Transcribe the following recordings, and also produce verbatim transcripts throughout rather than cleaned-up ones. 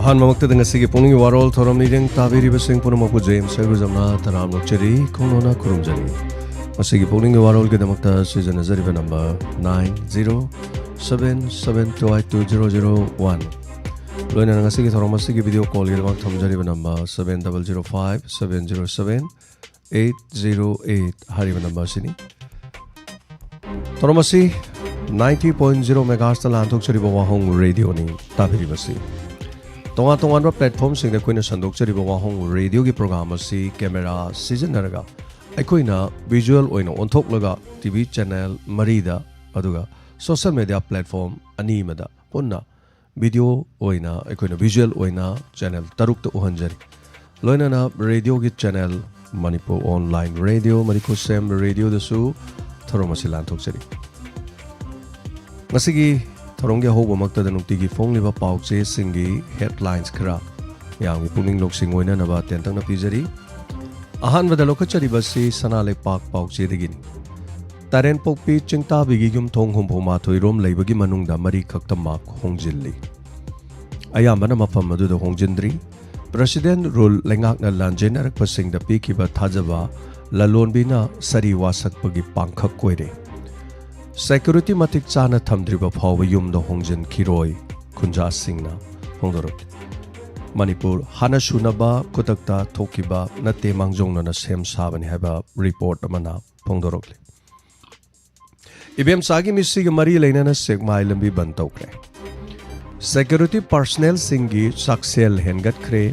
ꯑꯍꯥꯟꯕꯃꯛꯇꯗ ꯉꯁꯤꯒꯤ ꯄꯨꯛꯅꯤꯡꯒꯤ ꯋꯥꯔꯣꯜ ꯊꯧꯔꯝ ꯃꯤꯠꯌꯦꯡ ꯇꯥꯕꯤꯔꯤꯕꯁꯤꯡ ꯄꯨꯝꯅꯃꯛꯄꯨ ꯖꯦꯝꯁ ꯁꯔꯒꯨꯖꯝꯅ ꯇꯔꯥꯝꯅ ꯑꯣꯛꯆꯔꯤ, ꯈꯣꯡꯅꯣꯅ ꯈꯨꯔꯨꯝꯖꯔꯤ꯫ ꯉꯁꯤꯒꯤ ꯄꯨꯛꯅꯤꯡꯒꯤ ꯋꯥꯔꯣꯜꯒꯤꯗꯃꯛꯇ ꯁꯤꯖꯤꯟꯅꯖꯔꯤꯕ number nine zero seven seven two eight two zero zero one꯫ ꯂꯣꯏꯅꯅ ꯉꯁꯤꯒꯤ ꯊꯧꯔꯝ ꯑꯁꯤꯒꯤ ꯚꯤꯗꯤꯑꯣ ꯀꯣꯜꯒꯤꯗꯃꯛ ꯊꯝꯖꯔꯤꯕ number seven double zero five seven zero seven eight zero eight ꯍꯥꯏꯔꯤꯕ ꯅꯝꯕꯔ ꯑꯁꯤꯅꯤ꯫ ꯊꯧꯔꯝ ꯑꯁꯤ ninety point zero megahertzꯇ ꯂꯥꯟꯊꯣꯛꯆꯔꯤꯕ ꯋꯥꯍꯣꯡ ꯔꯦꯗꯤꯑꯣꯅꯤ ꯇꯥꯕꯤꯔꯤꯕꯁꯤ꯫ ꯇꯣꯉꯥꯟ ꯇꯣꯉꯥꯟꯕ ꯄ꯭ꯂꯦꯠꯐꯣꯝꯁꯤꯡꯗ ꯑꯩꯈꯣꯏꯅ ꯁꯟꯗꯣꯛꯆꯔꯤꯕ ꯋꯥꯍꯣꯡ ꯔꯦꯗꯤꯑꯣꯒꯤ ꯄ꯭ꯔꯣꯒ꯭ꯔꯥꯝ ꯑꯁꯤ ꯀꯦꯃꯦꯔꯥ ꯁꯤꯖꯤꯟꯅꯔꯒ ꯑꯩꯈꯣꯏꯅ ꯚꯤꯖꯨꯑꯦꯜ ꯑꯣꯏꯅ ꯑꯣꯟꯊꯣꯛꯂꯒ ꯇꯤ ꯚꯤ ꯆꯦꯅꯦꯜ ꯃꯔꯤꯗ, ꯑꯗꯨꯒ ꯁꯣꯁꯦꯜ ꯃꯦꯗꯤꯌꯥ ꯄ꯭ꯂꯦꯠꯐꯣꯝ ꯑꯅꯤ ꯑꯃꯗ ꯄꯨꯟꯅ ꯚꯤꯗꯤꯑꯣ ꯑꯣꯏꯅ ꯑꯩꯈꯣꯏꯅ ꯚꯤꯖꯨꯑꯦꯜ ꯑꯣꯏꯅ ꯆꯦꯅꯦꯜ ꯇꯔꯨꯛꯇ ꯎꯍꯟꯖꯔꯤ꯫ ꯂꯣꯏꯅꯅ ꯔꯦꯗꯤꯑꯣꯒꯤ channel Manipur online radio, Manipur same ꯔꯦꯗꯤꯑꯣꯗꯁꯨ ꯊꯧꯔꯝ ꯑꯁꯤ ꯂꯥꯟꯊꯣꯛꯆꯔꯤ꯫ ꯉꯁꯤꯒꯤ ꯊꯧꯔꯝꯒꯤ ꯑꯍꯧꯕꯃꯛꯇꯗ ꯅꯨꯡꯇꯤꯒꯤ ꯐꯣꯡꯂꯤꯕ ꯄꯥꯎꯆꯦꯁꯤꯡꯒꯤ ꯍꯦꯗꯂꯥꯏꯟꯁ ꯈꯔ ꯃꯌꯥꯝꯒꯤ ꯄꯨꯛꯅꯤꯡ ꯂꯧꯁꯤꯡ ꯑꯣꯏꯅꯅꯕ ꯇꯦꯟꯇꯛꯅ ꯄꯤꯖꯔꯤ꯫ ꯑꯍꯥꯟꯕꯗ ꯂꯧꯈꯠꯆꯔꯤꯕꯁꯤ ꯁꯅꯥ ꯂꯩꯄꯥꯛ ꯄꯥꯎꯆꯦꯗꯒꯤꯅꯤ꯫ ꯇꯔꯦꯟꯄꯣꯛꯄꯤ ꯆꯤꯡꯇꯥꯕꯤꯒꯤ ꯌꯨꯝ ꯊꯣꯡ ꯍꯨꯝꯐꯨ ꯃꯥꯊꯣꯏ ꯔꯣꯝ ꯂꯩꯕꯒꯤ ꯃꯅꯨꯡꯗ ꯃꯔꯤ ꯈꯛꯇꯃꯛ ꯍꯣꯡꯖꯤꯜꯂꯤ꯫ ꯑꯌꯥꯝꯕꯅ ꯃꯐꯝ ꯑꯗꯨꯗ ꯍꯣꯡꯖꯤꯟꯗ꯭ꯔꯤ꯫ ꯄ꯭ꯔꯁꯤꯗꯦꯟ ꯔꯨꯜ ꯂꯩꯉꯥꯛꯅ ꯂꯥꯟꯖꯦꯟꯅꯔꯛꯄꯁꯤꯡꯗ ꯄꯤꯈꯤꯕ ꯊꯥꯖꯕ ꯂꯂꯣꯟꯕꯤꯅ ꯁꯔꯤ ꯋꯥꯁꯛꯄꯒꯤ ꯄꯥꯡꯈꯛ ꯑꯣꯏꯔꯦ꯫ ꯁꯦꯀ꯭ꯌꯨꯔꯤꯇꯤ ꯃꯇꯤꯛ ꯆꯥꯅ ꯊꯝꯗ꯭ꯔꯤꯕ ꯐꯥꯎꯕ ꯌꯨꯝꯗ ꯍꯣꯡꯖꯤꯟꯈꯤꯔꯣꯏ, ꯈꯨꯟꯖꯥꯁꯤꯡꯅ ꯐꯣꯡꯗꯣꯔꯛꯂꯤ꯫ ꯃꯅꯤꯄꯨꯔ ꯍꯥꯟꯅ ꯁꯨꯅꯕ ꯈꯨꯗꯛꯇ ꯊꯣꯛꯈꯤꯕ ꯅꯠꯇꯦ, ꯃꯥꯡꯖꯧꯅꯅ ꯁꯦꯝ ꯁꯥꯕꯅꯤ ꯍꯥꯏꯕ ꯔꯤꯄꯣꯔꯠ ꯑꯃꯅ ꯐꯣꯡꯗꯣꯔꯛꯂꯤ꯫ ꯏꯕꯦꯝꯆꯥꯒꯤ ꯃꯤꯠꯁꯤꯒ ꯃꯔꯤ ꯂꯩꯅꯅ ꯁꯦꯛꯃꯥꯏ ꯂꯝꯕꯤ ꯕꯟ ꯇꯧꯈ꯭ꯔꯦ꯫ ꯁꯦꯀ꯭ꯌꯨꯔꯤꯇꯤ ꯄꯥꯔꯁꯅꯦꯜꯁꯤꯡꯒꯤ ꯆꯥꯛꯁꯦꯜ ꯍꯦꯟꯒꯠꯈ꯭ꯔꯦ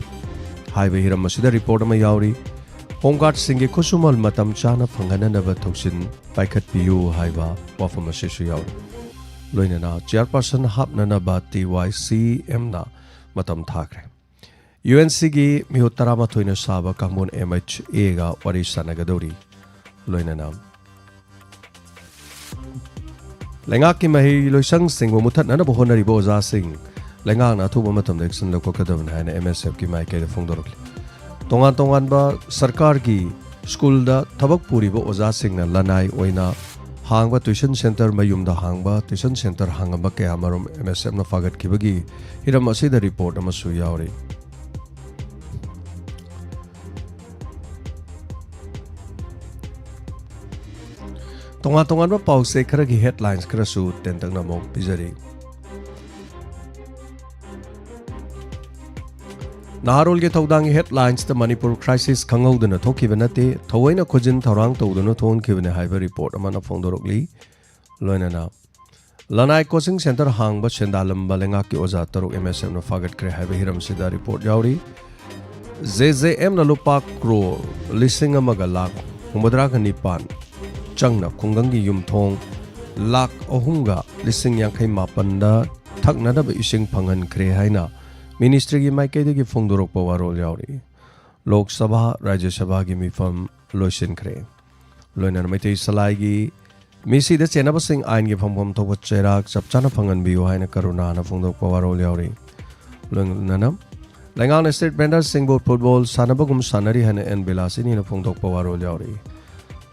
ꯍꯥꯏꯕ ꯍꯤꯔꯝ ꯑꯁꯤꯗ ꯔꯤꯄꯣꯔꯠ ꯑꯃ ꯌꯥꯎꯔꯤ꯫ ꯍꯣꯝꯒꯥꯔꯗꯁꯤꯡꯒꯤ ꯈꯨꯠꯁꯨꯃꯜ ꯃꯇꯝ ꯆꯥꯅ ꯐꯪꯍꯟꯅꯅꯕ ꯊꯧꯁꯤꯟ ꯄꯥꯏꯈꯠꯄꯤꯌꯨ ꯍꯥꯏꯕ ꯋꯥꯐꯝ ꯑꯁꯤꯁꯨ ꯌꯥꯎꯔꯤ꯫ ꯂꯣꯏꯅꯅ ꯆꯤꯌꯔꯄꯥꯔꯁꯟ ꯍꯥꯞꯅꯅꯕ ꯇꯤ ꯋꯥꯏ ꯁꯤ ꯑꯦꯝꯅ ꯃꯇꯝ ꯊꯥꯈ꯭ꯔꯦ꯫ ꯌꯨ ꯑꯦꯟ ꯁꯤꯒꯤ ꯃꯤꯍꯨꯠ ꯇꯔꯥꯃꯥꯊꯣꯏꯅ ꯁꯥꯕ ꯀꯥꯡꯕꯣꯟ ꯑꯦꯝ ꯑꯩꯆ ꯑꯦꯒ ꯋꯥꯔꯤ ꯁꯥꯟꯅꯒꯗꯧꯔꯤ꯫ ꯂꯣꯏꯅꯅ ꯂꯩꯉꯥꯛꯀꯤ ꯃꯍꯩ ꯂꯣꯏꯁꯪꯁꯤꯡꯕꯨ ꯃꯨꯊꯠꯅꯅꯕ ꯍꯣꯠꯅꯔꯤꯕ ꯑꯣꯖꯥꯁꯤꯡ ꯂꯩꯉꯥꯛꯅ ꯑꯊꯨꯕ ꯃꯇꯝꯗ action ꯂꯧꯈꯠꯀꯗꯕꯅꯤ ꯍꯥꯏꯅ ꯑꯦꯝ ꯑꯦꯁ ꯑꯦꯐꯀꯤ ꯃꯥꯏꯀꯩꯗ ꯐꯣꯡꯗꯣꯔꯛꯂꯤ꯫ ꯇꯣꯉꯥꯟ ꯇꯣꯉꯥꯟꯕ ꯁꯔꯀꯥꯔꯒꯤ ꯁ꯭ꯀꯨꯜꯗ ꯊꯕꯛ ꯄꯨꯔꯤꯕ ꯑꯣꯖꯥꯁꯤꯡꯅ ꯂꯅꯥꯏ ꯑꯣꯏꯅ ꯍꯥꯡꯕ tuition centre, ꯃꯌꯨꯝꯗ ꯍꯥꯡꯕ tuition centre ꯍꯥꯡꯉꯝꯕ ꯀꯌꯥ ꯑꯃꯔꯣꯝ M S F ꯅ ꯐꯥꯒꯠꯈꯤꯕꯒꯤ ꯍꯤꯔꯝ ꯑꯁꯤꯗ report ꯑꯃꯁꯨ ꯌꯥꯎꯔꯤ꯫ ꯇꯣꯉꯥꯟ ꯇꯣꯉꯥꯟꯕ ꯄꯥꯎꯆꯦ ꯈꯔꯒꯤ headlines ꯈꯔꯁꯨ ꯇꯦꯟꯇꯛꯅ ꯑꯃꯨꯛ ꯄꯤꯖꯔꯤ꯫ ꯅꯍꯥꯔꯣꯜꯒꯤ ꯊꯧꯗꯥꯡꯒꯤ headlines ꯇ "ꯃꯅꯤꯄꯨꯔ crisis ꯈꯪꯍꯧꯗꯅ ꯊꯣꯛꯈꯤꯕ ꯅꯠꯇꯦ, ꯊꯑꯣꯏꯅ ꯈꯨꯖꯤꯟ ꯊꯧꯔꯥꯡ ꯇꯧꯗꯨꯅ ꯊꯣꯛꯍꯟꯈꯤꯕꯅꯤ" ꯍꯥꯏꯕ report ꯑꯃꯅ ꯐꯣꯡꯗꯣꯔꯛꯂꯤ꯫ ꯂꯣꯏꯅꯅ ꯂꯅꯥꯏ coaching centre ꯍꯥꯡꯕ ꯁꯦꯟꯗꯥꯜꯂꯝꯕ ꯂꯩꯉꯥꯛꯀꯤ ꯑꯣꯖꯥ ꯇꯔꯨꯛ M S F ꯅ ꯐꯥꯒꯠꯈ꯭ꯔꯦ ꯍꯥꯏꯕ ꯍꯤꯔꯝꯁꯤꯗ report ꯌꯥꯎꯔꯤ꯫ J J M ꯅ ꯂꯨꯄꯥ ꯀ꯭ꯔꯣꯔ ꯂꯤꯁꯤꯡ ꯑꯃꯒ ꯂꯥꯈ ꯍꯨꯝꯐꯨꯇꯔꯥꯒ ꯅꯤꯄꯥꯟ ꯆꯪꯅ ꯈꯨꯡꯒꯪꯒꯤ ꯌꯨꯝꯊꯣꯡ ꯂꯥꯈ ꯑꯍꯨꯝꯒ ꯂꯤꯁꯤꯡ ꯌꯥꯡꯈꯩ ꯃꯥꯄꯟꯗ ꯊꯛꯅꯅꯕ ꯏꯁꯤꯡ ꯐꯪꯍꯟꯈ꯭ꯔꯦ ꯍꯥꯏꯅ ministry ꯒꯤ ꯃꯥꯏꯀꯩꯗꯒꯤ ꯐꯣꯡꯗꯣꯔꯛꯄ ꯋꯥꯔꯣꯜ ꯌꯥꯎꯔꯤ꯫ ꯂꯣꯛ ꯁꯚꯥ, ꯔꯥꯖ꯭ꯌ ꯁꯚꯥꯒꯤ ꯃꯤꯐꯝ ꯂꯣꯏꯁꯤꯟꯈ꯭ꯔꯦ꯫ ꯂꯣꯏꯅꯅ ꯃꯩꯇꯩ ꯁꯂꯥꯏꯒꯤ ꯃꯤꯁꯤꯗ ꯆꯦꯟꯅꯕꯁꯤꯡ ꯑꯥꯏꯟꯒꯤ ꯐꯪꯐꯝ ꯊꯣꯛꯄ ꯆꯩꯔꯥꯛ ꯆꯞ ꯆꯥꯅ ꯐꯪꯍꯟꯕꯤꯌꯨ ꯍꯥꯏꯅ ꯀꯔꯨꯅꯥꯅ ꯐꯣꯡꯗꯣꯛꯄ ꯋꯥꯔꯣꯜ ꯌꯥꯎꯔꯤ꯫ ꯂꯣꯏꯅꯅ ꯂꯩꯉꯥꯛꯅ street vendor ꯁꯤꯡꯕꯨ football ꯁꯥꯟꯅꯕꯒꯨꯝ ꯁꯥꯟꯅꯔꯤ ꯍꯥꯏꯅ N ꯕꯤꯂꯥꯁꯤꯅꯤꯅ ꯐꯣꯡꯗꯣꯛꯄ ꯋꯥꯔꯣꯜ ꯌꯥꯎꯔꯤ꯫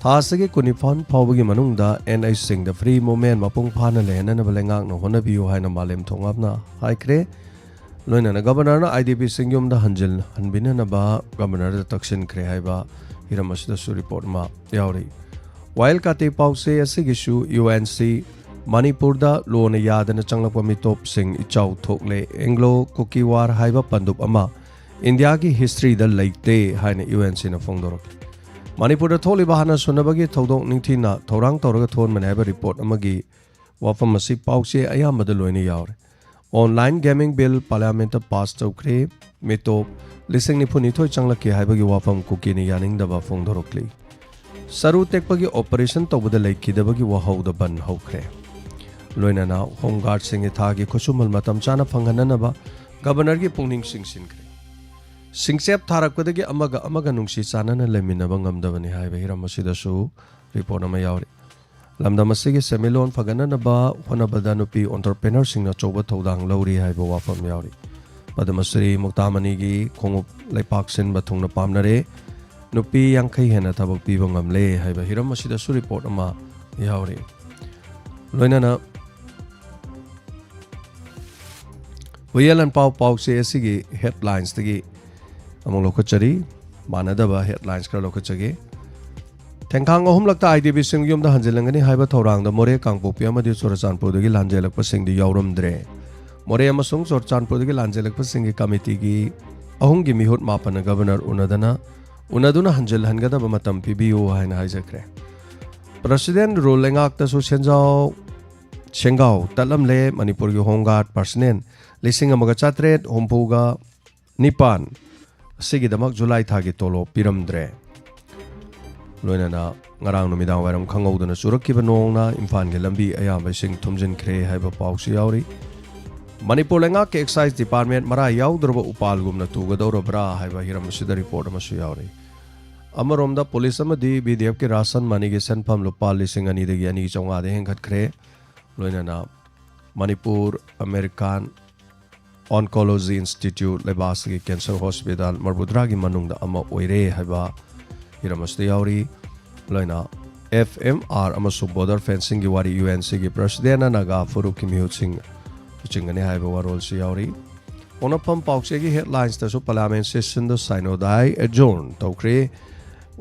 ꯊꯥ ꯑꯁꯤꯒꯤ ꯀꯨꯟꯅꯤꯄꯥꯟ ꯐꯥꯎꯕꯒꯤ ꯃꯅꯨꯡꯗ N H ꯁꯤꯡꯗ free movement ꯃꯄꯨꯡ ꯐꯥꯅ ꯂꯩꯍꯟꯅꯅꯕ ꯂꯩꯉꯥꯛꯅ ꯍꯣꯠꯅꯕꯤꯌꯨ ꯍꯥꯏꯅ ꯃꯥꯂꯦꯝ ꯊꯣꯉꯥꯞꯅ ꯍꯥꯏꯈ꯭ꯔꯦ꯫ ꯂꯣꯏꯅꯅ Governor ꯅ I D P ꯁꯤꯡ ꯌꯨꯝꯗ ꯍꯟꯖꯤꯜ ꯍꯟꯕꯤꯅꯅꯕ Governor ꯗ ꯇꯛꯁꯤꯟꯈ꯭ꯔꯦ ꯍꯥꯏꯕ ꯍꯤꯔꯝ ꯑꯁꯤꯗꯁꯨ report ꯑꯃ ꯌꯥꯎꯔꯤ꯫ ꯋꯥꯌꯦꯜ ꯀꯥꯇꯤ ꯄꯥꯎꯆꯦ ꯑꯁꯤꯒꯤꯁꯨ U N C ꯃꯅꯤꯄꯨꯔꯗ ꯂꯣꯅ ꯌꯥꯗꯅ ꯆꯪꯂꯛꯄ ꯃꯤꯇꯣꯞꯁꯤꯡ ꯏꯆꯥꯎ ꯊꯣꯛꯂꯦ, Anglo Kuki War ꯍꯥꯏꯕ ꯄꯟꯗꯨꯞ ꯑꯃ ꯏꯟꯗꯤꯌꯥꯒꯤ history ꯗ ꯂꯩꯇꯦ ꯍꯥꯏꯅ U N C ꯅ ꯐꯣꯡꯗꯣꯔꯛꯂꯤ꯫ ꯃꯅꯤꯄꯨꯔꯗ ꯊꯣꯛꯂꯤꯕ ꯍꯥꯟꯅ ꯁꯨꯅꯕꯒꯤ ꯊꯧꯗꯣꯛ ꯅꯤꯡꯊꯤꯅ ꯊꯧꯔꯥꯡ ꯇꯧꯔꯒ ꯊꯣꯛꯍꯟꯕꯅꯤ ꯍꯥꯏꯕ report ꯑꯃꯒꯤ ꯋꯥꯐꯝ ꯑꯁꯤ ꯄꯥꯎꯆꯦ ꯑꯌꯥꯝꯕꯗ ꯂꯣꯏꯅ ꯌꯥꯎꯔꯦ꯫ Online gaming bill Parliament ꯇ pass ꯇꯧꯈ꯭ꯔꯦ꯫ ꯃꯤꯇꯣꯞ ꯂꯤꯁꯤꯡ ꯅꯤꯐꯨ ꯅꯤꯊꯣꯏ ꯆꯪꯂꯛꯈꯤ ꯍꯥꯏꯕꯒꯤ ꯋꯥꯐꯝ ꯀꯨꯀꯤꯅ ꯌꯥꯅꯤꯡꯗꯕ ꯐꯣꯡꯗꯣꯔꯛꯂꯤ꯫ ꯁꯔꯨ ꯇꯦꯛꯄꯒꯤ operation ꯇꯧꯕꯗ ꯂꯩꯈꯤꯗꯕꯒꯤ ꯋꯥꯍꯧꯗ ꯕꯟ ꯍꯧꯈ꯭ꯔꯦ꯫ ꯂꯣꯏꯅꯅ Home Guard ꯁꯤꯡꯒꯤ ꯊꯥꯒꯤ ꯈꯨꯠꯁꯨꯃꯟ ꯃꯇꯝ ꯆꯥꯅ ꯐꯪꯍꯟꯅꯅꯕ Governor ꯒꯤ ꯄꯨꯛꯅꯤꯡ ꯆꯤꯡꯁꯤꯟꯈ꯭ꯔꯦ꯫ ꯁꯤꯡꯆꯦꯞ ꯊꯥꯔꯛꯄꯗꯒꯤ ꯑꯃꯒ ꯑꯃꯒ ꯅꯨꯡꯁꯤ ꯆꯥꯟꯅꯅ ꯂꯩꯃꯤꯟꯅꯕ ꯉꯝꯗꯕꯅꯤ ꯍꯥꯏꯕ ꯍꯤꯔꯝ ꯑꯁꯤꯗꯁꯨ report ꯑꯃ ꯌꯥꯎꯔꯤ꯫ ꯂꯝꯗꯝ ꯑꯁꯤꯒꯤ ꯁꯦꯟꯃꯤꯠꯂꯣꯟ ꯐꯒꯠꯅꯅꯕ ꯍꯣꯠꯅꯕꯗ ꯅꯨꯄꯤ entrepreneur ꯁꯤꯡꯅ ꯑꯆꯧꯕ ꯊꯧꯗꯥꯡ ꯂꯧꯔꯤ ꯍꯥꯏꯕ ꯋꯥꯐꯝ ꯌꯥꯎꯔꯤ꯫ ꯄꯗꯃ ꯁ꯭ꯔꯤ ꯃꯨꯛꯇꯥꯃꯅꯤꯒꯤ ꯈꯣꯡꯎꯞ ꯂꯩꯄꯥꯛ ꯁꯤꯟꯕ ꯊꯨꯡꯅ ꯄꯥꯝꯅꯔꯦ꯫ ꯅꯨꯄꯤ ꯌꯥꯡꯈꯩ ꯍꯦꯟꯅ ꯊꯕꯛ ꯄꯤꯕ ꯉꯝꯂꯦ ꯍꯥꯏꯕ ꯍꯤꯔꯝ ꯑꯁꯤꯗꯁꯨ report ꯑꯃ ꯌꯥꯎꯔꯤ꯫ ꯂꯣꯏꯅꯅ ꯍꯨꯏꯌꯦꯟ ꯂꯥꯟꯄꯥꯎ ꯄꯥꯎꯆꯦ ꯑꯁꯤꯒꯤ ꯍꯦꯗꯂꯥꯏꯟꯁꯇꯒꯤ ꯑꯃꯨꯛ ꯂꯧꯈꯠꯆꯔꯤ꯫ ꯃꯥꯟꯅꯗꯕ ꯍꯦꯗꯂꯥꯏꯟꯁ ꯈꯔ ꯂꯧꯈꯠꯆꯒꯦ꯫ ꯊꯦꯡꯈꯥꯡ ꯑꯍꯨꯝꯂꯛꯇ ꯑꯥꯏ ꯗꯤ ꯕꯤꯁꯤꯡ ꯌꯨꯝꯗ ꯍꯟꯖꯤꯜꯂꯝꯒꯅꯤ ꯍꯥꯏꯕ ꯊꯧꯔꯥꯡꯗ ꯃꯣꯔꯦ, ꯀꯥꯡꯄꯣꯛꯄꯤ ꯑꯃꯗꯤ ꯆꯨꯔꯆꯥꯟꯄꯨꯔꯗꯒꯤ ꯂꯥꯟꯖꯦꯜꯂꯛꯄꯁꯤꯡꯗꯤ ꯌꯥꯎꯔꯝꯗ꯭ꯔꯦ꯫ ꯃꯣꯔꯦ ꯑꯃꯁꯨꯡ ꯆꯨꯔꯆꯥꯟꯄꯨꯔꯗꯒꯤ ꯂꯥꯟꯖꯦꯜꯂꯛꯄꯁꯤꯡꯒꯤ ꯀꯃꯤꯇꯤꯒꯤ ꯑꯍꯨꯝꯒꯤ ꯃꯤꯍꯨꯠ ꯃꯥꯄꯟꯅ ꯒꯕꯔꯅꯔ ꯎꯅꯗꯅ, ꯎꯅꯗꯨꯅ ꯍꯟꯖꯤꯜꯍꯟꯒꯗꯕ ꯃꯇꯝ ꯄꯤꯕꯤꯌꯨ ꯍꯥꯏꯅ ꯍꯥꯏꯖꯈ꯭ꯔꯦ꯫ President rule ꯂꯩꯉꯥꯛꯇꯁꯨ ꯁꯦꯟꯖꯥꯎ, ꯁꯦꯡꯒꯥꯎ ꯇꯠꯂꯝꯂꯦ꯫ ꯃꯅꯤꯄꯨꯔꯒꯤ ꯍꯣꯝ ꯒꯥꯔꯗ ꯄꯥꯔꯁꯅꯦꯜ ꯂꯤꯁꯤꯡ ꯑꯃꯒ ꯆꯥꯇ꯭ꯔꯦꯠ ꯍꯨꯝꯐꯨꯒ ꯅꯤꯄꯥꯟ ꯑꯁꯤꯒꯤꯗꯃꯛ ꯖꯨꯂꯥꯏ ꯊꯥꯒꯤ ꯇꯣꯂꯣꯞ ꯄꯤꯔꯝꯗ꯭ꯔꯦ꯫ ꯂꯣꯏꯅꯅ ꯉꯔꯥꯡ ꯅꯨꯃꯤꯗꯥꯡ ꯋꯥꯏꯔꯝ ꯈꯪꯍꯧꯗꯅ ꯆꯨꯔꯛꯈꯤꯕ ꯅꯣꯡꯅ ꯏꯝꯐꯥꯜꯒꯤ ꯂꯝꯕꯤ ꯑꯌꯥꯝꯕ ꯏꯁꯤꯡ ꯊꯨꯝꯖꯤꯟꯈ꯭ꯔꯦ ꯍꯥꯏꯕ ꯄꯥꯎꯁꯨ ꯌꯥꯎꯔꯤ꯫ ꯃꯅꯤꯄꯨꯔ ꯂꯩꯉꯥꯛꯀꯤ ꯑꯦꯛꯁꯥꯏꯖ ꯗꯤꯄꯥꯔꯠꯃꯦꯟ ꯃꯔꯥ ꯌꯥꯎꯗ꯭ꯔꯕ ꯎꯄꯥꯜꯒꯨꯝꯅ ꯇꯨꯒꯗꯧꯔꯕ꯭ꯔꯥ ꯍꯥꯏꯕ ꯍꯤꯔꯝ ꯑꯁꯤꯗ ꯔꯤꯄꯣꯔꯠ ꯑꯃꯁꯨ ꯌꯥꯎꯔꯤ꯫ ꯑꯃꯔꯣꯝꯗ ꯄꯨꯂꯤꯁ ꯑꯃꯗꯤ ꯕꯤ ꯗꯤ ꯑꯦꯐꯀꯤ ꯔꯥꯁꯟ ꯃꯅꯤꯒꯤ ꯁꯦꯟꯐꯝ ꯂꯨꯄꯥ ꯂꯤꯁꯤꯡ ꯑꯅꯤꯗꯒꯤ ꯑꯅꯤ ꯆꯥꯝꯃꯉꯥꯗ ꯍꯦꯟꯒꯠꯈ꯭ꯔꯦ꯫ ꯂꯣꯏꯅꯅ ꯃꯅꯤꯄꯨꯔ ꯑꯃꯦꯔꯤꯀꯥꯟ ꯑꯣꯟꯀꯣꯂꯣꯖꯤ ꯏꯟꯁꯇꯤꯇ꯭ꯌꯨꯠ, ꯂꯩꯕꯥꯛ ꯑꯁꯤꯒꯤ ꯀꯦꯟꯁꯔ ꯍꯣꯁꯄꯤꯇꯥꯜ ꯃꯔꯐꯨꯇꯔꯥꯒꯤ ꯃꯅꯨꯡꯗ ꯑꯃ ꯑꯣꯏꯔꯦ ꯍꯥꯏꯕ ꯍꯤꯔꯝ ꯑꯁꯤꯗ ꯌꯥꯎꯔꯤ꯫ ꯂꯣꯏꯅ ꯑꯦꯐ ꯑꯦꯝ ꯑꯥꯔ ꯑꯃꯁꯨꯡ ꯕꯣꯔꯗꯔ ꯐꯦꯟꯁꯤꯡꯒꯤ ꯋꯥꯔꯤ, ꯌꯨ ꯑꯦꯟ ꯁꯤꯒꯤ ꯄ꯭ꯔꯁꯤꯗꯦꯟꯅ ꯅꯥꯒꯥ ꯐꯨꯔꯨꯞꯀꯤ ꯃꯤꯍꯨꯠꯁꯤꯡ ꯂꯨꯆꯤꯡꯒꯅꯤ ꯍꯥꯏꯕ ꯋꯥꯔꯣꯜꯁꯨ ꯌꯥꯎꯔꯤ꯫ ꯄꯣꯛꯅꯐꯝ ꯄꯥꯎꯆꯦꯒꯤ ꯍꯦꯗꯂꯥꯏꯟꯁꯇꯁꯨ ꯄꯥꯔꯂꯤꯌꯥꯃꯦꯟ ꯁꯦꯁꯟꯗ ꯁꯥꯏꯅꯣꯗꯥꯏ ꯑꯦꯖꯣꯔꯟ ꯇꯧꯈ꯭ꯔꯦ꯫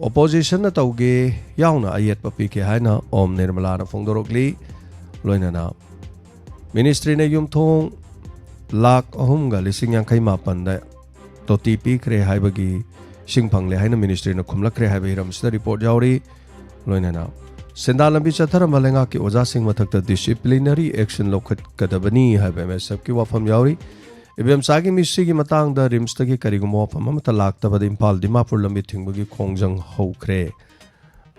ꯑꯣꯄꯣꯖꯤꯁꯟꯅ ꯇꯧꯒꯦ ꯌꯥꯎꯅ ꯑꯌꯦꯠꯄ ꯄꯤꯈꯤ ꯍꯥꯏꯅ ꯑꯣꯝ ꯅꯤꯔꯃꯂꯥꯅ ꯐꯣꯡꯗꯣꯔꯛꯂꯤ꯫ ꯂꯣꯏꯅꯅ ꯃꯤꯅꯤꯁꯇ꯭ꯔꯤꯅ ꯌꯨꯝꯊꯣꯡ ꯂꯥꯈ ꯑꯍꯨꯝꯒ ꯂꯤꯁꯤꯡ ꯌꯥꯡꯈꯩ ꯃꯥꯄꯟꯗ ꯇꯣꯇꯤ ꯄꯤꯈ꯭ꯔꯦ ꯍꯥꯏꯕꯒꯤ ꯏꯁꯤꯡ ꯐꯪꯂꯦ ꯍꯥꯏꯅ ꯃꯤꯅꯤꯁꯇ꯭ꯔꯤꯅ ꯈꯨꯝꯂꯛꯈ꯭ꯔꯦ ꯍꯥꯏꯕ ꯍꯤꯔꯝꯁꯤꯗ ꯔꯤꯄꯣꯔꯠ ꯌꯥꯎꯔꯤ꯫ ꯂꯣꯏꯅꯅ ꯁꯦꯟꯗꯥꯟ ꯂꯝꯕꯤ ꯆꯠꯊꯔꯝꯕ ꯂꯩꯉꯥꯛꯀꯤ ꯑꯣꯖꯥꯁꯤꯡ ꯃꯊꯛꯇ ꯗꯤꯁꯤꯄ꯭ꯂꯤꯅꯔꯤ ꯑꯦꯛꯁꯟ ꯂꯧꯈꯠꯀꯗꯕꯅꯤ ꯍꯥꯏꯕ ꯑꯦꯝ ꯑꯦꯁ ꯑꯦꯐꯀꯤ ꯋꯥꯐꯝ ꯌꯥꯎꯔꯤ꯫ ꯏꯕꯦꯝꯆꯥꯒꯤ ꯃꯤꯁꯤꯒꯤ ꯃꯇꯥꯡꯗ ꯔꯤꯝꯁꯇꯒꯤ ꯀꯔꯤꯒꯨꯝꯕ ꯋꯥꯐꯝ ꯑꯃꯠꯇ ꯂꯥꯛꯇꯕꯗ ꯏꯝꯐꯥꯜ ꯗꯤꯃꯥꯄꯨꯔ ꯂꯝꯕꯤ ꯊꯤꯡꯕꯒꯤ ꯈꯣꯡꯖꯪ ꯍꯧꯈ꯭ꯔꯦ꯫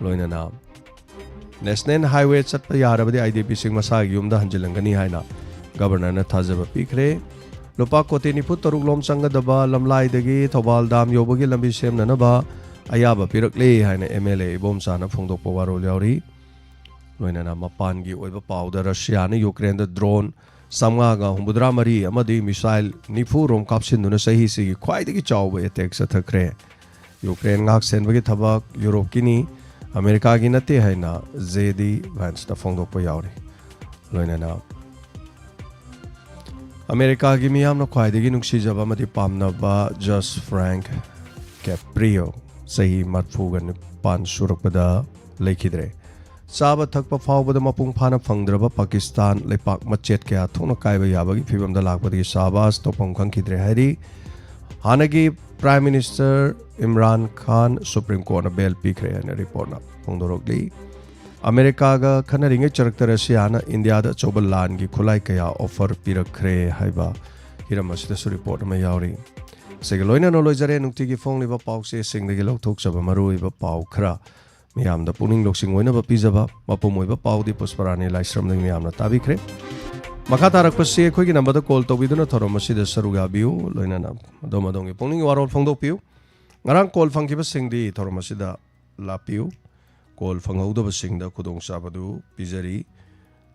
ꯂꯣꯏꯅꯅ ꯅꯦꯁꯅꯦꯜ ꯍꯥꯏꯋꯦ ꯆꯠꯄ ꯌꯥꯔꯕꯗꯤ ꯑꯥꯏ ꯗꯤ ꯄꯤꯁꯤꯡ ꯃꯁꯥꯒꯤ ꯌꯨꯝꯗ ꯍꯟꯖꯤꯜꯂꯝꯒꯅꯤ ꯍꯥꯏꯅ ꯒꯕꯔꯅꯔꯅ ꯊꯥꯖꯕ ꯄꯤꯈ꯭ꯔꯦ꯫ ꯂꯨꯄꯥ ꯀꯣꯇꯤ ꯅꯤꯐꯨ ꯇꯔꯨꯛ ꯂꯣꯝ ꯆꯪꯒꯗꯕ ꯂꯝꯂꯥꯏꯗꯒꯤ ꯊꯧꯕꯥꯜ ꯗꯥꯝ ꯌꯧꯕꯒꯤ ꯂꯝꯕꯤ ꯁꯦꯝꯅꯅꯕ ꯑꯌꯥꯕ ꯄꯤꯔꯛꯂꯦ ꯍꯥꯏꯅ ꯑꯦꯝ ꯑꯦꯜ ꯑꯦ ꯏꯕꯣꯝꯆꯥꯅ ꯐꯣꯡꯗꯣꯛꯄ ꯋꯥꯔꯣꯜ ꯌꯥꯎꯔꯤ꯫ ꯂꯣꯏꯅꯅ ꯃꯄꯥꯟꯒꯤ ꯑꯣꯏꯕ ꯄꯥꯎꯗ ꯔꯁꯤꯌꯥꯅ ꯌꯨꯀ꯭ꯔꯦꯟꯗ ꯗ꯭ꯔꯣꯟ ꯆꯥꯝꯃꯉꯥꯒ ꯍꯨꯝꯐꯨꯇꯔꯥ ꯃꯔꯤ ꯑꯃꯗꯤ ꯃꯤꯁꯥꯏꯜ ꯅꯤꯐꯨ ꯔꯣꯝ ꯀꯥꯞꯁꯤꯟꯗꯨꯅ ꯆꯍꯤꯁꯤꯒꯤ ꯈ꯭ꯋꯥꯏꯗꯒꯤ ꯆꯥꯎꯕ ꯑꯦꯇꯦꯛ ꯆꯠꯊꯈ꯭ꯔꯦ꯫ ꯌꯨꯀ꯭ꯔꯦꯟ ꯉꯥꯛ ꯁꯦꯟꯕꯒꯤ ꯊꯕꯛ ꯌꯨꯔꯣꯞꯀꯤꯅꯤ꯫ ꯑꯃꯦꯔꯤꯀꯥꯒꯤ ꯅꯠꯇꯦ ꯍꯥꯏꯅ ꯖꯦ ꯗꯤ ꯚꯦꯟꯁꯇ ꯐꯣꯡꯗꯣꯛꯄ ꯌꯥꯎꯔꯤ꯫ ꯂꯣꯏꯅꯅ ꯑꯃꯦꯔꯤꯀꯥꯒꯤ ꯃꯤꯌꯥꯝꯅ ꯈ꯭ꯋꯥꯏꯗꯒꯤ ꯅꯨꯡꯁꯤꯖꯕ ꯑꯃꯗꯤ ꯄꯥꯝꯅꯕ ꯖꯁ ꯐ꯭ꯔꯦꯡꯛ ꯀꯦꯄ꯭ꯔꯤꯌꯣ ꯆꯍꯤ ꯃꯔꯤꯐꯨꯒ ꯅꯤꯄꯥꯟ ꯁꯨꯔꯛꯄꯗ ꯂꯩꯈꯤꯗ꯭ꯔꯦ꯫ ꯆꯥꯕ ꯊꯛꯄ ꯐꯥꯎꯕꯗ ꯃꯄꯨꯡ ꯐꯥꯅ ꯐꯪꯗ꯭ꯔꯕ ꯄꯥꯀꯤꯁꯇꯥꯟ ꯂꯩꯄꯥꯛ ꯃꯆꯦꯠ ꯀꯌꯥ ꯊꯣꯛꯅ ꯀꯥꯏꯕ ꯌꯥꯕꯒꯤ ꯐꯤꯕꯝꯗ ꯂꯥꯛꯄꯗꯒꯤ ꯁꯥꯍꯕꯥꯖ ꯇꯧꯐꯝ ꯈꯪꯈꯤꯗ꯭ꯔꯦ ꯍꯥꯏꯔꯤ꯫ ꯍꯥꯟꯅꯒꯤ ꯄ꯭ꯔꯥꯏꯝ ꯃꯤꯅꯤꯁꯇꯔ ꯏꯝꯔꯥꯟ ꯈꯥꯟ ꯁꯨꯄ꯭ꯔꯤꯝ ꯀꯣꯔꯠꯅ ꯕꯦꯜ ꯄꯤꯈ꯭ꯔꯦ ꯍꯥꯏꯅ ꯔꯤꯄꯣꯔꯠꯅ ꯐꯣꯡꯗꯣꯔꯛꯂꯤ꯫ ꯑꯃꯦꯔꯤꯀꯥꯒ ꯈꯠꯅꯔꯤꯉꯩ ꯆꯔꯛꯇ ꯔꯁꯤꯌꯥꯅ ꯏꯟꯗꯤꯌꯥꯗ ꯑꯆꯧꯕ ꯂꯥꯟꯒꯤ ꯈꯨꯠꯂꯥꯏ ꯀꯌꯥ ꯑꯣꯐꯔ ꯄꯤꯔꯛꯈ꯭ꯔꯦ ꯍꯥꯏꯕ ꯍꯤꯔꯝ ꯑꯁꯤꯗꯁꯨ ꯔꯤꯄꯣꯔꯠ ꯑꯃ ꯌꯥꯎꯔꯤ꯫ ꯁꯤꯒ ꯂꯣꯏꯅꯅ ꯂꯣꯏꯖꯔꯦ ꯅꯨꯡꯇꯤꯒꯤ ꯐꯣꯡꯂꯤꯕ ꯄꯥꯎꯆꯦꯁꯤꯡꯗꯒꯤ ꯂꯧꯊꯣꯛꯆꯕ ꯃꯔꯨꯑꯣꯏꯕ ꯄꯥꯎ ꯈꯔ꯫ ꯃꯤꯌꯥꯝꯗ ꯄꯨꯛꯅꯤꯡ ꯂꯧꯁꯤꯡ ꯑꯣꯏꯅꯕ ꯄꯤꯖꯕ ꯃꯄꯨꯝ ꯑꯣꯏꯕ ꯄꯥꯎꯗꯤ ꯄꯨꯁꯄꯔꯥꯅꯤ ꯂꯥꯏꯁ꯭ꯔꯝꯗꯒꯤ ꯃꯤꯌꯥꯝꯅ ꯇꯥꯕꯤꯈ꯭ꯔꯦ꯫ ꯃꯈꯥ ꯇꯥꯔꯛꯄꯁꯤ ꯑꯩꯈꯣꯏꯒꯤ ꯅꯝꯕꯔꯗ ꯀꯣꯜ ꯇꯧꯕꯤꯗꯨꯅ ꯊꯧꯔꯝ ꯑꯁꯤꯗ ꯁꯔꯨꯛ ꯌꯥꯕꯤꯌꯨ꯫ ꯂꯣꯏꯅꯅ ꯑꯗꯣꯝ ꯑꯗꯣꯝꯒꯤ ꯄꯨꯛꯅꯤꯡꯒꯤ ꯋꯥꯔꯣꯜ ꯐꯣꯡꯗꯣꯛꯄꯤꯌꯨ꯫ ꯉꯔꯥꯡ ꯀꯣꯜ ꯐꯪꯈꯤꯕꯁꯤꯡꯗꯤ ꯊꯧꯔꯝ ꯑꯁꯤꯗ ꯂꯥꯛꯄꯤꯌꯨ꯫ ꯀꯣꯜ ꯐꯪꯍꯧꯗꯕꯁꯤꯡꯗ ꯈꯨꯗꯣꯡꯆꯥꯕꯗꯨ ꯄꯤꯖꯔꯤ꯫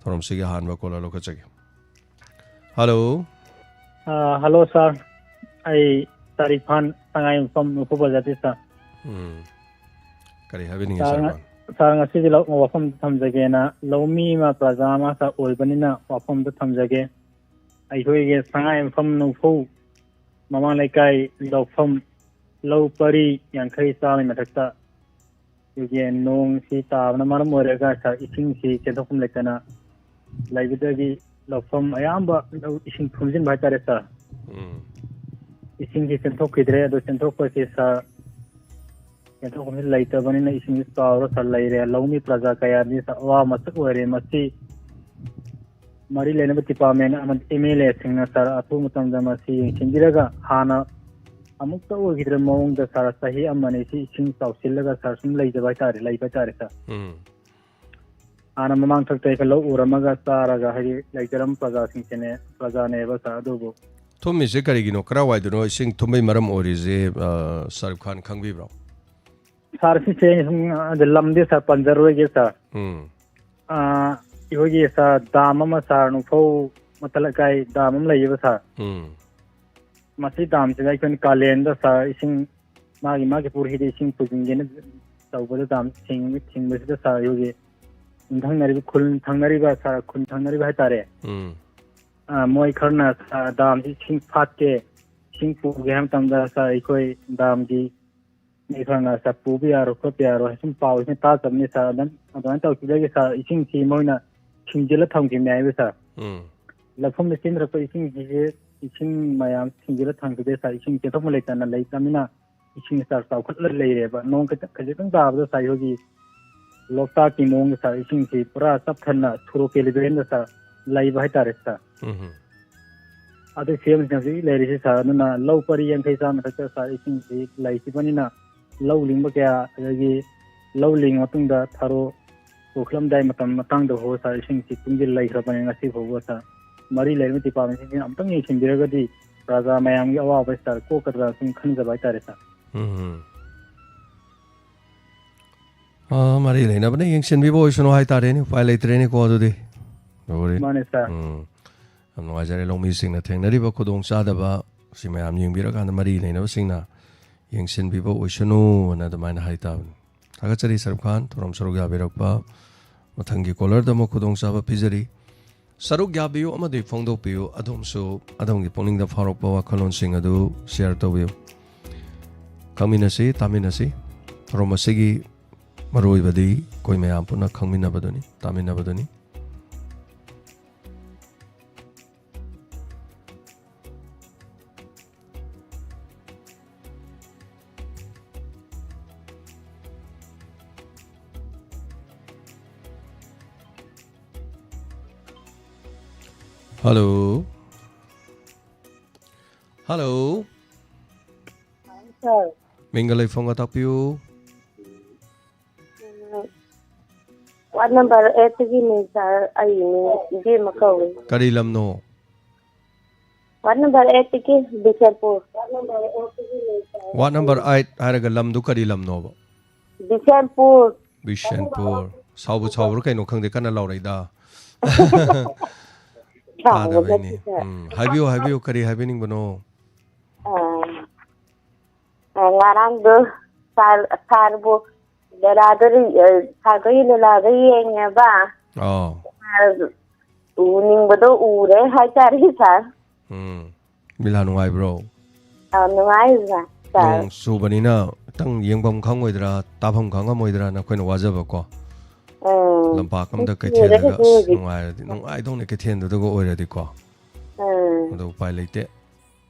ꯊꯧꯔꯝꯁꯤꯒꯤ ꯑꯍꯥꯟꯕ ꯀꯣꯂꯔ ꯂꯧꯈꯠꯆꯒꯦ꯫ ꯍꯜꯂꯣ꯫ ꯑ, ꯍꯜꯂꯣ ꯁꯥꯔ, ꯑꯩ ꯇꯥꯔꯤꯛ ꯐꯥꯟ ꯁꯉꯥꯏ ꯃꯐꯝ ꯎꯈꯨ ꯕꯖꯥꯔꯗꯤ ꯁꯥꯔ꯫ ꯎꯝ꯫ ꯀꯔꯤ ꯍꯥꯏꯕꯤꯅꯤꯡꯉꯤ ꯁꯥꯔ, ꯁꯥꯔ ꯉ-, ꯁꯥꯔ, ꯉꯁꯤꯗꯤ ꯂꯧ-, ꯋꯥꯐꯝ ꯊꯝꯖꯒꯦꯅ, ꯂꯧꯃꯤ ꯑꯃ ꯄ꯭ꯔꯖꯥ ꯑꯃ ꯁꯥꯔ ꯑꯣꯏꯕꯅꯤꯅ ꯋꯥꯐꯝꯗ ꯊꯝꯖꯒꯦ꯫ ꯑꯩꯈꯣꯏꯒꯤ ꯁꯉꯥꯏ ꯃꯐꯝ ꯅꯨꯡꯐꯧ ꯃꯃꯥꯡ ꯂꯩꯀꯥꯏ ꯂꯧꯐꯝ ꯂꯧ ꯄꯔꯤ ꯌꯥꯡꯈꯩ ꯆꯥꯝꯃꯒꯤ ꯃꯊꯛꯇ ꯑꯩꯈꯣꯏꯒꯤ ꯅꯣꯡꯁꯤ ꯇꯥꯕꯅ ꯃꯔꯝ ꯑꯣꯏꯔꯒ ꯁꯥꯔ ꯏꯁꯤꯡꯁꯤ ꯆꯦꯟꯊꯣꯛꯐꯝ ꯂꯩꯇꯅ ꯂꯩꯕꯗꯒꯤ ꯂꯧꯐꯝ ꯑꯌꯥꯝꯕ ꯂꯧ ꯏꯁꯤꯡ ꯊꯨꯝꯖꯤꯟꯕ ꯍꯥꯏꯇꯥꯔꯦ ꯁꯥꯔ꯫ ꯎꯝ꯫ ꯏꯁꯤꯡꯁꯤ ꯆꯦꯟꯊꯣꯛꯈꯤꯗ꯭ꯔꯦ꯫ ꯑꯗꯣ ꯆꯦꯟꯊꯣꯛꯄꯁꯤ ꯁꯥꯔ ꯆꯦꯟꯊꯣꯛꯐꯝꯁꯤ ꯂꯩꯇꯕꯅꯤꯅ ꯏꯁꯤꯡꯁꯤ ꯆꯥꯎꯔ ꯁꯥꯔ ꯂꯩꯔꯦ꯫ ꯂꯧꯃꯤ ꯄ꯭ꯔꯖꯥ ꯀꯌꯥꯗꯤ ꯁꯥꯔ ꯑꯋꯥꯕ ꯃꯁꯛ ꯑꯣꯏꯔꯦ꯫ ꯃꯁꯤ ꯃꯔꯤ ꯂꯩꯅꯕ ꯗꯤꯄꯥꯔꯠꯃꯦꯟ ꯑꯃꯗꯤ ꯑꯦꯝ ꯑꯦꯜ ꯑꯦꯁꯤꯡꯅ ꯁꯥꯔ ꯑꯊꯨꯕ ꯃꯇꯝꯗ ꯃꯁꯤ ꯌꯦꯡꯁꯤꯟꯕꯤꯔꯒ ꯍꯥꯟꯅ ꯑꯃꯨꯛꯇ ꯑꯣꯏꯈꯤꯗ꯭ꯔꯦ ꯃꯑꯣꯡꯗ ꯁꯥꯔ ꯆꯍꯤ ꯑꯃ ꯑꯅꯤꯁꯤ ꯏꯁꯤꯡ ꯆꯥꯎꯁꯤꯜꯂꯒ ꯁꯥꯔ ꯁꯨꯝ ꯂꯩꯖꯕ ꯍꯥꯏꯇꯥꯔꯦ, ꯂꯩꯕ ꯍꯥꯏꯇꯥꯔꯦ ꯁꯥꯔ꯫ ꯎꯝ꯫ ꯍꯥꯟꯅ ꯃꯃꯥꯡ ꯊꯛꯇ ꯑꯩꯈꯣꯏ ꯂꯧ ꯎꯔꯝꯃꯒ ꯆꯥꯔꯒ ꯍꯥꯏꯗꯤ ꯂꯩꯖꯔꯝꯕ ꯄ꯭ꯔꯖꯥꯁꯤꯡꯁꯤꯅꯦ, ꯄ꯭ꯔꯖꯥꯅꯦꯕ ꯁꯥꯔ꯫ ꯑꯗꯨꯕꯨ ꯊꯨꯝꯃꯤꯁꯦ ꯀꯔꯤꯒꯤꯅꯣ? ꯀꯔꯥꯏꯋꯥꯏꯗꯅꯣ ꯏꯁꯤꯡ ꯊꯨꯝꯕꯩ ꯃꯔꯝ ꯑꯣꯏꯔꯤꯁꯦ, ꯑ, ꯁꯥꯔꯨꯛ ꯈꯥꯟ ꯈꯪꯕꯤꯕ꯭ꯔꯣ? ꯁꯥꯔ, ꯁꯤꯁꯦ ꯑꯩꯅ ꯁꯨꯝ, ꯑꯗ ꯂꯝꯗꯤ ꯁꯥꯔ ꯄꯟꯖꯔꯣꯏꯒꯦ ꯁꯥꯔ꯫ ꯎꯝ꯫ ꯑ, ꯑꯩꯈꯣꯏꯒꯤ ꯁꯥꯔ ꯗꯥꯝ ꯑꯃ ꯁꯥꯔ ꯅꯨꯡꯐꯧ ꯃꯊꯛ ꯂꯩꯀꯥꯏ ꯗꯥꯝ ꯑꯃ ꯂꯩꯌꯦꯕ ꯁꯥꯔ꯫ ꯎꯝ꯫ ꯃꯁꯤ ꯗꯥꯝꯁꯤꯗ ꯑꯩꯈꯣꯏꯅ ꯀꯥꯂꯦꯟꯗ ꯁꯥꯔ ꯏꯁꯤꯡ ꯃꯥꯒꯤ ꯃꯥꯒꯤ ꯄꯨꯈ꯭ꯔꯤꯗ ꯏꯁꯤꯡ ꯄꯨꯁꯤꯟꯒꯦꯅ ꯇꯧꯕꯗ ꯗꯥꯝ ꯊꯤꯡ-, ꯊꯤꯡꯕꯁꯤꯗ ꯁꯥꯔ ꯑꯩꯈꯣꯏꯒꯤ ꯌꯨꯝꯊꯪꯅꯔꯤꯕ ꯈꯨꯜ ꯊꯪꯅꯔꯤꯕ ꯁꯥꯔ ꯈꯨꯟ ꯊꯪꯅꯔꯤꯕ ꯍꯥꯏꯇꯥꯔꯦ꯫ ꯎꯝ꯫ ꯑ, ꯃꯣꯏ ꯈꯔꯅ ꯁꯥꯔ ꯗꯥꯝꯁꯤ ꯏꯁꯤꯡ ꯐꯥꯠꯀꯦ, ꯏꯁꯤꯡ ꯄꯨꯒꯦ ꯍꯥꯏꯕ ꯃꯇꯝꯗ ꯁꯥꯔ ꯑꯩꯈꯣꯏ ꯗꯥꯝꯒꯤ ꯃꯤ ꯈꯔꯅ ꯁꯥꯔ ꯄꯨꯕ ꯌꯥꯔꯣꯏ ꯈꯣꯠꯄ ꯌꯥꯔꯣꯏ ꯁꯨꯝ ꯄꯥꯎꯁꯤꯅ ꯇꯥꯖꯕꯅꯤ ꯁꯥꯔ꯫ ꯑꯗꯨꯝ ꯑꯗꯨꯃꯥꯏꯅ ꯇꯧꯈꯤꯕꯗꯒꯤ ꯁꯥꯔ ꯏꯁꯤꯡꯁꯤ ꯃꯣꯏꯅ ꯊꯤꯡꯖꯤꯜꯂ ꯊꯝꯈꯤꯕꯅꯦ ꯍꯥꯏꯕ ꯁꯥꯔ꯫ ꯎꯝ꯫ ꯂꯧꯐꯝꯗ ꯆꯦꯟꯊꯔꯛꯄ ꯏꯁꯤꯡꯁꯤꯁꯦ ꯏꯁꯤꯡ ꯃꯌꯥꯝ ꯊꯤꯡꯖꯤꯜꯂ ꯊꯝꯈꯤꯕꯗꯒꯤ ꯁꯥꯔ ꯏꯁꯤꯡ ꯆꯦꯟꯊꯣꯛꯐꯝ ꯂꯩꯇꯅ ꯂꯩꯇꯕꯅꯤꯅ ꯏꯁꯤꯡ ꯏꯆꯥꯎ ꯆꯥꯎꯈꯠꯂ ꯂꯩꯔꯦꯕ꯫ ꯅꯣꯡ ꯈꯤꯇꯪ ꯈꯖꯤꯛꯇꯪ ꯇꯥꯕꯗ ꯁꯥꯔ ꯑꯩꯈꯣꯏꯒꯤ ꯂꯣꯛꯇꯥꯛꯀꯤ ꯃꯑꯣꯡꯗ ꯁꯥꯔ ꯏꯁꯤꯡꯁꯤ ꯄꯨꯔꯥ ꯆꯞ ꯊꯟꯅ ꯁꯣꯔꯣꯛꯀꯤ ꯂꯦꯚꯦꯜꯗ ꯁꯥꯔ ꯂꯩꯕ ꯍꯥꯏꯇꯥꯔꯦ ꯁꯥꯔ꯫ ꯎꯝ꯫ ꯑꯗꯨ ꯐꯤꯕꯝꯁꯤꯅ ꯍꯧꯖꯤꯛ ꯂꯩꯔꯤꯁꯤ ꯁꯥꯔ꯫ ꯑꯗꯨꯅ ꯂꯧ ꯄꯔꯤ ꯌꯥꯡꯈꯩ ꯆꯥꯝꯃ ꯊꯛꯇ ꯁꯥꯔ ꯏꯁꯤꯡꯁꯤ ꯂꯩꯈꯤꯕꯅꯤꯅ ꯂꯧ ꯂꯤꯡꯕ ꯀꯌꯥ, ꯑꯗꯒꯤ ꯂꯧ ꯂꯤꯡꯉ ꯃꯇꯨꯡꯗ ꯊꯔꯣ ꯄꯨꯈꯠꯂꯝꯗꯥꯏ ꯃꯇꯝ ꯃꯇꯥꯡꯗ ꯍꯣ ꯁꯥꯔ ꯏꯁꯤꯡꯁꯤ ꯇꯨꯡꯁꯤꯜ ꯂꯩꯈ꯭ꯔꯕꯅꯤ ꯉꯁꯤ ꯐꯥꯎꯕ ꯁꯥꯔ꯫ ꯃꯔꯤ ꯂꯩꯅꯕ ꯗꯤꯄꯥꯔꯠꯃꯦꯟꯁꯤꯡꯁꯤꯅ ꯑꯃꯨꯛꯇꯪ ꯌꯦꯡꯁꯤꯟꯕꯤꯔꯒꯗꯤ ꯄ꯭ꯔꯖꯥ ꯃꯌꯥꯝꯒꯤ ꯑꯋꯥꯕ ꯁꯥꯔ ꯀꯣꯛꯀꯗ꯭ꯔꯥ ꯁꯨꯝ ꯈꯟꯖꯕ ꯍꯥꯏꯇꯥꯔꯦ ꯁꯥꯔ꯫ ꯎꯝ꯫ ꯑꯥ, ꯃꯔꯤ ꯂꯩꯅꯕꯅ ꯌꯦꯡꯁꯤꯟꯕꯤꯕ ꯑꯣꯏꯁꯅꯨ ꯍꯥꯏꯇꯥꯔꯦꯅꯦ꯫ ꯎꯄꯥꯏ ꯂꯩꯇ꯭ꯔꯦꯅꯦꯀꯣ ꯑꯗꯨꯗꯤ꯫ ꯂꯣꯏꯔꯦ꯫ ꯃꯥꯅꯦ ꯁꯥꯔ꯫ ꯎꯝ꯫ ꯌꯥꯝ ꯅꯨꯡꯉꯥꯏꯖꯔꯦ꯫ ꯂꯧꯃꯤꯁꯤꯡꯅ ꯊꯦꯡꯅꯔꯤꯕ ꯈꯨꯗꯣꯡꯆꯥꯗꯕ ꯁꯤ ꯃꯌꯥꯝ ꯌꯦꯡꯕꯤꯔꯀꯥꯟꯗ ꯃꯔꯤ ꯂꯩꯅꯕꯁꯤꯡꯅ ꯌꯦꯡꯁꯤꯟꯕꯤꯕ ꯑꯣꯏꯁꯅꯨꯅ ꯑꯗꯨꯃꯥꯏꯅ ꯍꯥꯏꯇꯥꯕꯅꯤ꯫ ꯊꯥꯒꯠꯆꯔꯤ ꯁꯔꯨꯛ ꯈꯥꯟ, ꯊꯧꯔꯝ ꯁꯔꯨꯛ ꯌꯥꯕꯤꯔꯛꯄ꯫ ꯃꯊꯪꯒꯤ ꯀꯣꯂꯔꯗ ꯑꯃꯨꯛ ꯈꯨꯗꯣꯡꯆꯥꯕ ꯄꯤꯖꯔꯤ꯫ ꯁꯔꯨꯛ ꯌꯥꯕꯤꯌꯨ ꯑꯃꯗꯤ ꯐꯣꯡꯗꯣꯛꯄꯤꯌꯨ꯫ ꯑꯗꯣꯝꯁꯨ ꯑꯗꯣꯝꯒꯤ ꯄꯨꯛꯅꯤꯡꯗ ꯐꯥꯎꯔꯛꯄ ꯋꯥꯈꯜꯂꯣꯟꯁꯤꯡ ꯑꯗꯨ ꯁꯤꯌꯔ ꯇꯧꯕꯤꯌꯨ꯫ ꯈꯪꯃꯤꯟꯅꯁꯤ, ꯇꯥꯃꯤꯟꯅꯁꯤ꯫ ꯊꯧꯔꯝ ꯑꯁꯤꯒꯤ ꯃꯔꯨꯑꯣꯏꯕꯗꯤ ꯑꯩꯈꯣꯏ ꯃꯌꯥꯝ ꯄꯨꯟꯅ ꯈꯪꯃꯤꯟꯅꯕꯗꯨꯅꯤ, ꯇꯥꯃꯤꯟꯅꯕꯗꯨꯅꯤ꯫ ꯍꯜꯂꯣ꯫ ꯍꯜꯂꯣ꯫ ꯁꯥꯔ꯫ ꯃꯤꯡꯒ ꯂꯩꯐꯝꯒ ꯇꯥꯛꯄꯤꯌꯨ꯫ ꯎꯝ, ꯋꯥꯔꯗ ꯅꯝꯕꯔ ꯑꯩꯠꯇꯒꯤꯅꯤ ꯁꯥꯔ, ꯑꯩ ꯃꯤꯡ ꯏꯕꯦꯝꯃ ꯀꯧꯏ꯫ ꯀꯔꯤ ꯂꯝꯅꯣ? ꯋꯥꯔꯗ ꯅꯝꯕꯔ ꯑꯩꯠꯇꯒꯤ, ꯕꯤꯁꯦꯝꯄꯨꯔ꯫ ꯋꯥꯔꯗ ꯅꯝꯕꯔ ꯑꯩꯠ ꯍꯥꯏꯔꯒ ꯂꯝꯗꯨ ꯀꯔꯤ ꯂꯝꯅꯣꯕ? ꯕꯤꯁꯦꯝꯄꯨꯔ꯫ ꯕꯤꯁꯦꯝꯄꯨꯔ꯫ ꯁꯥꯎꯕꯨ ꯁꯥꯎꯕ꯭ꯔꯥ ꯀꯩꯅꯣ ꯈꯪꯗꯦ, ꯀꯟꯅ ꯂꯥꯎꯔꯛꯏꯗ꯫ ꯁꯥꯎꯕ ꯇꯥꯗꯕꯩꯅꯤ꯫ ꯅꯠꯇꯦ ꯁꯥꯔ꯫ ꯎꯝ, ꯍꯥꯏꯕꯤꯌꯨ, ꯍꯥꯏꯕꯤꯌꯨ, ꯀꯔꯤ ꯍꯥꯏꯕꯤꯅꯤꯡꯕꯅꯣ? ꯑꯥ, ꯑꯥ, ꯉꯔꯥꯡꯗꯣ ꯁꯥꯔ, ꯁꯥꯔꯕꯨ ꯂꯤꯂꯥꯗꯣ ꯔꯤ-, ꯑ, ꯁꯥꯔꯈꯣꯏꯒꯤ ꯂꯤꯂꯥꯗꯣ ꯌꯦꯡꯉꯦꯕ꯫ ꯑꯥꯎ꯫ ꯑ, ꯎꯅꯤꯡꯕꯗꯣ ꯎꯔꯦ ꯍꯥꯏꯇꯥꯔꯦ, ꯁꯥꯔ꯫ ꯎꯝ꯫ ꯂꯤꯂꯥ ꯅꯨꯡꯉꯥꯏꯕ꯭ꯔꯣ? ꯑ, ꯅꯨꯡꯉꯥꯏ, ꯁꯥꯔ꯫ ꯅꯣꯡ ꯆꯨꯕꯅꯤꯅ ꯈꯤꯇꯪ ꯌꯦꯡꯐꯝ ꯈꯪꯉꯣꯏꯗ꯭ꯔꯥ, ꯇꯥꯐꯝ ꯈꯪꯉꯝꯃꯣꯏꯗ꯭ꯔꯥꯅ ꯑꯩꯈꯣꯏꯅ ꯋꯥꯖꯕꯀꯣ꯫ ꯎꯝ꯫ ꯂꯝꯄꯥꯛ ꯑꯝꯗ ꯅꯨꯡꯁꯤꯌꯦꯗ ꯀꯩꯊꯦꯜꯗꯒ, ꯍꯧꯖꯤꯛ ꯑꯁ, ꯍꯧꯖꯤꯛ꯫ ꯅꯨꯡꯉꯥꯏꯔꯗꯤ, ꯅꯨꯡꯉꯥꯏꯗꯧꯅꯦ ꯀꯩꯊꯦꯜꯗꯨꯗꯒ ꯑꯣꯏꯔꯗꯤꯀꯣ꯫ ꯎꯝ꯫ ꯑꯗꯣ ꯎꯄꯥꯏ ꯂꯩꯇꯦ꯫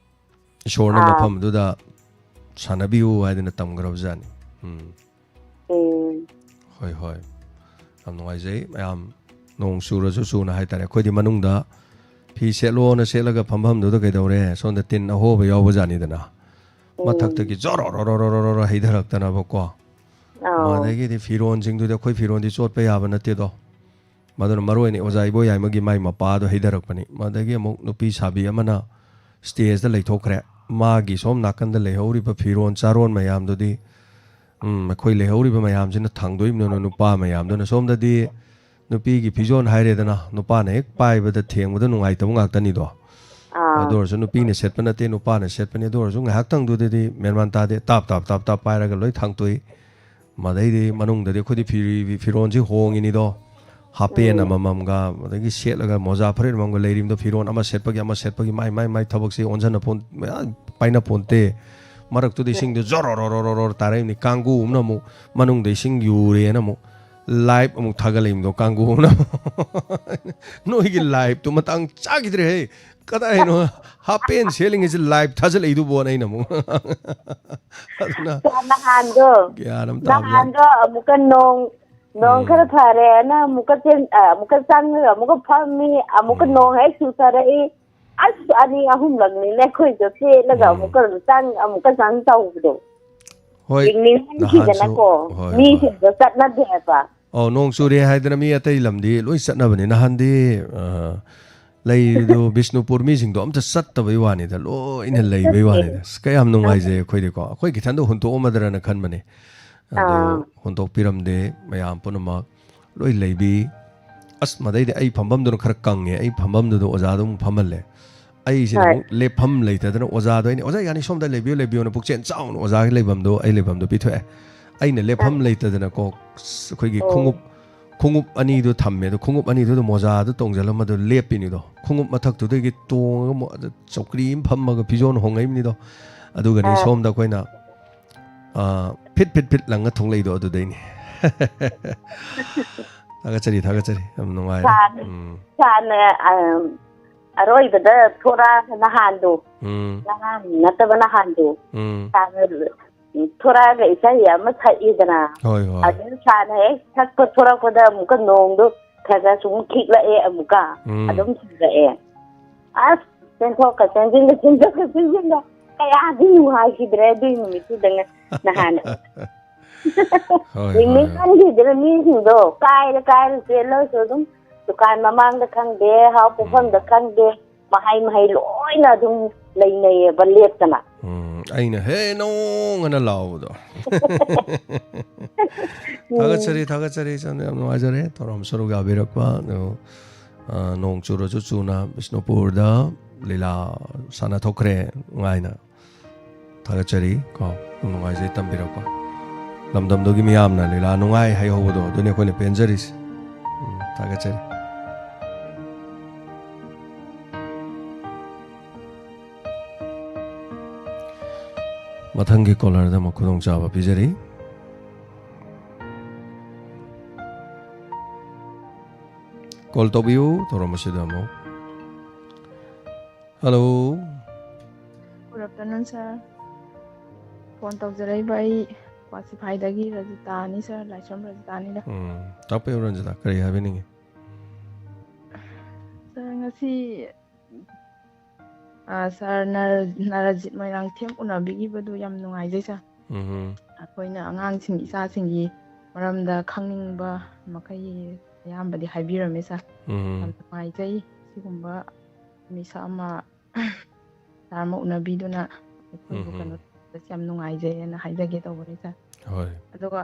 ꯏꯁꯣꯔꯅ ꯑꯥ꯫ ꯃꯐꯝꯗꯨꯗ ꯁꯥꯟꯅꯕꯤꯌꯨ ꯍꯥꯏꯗꯅ ꯇꯝꯈ꯭ꯔꯕꯖꯥꯠꯅꯤ꯫ ꯎꯝ꯫ ꯎꯝ꯫ ꯍꯣꯏ, ꯍꯣꯏ꯫ ꯌꯥꯝ ꯅꯨꯡꯉꯥꯏꯖꯩ꯫ ꯃꯌꯥꯝ ꯅꯣꯡ ꯆꯨꯔꯁꯨ ꯆꯨꯅ ꯍꯥꯏꯇꯥꯔꯦ꯫ ꯑꯩꯈꯣꯏꯗꯤ ꯃꯅꯨꯡꯗ ꯐꯤ ꯁꯦꯠꯂꯣꯅ ꯁꯦꯠꯂꯒ ꯐꯝꯐꯝꯗꯨꯗ ꯀꯩꯗꯧꯔꯦ? ꯁꯣꯝꯗ ꯇꯤꯟ ꯑꯍꯣꯕ ꯌꯥꯎꯕꯖꯥꯠꯅꯤꯗꯅ꯫ ꯎꯝ꯫ ꯃꯊꯛꯇꯒꯤ ꯖꯣꯔꯣꯔꯣꯔꯣꯔꯣꯔꯣ ꯍꯩꯊꯔꯛꯇꯅꯕꯀꯣ꯫ ꯑꯥꯎ꯫ ꯑꯗꯒꯤꯗꯤ ꯐꯤꯔꯣꯟꯁꯤꯡꯗꯨꯗꯤ, ꯑꯩꯈꯣꯏ ꯐꯤꯔꯣꯟꯗꯤ ꯆꯣꯠꯄ ꯌꯥꯕ ꯅꯠꯇꯦꯗꯣ꯫ ꯃꯗꯨꯅ ꯃꯔꯨ ꯑꯣꯏꯅ ꯑꯣꯖꯥ ꯏꯕꯣꯌꯥꯏꯃꯒꯤ ꯃꯥꯏ ꯃꯄꯥꯗꯣ ꯍꯩꯊꯔꯛꯄꯅꯤ꯫ ꯃꯗꯒꯤ ꯑꯃꯨꯛ ꯅꯨꯄꯤ ꯁꯥꯕꯤ ꯑꯃꯅ ꯁ꯭ꯇꯦꯖꯇ ꯂꯩꯊꯣꯛꯈ꯭ꯔꯦ꯫ ꯃꯥꯒꯤ ꯁꯣꯝ ꯅꯥꯀꯟꯗ ꯂꯩꯍꯧꯔꯤꯕ ꯐꯤꯔꯣꯟ ꯆꯥꯔꯣꯟ ꯃꯌꯥꯝꯗꯨꯗꯤ, ꯎꯝ, ꯑꯩꯈꯣꯏ ꯂꯩꯍꯧꯔꯤꯕ ꯃꯌꯥꯝꯁꯤꯅ ꯊꯥꯡꯗꯣꯛꯏꯕꯅꯤꯅ ꯅꯨꯄꯥ ꯃꯌꯥꯝꯗꯨꯅ꯫ ꯁꯣꯝꯗꯗꯤ ꯅꯨꯄꯤꯒꯤ ꯐꯤꯖꯣꯜ ꯍꯥꯏꯔꯦꯗꯅ, ꯅꯨꯄꯥꯅ ꯍꯦꯛ ꯄꯥꯏꯕꯗ ꯊꯦꯡꯕꯗ ꯅꯨꯡꯉꯥꯏꯇꯕ ꯉꯥꯛꯇꯅꯤꯗꯣ꯫ ꯑꯥ꯫ ꯑꯗꯨ ꯑꯣꯏꯔꯁꯨ ꯅꯨꯄꯤꯅ ꯁꯦꯠꯄ ꯅꯠꯇꯦ, ꯅꯨꯄꯥꯅ ꯁꯦꯠꯄꯅꯤ꯫ ꯑꯗꯨ ꯑꯣꯏꯔꯁꯨ ꯉꯥꯏꯍꯥꯛꯇꯪꯗꯨꯗꯗꯤ ꯃꯦꯟꯃꯥꯟ ꯇꯥꯗꯦ, ꯇꯥꯞ ꯇꯥꯞ ꯇꯥꯞ ꯇꯥꯞ ꯄꯥꯏꯔꯒ ꯂꯣꯏ ꯊꯥꯡꯇꯣꯛꯏ꯫ ꯃꯗꯩꯗꯤ ꯃꯅꯨꯡꯗꯗꯤ ꯑꯩꯈꯣꯏꯗꯤ ꯐꯤ-, ꯐꯤꯔꯣꯟꯁꯤ ꯍꯣꯡꯉꯤꯅꯤꯗꯣ, ꯍꯥꯄꯦꯟ ꯎꯝ꯫ ꯑꯃꯃꯝꯒ, ꯑꯗꯒꯤ ꯁꯦꯠꯂꯒ ꯃꯣꯖꯥ ꯐꯨꯔꯤꯠ ꯑꯃꯃꯝꯒ ꯂꯩꯔꯤꯕꯗꯣ, ꯐꯤꯔꯣꯟ ꯑꯃ ꯁꯦꯠꯄꯒꯤ ꯑꯃ ꯁꯦꯠꯄꯒꯤ ꯃꯥꯏ, ꯃꯥꯏ, ꯃꯥꯏ ꯊꯕꯛꯁꯤ ꯑꯣꯟꯁꯤꯟꯅ ꯄꯣꯟ-, ꯃꯌꯥꯝ ꯄꯥꯏꯅ ꯄꯣꯟꯇꯦ꯫ ꯃꯔꯛꯇꯨꯗ ꯎꯝ꯫ ꯏꯁꯤꯡꯗꯣ ꯖꯣꯔꯣꯔꯣꯔꯣꯔꯣꯔꯣ ꯇꯥꯔꯛꯏꯕꯅꯤ꯫ ꯀꯥꯡꯒꯨ ꯑꯃꯅ ꯑꯃꯨꯛ ꯃꯅꯨꯡꯗ ꯏꯁꯤꯡ ꯌꯨꯔꯦꯅ ꯑꯃꯨꯛ ꯂꯥꯏꯚ ꯑꯃꯨꯛ ꯊꯥꯒꯠꯂꯛꯏꯕꯗꯣ, ꯀꯥꯡꯒꯨ ꯑꯃꯅ ꯑꯃꯨꯛ꯫ ꯅꯣꯏꯒꯤ ꯂꯥꯏꯚꯇꯨ ꯃꯇꯥꯡ ꯆꯥꯈꯤꯗ꯭ꯔꯦꯍꯦ꯫ ꯀꯗꯥꯏꯅꯣ ꯍꯥꯄꯦꯟ ꯁꯦꯠꯂꯤꯉꯩꯁꯤ ꯂꯥꯏꯚ ꯊꯥꯖꯤꯜꯂꯛꯏꯗꯨꯕꯣꯅ ꯑꯩꯅ ꯑꯃꯨꯛ꯫ ꯑꯗꯨꯅ ꯅꯍꯥꯟꯗꯣ, ꯒ꯭ꯌꯥꯟ ꯑꯃ ꯇꯥꯕ ꯖꯥꯠ ꯅꯠꯇꯦ꯫ ꯅꯍꯥꯟꯗꯣ ꯑꯃꯨꯛꯀ ꯅꯣꯡ, ꯅꯣꯡ ꯎꯝ꯫ ꯈꯔ ꯐꯔꯦꯅ ꯑꯃꯨꯛꯀ ꯆꯦꯟ-, ꯑ, ꯑꯃꯨꯛꯀ ꯆꯪꯉꯒ ꯑꯃꯨꯛꯀ ꯐꯝꯃꯤ, ꯑꯃꯨꯛꯀ ꯎꯝ꯫ ꯅꯣꯡ ꯍꯦꯛ ꯆꯨꯊꯔꯛꯏ꯫ ꯑꯁ, ꯑꯅꯤ ꯑꯍꯨꯝꯂꯛꯅꯤꯅꯦ ꯑꯩꯈꯣꯏꯗꯣ ꯆꯦꯜꯂꯒ ꯎꯝ꯫ ꯑꯃꯨꯛꯀ ꯆꯪ, ꯑꯃꯨꯛꯀ ꯆꯪ ꯇꯧꯕꯗꯣ꯫ ꯍꯣꯏ, ꯌꯦꯡꯅꯤꯡꯃꯟꯈꯤꯗꯅꯀꯣ, ꯅꯍꯥꯟꯁꯨ, ꯍꯣꯏ, ꯍꯣꯏ꯫ ꯃꯤꯁꯤꯡꯗꯣ ꯆꯠꯅꯗꯦ ꯍꯥꯏꯕ꯫ ꯑꯧ, ꯅꯣꯡ ꯆꯨꯔꯦ ꯍꯥꯏꯗꯅ ꯃꯤ ꯑꯇꯩ ꯂꯝꯗꯤ ꯂꯣꯏ ꯆꯠꯅꯕꯅꯤ꯫ ꯅꯍꯥꯟꯗꯤ, ꯑ, ꯂꯩꯔꯤꯗꯣ ꯕꯤꯁꯅꯨꯄꯨꯔ ꯃꯤꯁꯤꯡꯗꯣ ꯑꯝꯇ ꯆꯠꯇꯕꯩ ꯋꯥꯅꯤꯗ, ꯂꯣꯏꯅ ꯂꯩꯕꯩ ꯆꯠꯇꯦ꯫ ꯋꯥꯅꯤꯗ꯫ ꯑꯁ, ꯀꯌꯥꯝ ꯅꯨꯡꯉꯥꯏꯖꯩ ꯑꯩꯈꯣꯏꯗꯤꯀꯣ꯫ ꯑꯩꯈꯣꯏ ꯈꯤꯇꯪꯗ ꯍꯨꯟꯇꯣꯛꯑꯝꯃꯗ꯭ꯔꯅ ꯈꯟꯕꯅꯦ꯫ ꯑꯗꯨ ꯑꯥ꯫ ꯍꯨꯟꯗꯣꯛꯄꯤꯔꯝꯗꯦ, ꯃꯌꯥꯝ ꯄꯨꯝꯅꯃꯛ ꯂꯣꯏ ꯂꯩꯕꯤ꯫ ꯑꯁ, ꯃꯗꯩꯗꯤ ꯑꯩ ꯐꯝꯐꯝꯗꯨꯅ ꯈꯔ ꯀꯪꯉꯦ꯫ ꯑꯩ ꯐꯝꯐꯝꯗꯨꯗ ꯑꯣꯖꯥꯗꯣ ꯑꯃꯨꯛ ꯐꯝꯍꯜꯂꯦ꯫ ꯑꯩꯁꯤꯅ ꯍꯣꯏ꯫ ꯑꯃꯨꯛ ꯂꯦꯞꯐꯝ ꯂꯩꯇꯗꯅ ꯑꯣꯖꯥꯗꯣ ꯑꯩꯅ, "ꯑꯣꯖꯥ, ꯌꯥꯅꯤ, ꯁꯣꯝꯗ ꯂꯩꯕꯤꯌꯨ, ꯂꯩꯕꯤꯌꯨꯅ" ꯄꯨꯛꯆꯦꯜ ꯆꯥꯎꯅ ꯑꯣꯖꯥꯒꯤ ꯂꯩꯐꯝꯗꯣ, ꯑꯩ ꯂꯩꯐꯝꯗꯣ ꯄꯤꯊꯣꯛꯑꯦ꯫ ꯑꯩꯅ ꯂꯦꯞꯐꯝ ꯂꯩꯇꯗꯅꯀꯣ, ꯑꯩꯈꯣꯏꯒꯤ ꯈꯣꯡꯎꯞ, ꯈꯣꯡꯎꯞ ꯑꯅꯤꯗꯨ ꯊꯝꯃꯦ, ꯑꯗꯣ ꯈꯣꯡꯎꯞ ꯑꯅꯤꯗꯨꯗ ꯃꯣꯖꯥꯗꯨ ꯇꯣꯡꯁꯤꯜꯂꯝꯃ ꯑꯗꯨ ꯂꯦꯞꯄꯤꯅꯤꯗꯣ꯫ ꯈꯣꯡꯎꯞ ꯃꯊꯛꯇꯨꯗꯒꯤ ꯇꯣꯡꯉꯒ ꯃꯣ-, ꯑꯗ ꯆꯧꯀ꯭ꯔꯤ ꯑꯃ ꯐꯝꯃꯒ ꯐꯤꯖꯣꯜ ꯍꯣꯡꯉꯛꯏꯕꯅꯤꯗꯣ꯫ ꯑꯗꯨꯒꯅꯤ ꯑꯥ꯫ ꯁꯣꯝꯗ ꯑꯩꯈꯣꯏꯅ, ꯑꯥ, ꯐꯤꯠ ꯐꯤꯠ ꯐꯤꯠ ꯂꯪꯉ ꯊꯣꯛꯂꯛꯏꯗꯣ ꯑꯗꯨꯗꯩꯅꯤ꯫ ꯊꯥꯒꯠꯆꯔꯤ, ꯊꯥꯒꯠꯆꯔꯤ꯫ ꯌꯥꯝ ꯅꯨꯡꯉꯥꯏꯔꯦ꯫ ꯁꯥꯅ, ꯎꯝ꯫ ꯁꯥꯅ, ꯑꯥ, ꯑꯔꯣꯏꯕꯗ ꯊꯣꯔꯛꯑꯒ ꯅꯍꯥꯟꯗꯣ, ꯎꯝ꯫ ꯉꯔꯥꯡ ꯅꯠꯇꯕ ꯅꯍꯥꯟꯗꯣ, ꯎꯝ꯫ ꯁꯥꯅ ꯊꯣꯔꯛꯑꯒ ꯏꯁꯩ ꯑꯃ ꯁꯛꯏꯗꯅ꯫ ꯍꯣꯏ, ꯍꯣꯏ꯫ ꯑꯗꯨ ꯁꯥꯅ ꯍꯦꯛ ꯁꯛꯄ ꯊꯣꯔꯛꯄꯗ ꯑꯃꯨꯛꯀ ꯅꯣꯡꯗꯣ ꯈꯔ ꯈꯔ ꯁꯨꯝ ꯈꯤꯛꯂꯛꯑꯦ ꯑꯃꯨꯛꯀ꯫ ꯎꯝ꯫ ꯑꯗꯨꯝ ꯆꯨꯔꯛꯑꯦ꯫ ꯑꯁ, ꯆꯦꯟꯊꯣꯛꯀ ꯆꯦꯟꯁꯤꯟꯒ, ꯆꯦꯟꯊꯣꯛꯀ ꯆꯦꯟꯁꯤꯟꯒ꯫ ꯀꯌꯥꯗꯤ ꯅꯨꯡꯉꯥꯏꯈꯤꯗ꯭ꯔꯦ ꯑꯗꯨꯏ ꯅꯨꯃꯤꯠꯇꯨꯗ ꯉ-, ꯅꯍꯥꯟ꯫ ꯍꯣꯏ, ꯍꯣꯏ, ꯍꯣꯏ꯫ ꯌꯦꯡꯅꯤꯡꯃꯟꯈꯤꯗ꯭ꯔꯦ ꯃꯤꯁꯤꯡꯗꯣ꯫ ꯀꯥꯏꯔ ꯀꯥꯏꯔ ꯆꯦꯜꯂꯁꯨ ꯑꯗꯨꯝ ꯗꯨꯀꯥꯟ ꯃꯃꯥꯡꯗ ꯈꯪꯗꯦ, ꯍꯥꯎ ꯄꯣꯠꯐꯝꯗ ꯎꯝ꯫ ꯈꯪꯗꯦ, ꯃꯍꯩ ꯃꯍꯩ ꯂꯣꯏꯅ ꯑꯗꯨꯝ ꯂꯩꯅꯩꯌꯦꯕ ꯂꯦꯞꯇꯅ꯫ ꯎꯝ, ꯑꯩꯅ "ꯍꯦ ꯅꯣꯡ" ꯑꯅ ꯂꯥꯎꯕꯗꯣ꯫ ꯎꯝ꯫ ꯊꯥꯒꯠꯆꯔꯤ, ꯊꯥꯒꯠꯆꯔꯤ, ꯏꯆꯟ, ꯌꯥꯝ ꯅꯨꯡꯉꯥꯏꯖꯔꯦ ꯊꯧꯔꯝ ꯁꯔꯨꯛ ꯌꯥꯕꯤꯔꯛꯄ꯫ ꯑꯗꯣ, ꯑ, ꯅꯣꯡ ꯆꯨꯔꯁꯨ ꯆꯨꯅ ꯕꯤꯁꯅꯨꯄꯨꯔꯗ ꯂꯤꯂꯥ ꯁꯥꯟꯅꯊꯣꯛꯈ꯭ꯔꯦ ꯉꯥꯏꯅ꯫ ꯊꯥꯒꯠꯆꯔꯤ ꯀꯣ, ꯌꯥꯝ ꯅꯨꯡꯉꯥꯏꯖꯩ ꯇꯝꯕꯤꯔꯛꯄ꯫ ꯂꯝꯗꯝꯗꯨꯒꯤ ꯃꯤꯌꯥꯝꯅ ꯂꯤꯂꯥ ꯅꯨꯡꯉꯥꯏ ꯍꯥꯏꯍꯧꯕꯗꯣ, ꯑꯗꯨꯅꯤ ꯑꯩꯈꯣꯏꯅ ꯄꯦꯟꯖꯔꯤꯁꯦ꯫ ꯎꯝ, ꯊꯥꯒꯠꯆꯔꯤ꯫ ꯃꯊꯪꯒꯤ ꯀꯣꯂꯔꯗ ꯑꯃꯨꯛ ꯈꯨꯗꯣꯡꯆꯥꯕ ꯄꯤꯖꯔꯤ꯫ ꯀꯣꯜ ꯇꯧꯕꯤꯌꯨ, ꯊꯧꯔꯝ ꯑꯁꯤꯗ ꯑꯃꯨꯛ꯫ Hello. Good afternoon, sir. Phone ꯇꯧꯖꯔꯛꯏꯕ ꯑꯩ ꯋꯥꯁꯤꯐꯥꯏꯗꯒꯤ ꯔꯖꯤꯇꯥꯅꯤ, sir, ꯂꯥꯏꯁ꯭ꯔꯝ ꯔꯖꯤꯇꯥꯅꯤꯗ꯫ ꯎꯝ, ꯇꯥꯛꯄꯤꯌꯨ ꯔꯟꯖꯤꯇꯥ, ꯀꯔꯤ ꯍꯥꯏꯕꯤꯅꯤꯡꯉꯤ? Sir, ꯉꯁꯤ, ꯑ, sir, ꯅꯔ-, ꯅꯔꯖꯤꯠ ꯃꯣꯏꯔꯥꯡꯊꯦꯝ ꯎꯅꯕꯤꯈꯤꯕꯗꯨ ꯌꯥꯝ ꯅꯨꯡꯉꯥꯏꯖꯩ, sir꯫ ꯎꯝ꯫ ꯑꯩꯈꯣꯏꯅ ꯑꯉꯥꯡꯁꯤꯡ, ꯏꯆꯥꯁꯤꯡꯒꯤ ꯃꯔꯝꯗ ꯈꯪꯅꯤꯡꯕ ꯃꯈꯩ ꯑꯌꯥꯝꯕꯗꯤ ꯍꯥꯏꯕꯤꯔꯝꯃꯦ, sir꯫ ꯎꯝ꯫ ꯌꯥꯝ ꯅꯨꯡꯉꯥꯏꯖꯩ꯫ ꯁꯤꯒꯨꯝꯕ ꯃꯤꯁꯛ ꯑꯃ sir ꯑꯃ ꯎꯅꯕꯤꯗꯨꯅ ꯑꯩꯈꯣꯏꯕꯨ ꯎꯝ꯫ ꯀꯩꯅꯣ ꯇꯧꯕꯁꯦ ꯌꯥꯝ ꯅꯨꯡꯉꯥꯏꯖꯩ ꯍꯥꯏꯅ ꯍꯥꯏꯖꯒꯦ ꯇꯧꯕꯅꯤ, sir꯫ ꯍꯣꯏ꯫ ꯑꯗꯨꯒ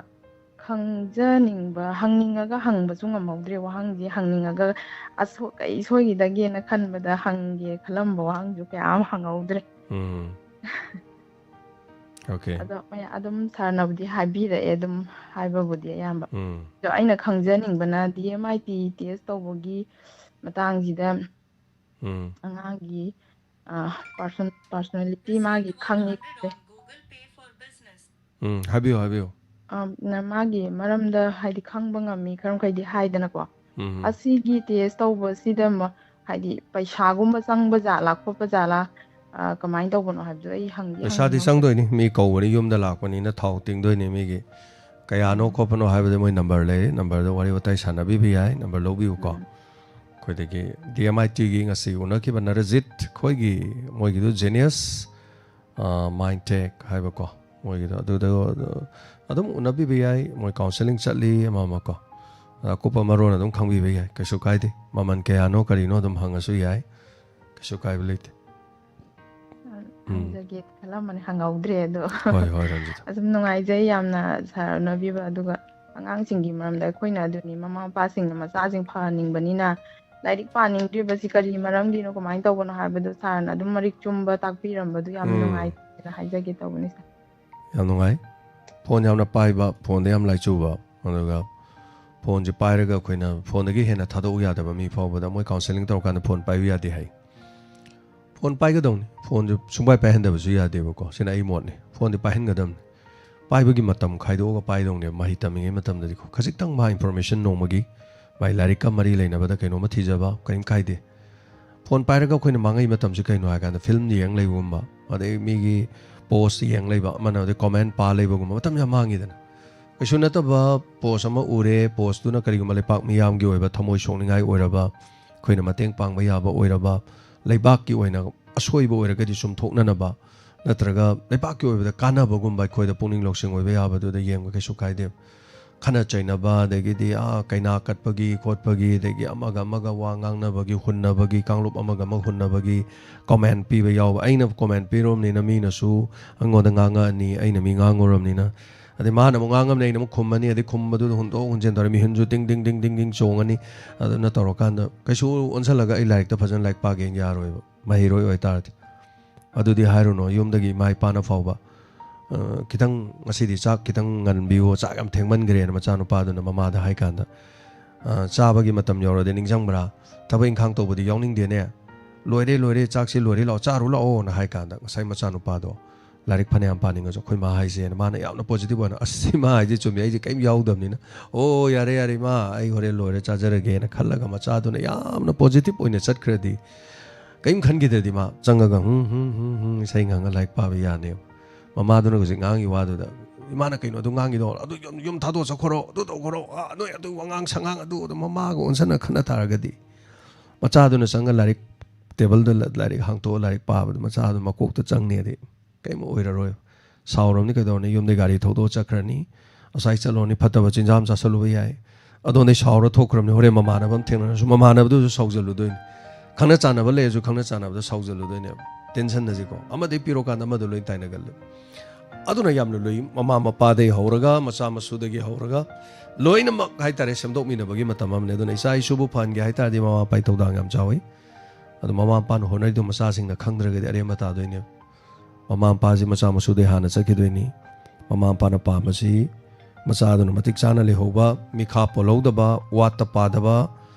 ꯈꯪꯖꯅꯤꯡꯕ, ꯍꯪꯅꯤꯡꯉꯒ ꯍꯪꯕꯁꯨ ꯉꯝꯍꯧꯗ꯭ꯔꯦ ꯋꯥꯍꯪꯁꯦ, ꯍꯪꯅꯤꯡꯉꯒ ꯑꯁꯣ-, ꯀꯩ ꯁꯣꯏꯈꯤꯗꯒꯦꯅ ꯈꯟꯕꯗ ꯍꯪꯒꯦ ꯈꯜꯂꯝꯕ ꯋꯥꯍꯪꯁꯨ ꯀꯌꯥ ꯑꯃ ꯍꯪꯍꯧꯗ꯭ꯔꯦ꯫ ꯎꯝ꯫ Okay. ꯑꯗꯣ ꯃꯌꯥ- ꯑꯗꯨꯝ ꯁꯥꯔꯅꯕꯨꯗꯤ ꯍꯥꯏꯕꯤꯔꯛꯑꯦ, ꯑꯗꯨꯝ ꯍꯥꯏꯕꯕꯨꯗꯤ ꯑꯌꯥꯝꯕ. ꯎꯝ. ꯑꯗꯣ ꯑꯩꯅ ꯈꯪꯖꯅꯤꯡꯕꯅ ꯗꯤ ꯑꯦꯝ ꯑꯥꯏ ꯇꯤ ꯇꯦꯁ ꯇꯧꯕꯒꯤ ꯃꯇꯥꯡꯁꯤꯗ ꯎꯝ. ꯑꯉꯥꯡꯒꯤ ꯄꯥꯔꯁꯣꯅꯦꯂꯤꯇꯤ ꯃꯥꯒꯤ ꯈꯪꯉꯤ ꯈꯣꯠꯂꯦ. ꯎꯝ. ꯍꯥꯏꯕꯤꯌꯨ, ꯍꯥꯏꯕꯤꯌꯨ. ꯑ, ꯅ- ꯃꯥꯒꯤ ꯃꯔꯝꯗ ꯍꯥꯏꯗꯤ ꯈꯪꯕ ꯉꯝꯃꯤ, ꯈꯔ ꯃꯈꯩꯗꯤ ꯍꯥꯏꯗꯅꯀꯣ. ꯎꯝ. ꯑꯁꯤꯒꯤ ꯇꯦꯁ ꯇꯧꯕꯁꯤꯗ ꯃ- ꯍꯥꯏꯗꯤ ꯄꯩꯁꯥꯒꯨꯝꯕ ꯆꯪꯕ ꯖꯥꯠꯂꯥ ꯈꯣꯠꯄ ꯖꯥꯠꯂꯥ, ꯑ, ꯀꯃꯥꯏꯅ ꯇꯧꯕꯅꯣ ꯍꯥꯏꯕꯗꯣ ꯑꯩ ꯍꯪꯒꯦ. ꯄꯩꯁꯥꯗꯤ ꯍꯪꯅꯤꯡꯉꯦ. ꯆꯪꯗꯣꯏꯅꯤ, ꯃꯤ ꯀꯧꯕꯅꯤ, ꯌꯨꯝꯗ ꯂꯥꯛꯄꯅꯤꯅ ꯊꯥꯎ ꯇꯤꯡꯗꯣꯏꯅꯤ ꯃꯤꯒꯤ. ꯀꯌꯥꯅꯣ ꯈꯣꯠꯄꯅꯣ ꯍꯥꯏꯕꯗꯤ ꯃꯣꯏ ꯅꯝꯕꯔ ꯂꯩꯔꯤ, ꯅꯝꯕꯔꯗ ꯋꯥꯔꯤ ꯋꯥꯇꯥꯏ ꯁꯥꯟꯅꯕꯤꯕ ꯌꯥꯏ, ꯅꯝꯕꯔ ꯂꯧꯕꯤꯌꯨꯀꯣ. ꯑꯩꯈꯣꯏꯗꯒꯤ ꯗꯤ ꯑꯦꯝ ꯑꯥꯏ ꯇꯤꯒꯤ ꯉꯁꯤ ꯎꯅꯈꯤꯕ ꯅꯔꯖꯤꯠ ꯑꯩꯈꯣꯏꯒꯤ, ꯃꯣꯏꯒꯤꯗꯨ ꯖꯦꯅꯤꯌꯁ ꯃꯥꯏꯟ ꯇꯦꯛ ꯍꯥꯏꯕꯀꯣ, ꯃꯣꯏꯒꯤꯗꯣ ꯑꯗꯨꯗ ꯑꯗꯨꯝ ꯎꯅꯕꯤꯕ ꯌꯥꯏ. ꯃꯣꯏ ꯀꯥꯎꯟꯁꯦꯂꯤꯡ ꯆꯠꯂꯤ ꯑꯃ ꯑꯃ ꯀꯣ. ꯑꯗ ꯑꯀꯨꯞꯄ ꯃꯔꯣꯟ ꯑꯗꯨꯝ ꯈꯪꯕꯤꯕ ꯌꯥꯏ, ꯀꯩꯁꯨ ꯀꯥꯏꯗꯦ. ꯃꯃꯜ ꯀꯌꯥꯅꯣ ꯀꯔꯤꯅꯣ ꯑꯗꯨꯝ ꯍꯪꯉꯁꯨ ꯌꯥꯏ, ꯀꯩꯁꯨ ꯀꯥꯏꯕ ꯂꯩꯇꯦ. ꯎꯝ. ꯍꯪꯖꯒꯦ ꯈꯜꯂꯝꯕꯅꯦ, ꯍꯪꯍꯧꯗ꯭ꯔꯦ ꯑꯗꯣ. ꯍꯣꯏ, ꯍꯣꯏ, ꯔꯟꯖꯤꯇꯥ. ꯑꯗꯨꯝ ꯅꯨꯡꯉꯥꯏꯖꯩ ꯌꯥꯝꯅ ꯁꯥꯔ ꯎꯅꯕꯤꯕ. ꯑꯗꯨꯒ ꯑꯉꯥꯡꯁꯤꯡꯒꯤ ꯃꯔꯝꯗ ꯑꯩꯈꯣꯏꯅ ꯑꯗꯨꯅꯤ, ꯃꯃꯥ ꯃꯄꯥꯁꯤꯡꯅ ꯃꯆꯥꯁꯤꯡ ꯐꯍꯟꯅꯤꯡꯕꯅꯤꯅ ꯂꯥꯏꯔꯤꯛ ꯄꯥꯅꯤꯡꯗ꯭ꯔꯤꯕꯁꯤ ꯀꯔꯤ ꯃꯔꯝꯒꯤꯅꯣ, ꯀꯃꯥꯏꯅ ꯇꯧꯕꯅꯣ ꯍꯥꯏꯕꯗꯣ ꯁꯥꯔꯅ ꯑꯗꯨꯝ ꯃꯔꯤꯛ ꯆꯨꯝꯕ ꯇꯥꯛꯄꯤꯔꯝꯕꯗꯣ ꯌꯥꯝ ꯎꯝ. ꯅꯨꯡꯉꯥꯏꯅ ꯍꯥꯏꯖꯒꯦ ꯇꯧꯕꯅꯤ, ꯁꯥꯔ. ꯌꯥꯝ ꯅꯨꯡꯉꯥꯏ. ꯐꯣꯟ ꯌꯥꯝꯅ ꯄꯥꯏꯕ, ꯐꯣꯟꯗ ꯌꯥꯝ ꯂꯥꯏꯆꯨꯕ, ꯑꯗꯨꯒ ꯐꯣꯟꯁꯦ ꯄꯥꯏꯔꯒ ꯑꯩꯈꯣꯏꯅ ꯐꯣꯟꯗꯒꯤ ꯍꯦꯟꯅ ꯊꯥꯗꯣꯛꯎ ꯌꯥꯗꯕ ꯃꯤ ꯐꯥꯎꯕꯗ ꯃꯣꯏ ꯀꯥꯎꯟꯁꯦꯂꯤꯡ ꯇꯧꯔꯀꯥꯟꯗ ꯐꯣꯟ ꯄꯥꯏꯕ ꯌꯥꯗꯦ ꯍꯥꯏ. ꯐꯣꯟ ꯄꯥꯏꯒꯗꯧꯅꯤ, ꯐꯣꯟꯁꯦ ꯁꯨꯡꯄꯥꯏ ꯄꯥꯏꯍꯟꯗꯕꯁꯨ ꯌꯥꯗꯦꯕꯀꯣ. ꯁꯤꯅ ꯑꯩ ꯃꯣꯠꯅꯤ. ꯐꯣꯟꯗꯤ ꯄꯥꯏꯍꯟꯒꯗꯕꯅꯤ. ꯄꯥꯏꯕꯒꯤ ꯃꯇꯝ ꯈꯥꯏꯗꯣꯛꯑꯒ ꯄꯥꯏꯗꯧꯅꯦꯕ. ꯃꯍꯩ ꯇꯝꯃꯤꯉꯩ ꯃꯇꯝꯗꯗꯤꯀꯣ, ꯈꯖꯤꯛꯇꯪ ꯃꯥ ꯏꯟꯐꯣꯔꯃꯦꯁꯟ ꯅꯣꯡꯃꯒꯤ ꯃꯥꯏ ꯂꯥꯏꯔꯤꯛꯀ ꯃꯔꯤ ꯂꯩꯅꯕꯗ ꯀꯩꯅꯣꯝꯃ ꯊꯤꯖꯕ ꯀꯔꯤꯝ ꯀꯥꯏꯗꯦ. ꯐꯣꯟ ꯄꯥꯏꯔꯒ ꯑꯩꯈꯣꯏꯅ ꯃꯥꯡꯉꯩ ꯃꯇꯝꯁꯤ ꯀꯩꯅꯣ ꯍꯥꯏ ꯀꯥꯟꯗ, ꯐꯤꯂꯝ ꯌꯦꯡ ꯂꯩꯕꯒꯨꯝꯕ, ꯑꯗꯩ ꯃꯤꯒꯤ ꯄꯣꯁ ꯌꯦꯡ ꯂꯩꯕ, ꯑꯃꯅ ꯑꯗꯩ ꯀꯣꯃꯦꯟ ꯄꯥ ꯂꯩꯕꯒꯨꯝꯕ, ꯃꯇꯝ ꯌꯥꯝ ꯃꯥꯡꯉꯤꯗꯅ. ꯀꯩꯁꯨ ꯅꯠꯇꯕ ꯄꯣꯁ ꯑꯃ ꯎꯔꯦ, ꯄꯣꯁꯇꯨꯅ ꯀꯔꯤꯒꯨꯝꯕ ꯂꯩꯄꯥꯛ ꯃꯤꯌꯥꯝꯒꯤ ꯑꯣꯏꯕ ꯊꯃꯣꯏ ꯁꯣꯛꯅꯤꯡꯉꯥꯏ ꯑꯣꯏꯔꯕ, ꯑꯩꯈꯣꯏꯅ ꯃꯇꯦꯡ ꯄꯥꯡꯕ ꯌꯥꯕ ꯑꯣꯏꯔꯕ, ꯂꯩꯕꯥꯛꯀꯤ ꯑꯣꯏꯅ ꯑꯁꯣꯏꯕ ꯑꯣꯏꯔꯒꯗꯤ ꯆꯨꯝꯊꯣꯛꯅꯅꯕ, ꯅꯠꯇ꯭ꯔꯒ ꯂꯩꯕꯥꯛꯀꯤ ꯑꯣꯏꯕꯗ ꯀꯥꯟꯅꯕꯒꯨꯝꯕ ꯑꯩꯈꯣꯏꯗ ꯄꯨꯛꯅꯤꯡ ꯂꯧꯁꯤꯡ ꯑꯣꯏꯕ ꯌꯥꯕꯗꯨꯗ ꯌꯦꯡꯕ ꯀꯩꯁꯨ ꯀꯥꯏꯗꯦ. ꯈꯠꯅ ꯆꯩꯅꯕ, ꯑꯗꯒꯤꯗꯤ, ꯑꯥ, ꯀꯩꯅꯥ ꯀꯠꯄꯒꯤ ꯈꯣꯠꯄꯒꯤ, ꯑꯗꯒꯤ ꯑꯃꯒ ꯑꯃꯒ ꯋꯥ ꯉꯥꯡꯅꯕꯒꯤ, ꯍꯨꯟꯅꯕꯒꯤ, ꯀꯥꯡꯂꯨꯞ ꯑꯃꯒ ꯑꯃꯒ ꯍꯨꯟꯅꯕꯒꯤ ꯀꯣꯃꯦꯟ ꯄꯤꯕ ꯌꯥꯎꯕ. ꯑꯩꯅ ꯀꯣꯃꯦꯟ ꯄꯤꯔꯨꯔꯕꯅꯤꯅ ꯃꯤꯅꯁꯨ ꯑꯩꯉꯣꯟꯗ ꯉꯥꯡꯉꯛꯑꯅꯤ, ꯑꯩꯅ ꯃꯤ ꯉꯥꯡꯉꯨꯔꯕꯅꯤꯅ. ꯑꯗꯩ ꯃꯥꯅ ꯑꯃꯨꯛ ꯉꯥꯡꯉꯝꯅꯤ, ꯑꯩꯅ ꯑꯃꯨꯛ ꯈꯨꯝꯃꯅꯤ, ꯑꯗꯩ ꯈꯨꯝꯕꯗꯨꯗ ꯍꯨꯟꯗꯣꯛ ꯍꯨꯟꯖꯤꯟ ꯇꯧꯔꯦ, ꯃꯤꯍꯨꯟꯁꯨ ꯇꯤꯡ ꯇꯤꯡ ꯇꯤꯡ ꯇꯤꯡ ꯇꯤꯡ ꯆꯣꯡꯉꯅꯤ. ꯑꯗꯨꯅ ꯇꯧꯔꯀꯥꯟꯗ ꯀꯩꯁꯨ ꯑꯣꯟꯁꯤꯜꯂꯒ ꯑꯩ ꯂꯥꯏꯔꯤꯛꯇ ꯐꯖꯅ ꯂꯥꯏꯔꯤꯛ ꯄꯥꯒꯦꯅ ꯌꯥꯔꯣꯏꯕ, ꯃꯍꯩꯔꯣꯏ ꯑꯣꯏꯇꯥꯔꯗꯤ. ꯑꯗꯨꯗꯤ ꯍꯥꯏꯔꯨꯅꯨ, ꯌꯨꯝꯗꯒꯤ ꯏꯃꯥ ꯏꯄꯥꯅ ꯐꯥꯎꯕ "ꯑ, ꯈꯤꯇꯪ ꯉꯁꯤꯗꯤ ꯆꯥꯛ ꯈꯤꯇꯪ ꯉꯟꯕꯤꯌꯨ, ꯆꯥꯛ ꯌꯥꯝ ꯊꯦꯡꯃꯟꯈ꯭ꯔꯦꯅ" ꯃꯆꯥꯅꯨꯄꯥꯗꯨꯅ ꯃꯃꯥꯗ ꯍꯥꯏ ꯀꯥꯟꯗ, "ꯑ, ꯆꯥꯕꯒꯤ ꯃꯇꯝ ꯌꯧꯔꯗꯤ ꯅꯤꯡꯁꯤꯡꯕ꯭ꯔꯥ? ꯊꯕꯛ ꯏꯪꯈꯥꯡ ꯇꯧꯕꯗꯤ ꯌꯥꯎꯅꯤꯡꯗꯦꯅꯦ꯫ ꯂꯣꯏꯔꯦ, ꯂꯣꯏꯔꯦ, ꯆꯥꯛꯁꯤ ꯂꯣꯏꯔꯦ, ꯂꯥꯛꯑꯣ, ꯆꯥꯔꯨ ꯂꯥꯛꯑꯣꯅ" ꯍꯥꯏ ꯀꯥꯟꯗ, ꯉꯁꯥꯏ ꯃꯆꯥꯅꯨꯄꯥꯗꯣ ꯂꯥꯏꯔꯤꯛ ꯐꯅꯌꯥꯝ ꯄꯥꯅꯤꯡꯉꯁꯨ ꯑꯩꯈꯣꯏ ꯃꯥ ꯍꯥꯏꯁꯦꯅ ꯃꯥꯅ ꯌꯥꯝꯅ ꯄꯣꯖꯤꯇꯤꯚ ꯑꯣꯏꯅ, "ꯑꯁ, ꯏꯃꯥ ꯍꯥꯏꯁꯦ ꯆꯨꯝꯃꯤ, ꯑꯩꯁꯦ ꯀꯔꯤꯝ ꯌꯥꯎꯗꯕꯅꯤꯅ, ꯑꯣ, ꯌꯥꯔꯦ, ꯌꯥꯔꯦ, ꯏꯃꯥ, ꯑꯩ ꯍꯣꯔꯦꯟ ꯂꯣꯏꯔ ꯆꯥꯖꯔꯒꯦꯅ" ꯈꯜꯂꯒ ꯃꯆꯥꯗꯨꯅ ꯌꯥꯝꯅ ꯄꯣꯖꯤꯇꯤꯚ ꯑꯣꯏꯅ ꯆꯠꯈ꯭ꯔꯗꯤ, ꯀꯔꯤꯝ ꯈꯟꯈꯤꯗ꯭ꯔꯗꯤ ꯃꯥ ꯆꯪꯉꯒ ꯍꯨꯝ, ꯍꯨꯝ, ꯍꯨꯝ, ꯍꯨꯝ, ꯏꯁꯩ ꯉꯥꯡꯉ ꯂꯥꯏꯔꯤꯛ ꯄꯥꯕ ꯌꯥꯅꯦꯕ꯫ ꯃꯃꯥꯗꯨꯅ ꯍꯧꯖꯤꯛ ꯉꯥꯡꯉꯤ ꯋꯥꯗꯨꯗ, "ꯏꯃꯥꯅ ꯀꯩꯅꯣ ꯑꯗꯨ ꯉꯥꯡꯉꯤꯗꯣ? ꯑꯗꯨ ꯌꯨꯝ, ꯌꯨꯝ ꯊꯥꯗꯣꯛꯑ ꯆꯠꯈ꯭ꯔꯣ, ꯑꯗꯨ ꯇꯧꯈ꯭ꯔꯣ, ꯑꯥ, ꯅꯣꯏ ꯑꯗꯨ ꯋꯥꯉꯥꯡ ꯁꯉꯥꯡ ꯑꯗꯨ", ꯑꯗꯨ ꯃꯃꯥꯒ ꯑꯣꯟꯁꯟꯅ ꯈꯠꯅ ꯇꯥꯔꯒꯗꯤ, ꯃꯆꯥꯗꯨꯅ ꯆꯪꯉ ꯂꯥꯏꯔꯤꯛ ꯇꯦꯕꯜꯗ ꯂ-, ꯂꯥꯏꯔꯤꯛ ꯍꯥꯡꯇꯣꯛꯑ ꯂꯥꯏꯔꯤꯛ ꯄꯥꯕꯗ ꯃꯆꯥꯗꯨ ꯃꯀꯣꯛꯇ ꯆꯪꯉꯦꯗꯤ ꯀꯩꯝ ꯑꯣꯏꯔꯔꯣꯏ꯫ ꯁꯥꯎꯔꯕꯅꯤ ꯀꯩꯗꯧꯔꯅꯤ? ꯌꯨꯝꯗꯩ ꯒꯥꯔꯤ ꯊꯧꯗꯣꯛꯑ ꯆꯠꯈ꯭ꯔꯅꯤ꯫ ꯉꯁꯥꯏ ꯆꯠꯂꯨꯔꯅꯤ, ꯐꯠꯇꯕ ꯆꯤꯟꯖꯥꯛ ꯑꯃ ꯆꯥꯁꯜꯂꯨꯕ ꯌꯥꯏ꯫ ꯑꯗꯣꯝꯗꯩ ꯁꯥꯎꯔ ꯊꯣꯛꯈ꯭ꯔꯕꯅꯤ, ꯍꯣꯔꯦꯟ ꯃꯃꯥꯟꯅꯕ ꯑꯃ ꯊꯦꯡꯅꯔꯁꯨ ꯃꯃꯥꯟꯅꯕꯗꯨꯁꯨ ꯁꯥꯎꯖꯜꯂꯨꯗꯣꯏꯅꯤ꯫ ꯈꯪꯅ ꯆꯥꯟꯅꯕ ꯂꯩꯔꯁꯨ ꯈꯪꯅ ꯆꯥꯟꯅꯕꯗ ꯁꯥꯎꯖꯜꯂꯨꯗꯣꯏꯅꯦꯕ꯫ ꯇꯦꯟꯁꯟ ꯑꯁꯤꯀꯣ, ꯑꯃꯗꯩ ꯄꯤꯔꯣꯀꯥꯟꯗ ꯑꯃꯗ ꯂꯣꯏ ꯇꯥꯏꯅꯒꯜꯂꯦ꯫ ꯑꯗꯨꯅ ꯌꯥꯝꯅ ꯂꯨꯏ, ꯃꯃꯥ ꯃꯄꯥꯗꯒꯤ ꯍꯧꯔꯒ, ꯃꯆꯥ ꯃꯁꯨꯗꯒꯤ ꯍꯧꯔꯒ, ꯂꯣꯏꯅꯃꯛ ꯍꯥꯏꯇꯥꯔꯦ, ꯁꯦꯝꯗꯣꯛꯃꯤꯟꯅꯕꯒꯤ ꯃꯇꯝ ꯑꯃꯅꯤ꯫ ꯑꯗꯨꯅ ꯏꯆꯥ ꯏꯁꯨꯕꯨ ꯐꯍꯟꯒꯦ ꯍꯥꯏꯇꯥꯔꯗꯤ ꯃꯃꯥ ꯃꯄꯥꯒꯤ ꯊꯧꯗꯥꯡ ꯌꯥꯝ ꯆꯥꯎꯏ꯫ ꯑꯗꯣ ꯃꯃꯥ ꯃꯄꯥꯅ ꯍꯣꯠꯅꯔꯤꯗꯣ ꯃꯆꯥꯁꯤꯡꯅ ꯈꯪꯗ꯭ꯔꯒꯗꯤ ꯑꯔꯦꯝꯕ ꯇꯥꯗꯣꯏꯅꯦꯕ꯫ ꯃꯃꯥ ꯃꯄꯥꯁꯤ ꯃꯆꯥ ꯃꯁꯨꯗꯩ ꯍꯥꯟꯅ ꯆꯠꯈꯤꯗꯣꯏꯅꯤ꯫ ꯃꯃꯥ ꯃꯄꯥꯅ ꯄꯥꯝꯕꯁꯤ ꯃꯆꯥꯗꯨꯅ ꯃꯇꯤꯛ ꯆꯥꯅ ꯂꯩꯍꯧꯕ, ꯃꯤꯈꯥ ꯄꯣꯜꯍꯧꯗꯕ, ꯋꯥꯠꯇ ꯄꯥꯗꯕ,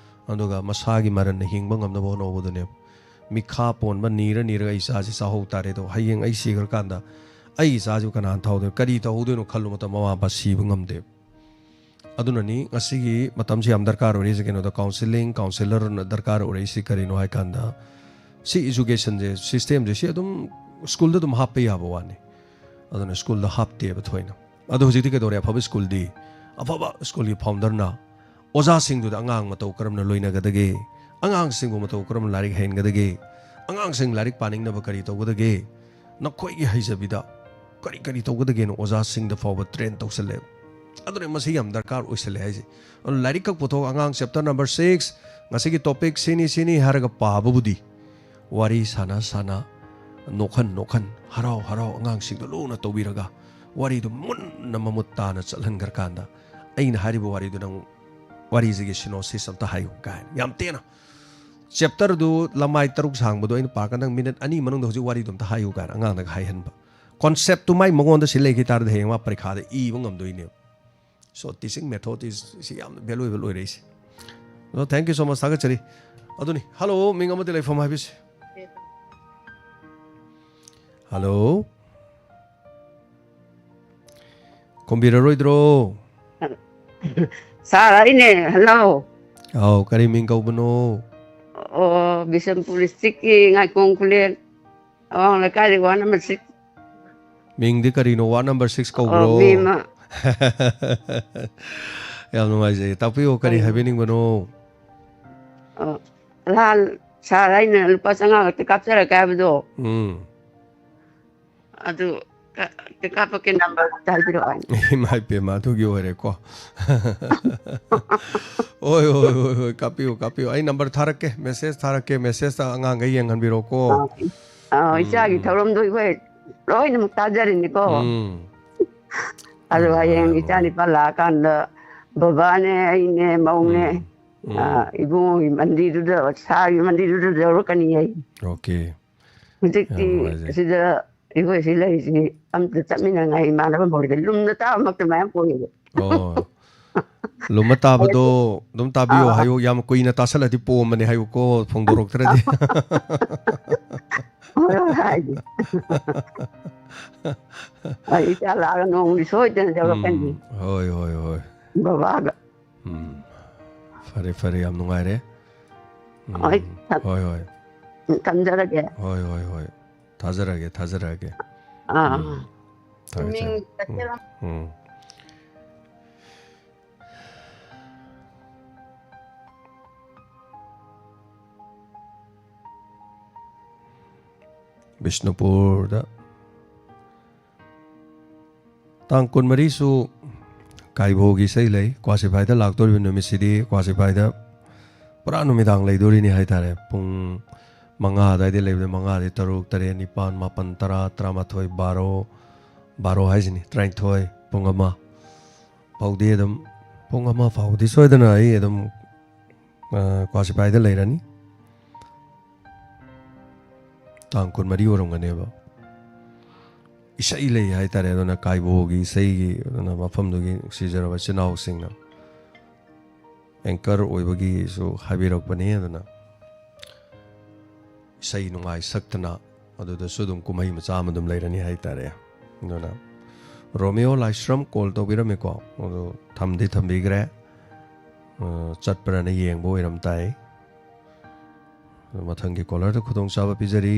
ꯑꯗꯨꯒ ꯃꯁꯥꯒꯤ ꯃꯔꯟꯅ ꯍꯤꯡꯕ ꯉꯝꯅꯕ ꯍꯣꯠꯅꯍꯧꯕꯗꯨꯅꯦꯕ꯫ ꯃꯤꯈꯥ ꯄꯣꯟꯕ, ꯅꯤꯔ ꯅꯤꯔꯒ "ꯑꯩ ꯏꯆꯥꯁꯤ ꯆꯥꯍꯧ ꯇꯥꯔꯦ" ꯑꯗꯣ, ꯍꯌꯦꯡ ꯑꯩ ꯁꯤꯈ꯭ꯔꯀꯥꯟꯗ ꯑꯩ ꯏꯆꯥꯁꯤꯕꯨ ꯀꯅꯥꯅ ꯊꯧꯗꯣꯏꯅꯣ, ꯀꯔꯤ ꯇꯧꯍꯧꯗꯣꯏꯅꯣ ꯈꯜꯂꯨ ꯃꯇꯝꯗ ꯃꯃꯥ ꯃꯄꯥ ꯁꯤꯕ ꯉꯝꯗꯦꯕ꯫ ꯑꯗꯨꯅꯅꯤ ꯉꯁꯤꯒꯤ ꯃꯇꯝꯁꯤ ꯌꯥꯝ ꯗꯔꯀꯥꯔ ꯑꯣꯏꯔꯤꯁꯦ꯫ ꯀꯩꯅꯣꯗ counselling, counsellorꯅ ꯗꯔꯀꯥꯔ ꯑꯣꯏꯔꯛꯏꯁꯤ ꯀꯔꯤꯅꯣ ꯍꯥꯏ ꯀꯥꯟꯗ, ꯁꯤ educationꯁꯦ, systemꯁꯦ, ꯁꯤ ꯑꯗꯨꯝ ꯁ꯭ꯀꯨꯜꯗ ꯑꯗꯨꯝ ꯍꯥꯞꯄ ꯌꯥꯕ ꯋꯥꯅꯤ꯫ ꯑꯗꯨꯅ ꯁ꯭ꯀꯨꯜꯗ ꯍꯥꯞꯇꯦꯕ ꯊꯣꯏꯅ꯫ ꯑꯗꯣ ꯍꯧꯖꯤꯛꯇꯤ ꯀꯩꯗꯧꯔꯦ? ꯑꯐꯕ ꯁ꯭ꯀꯨꯜꯗꯤ, ꯑꯐꯕ ꯁ꯭ꯀꯨꯜꯒꯤ founderꯅ ꯑꯣꯖꯥꯁꯤꯡꯗꯨꯗ ꯑꯉꯥꯡ ꯃꯇꯧ ꯀꯔꯝꯅ ꯂꯣꯏꯅꯒꯗꯒꯦ, ꯑꯉꯥꯡꯁꯤꯡꯕꯨ ꯃꯇꯧ ꯀꯔꯝꯅ ꯂꯥꯏꯔꯤꯛ ꯍꯩꯍꯟꯒꯗꯒꯦ, ꯑꯉꯥꯡꯁꯤꯡ ꯂꯥꯏꯔꯤꯛ ꯄꯥꯅꯤꯡꯅꯕ ꯀꯔꯤ ꯇꯧꯒꯗꯒꯦ, ꯅꯈꯣꯏꯒꯤ ꯍꯩꯖꯕꯤꯗ ꯀꯔꯤ ꯀꯔꯤ ꯇꯧꯒꯗꯒꯦꯅ ꯑꯣꯖꯥꯁꯤꯡꯗ ꯐꯥꯎꯕ train ꯇꯧꯁꯜꯂꯦꯕ꯫ ꯑꯗꯨꯅ ꯃꯁꯤ ꯌꯥꯝ ꯗꯔꯀꯥꯔ ꯑꯣꯏꯁꯜꯂꯦ ꯍꯥꯏꯁꯦ꯫ ꯑꯗꯨꯅ ꯂꯥꯏꯔꯤꯛ ꯈꯛ ꯄꯨꯊꯣꯛ, "ꯑꯉꯥꯡ chapter number six, ꯉꯁꯤꯒꯤ topic ꯁꯤꯅꯤ, ꯁꯤꯅꯤ" ꯍꯥꯏꯔꯒ ꯄꯥꯕꯕꯨꯗꯤ ꯋꯥꯔꯤ ꯁꯥꯟꯅ ꯁꯥꯟꯅ, ꯅꯣꯛꯍꯟ ꯅꯣꯛꯍꯟ, ꯍꯔꯥꯎ ꯍꯔꯥꯎ ꯑꯉꯥꯡꯁꯤꯡꯗꯣ ꯂꯨꯅ ꯇꯧꯕꯤꯔꯒ ꯋꯥꯔꯤꯗꯨ ꯃꯨꯟꯅ ꯃꯃꯨꯠ ꯇꯥꯅ ꯆꯠꯍꯟꯈ꯭ꯔꯀꯥꯟꯗ, ꯑꯩꯅ ꯍꯥꯏꯔꯤꯕ ꯋꯥꯔꯤꯗꯨ ꯅꯪ ꯋꯥꯔꯤꯁꯤꯒꯤ synopsis ꯑꯝꯇ ꯍꯥꯏꯌꯨ ꯀꯥꯏꯅ ꯌꯥꯝ ꯇꯦꯟꯅ, chapterꯗꯨ ꯂꯃꯥꯏ ꯇꯔꯨꯛ ꯁꯥꯡꯕꯗꯣ ꯑꯩꯅ ꯄꯥꯔꯒ ꯅꯪ minute ꯑꯅꯤ ꯃꯅꯨꯡꯗ ꯍꯧꯖꯤꯛ ꯋꯥꯔꯤꯗꯨ ꯑꯝꯇ ꯍꯥꯏꯌꯨ ꯀꯥꯏꯅ ꯑꯉꯥꯡꯗꯒ ꯍꯥꯏꯍꯟꯕ꯫ concept ꯇꯨ ꯃꯥꯏ ꯃꯉꯣꯟꯗ ꯁꯤ ꯂꯩꯈꯤ ꯇꯥꯔꯗꯤ ꯍꯌꯦꯡ ꯃꯥ ꯄꯔꯤꯈꯥꯗ ꯏꯕ ꯉꯝꯗꯣꯏꯅꯦꯕ꯫ So teaching method is ꯁꯤ ꯌꯥꯝꯅ valuable ꯑꯣꯏꯔꯛꯏꯁꯦ꯫ ꯑꯗꯣ thank you so much, ꯊꯥꯒꯠꯆꯔꯤ꯫ ꯑꯗꯨꯅꯤ, hello, ꯃꯤꯡ ꯑꯃꯗꯤ ꯂꯩꯐꯝ ꯍꯥꯏꯕꯤꯁꯦ꯫ Hello, ꯈꯨꯝꯕꯤꯔꯔꯣꯏꯗ꯭ꯔꯣ? Sir, ꯑꯩꯅꯦ꯫ Hello꯫ ꯑꯥꯎ, ꯀꯔꯤ ꯃꯤꯡ ꯀꯧꯕꯅꯣ? ꯑꯣ, ꯕꯤꯁꯦꯝꯄꯨꯔ district ꯀꯤ ꯉꯥꯏꯀꯣꯡ ꯈꯨꯂꯦꯟ, ꯑꯋꯥꯡ ꯂꯩꯀꯥꯏꯗꯒꯤ ward number six꯫ ꯃꯤꯡꯗꯤ ꯀꯔꯤꯅꯣ? Ward number six ꯀꯧꯕ꯭ꯔꯣ? ꯑꯣ, ꯃꯦꯝꯃ꯫ ꯌꯥꯝ ꯅꯨꯡꯉꯥꯏꯖꯩ꯫ ꯇꯥꯛꯄꯤꯌꯨ, ꯀꯔꯤ ꯀꯔꯤ? ꯍꯥꯏꯕꯤꯅꯤꯡꯕꯅꯣ? ꯑꯣ, ꯅꯍꯥꯟ sir, ꯑꯩꯅ ꯂꯨꯄꯥ ꯆꯥꯝꯃꯉꯥ ꯈꯛꯇ ꯀꯥꯞꯆꯔꯛꯀꯦ ꯍꯥꯏꯕꯗꯣ꯫ ꯎꯝ꯫ ꯑꯗꯨ ꯀ-, ꯀꯥꯞꯄꯛꯀꯦ, number ꯑꯝꯇ ꯍꯥꯏꯕꯤꯔꯛꯑꯣ꯫ ꯏꯃꯥ ꯏꯄꯦꯝꯃ, ꯑꯗꯨꯒꯤ ꯑꯣꯏꯔꯦꯀꯣ꯫ ꯍꯣꯏ, ꯍꯣꯏ, ꯍꯣꯏ, ꯍꯣꯏ, ꯀꯥꯞꯄꯤꯌꯨ, ꯀꯥꯞꯄꯤꯌꯨ꯫ ꯑꯩ number ꯊꯥꯔꯛꯀꯦ, message ꯊꯥꯔꯛꯀꯦ, message ꯇ ꯑꯉꯥꯡꯈꯩ ꯌꯦꯡꯍꯟꯕꯤꯔꯣꯀꯣ꯫ ꯑꯥ, ꯑꯥ, ꯎꯝ, ꯏꯆꯥꯒꯤ ꯎꯝ꯫ ꯊꯧꯔꯝꯗꯣ ꯑꯩꯈꯣꯏ ꯂꯣꯏꯅꯃꯛ ꯇꯥꯖꯔꯤꯅꯤꯀꯣ꯫ ꯎꯝ꯫ ꯑꯗꯣ ꯌꯥꯝ ꯍꯌꯦꯡ ꯅꯨꯡꯉꯥꯏ, ꯌꯥꯝ ꯏꯆꯥ ꯅꯨꯡꯉꯥꯏ꯫ ꯅꯨꯄꯥ ꯂꯥꯛꯑꯀꯥꯟꯗ ꯕꯕꯥꯅꯦ, ꯑꯩꯅꯦ, ꯃꯧꯅꯦ, ꯎꯝ, ꯎꯝ꯫ ꯑꯥ, ꯏꯕꯨꯡꯉꯣꯒꯤ ꯃꯟꯗꯤꯔꯗꯨꯗ, ꯁꯥꯔꯒꯤ ꯃꯟꯗꯤꯔꯗꯨꯗ ꯌꯧꯔꯛꯀꯅꯤ ꯑꯩ꯫ Okay꯫ ꯍꯧꯖꯤꯛꯇꯤ ꯌꯥꯝ ꯅꯨꯡꯉꯥꯏꯖꯩ꯫ ꯑꯁꯤꯗ ꯑꯩꯈꯣꯏ ꯁꯤ ꯂꯩꯔꯤꯁꯤ ꯑꯝꯇ ꯆꯠꯃꯤꯟꯅꯉꯥꯏ ꯏꯃꯥꯟꯅꯕ ꯃꯈꯩꯗ ꯂꯨꯝꯅ ꯇꯥꯕꯃꯛꯇ ꯃꯌꯥꯝ ꯄꯣꯛꯑꯦꯕ꯫ ꯑꯣ꯫ ꯂꯨꯝꯃ ꯇꯥꯕꯗꯣ ꯑꯗꯨꯝ ꯇꯥꯕꯤꯌꯣ ꯑꯥ꯫ ꯍꯥꯏꯌꯨ, ꯌꯥꯝ ꯀꯨꯏꯅ ꯇꯥꯁꯜꯂꯗꯤ ꯄꯣꯝꯕꯅꯦ ꯍꯥꯏꯌꯨꯀꯣ, ꯐꯣꯡꯗꯣꯔꯛꯇ꯭ꯔꯗꯤ꯫ ꯍꯣꯏ, ꯍꯣꯏ, ꯍꯥꯏꯒꯦ꯫ ꯑꯩ ꯏꯆꯥ ꯂꯥꯛꯑꯒ ꯅꯣꯡꯃꯗꯤ ꯁꯣꯏꯗꯅ ꯌꯧꯔꯛꯀꯅꯤ꯫ ꯎꯝ, ꯍꯣꯏ, ꯍꯣꯏ, ꯍꯣꯏ꯫ ꯕꯕꯥꯒ꯫ ꯎꯝ꯫ ꯐꯔꯦ, ꯐꯔꯦ, ꯌꯥꯝ ꯅꯨꯡꯉꯥꯏꯔꯦ꯫ ꯎꯝ, ꯍꯣꯏ, ꯊꯝ-, ꯍꯣꯏ, ꯍꯣꯏ꯫ ꯊꯝꯖꯔꯒꯦ꯫ ꯍꯣꯏ, ꯍꯣꯏ, ꯍꯣꯏ꯫ ꯊꯥꯖꯔꯛꯑꯒꯦ, ꯊꯥꯖꯔꯛꯑꯒꯦ꯫ ꯑꯥ, ꯎꯝ꯫ ꯑꯥ꯫ ꯊꯥꯒꯠꯆꯔꯤ꯫ ꯃꯤꯡ ꯎꯝ, ꯎꯝ꯫ ꯕꯤꯁꯅꯨꯄꯨꯔꯗ ꯇꯥꯡ ꯀꯨꯟꯃꯔꯤꯁꯨ ꯀꯥꯏꯕꯣꯒꯤ ꯏꯁꯩ ꯂꯩ꯫ ꯀ꯭ꯋꯥꯁꯤꯐꯥꯏꯗ ꯂꯥꯛꯇꯧꯔꯤꯕ ꯅꯨꯃꯤꯠꯁꯤꯗꯤ ꯀ꯭ꯋꯥꯁꯤꯐꯥꯏꯗ ꯄꯨꯔꯥ ꯅꯨꯃꯤꯗꯥꯡ ꯂꯩꯗꯣꯔꯤꯅꯤ ꯍꯥꯏꯇꯥꯔꯦ꯫ ꯄꯨꯡ ꯃꯉꯥ ꯑꯗꯨꯋꯥꯏꯗ ꯂꯩꯕꯗ, ꯃꯉꯥꯗꯒꯤ ꯇꯔꯨꯛ, ꯇꯔꯦꯠ, ꯅꯤꯄꯥꯟ, ꯃꯥꯄꯟ, ꯇꯔꯥ, ꯇꯔꯥꯃꯥꯊꯣꯏ, ꯕꯥꯔꯣ, ꯕꯥꯔꯣ ꯍꯥꯏꯁꯤꯅꯤ, ꯇꯔꯥꯅꯤꯊꯣꯏ, ꯄꯨꯡ ꯑꯃ ꯐꯥꯎꯗꯤ ꯑꯗꯨꯝ, ꯄꯨꯡ ꯑꯃ ꯐꯥꯎꯗꯤ ꯁꯣꯏꯗꯅ ꯑꯩ ꯑꯗꯨꯝ, ꯑ, ꯀ꯭ꯋꯥꯁꯤꯐꯥꯏꯗ ꯂꯩꯔꯅꯤ꯫ ꯇꯥꯡ ꯀꯨꯟꯃꯔꯤ ꯑꯣꯏꯔꯝꯒꯅꯦꯕ꯫ ꯏꯁꯩ ꯂꯩ ꯍꯥꯏꯇꯥꯔꯦ꯫ ꯑꯗꯨꯅ ꯀꯥꯏꯕꯣꯒꯤ ꯏꯁꯩꯒꯤ, ꯑꯗꯨꯅ ꯃꯐꯝꯗꯨꯒꯤ ꯅꯨꯡꯁꯤꯖꯔꯕ ꯏꯆꯤꯟ ꯏꯅꯥꯎꯁꯤꯡꯅ ꯑꯦꯡꯀꯔ ꯑꯣꯏꯕꯒꯤꯁꯨ ꯍꯥꯏꯕꯤꯔꯛꯄꯅꯤ꯫ ꯑꯗꯨꯅ ꯏꯁꯩ ꯅꯨꯡꯉꯥꯏ ꯁꯛꯇꯅ ꯑꯗꯨꯗꯁꯨ ꯑꯗꯨꯝ ꯀꯨꯝꯍꯩ ꯃꯆꯥ ꯑꯃ ꯑꯗꯨꯝ ꯂꯩꯔꯅꯤ ꯍꯥꯏꯇꯥꯔꯦ꯫ ꯑꯗꯨꯅ ꯔꯣꯃꯤꯌꯣ ꯂꯥꯏꯁ꯭ꯔꯝ ꯀꯣꯜ ꯇꯧꯕꯤꯔꯝꯃꯤꯀꯣ, ꯑꯗꯨ ꯊꯝꯗꯤ ꯊꯝꯕꯤꯈ꯭ꯔꯦ꯫ ꯑ, ꯆꯠꯄ꯭ꯔꯅ ꯌꯦꯡꯕ ꯑꯣꯏꯔꯝ ꯇꯥꯏ꯫ ꯑꯗꯨ ꯃꯊꯪꯒꯤ ꯀꯣꯂꯔꯗ ꯈꯨꯗꯣꯡꯆꯥꯕ ꯄꯤꯖꯔꯤ꯫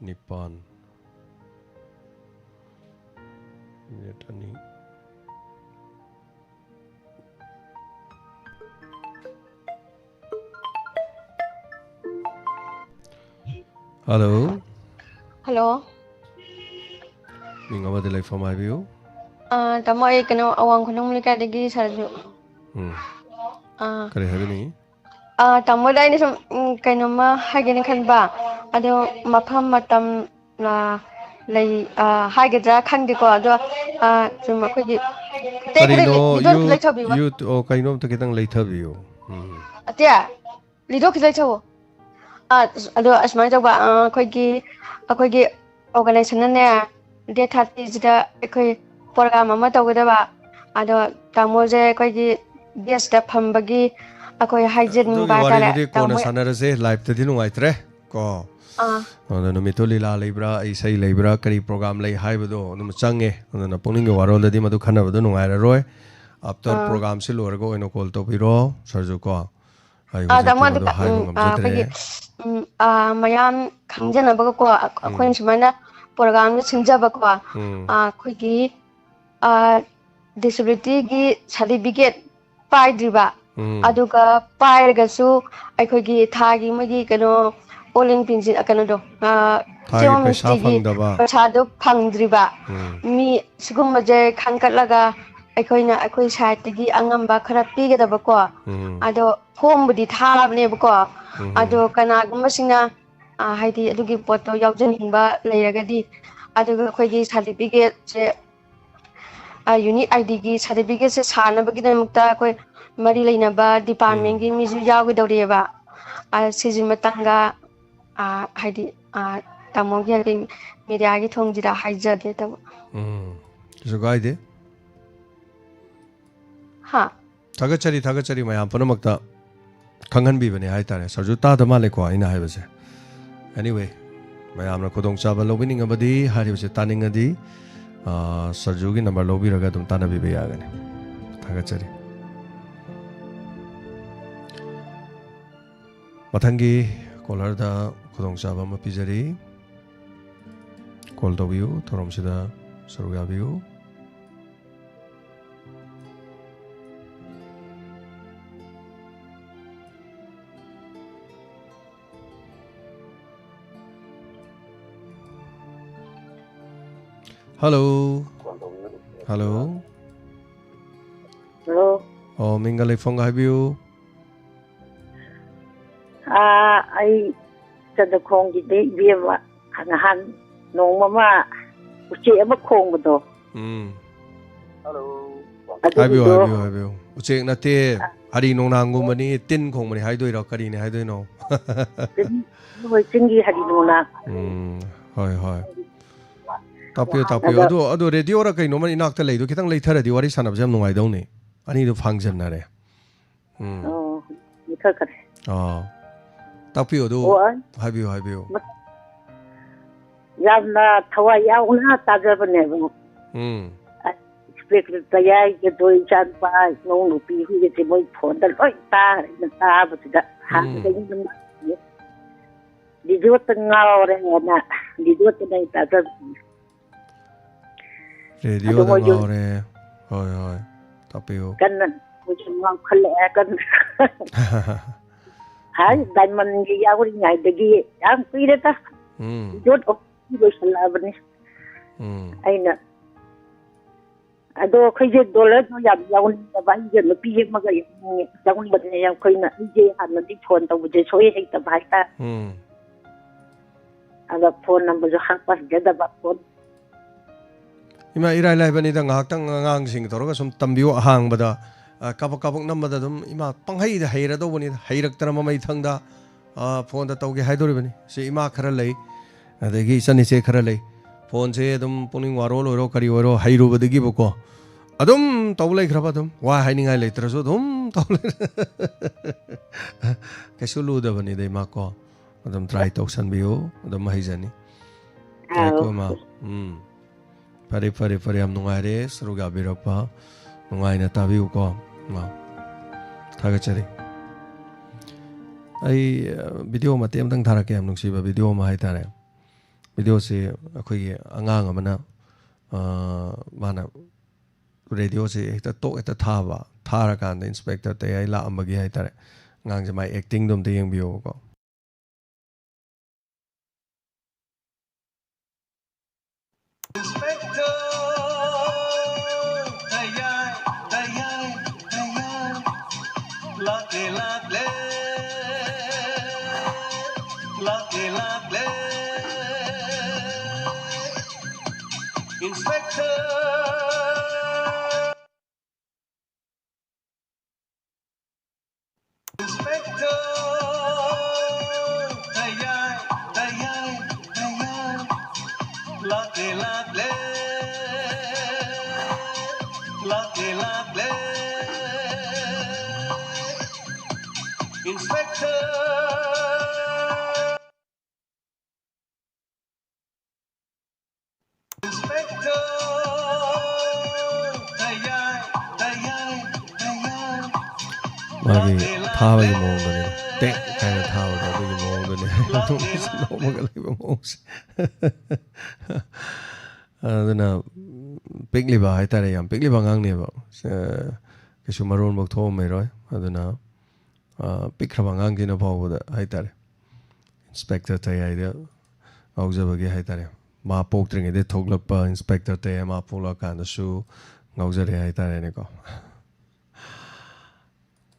ꯅꯤꯄꯥꯟ, ꯃꯤꯅꯤꯠ ꯑꯅꯤ꯫ ꯍꯜꯂꯣ꯫ ꯍꯜꯂꯣ꯫ ꯃꯤꯡ ꯑꯃꯗꯤ ꯂꯩꯐꯝ ꯍꯥꯏꯕꯤꯌꯨ꯫ ꯑꯥ, ꯇꯥꯃꯣ, ꯑꯩ ꯀꯩꯅꯣ, ꯑꯋꯥꯡ ꯈꯨꯅꯧ ꯂꯩꯀꯥꯏꯗꯒꯤ ꯁꯥꯔꯁꯨ꯫ ꯎꯝ꯫ ꯑꯥ꯫ ꯀꯔꯤ ꯍꯥꯏꯕꯤꯅꯤꯡꯉꯤ? ꯑꯥ, ꯇꯥꯃꯣꯗ ꯑꯩꯅ ꯁꯨꯝ, ꯎꯝ, ꯀꯩꯅꯣꯝꯃ ꯍꯥꯏꯒꯦꯅ ꯈꯟꯕ꯫ ꯑꯗꯣ ꯃꯐꯝ ꯃꯇꯝ, ꯑꯥ, ꯂꯩ, ꯑꯥ, ꯍꯥꯏꯒꯗ꯭ꯔꯥ ꯈꯪꯗꯦꯀꯣ꯫ ꯑꯗꯣ, ꯑꯥ, ꯁꯨꯝ ꯑꯩꯈꯣꯏꯒꯤ ꯑꯇꯩ ꯈꯔ ꯀꯔꯤꯅꯣ? ꯂꯩ-, ꯂꯤꯗꯣ ꯈꯤꯇꯪ ꯌꯨ-, ꯂꯩꯊꯕꯤꯌꯨꯕ꯫ ꯌꯨ-, ꯑꯣ, ꯀꯩꯅꯣꯝꯇ ꯈꯤꯇꯪ ꯂꯩꯊꯕꯤꯌꯨ꯫ ꯎꯝ꯫ ꯑꯇꯦ, ꯂꯤꯗꯣ ꯈꯤꯇꯪ ꯂꯩꯊꯧꯑꯣ꯫ ꯑꯥ, ꯑꯗꯣ ꯑꯁꯨꯃꯥꯏꯅ ꯇꯧꯕ, ꯑꯥ, ꯑꯩꯈꯣꯏꯒꯤ, ꯑꯩꯈꯣꯏꯒꯤ organizationꯅꯅꯦ, date thirtyꯁꯤꯗ ꯑꯩꯈꯣꯏ program ꯑꯃ ꯇꯧꯒꯗꯕ꯫ ꯑꯗꯣ ꯇꯥꯃꯣꯁꯦ ꯑꯩꯈꯣꯏꯒꯤ guestꯇ ꯐꯝꯕꯒꯤ ꯑꯩꯈꯣꯏ ꯑꯗꯨꯒꯤ ꯍꯥꯏꯖꯅꯤꯡꯕ ꯍꯥꯏꯇꯥꯔꯦ, ꯋꯥꯔꯤꯗꯨꯗꯤ ꯀꯣꯟꯅ ꯇꯥꯃꯣ꯫ ꯁꯥꯟꯅꯔꯁꯦ, liveꯇꯗꯤ ꯅꯨꯡꯉꯥꯏꯇ꯭ꯔꯦ ꯀꯣ꯫ ꯑꯥ꯫ ꯑꯗꯣ ꯅꯨꯃꯤꯠꯇꯨ ꯂꯤꯂꯥ ꯂꯩꯕ꯭ꯔꯥ, ꯏꯁꯩ ꯂꯩꯕ꯭ꯔꯥ, ꯀꯔꯤ program ꯂꯩ ꯍꯥꯏꯕꯗꯣ ꯑꯗꯨꯝ ꯆꯪꯉꯦ꯫ ꯑꯗꯨꯅ ꯄꯨꯛꯅꯤꯡꯒꯤ ꯋꯥꯔꯣꯜꯗꯗꯤ ꯃꯗꯨ ꯈꯟꯅꯕꯗꯣ ꯅꯨꯡꯉꯥꯏꯔꯔꯣꯏ꯫ After ꯑꯥ꯫ Programꯁꯤ ꯂꯣꯏꯔꯒ ꯑꯣꯏꯅ call ꯇꯧꯕꯤꯔꯣ, ꯁꯥꯔꯁꯨ ꯀꯣ꯫ ꯑꯩ ꯑꯥ, ꯍꯧꯖꯤꯛꯇꯤ ꯇꯥꯃꯣ, ꯑꯗꯨ ꯃꯗꯨ ꯀ-, ꯍꯥꯏꯕ ꯎꯝ, ꯑꯥ, ꯉꯝꯖꯗ꯭ꯔꯦ꯫ ꯑꯩꯈꯣꯏꯒꯤ, ꯎꯝ, ꯑꯥ, ꯃꯌꯥꯝ ꯈꯪꯖꯅꯕꯒꯀꯣ, ꯑ-, ꯎꯝ꯫ ꯑꯩꯈꯣꯏꯅ ꯁꯨꯃꯥꯏꯅ programꯗꯨ ꯁꯤꯟꯖꯕꯀꯣ, ꯎꯝ꯫ ꯑꯥ, ꯑꯩꯈꯣꯏꯒꯤ, ꯑꯥ, disabilityꯒꯤ certificate ꯄꯥꯏꯗ꯭ꯔꯤꯕ, ꯎꯝ꯫ ꯑꯗꯨꯒ ꯄꯥꯏꯔꯒꯁꯨ ꯑꯩꯈꯣꯏꯒꯤ ꯊꯥꯒꯤ ꯃꯣꯏꯒꯤ ꯀꯩꯅꯣ, all in pension, ꯑ, ꯀꯩꯅꯣꯗꯣ, ꯑꯥ, ꯊꯥꯒꯤ ꯆꯦ ꯄꯩꯁꯥ ꯃꯤꯁꯇ꯭ꯔꯤꯒꯤ ꯐꯪꯗꯕ꯫ ꯄꯩꯁꯥꯗꯣ ꯐꯪꯗ꯭ꯔꯤꯕ ꯎꯝ꯫ ꯃꯤ ꯁꯤꯒꯨꯝꯕꯁꯦ ꯈꯟꯒꯠꯂꯒ ꯑꯩꯈꯣꯏꯅ ꯑꯩꯈꯣꯏ sideꯇꯒꯤ ꯑꯉꯝꯕ ꯈꯔ ꯄꯤꯒꯗꯕꯀꯣ꯫ ꯎꯝ꯫ ꯑꯗꯣ formꯕꯨꯗꯤ ꯊꯥꯔꯕꯅꯦꯕꯀꯣ꯫ ꯎꯝ꯫ ꯑꯗꯣ ꯀꯅꯥꯒꯨꯝꯕꯁꯤꯡꯅ, ꯑ, ꯍꯥꯏꯗꯤ ꯑꯗꯨꯒꯤ ꯄꯣꯠꯇꯣ ꯌꯥꯎꯖꯅꯤꯡꯕ ꯂꯩꯔꯒꯗꯤ, ꯑꯗꯨꯒ ꯑꯩꯈꯣꯏꯒꯤ certificateꯁꯦ, ꯑ, unique IDꯒꯤ certificateꯁꯦ ꯁꯥꯅꯕꯒꯤꯗꯃꯛꯇ ꯑꯩꯈꯣꯏ ꯃꯔꯤ ꯂꯩꯅꯕ department ꯀꯤ ꯃꯤꯁꯨ ꯌꯥꯎꯒꯗꯧꯔꯤꯑꯕ꯫ ꯑ, ꯁꯤꯁꯨ ꯃꯇꯥꯡꯗ, ꯑ, ꯍꯥꯏꯗꯤ, ꯑ, ꯇꯥꯃꯣꯒꯤ ꯍꯥꯏꯗꯤ media ꯒꯤ ꯊꯣꯡꯁꯤꯗ ꯍꯥꯏꯖꯒꯦ ꯇꯧꯕ꯫ ꯎꯝ, ꯀꯩꯁꯨ ꯀꯥꯏꯗꯦ꯫ ꯍꯥ? ꯊꯥꯒꯠꯆꯔꯤ, ꯊꯥꯒꯠꯆꯔꯤ, ꯃꯌꯥꯝ ꯄꯨꯝꯅꯃꯛꯇ ꯈꯪꯍꯟꯕꯤꯕꯅꯦ ꯍꯥꯏꯇꯥꯔꯦ꯫ ꯁꯥꯔꯁꯨ ꯇꯥꯗ ꯃꯥꯜꯂꯦꯀꯣ ꯑꯩꯅ ꯍꯥꯏꯕꯁꯦ꯫ Anyway, ꯃꯌꯥꯝꯅ ꯈꯨꯗꯣꯡꯆꯥꯕ ꯂꯧꯕꯤꯅꯤꯡꯉꯕꯗꯤ, ꯍꯥꯏꯔꯤꯕꯁꯦ ꯇꯥꯅꯤꯡꯉꯗꯤ, ꯑ, ꯁꯥꯔꯁꯨꯒꯤ number ꯂꯧꯕꯤꯔꯒ ꯑꯗꯨꯝ ꯇꯥꯟꯅꯕꯤꯕ ꯌꯥꯒꯅꯤ꯫ ꯊꯥꯒꯠꯆꯔꯤ꯫ ꯃꯊꯪꯒꯤ caller ꯗ ꯈꯨꯗꯣꯡꯆꯥꯕ ꯑꯃ ꯄꯤꯖꯔꯤ꯫ Call ꯇꯧꯕꯤꯌꯨ, ꯊꯧꯔꯝꯁꯤꯗ ꯁꯔꯨꯛ ꯌꯥꯕꯤꯌꯨ꯫ Hello꯫ Hello꯫ Hello꯫ ꯑꯣ, ꯃꯤꯡꯒ ꯂꯩꯐꯝꯒ ꯍꯥꯏꯕꯤꯌꯨ꯫ ꯑꯥ, ꯑꯩ ꯆꯟꯗꯈꯣꯡꯒꯤꯗꯤ ꯏꯕꯦꯝꯃ, ꯅꯍꯥꯟ ꯅꯣꯡꯃ ꯑꯃ ꯎꯆꯦꯛ ꯑꯃ ꯈꯣꯡꯕꯗꯣ꯫ ꯎꯝ꯫ ꯍꯥꯏꯕꯤꯌꯨ, ꯑꯗꯨꯒꯤꯗꯣ ꯍꯥꯏꯕꯤꯌꯨ, ꯍꯥꯏꯕꯤꯌꯨ꯫ ꯎꯆꯦꯛ ꯅꯠꯇꯦ, ꯍꯔꯤ ꯅꯣꯡꯅꯥꯡꯒꯨꯝꯕꯅꯤ, ꯇꯤꯟ ꯈꯣꯡꯕꯅꯤ ꯍꯥꯏꯗꯣꯏꯔꯣ? ꯀꯔꯤꯅꯤ ꯍꯥꯏꯗꯣꯏꯅꯣ? ꯇꯤꯟ, ꯍꯣꯏ, ꯆꯤꯡꯒꯤ ꯍꯔꯤ ꯅꯣꯡꯅꯥꯡ꯫ ꯎꯝ, ꯍꯣꯏ, ꯍꯣꯏ꯫ ꯇꯥꯛꯄꯤꯌꯨ, ꯇꯥꯛꯄꯤꯌꯨ꯫ ꯑꯗꯣ ꯑꯗꯨ, ꯑꯗꯨ radio ꯔ ꯀꯩꯅꯣꯝꯃ ꯏꯅꯥꯛꯇ ꯂꯩꯗꯣ ꯈꯤꯇꯪ ꯂꯩꯊꯔꯗꯤ ꯋꯥꯔꯤ ꯁꯥꯟꯅꯕꯁꯦ ꯌꯥꯝ ꯅꯨꯡꯉꯥꯏꯗꯧꯅꯤ꯫ ꯑꯅꯤꯗꯨ ꯐꯥꯡꯖꯟꯅꯔꯦ꯫ ꯎꯝ꯫ ꯑꯣ, ꯃꯨꯊꯠꯈꯔꯦ꯫ ꯑꯥ꯫ ꯇꯥꯛꯄꯤꯌꯨ ꯑꯗꯨ꯫ ꯑꯣ, ꯑ-, ꯍꯥꯏꯕꯤꯌꯨ, ꯍꯥꯏꯕꯤꯌꯨ꯫ ꯃ-, ꯌꯥꯝꯅ ꯊꯋꯥꯏ ꯌꯥꯎꯅ ꯇꯥꯖꯕꯅꯦꯕ꯫ ꯎꯝ꯫ ꯑ, Inspector ꯇꯌꯥꯏꯒꯗꯣ ꯏꯆꯥꯅꯨꯄꯥ, ꯏꯅꯥꯎ ꯅꯨꯄꯤ ꯍꯣꯏꯒꯁꯦ ꯃꯣꯏ phone ꯗ ꯂꯣꯏ ꯇꯥꯈ꯭ꯔꯦ꯫ ꯑꯩꯅ ꯇꯥꯕꯗꯨꯗ ꯎꯝ꯫ ꯍꯥꯟꯅꯗꯒꯤ ꯑꯗꯨꯝ radio ꯇ ꯉꯥꯎꯔꯦꯅ, radio ꯇꯅ ꯑꯩ ꯇꯥꯖꯕꯅꯦ꯫ Radio ꯑꯗꯣ ꯗ ꯃꯣꯏꯁꯨ ꯉꯥꯎꯔꯦ꯫ ꯍꯣꯏ, ꯍꯣꯏ꯫ ꯇꯥꯛꯄꯤꯌꯨ꯫ ꯀꯟꯅ ꯃꯣꯏꯁꯨ ꯉꯥꯎꯈꯠꯂꯛꯑꯦ ꯀꯟꯅ꯫ ꯍꯥꯏ, ꯎꯝ꯫ Diamond ꯒꯤ ꯌꯥꯎꯔꯤꯉꯩꯗꯒꯤ ꯌꯥꯝ ꯀꯨꯏꯔꯦꯗ꯫ ꯎꯝ꯫ Youth of ꯂꯣꯏꯁꯜꯂꯛꯑꯕꯅꯤ꯫ ꯎꯝ꯫ ꯑꯩꯅ, ꯑꯗꯣ ꯑꯩꯈꯣꯏꯁꯦ dollar ꯗꯣ ꯌꯥꯝ ꯌꯥꯎꯅꯤꯡꯗꯕ, ꯑꯩꯒ ꯅꯨꯄꯤ ꯑꯃꯒ ꯌꯥꯎꯅꯤꯡꯉꯦ, ꯌꯥꯎꯅꯤꯡꯕꯅꯦ꯫ ꯑꯩꯈꯣꯏꯅ, ꯑꯩꯁꯦ ꯍꯥꯟꯅꯗꯤ phone ꯇꯧꯕꯁꯦ ꯁꯣꯏ ꯍꯩꯇꯕ ꯍꯥꯏꯇꯥꯔꯦ꯫ ꯎꯝ꯫ ꯑꯗ phone number ꯁꯨ ꯍꯥꯞꯄ ꯍꯩꯖꯗꯕ꯫ Phone ꯏꯃꯥ, ꯏꯔꯥꯏ ꯂꯥꯏꯕꯅꯤꯗ, ꯉꯥꯏꯍꯥꯛꯇꯪ ꯑꯉꯥꯡꯁꯤꯡ ꯇꯧꯔꯒ ꯁꯨꯝ ꯇꯝꯕꯤꯌꯨ ꯑꯍꯥꯡꯕꯗ꯫ ꯑ, ꯀꯥꯕꯛ ꯀꯥꯕꯛ ꯅꯝꯕꯗ ꯑꯗꯨꯝ ꯏꯃꯥ ꯄꯪꯍꯩꯗ ꯍꯩꯔꯗꯧꯕꯅꯤꯗ, ꯍꯩꯔꯛꯇꯅ ꯃꯃꯩ ꯊꯪꯗ, ꯑ, ꯐꯣꯟꯗ ꯇꯧꯒꯦ ꯍꯥꯏꯗꯣꯔꯤꯕꯅꯤ꯫ ꯁꯤ ꯏꯃꯥ ꯈꯔ ꯂꯩ, ꯑꯗꯒꯤ ꯏꯆꯟ ꯏꯆꯦ ꯈꯔ ꯂꯩ꯫ ꯐꯣꯟꯁꯦ ꯑꯗꯨꯝ ꯄꯨꯛꯅꯤꯡ ꯋꯥꯔꯣꯜ ꯑꯣꯏꯔꯣ ꯀꯔꯤ ꯑꯣꯏꯔꯣ ꯍꯩꯔꯨꯕꯗꯒꯤꯕꯀꯣ, ꯑꯗꯨꯝ ꯇꯧ ꯂꯩꯈ꯭ꯔꯕ, ꯑꯗꯨꯝ ꯋꯥ ꯍꯥꯏꯅꯤꯡꯉꯥꯏ ꯂꯩꯇ꯭ꯔꯁꯨ ꯑꯗꯨꯝ ꯇꯧ ꯂꯩ꯫ ꯀꯩꯁꯨ ꯂꯨꯗꯕꯅꯤꯗ ꯏꯃꯥ ꯀꯣ꯫ ꯑꯗꯨꯝ try ꯇꯧꯁꯟꯕꯤꯌꯨ, ꯑꯗꯨꯝ ꯍꯩꯖꯅꯤ꯫ ꯎꯝ꯫ ꯉꯥꯏꯈꯣ ꯏꯃꯥ꯫ ꯎꯝ꯫ ꯐꯔꯦ, ꯐꯔꯦ, ꯐꯔꯦ꯫ ꯌꯥꯝ ꯅꯨꯡꯉꯥꯏꯔꯦ ꯁꯔꯨꯛ ꯌꯥꯕꯤꯔꯛꯄ꯫ ꯅꯨꯡꯉꯥꯏꯅ ꯇꯥꯕꯤꯌꯨꯀꯣ꯫ ꯏꯃꯥ꯫ ꯊꯥꯒꯠꯆꯔꯤ꯫ ꯑꯩ, ꯑ, video ꯃꯇꯦꯛ ꯑꯃꯇꯪ ꯊꯥꯔꯛꯀꯦ, ꯌꯥꯝ ꯅꯨꯡꯁꯤꯕ video ꯑꯃ ꯍꯥꯏꯇꯥꯔꯦ꯫ Videoꯁꯤ ꯑꯩꯈꯣꯏꯒꯤ ꯑꯉꯥꯡ ꯑꯃꯅ, ꯑ, ꯃꯥꯅ radioꯁꯤ ꯍꯦꯛꯇ ꯇꯣꯛ ꯍꯦꯛꯇ ꯊꯥꯕ, ꯊꯥꯔꯀꯥꯟꯗ Inspector ꯇꯌꯥꯏ ꯂꯥꯛꯑꯝꯕꯒꯤ ꯍꯥꯏꯇꯥꯔꯦ꯫ ꯑꯉꯥꯡꯁꯦ ꯃꯥꯏ actingꯗꯣ ꯑꯝꯇ ꯌꯦꯡꯕꯤꯌꯣꯕꯀꯣ꯫ Inspector, ꯇꯌꯥꯏ, ꯇꯌꯥꯏ, ꯇꯌꯥꯏ꯫ ꯂꯥꯛꯂꯦ, ꯂꯥꯛꯂꯦ, ꯂꯥꯛꯂꯦ, ꯂꯥꯛꯂꯦ꯫ Inspector, Inspector, ꯇꯌꯥꯏ, ꯇꯌꯥꯏ, ꯇꯌꯥꯏ꯫ ꯂꯥꯛꯂꯦ, ꯂꯥꯛꯂꯦ, ꯂꯥꯛꯂꯦ, ꯂꯥꯛꯂꯦ꯫ Inspector, Inspector, ꯇꯌꯥꯏ, ꯇꯌꯥꯏ, ꯇꯌꯥꯏ꯫ ꯃꯥꯒꯤ ꯊꯥꯕꯒꯤ ꯃꯑꯣꯡꯗꯨꯅꯤꯗ꯫ ꯇꯦꯛ ꯍꯥꯏꯅ ꯊꯥꯕꯗꯣ ꯑꯗꯨꯒꯤ ꯃꯑꯣꯡꯗꯨꯅꯤ꯫ ꯅꯣꯛꯃꯒ ꯂꯩꯕ ꯃꯑꯣꯡꯁꯦ꯫ ꯑꯗꯨꯅ ꯄꯤꯛꯂꯤꯕ ꯍꯥꯏꯇꯥꯔꯦ, ꯌꯥꯝ ꯄꯤꯛꯂꯤꯕ ꯑꯉꯥꯡꯅꯦꯕ꯫ ꯑ, ꯀꯩꯁꯨ ꯃꯔꯣꯟꯐꯧ ꯊꯣꯛꯑꯝꯃꯔꯣꯏ꯫ ꯑꯗꯨꯅ, ꯑ, ꯄꯤꯛꯈ꯭ꯔꯕ ꯑꯉꯥꯡꯁꯤꯅ ꯐꯥꯎꯕꯗ ꯍꯥꯏꯇꯥꯔꯦ, Inspector ꯇꯌꯥꯏꯗ ꯉꯥꯎꯖꯕꯒꯤ ꯍꯥꯏꯇꯥꯔꯦ꯫ ꯃꯥ ꯄꯣꯛꯇ꯭ꯔꯤꯉꯩꯗ ꯊꯣꯛꯂꯛꯄ Inspector ꯇꯌꯥꯏ, ꯃꯥ ꯄꯣꯛꯂꯛꯑꯀꯥꯟꯗꯁꯨ ꯉꯥꯎꯖꯔꯦ ꯍꯥꯏꯇꯥꯔꯦꯅꯦꯀꯣ꯫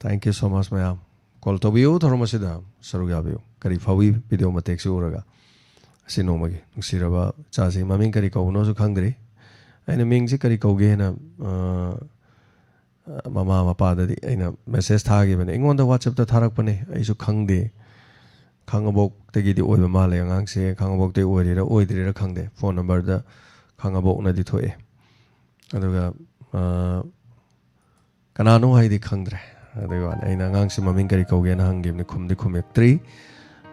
Thank you so much ꯃꯌꯥꯝ꯫ Call ꯇꯧꯕꯤꯌꯨ ꯊꯧꯔꯝ ꯑꯁꯤꯗ ꯁꯔꯨꯛ ꯌꯥꯕꯤꯌꯨ꯫ ꯀꯔꯤ ꯐꯥꯎꯏ video ꯃꯇꯦꯛꯁꯤ ꯎꯔꯒ? ꯑꯁꯤ ꯅꯣꯡꯃꯒꯤ ꯅꯨꯡꯁꯤꯔꯕ ꯏꯆꯥꯁꯤ ꯃꯃꯤꯡ ꯀꯔꯤ ꯀꯧꯕꯅꯣꯁꯨ ꯈꯪꯗ꯭ꯔꯤ꯫ ꯑꯩꯅ ꯃꯤꯡꯁꯤ ꯀꯔꯤ ꯀꯧꯒꯦꯅ, ꯑ, ꯃꯃꯥ ꯃꯄꯥꯗꯗꯤ ꯑꯩꯅ ꯃꯦꯁꯦꯖ ꯊꯥꯈꯤꯕꯅꯦ꯫ ꯑꯩꯉꯣꯟꯗ ꯋꯥꯆꯞꯇ ꯊꯥꯔꯛꯄꯅꯦ, ꯑꯩꯁꯨ ꯈꯪꯗꯦ꯫ ꯈꯥꯡꯉꯕꯣꯛꯇꯒꯤꯗꯤ ꯑꯣꯏꯕ ꯃꯥꯜꯂꯦ ꯑꯉꯥꯡꯁꯦ꯫ ꯈꯥꯡꯉꯕꯣꯛꯇꯒꯤ ꯑꯣꯏꯔꯤꯔꯥ ꯑꯣꯏꯗ꯭ꯔꯤꯔꯥ ꯈꯪꯗꯦ꯫ ꯐꯣꯟ ꯅꯝꯕꯔꯗ ꯈꯥꯡꯉꯕꯣꯛꯅꯗꯤ ꯊꯣꯛꯑꯦ꯫ ꯑꯗꯨꯒ ꯀꯅꯥꯅꯣ ꯍꯥꯏꯗꯤ ꯈꯪꯗ꯭ꯔꯦ꯫ ꯑꯗꯨꯒꯤ ꯋꯥꯅꯤ꯫ ꯑꯩꯅ ꯑꯉꯥꯡꯁꯤ ꯃꯃꯤꯡ ꯀꯔꯤ ꯀꯧꯒꯦꯅ ꯍꯪꯈꯤꯕꯅꯤ, ꯈꯨꯝꯗꯤ ꯈꯨꯝꯃꯛꯇ꯭ꯔꯤ꯫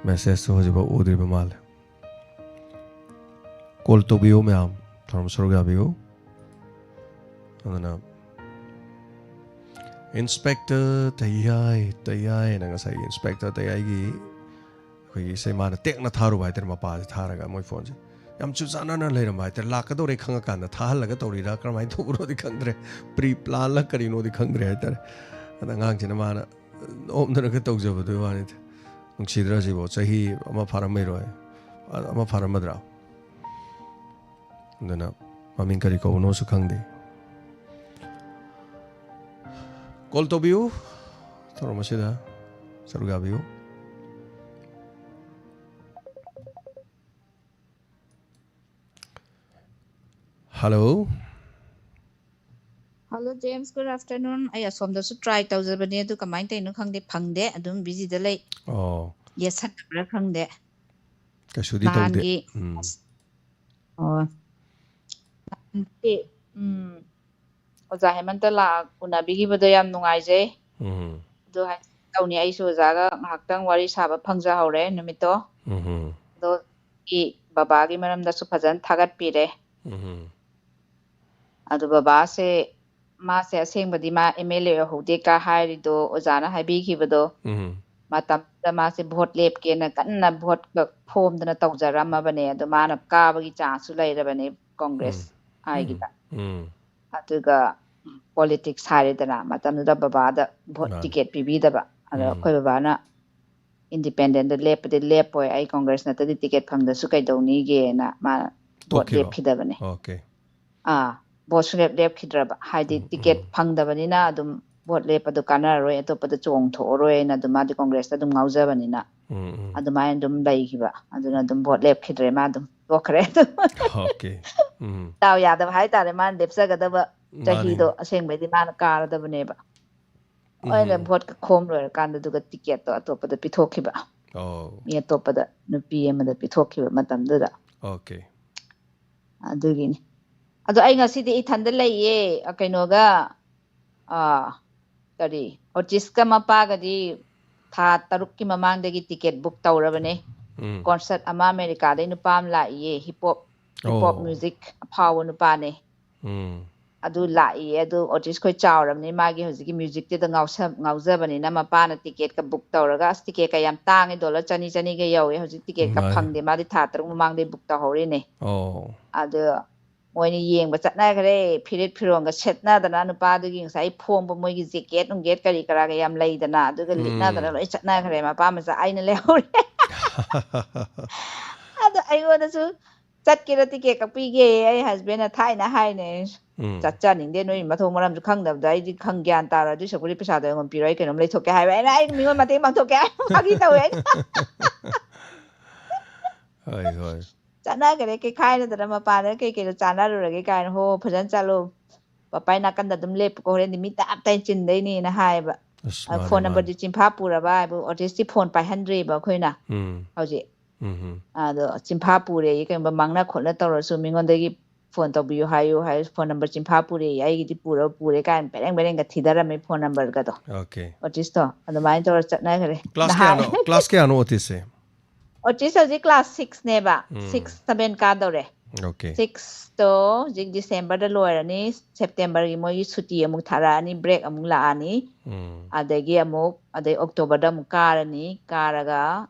ꯃꯦꯁꯦꯖꯁꯨ ꯍꯧꯖꯤꯛꯐꯥꯎ ꯎꯗ꯭ꯔꯤꯕ ꯃꯥꯜꯂꯦ꯫ ꯀꯣꯜ ꯇꯧꯕꯤꯌꯨ ꯃꯌꯥꯝ, ꯊꯧꯔꯝ ꯁꯔꯨꯛ ꯌꯥꯕꯤꯌꯨ꯫ ꯑꯗꯨꯅ ꯏꯟꯁꯄꯦꯛꯇꯔ ꯇꯌꯥꯏ, ꯇꯌꯥꯏꯅ ꯉꯁꯥꯏꯒꯤ ꯏꯟꯁꯄꯦꯛꯇꯔ ꯇꯌꯥꯏꯒꯤ ꯑꯩꯈꯣꯏꯒꯤ ꯏꯁꯩ ꯃꯥꯅ ꯇꯦꯛꯅ ꯊꯥꯔꯨꯕ ꯍꯥꯏꯇꯥꯔꯦ, ꯃꯄꯥꯁꯦ ꯊꯥꯔꯒ ꯃꯣꯏ ꯐꯣꯟꯁꯦ ꯌꯥꯝ ꯆꯨꯖꯥꯅꯅ ꯂꯩꯔꯝꯕ ꯍꯥꯏꯇꯥꯔꯦ꯫ ꯂꯥꯛꯀꯗꯧꯔꯦ ꯈꯪꯉꯀꯥꯟꯗ ꯊꯥꯍꯜꯂꯒ ꯇꯧꯔꯤꯔꯥ ꯀꯔꯝꯍꯥꯏꯅ ꯇꯧꯕꯅꯣꯗꯤ ꯈꯪꯗ꯭ꯔꯦ, ꯄ꯭ꯔꯤ ꯄ꯭ꯂꯥꯟꯂ ꯀꯔꯤꯅꯣꯗꯤ ꯈꯪꯗ꯭ꯔꯦ ꯍꯥꯏꯇꯥꯔꯦ꯫ ꯑꯗ ꯑꯉꯥꯡꯁꯤꯅ ꯃꯥꯅ ꯅꯣꯝꯗꯅꯒ ꯇꯧꯖꯕꯗꯨꯒꯤ ꯋꯥꯅꯤꯗ꯫ ꯅꯨꯡꯁꯤꯗ꯭ꯔꯥ ꯁꯤꯕꯣ? ꯆꯍꯤ ꯑꯃ ꯐꯥꯔꯝꯃꯩꯔꯣꯏ, ꯑꯃ ꯐꯥꯔꯝꯃꯗ꯭ꯔꯥ? ꯑꯗꯨꯅ ꯃꯃꯤꯡ ꯀꯔꯤ ꯀꯧꯕꯅꯣꯁꯨ ꯈꯪꯗꯦ꯫ ꯀꯣꯜ ꯇꯧꯕꯤꯌꯨ ꯊꯧꯔꯝ ꯑꯁꯤꯗ ꯁꯔꯨꯛ ꯌꯥꯕꯤꯌꯨ꯫ Hello. Hello James, good afternoon. ꯑꯩ ꯑꯁꯣꯝꯗꯁꯨ ꯇ꯭ꯔꯥꯏ ꯇꯧꯖꯕꯅꯦ, ꯑꯗꯨ ꯀꯃꯥꯏꯅ ꯇꯧꯔꯤꯅꯣ ꯈꯪꯗꯦ, ꯐꯪꯗꯦ, ꯑꯗꯨꯝ ꯕꯤꯖꯤꯗ ꯂꯩ꯫ ꯑꯣ꯫ ꯌꯦꯠꯁꯟꯅꯕ꯭ꯔꯥ ꯈꯪꯗꯦ꯫ ꯀꯩꯁꯨꯗꯤ ꯇꯧꯗꯦ꯫ ꯅꯍꯥꯟꯒꯤ ꯎꯝ꯫ ꯑꯣ꯫ ꯅꯍꯥꯟꯒꯤ, ꯎꯝ, ꯑꯣꯖꯥ ꯍꯦꯃꯟꯇ ꯂꯥꯛ ꯎꯅꯕꯤꯈꯤꯕꯗꯣ ꯌꯥꯝ ꯅꯨꯡꯉꯥꯏꯖꯩ꯫ ꯎꯝ꯫ ꯑꯗꯨ ꯍꯥꯏ ꯇꯧꯅꯤ, ꯑꯩꯁꯨ ꯑꯣꯖꯥꯒ ꯉꯥꯏꯍꯥꯛꯇꯪ ꯋꯥꯔꯤ ꯁꯥꯕ ꯐꯪꯖꯍꯧꯔꯦ ꯅꯨꯃꯤꯠꯇꯣ꯫ ꯎꯝ꯫ ꯑꯗꯣ ꯑꯩ ꯕꯕꯥꯒꯤ ꯃꯔꯝꯗꯁꯨ ꯐꯖꯅ ꯊꯥꯒꯠꯄꯤꯔꯦ꯫ ꯎꯝ꯫ ꯑꯗꯨ ꯕꯕꯥꯁꯦ, ꯃꯥꯁꯦ ꯑꯁꯦꯡꯕꯗꯤ ꯃꯥ ꯑꯦꯝ ꯑꯦꯜ ꯑꯦ ꯑꯣꯏꯍꯧꯗꯦ ꯀ ꯍꯥꯏꯔꯤꯗꯣ ꯑꯣꯖꯥꯅ ꯍꯥꯏꯕꯤꯈꯤꯕꯗꯣ, ꯎꯝ꯫ ꯃꯇꯝꯗꯨꯗ ꯃꯥꯁꯦ ꯚꯣꯠ ꯂꯦꯞꯀꯦꯅ ꯀꯟꯅ ꯚꯣꯠꯀ ꯈꯣꯝꯗꯅ ꯇꯧꯖꯔꯝꯃꯕꯅꯦ꯫ ꯑꯗꯣ ꯃꯥꯅ ꯀꯥꯕꯒꯤ ꯆꯥꯟꯁꯁꯨ ꯂꯩꯔꯕꯅꯦ ꯀꯣꯡꯒ꯭ꯔꯦꯁ ꯎꯝ꯫ ꯍꯥꯏꯒꯤꯗ꯫ ꯎꯝ꯫ ꯑꯗꯨꯒ ꯄꯣꯂꯤꯇꯤꯛꯁ ꯍꯥꯏꯔꯦꯗꯅ, ꯃꯇꯝꯗꯨꯗ ꯕꯕꯥꯗ ꯚꯣꯠ ꯃꯥꯅꯤ꯫ ꯇꯤꯀꯦꯠ ꯄꯤꯕꯤꯗꯕ꯫ ꯑꯗꯣ ꯎꯝ꯫ ꯑꯩꯈꯣꯏ ꯕꯕꯥꯅ ꯏꯟꯗꯤꯄꯦꯟꯗꯦꯟꯗ ꯂꯦꯞꯄꯗꯤ ꯂꯦꯞꯄꯣꯏ, ꯑꯩ ꯀꯣꯡꯒ꯭ꯔꯦꯁ ꯅꯠꯇꯗꯤ ꯇꯤꯀꯦꯠ ꯐꯪꯗꯁꯨ ꯀꯩꯗꯧꯅꯤꯒꯦꯅ ꯃꯥꯅ ꯚꯣꯠ ꯇꯣꯛꯈꯤꯕ? ꯂꯦꯞꯈꯤꯗꯕꯅꯦ꯫ ꯑꯣꯀꯦ꯫ ꯑꯥ, ꯚꯣꯠ ꯁꯨꯡꯂꯦꯞ ꯂꯦꯞꯈꯤꯗ꯭ꯔꯕ꯫ ꯍꯥꯏꯗꯤ ꯎꯝ, ꯇꯤꯀꯦꯠ ꯎꯝ꯫ ꯐꯪꯗꯕꯅꯤꯅ ꯑꯗꯨꯝ ꯚꯣꯠ ꯂꯦꯞꯄꯗꯣ ꯀꯥꯟꯅꯔꯔꯣꯏ, ꯑꯇꯣꯞꯄꯗ ꯆꯣꯡꯊꯣꯛꯑꯔꯣꯏꯅ ꯑꯗꯨꯝ ꯃꯥꯗꯤ ꯀꯣꯡꯒ꯭ꯔꯦꯁꯇ ꯑꯗꯨꯝ ꯉꯥꯎꯖꯕꯅꯤꯅ ꯎꯝ, ꯎꯝ꯫ ꯑꯗꯨꯃꯥꯏꯅ ꯑꯗꯨꯝ ꯂꯩꯈꯤꯕ꯫ ꯑꯗꯨꯅ ꯑꯗꯨꯝ ꯚꯣꯠ ꯂꯦꯞꯈꯤꯗ꯭ꯔꯦ, ꯃꯥ ꯑꯗꯨꯝ ꯇꯣꯛꯈ꯭ꯔꯦ꯫ ꯑꯗꯨꯝ ꯑꯣꯀꯦ꯫ ꯎꯝ꯫ ꯗꯥꯎ ꯌꯥꯗꯕ ꯍꯥꯏꯇꯥꯔꯦ, ꯃꯥꯅ ꯂꯦꯞꯆꯒꯗꯕ ꯆꯍꯤꯗꯣ ꯑꯁꯦꯡꯕꯩꯗꯤ ꯃꯥꯅ ꯀꯥꯔꯗꯕꯅꯦꯕ꯫ ꯑꯩꯅ ꯚꯣꯠꯀ ꯈꯣꯝ ꯂꯣꯏꯔꯀꯥꯟꯗ ꯑꯗꯨꯒ ꯇꯤꯀꯦꯠꯇꯣ ꯑꯇꯣꯞꯄꯗ ꯄꯤꯊꯣꯛꯈꯤꯕ꯫ ꯑꯣ ꯃꯤ ꯑꯇꯣꯞꯄꯗ, ꯅꯨꯄꯤ ꯑꯃꯗ ꯄꯤꯊꯣꯛꯈꯤꯕ ꯃꯇꯝꯗꯨꯗ꯫ ꯑꯣꯀꯦ꯫ ꯑꯗꯨꯒꯤꯅꯤ꯫ ꯑꯗꯣ ꯑꯩ ꯉꯁꯤꯗꯤ ꯏꯊꯟꯗ ꯂꯩꯌꯦ꯫ ꯑ, ꯀꯩꯅꯣꯒ, ꯑ, ꯀꯔꯤ, ꯑꯣꯇꯤꯁꯀ ꯃꯄꯥꯒꯗꯤ ꯊꯥ ꯇꯔꯨꯛꯀꯤ ꯃꯃꯥꯡꯗꯒꯤ ꯇꯤꯀꯦꯠ ꯕꯨꯛ ꯇꯧꯔꯕꯅꯦ꯫ ꯎꯝ ꯀꯣꯟꯁꯔꯠ ꯑꯃ ꯑꯃꯦꯔꯤꯀꯥꯗꯩ ꯅꯨꯄꯥ ꯑꯃ ꯂꯥꯛꯏꯌꯦ, ꯍꯤꯞ ꯍꯣꯞ, ꯍꯤꯞ ꯍꯣꯞ ꯑꯣ ꯃ꯭ꯌꯨꯖꯤꯛ ꯑꯐꯥꯎꯕ ꯅꯨꯄꯥꯅꯦ꯫ ꯎꯝ ꯑꯗꯨ ꯂꯥꯛꯏꯌꯦ꯫ ꯑꯗꯨ ꯑꯣꯇꯤꯁ ꯈꯣꯏ ꯆꯥꯎꯔꯕꯅꯤ, ꯃꯥꯒꯤ ꯍꯧꯖꯤꯛꯀꯤ ꯃ꯭ꯌꯨꯖꯤꯛꯇꯨꯗ ꯉꯥꯎꯁ-, ꯉꯥꯎꯖꯕꯅꯤꯅ ꯃꯄꯥꯅ ꯇꯤꯀꯦꯠꯀ ꯕꯨꯛ ꯇꯧꯔꯒ, ꯑꯁ, ꯇꯤꯀꯦꯠꯀ ꯌꯥꯝ ꯇꯥꯡꯉꯦ, ꯗꯣꯂꯔ ꯆꯅꯤ, ꯆꯅꯤꯒ ꯌꯧꯋꯦ꯫ ꯍꯧꯖꯤꯛ ꯇꯤꯀꯦꯠꯀ ꯃꯥꯅꯦ꯫ ꯐꯪꯗꯦ, ꯃꯥꯗꯤ ꯊꯥ ꯇꯔꯨꯛ ꯃꯃꯥꯡꯗꯩ ꯕꯨꯛ ꯇꯧꯍꯧꯔꯤꯅꯦ꯫ ꯑꯣ ꯑꯗꯣ ꯃꯣꯏꯅ ꯌꯦꯡꯕ ꯆꯠꯅꯈ꯭ꯔꯦ, ꯐꯤꯔꯤꯠ ꯐꯤꯔꯣꯟꯒ ꯁꯦꯠꯅꯗꯅ, ꯅꯨꯄꯥꯗꯨꯒꯤ ꯉꯁꯥꯏ ꯐꯣꯡꯕ ꯃꯣꯏꯒꯤ ꯖꯦꯀꯦꯠ ꯅꯨꯡꯒꯦꯠ ꯀꯔꯤ ꯀꯔꯥꯒ ꯌꯥꯝ ꯂꯩꯗꯅ, ꯑꯗꯨꯒ ꯂꯤꯠꯅꯗꯅ ꯎꯝ ꯂꯣꯏ ꯆꯠꯅꯈ꯭ꯔꯦ꯫ ꯃꯄꯥ ꯃꯆꯥ ꯑꯩꯅ ꯂꯩꯍꯧꯔꯦ꯫ ꯑꯗꯣ ꯑꯩꯉꯣꯟꯗꯁꯨ ꯆꯠꯀꯦꯔ ꯇꯤꯀꯦꯠ ꯀꯛꯄꯤꯒꯦ, ꯑꯩ ꯍꯁꯕꯦꯟꯅ ꯊꯥꯏꯅ ꯍꯥꯏꯅꯦ꯫ ꯎꯝ ꯆꯠꯆꯅꯤꯡꯗꯦ, ꯅꯣꯏ ꯃꯊꯣꯡ ꯃꯔꯝꯁꯨ ꯈꯪꯗꯕꯗ, ꯑꯩꯗꯤ ꯈꯪ ꯒ꯭ꯌꯥꯟ ꯇꯥꯔꯣꯏ, ꯑꯗꯨꯏ ꯁꯔꯨꯛꯄꯨꯗꯤ ꯄꯩꯁꯥꯗꯣ ꯑꯩꯉꯣꯟꯗ ꯄꯤꯔꯣ, ꯑꯩ ꯀꯩꯅꯣꯝ ꯂꯩꯊꯣꯛꯀꯦ ꯍꯥꯏꯕ꯫ ꯑꯩꯅ, ꯑꯩ ꯃꯤꯉꯣꯟ ꯃꯇꯦꯡ ꯄꯥꯡꯊꯣꯛꯀꯦ ꯍꯥꯏꯕ ꯐꯥꯒꯤ ꯇꯧꯋꯦ ꯑꯩꯅ꯫ ꯍꯣꯏ ꯍꯣꯏ꯫ ꯆꯠꯅꯈ꯭ꯔꯦ ꯀꯩꯈꯥꯏꯅꯗꯅ, ꯃꯄꯥꯟꯗ ꯀꯩ ꯀꯩꯅꯣ ꯆꯥꯅꯔꯨꯔꯒꯦ ꯀꯥꯏꯅ꯫ ꯍꯣ, ꯐꯖꯅ ꯆꯠꯂꯣ, ꯄꯄꯥꯏ ꯅꯥꯀꯟꯗ ꯑꯗꯨꯝ ꯂꯦꯞꯄꯨꯀꯣ, ꯍꯣꯔꯦꯟꯗꯤ ꯃꯤ ꯇꯞ ꯇꯥꯏ ꯆꯤꯟꯗꯣꯏꯅꯦꯅ ꯍꯥꯏꯌꯦꯕ꯫ ꯑꯁ ꯑ, ꯃꯥꯅꯦ ꯐꯣꯟ ꯃꯥꯅꯦ꯫ ꯅꯝꯕꯔꯗꯤ ꯆꯤꯟꯐꯥ ꯄꯨꯔꯕ ꯍꯥꯏꯕꯨ, ꯑꯣꯇꯤꯁꯇꯤ ꯐꯣꯟ ꯄꯥꯏꯍꯟꯗ꯭ꯔꯤꯕ ꯑꯩꯈꯣꯏꯅ ꯎꯝ ꯍꯧꯖꯤꯛ꯫ ꯎꯝ ꯑꯗꯣ ꯆꯤꯟꯐꯥ ꯄꯨꯔꯦ, ꯀꯩꯒꯨꯝꯕ ꯃꯥꯡꯅ ꯈꯣꯠꯅ ꯇꯧꯔꯁꯨ ꯃꯤꯉꯣꯟꯗꯒꯤ ꯐꯣꯟ ꯇꯧꯕꯤꯌꯨ ꯍꯥꯏꯌꯨ ꯍꯥꯏ, ꯐꯣꯟ ꯅꯝꯕꯔ ꯆꯤꯟꯐꯥ ꯄꯨꯔꯦ, ꯑꯩꯒꯤꯗꯤ ꯄꯨꯔ ꯄꯨꯔꯦ ꯀꯥꯏꯅ ꯕꯦꯔꯦꯡ ꯕꯦꯔꯦꯡꯒ ꯊꯤꯗꯔꯝꯃꯦ ꯐꯣꯟ ꯅꯝꯕꯔꯒꯗꯣ꯫ ꯑꯣꯀꯦ꯫ ꯑꯣꯇꯤꯁꯇꯣ ꯑꯗꯨꯃꯥꯏꯅ ꯇꯧꯔ ꯆꯠꯅꯈ꯭ꯔꯦ꯫ ꯀ꯭ꯂꯥꯁ ꯅꯍꯥꯟ ꯀꯌꯥꯅꯣ, ꯀ꯭ꯂꯥꯁ ꯀꯌꯥꯅꯣ ꯑꯣꯇꯤꯁꯁꯦ? ꯑꯣꯇꯤꯁ ꯍꯧꯖꯤꯛ ꯀ꯭ꯂꯥꯁ ꯁꯤꯛꯁꯅꯦꯕ꯫ ꯎꯝ ꯁꯤꯛꯁ ꯁꯚꯦꯟ ꯀꯥꯗꯧꯔꯦ꯫ ꯑꯣꯀꯦ꯫ ꯁꯤꯛꯁꯇꯣ ꯍꯧꯖꯤꯛ ꯗꯤꯁꯦꯝꯕꯔꯗ ꯂꯣꯏꯔꯅꯤ, ꯁꯦꯞꯇꯦꯝꯕꯔꯒꯤ ꯃꯣꯏꯒꯤ ꯁꯨꯇꯤ ꯑꯃꯨꯛ ꯊꯥꯔꯛꯑꯅꯤ, ꯕ꯭ꯔꯦꯛ ꯑꯃꯨꯛ ꯂꯥꯛꯑꯅꯤ꯫ ꯎꯝ ꯑꯗꯒꯤ ꯑꯃꯨꯛ, ꯑꯗꯩ ꯑꯣꯛꯇꯣꯕꯔꯗ ꯑꯃꯨꯛ ꯀꯥꯔꯅꯤ, ꯀꯥꯔꯒ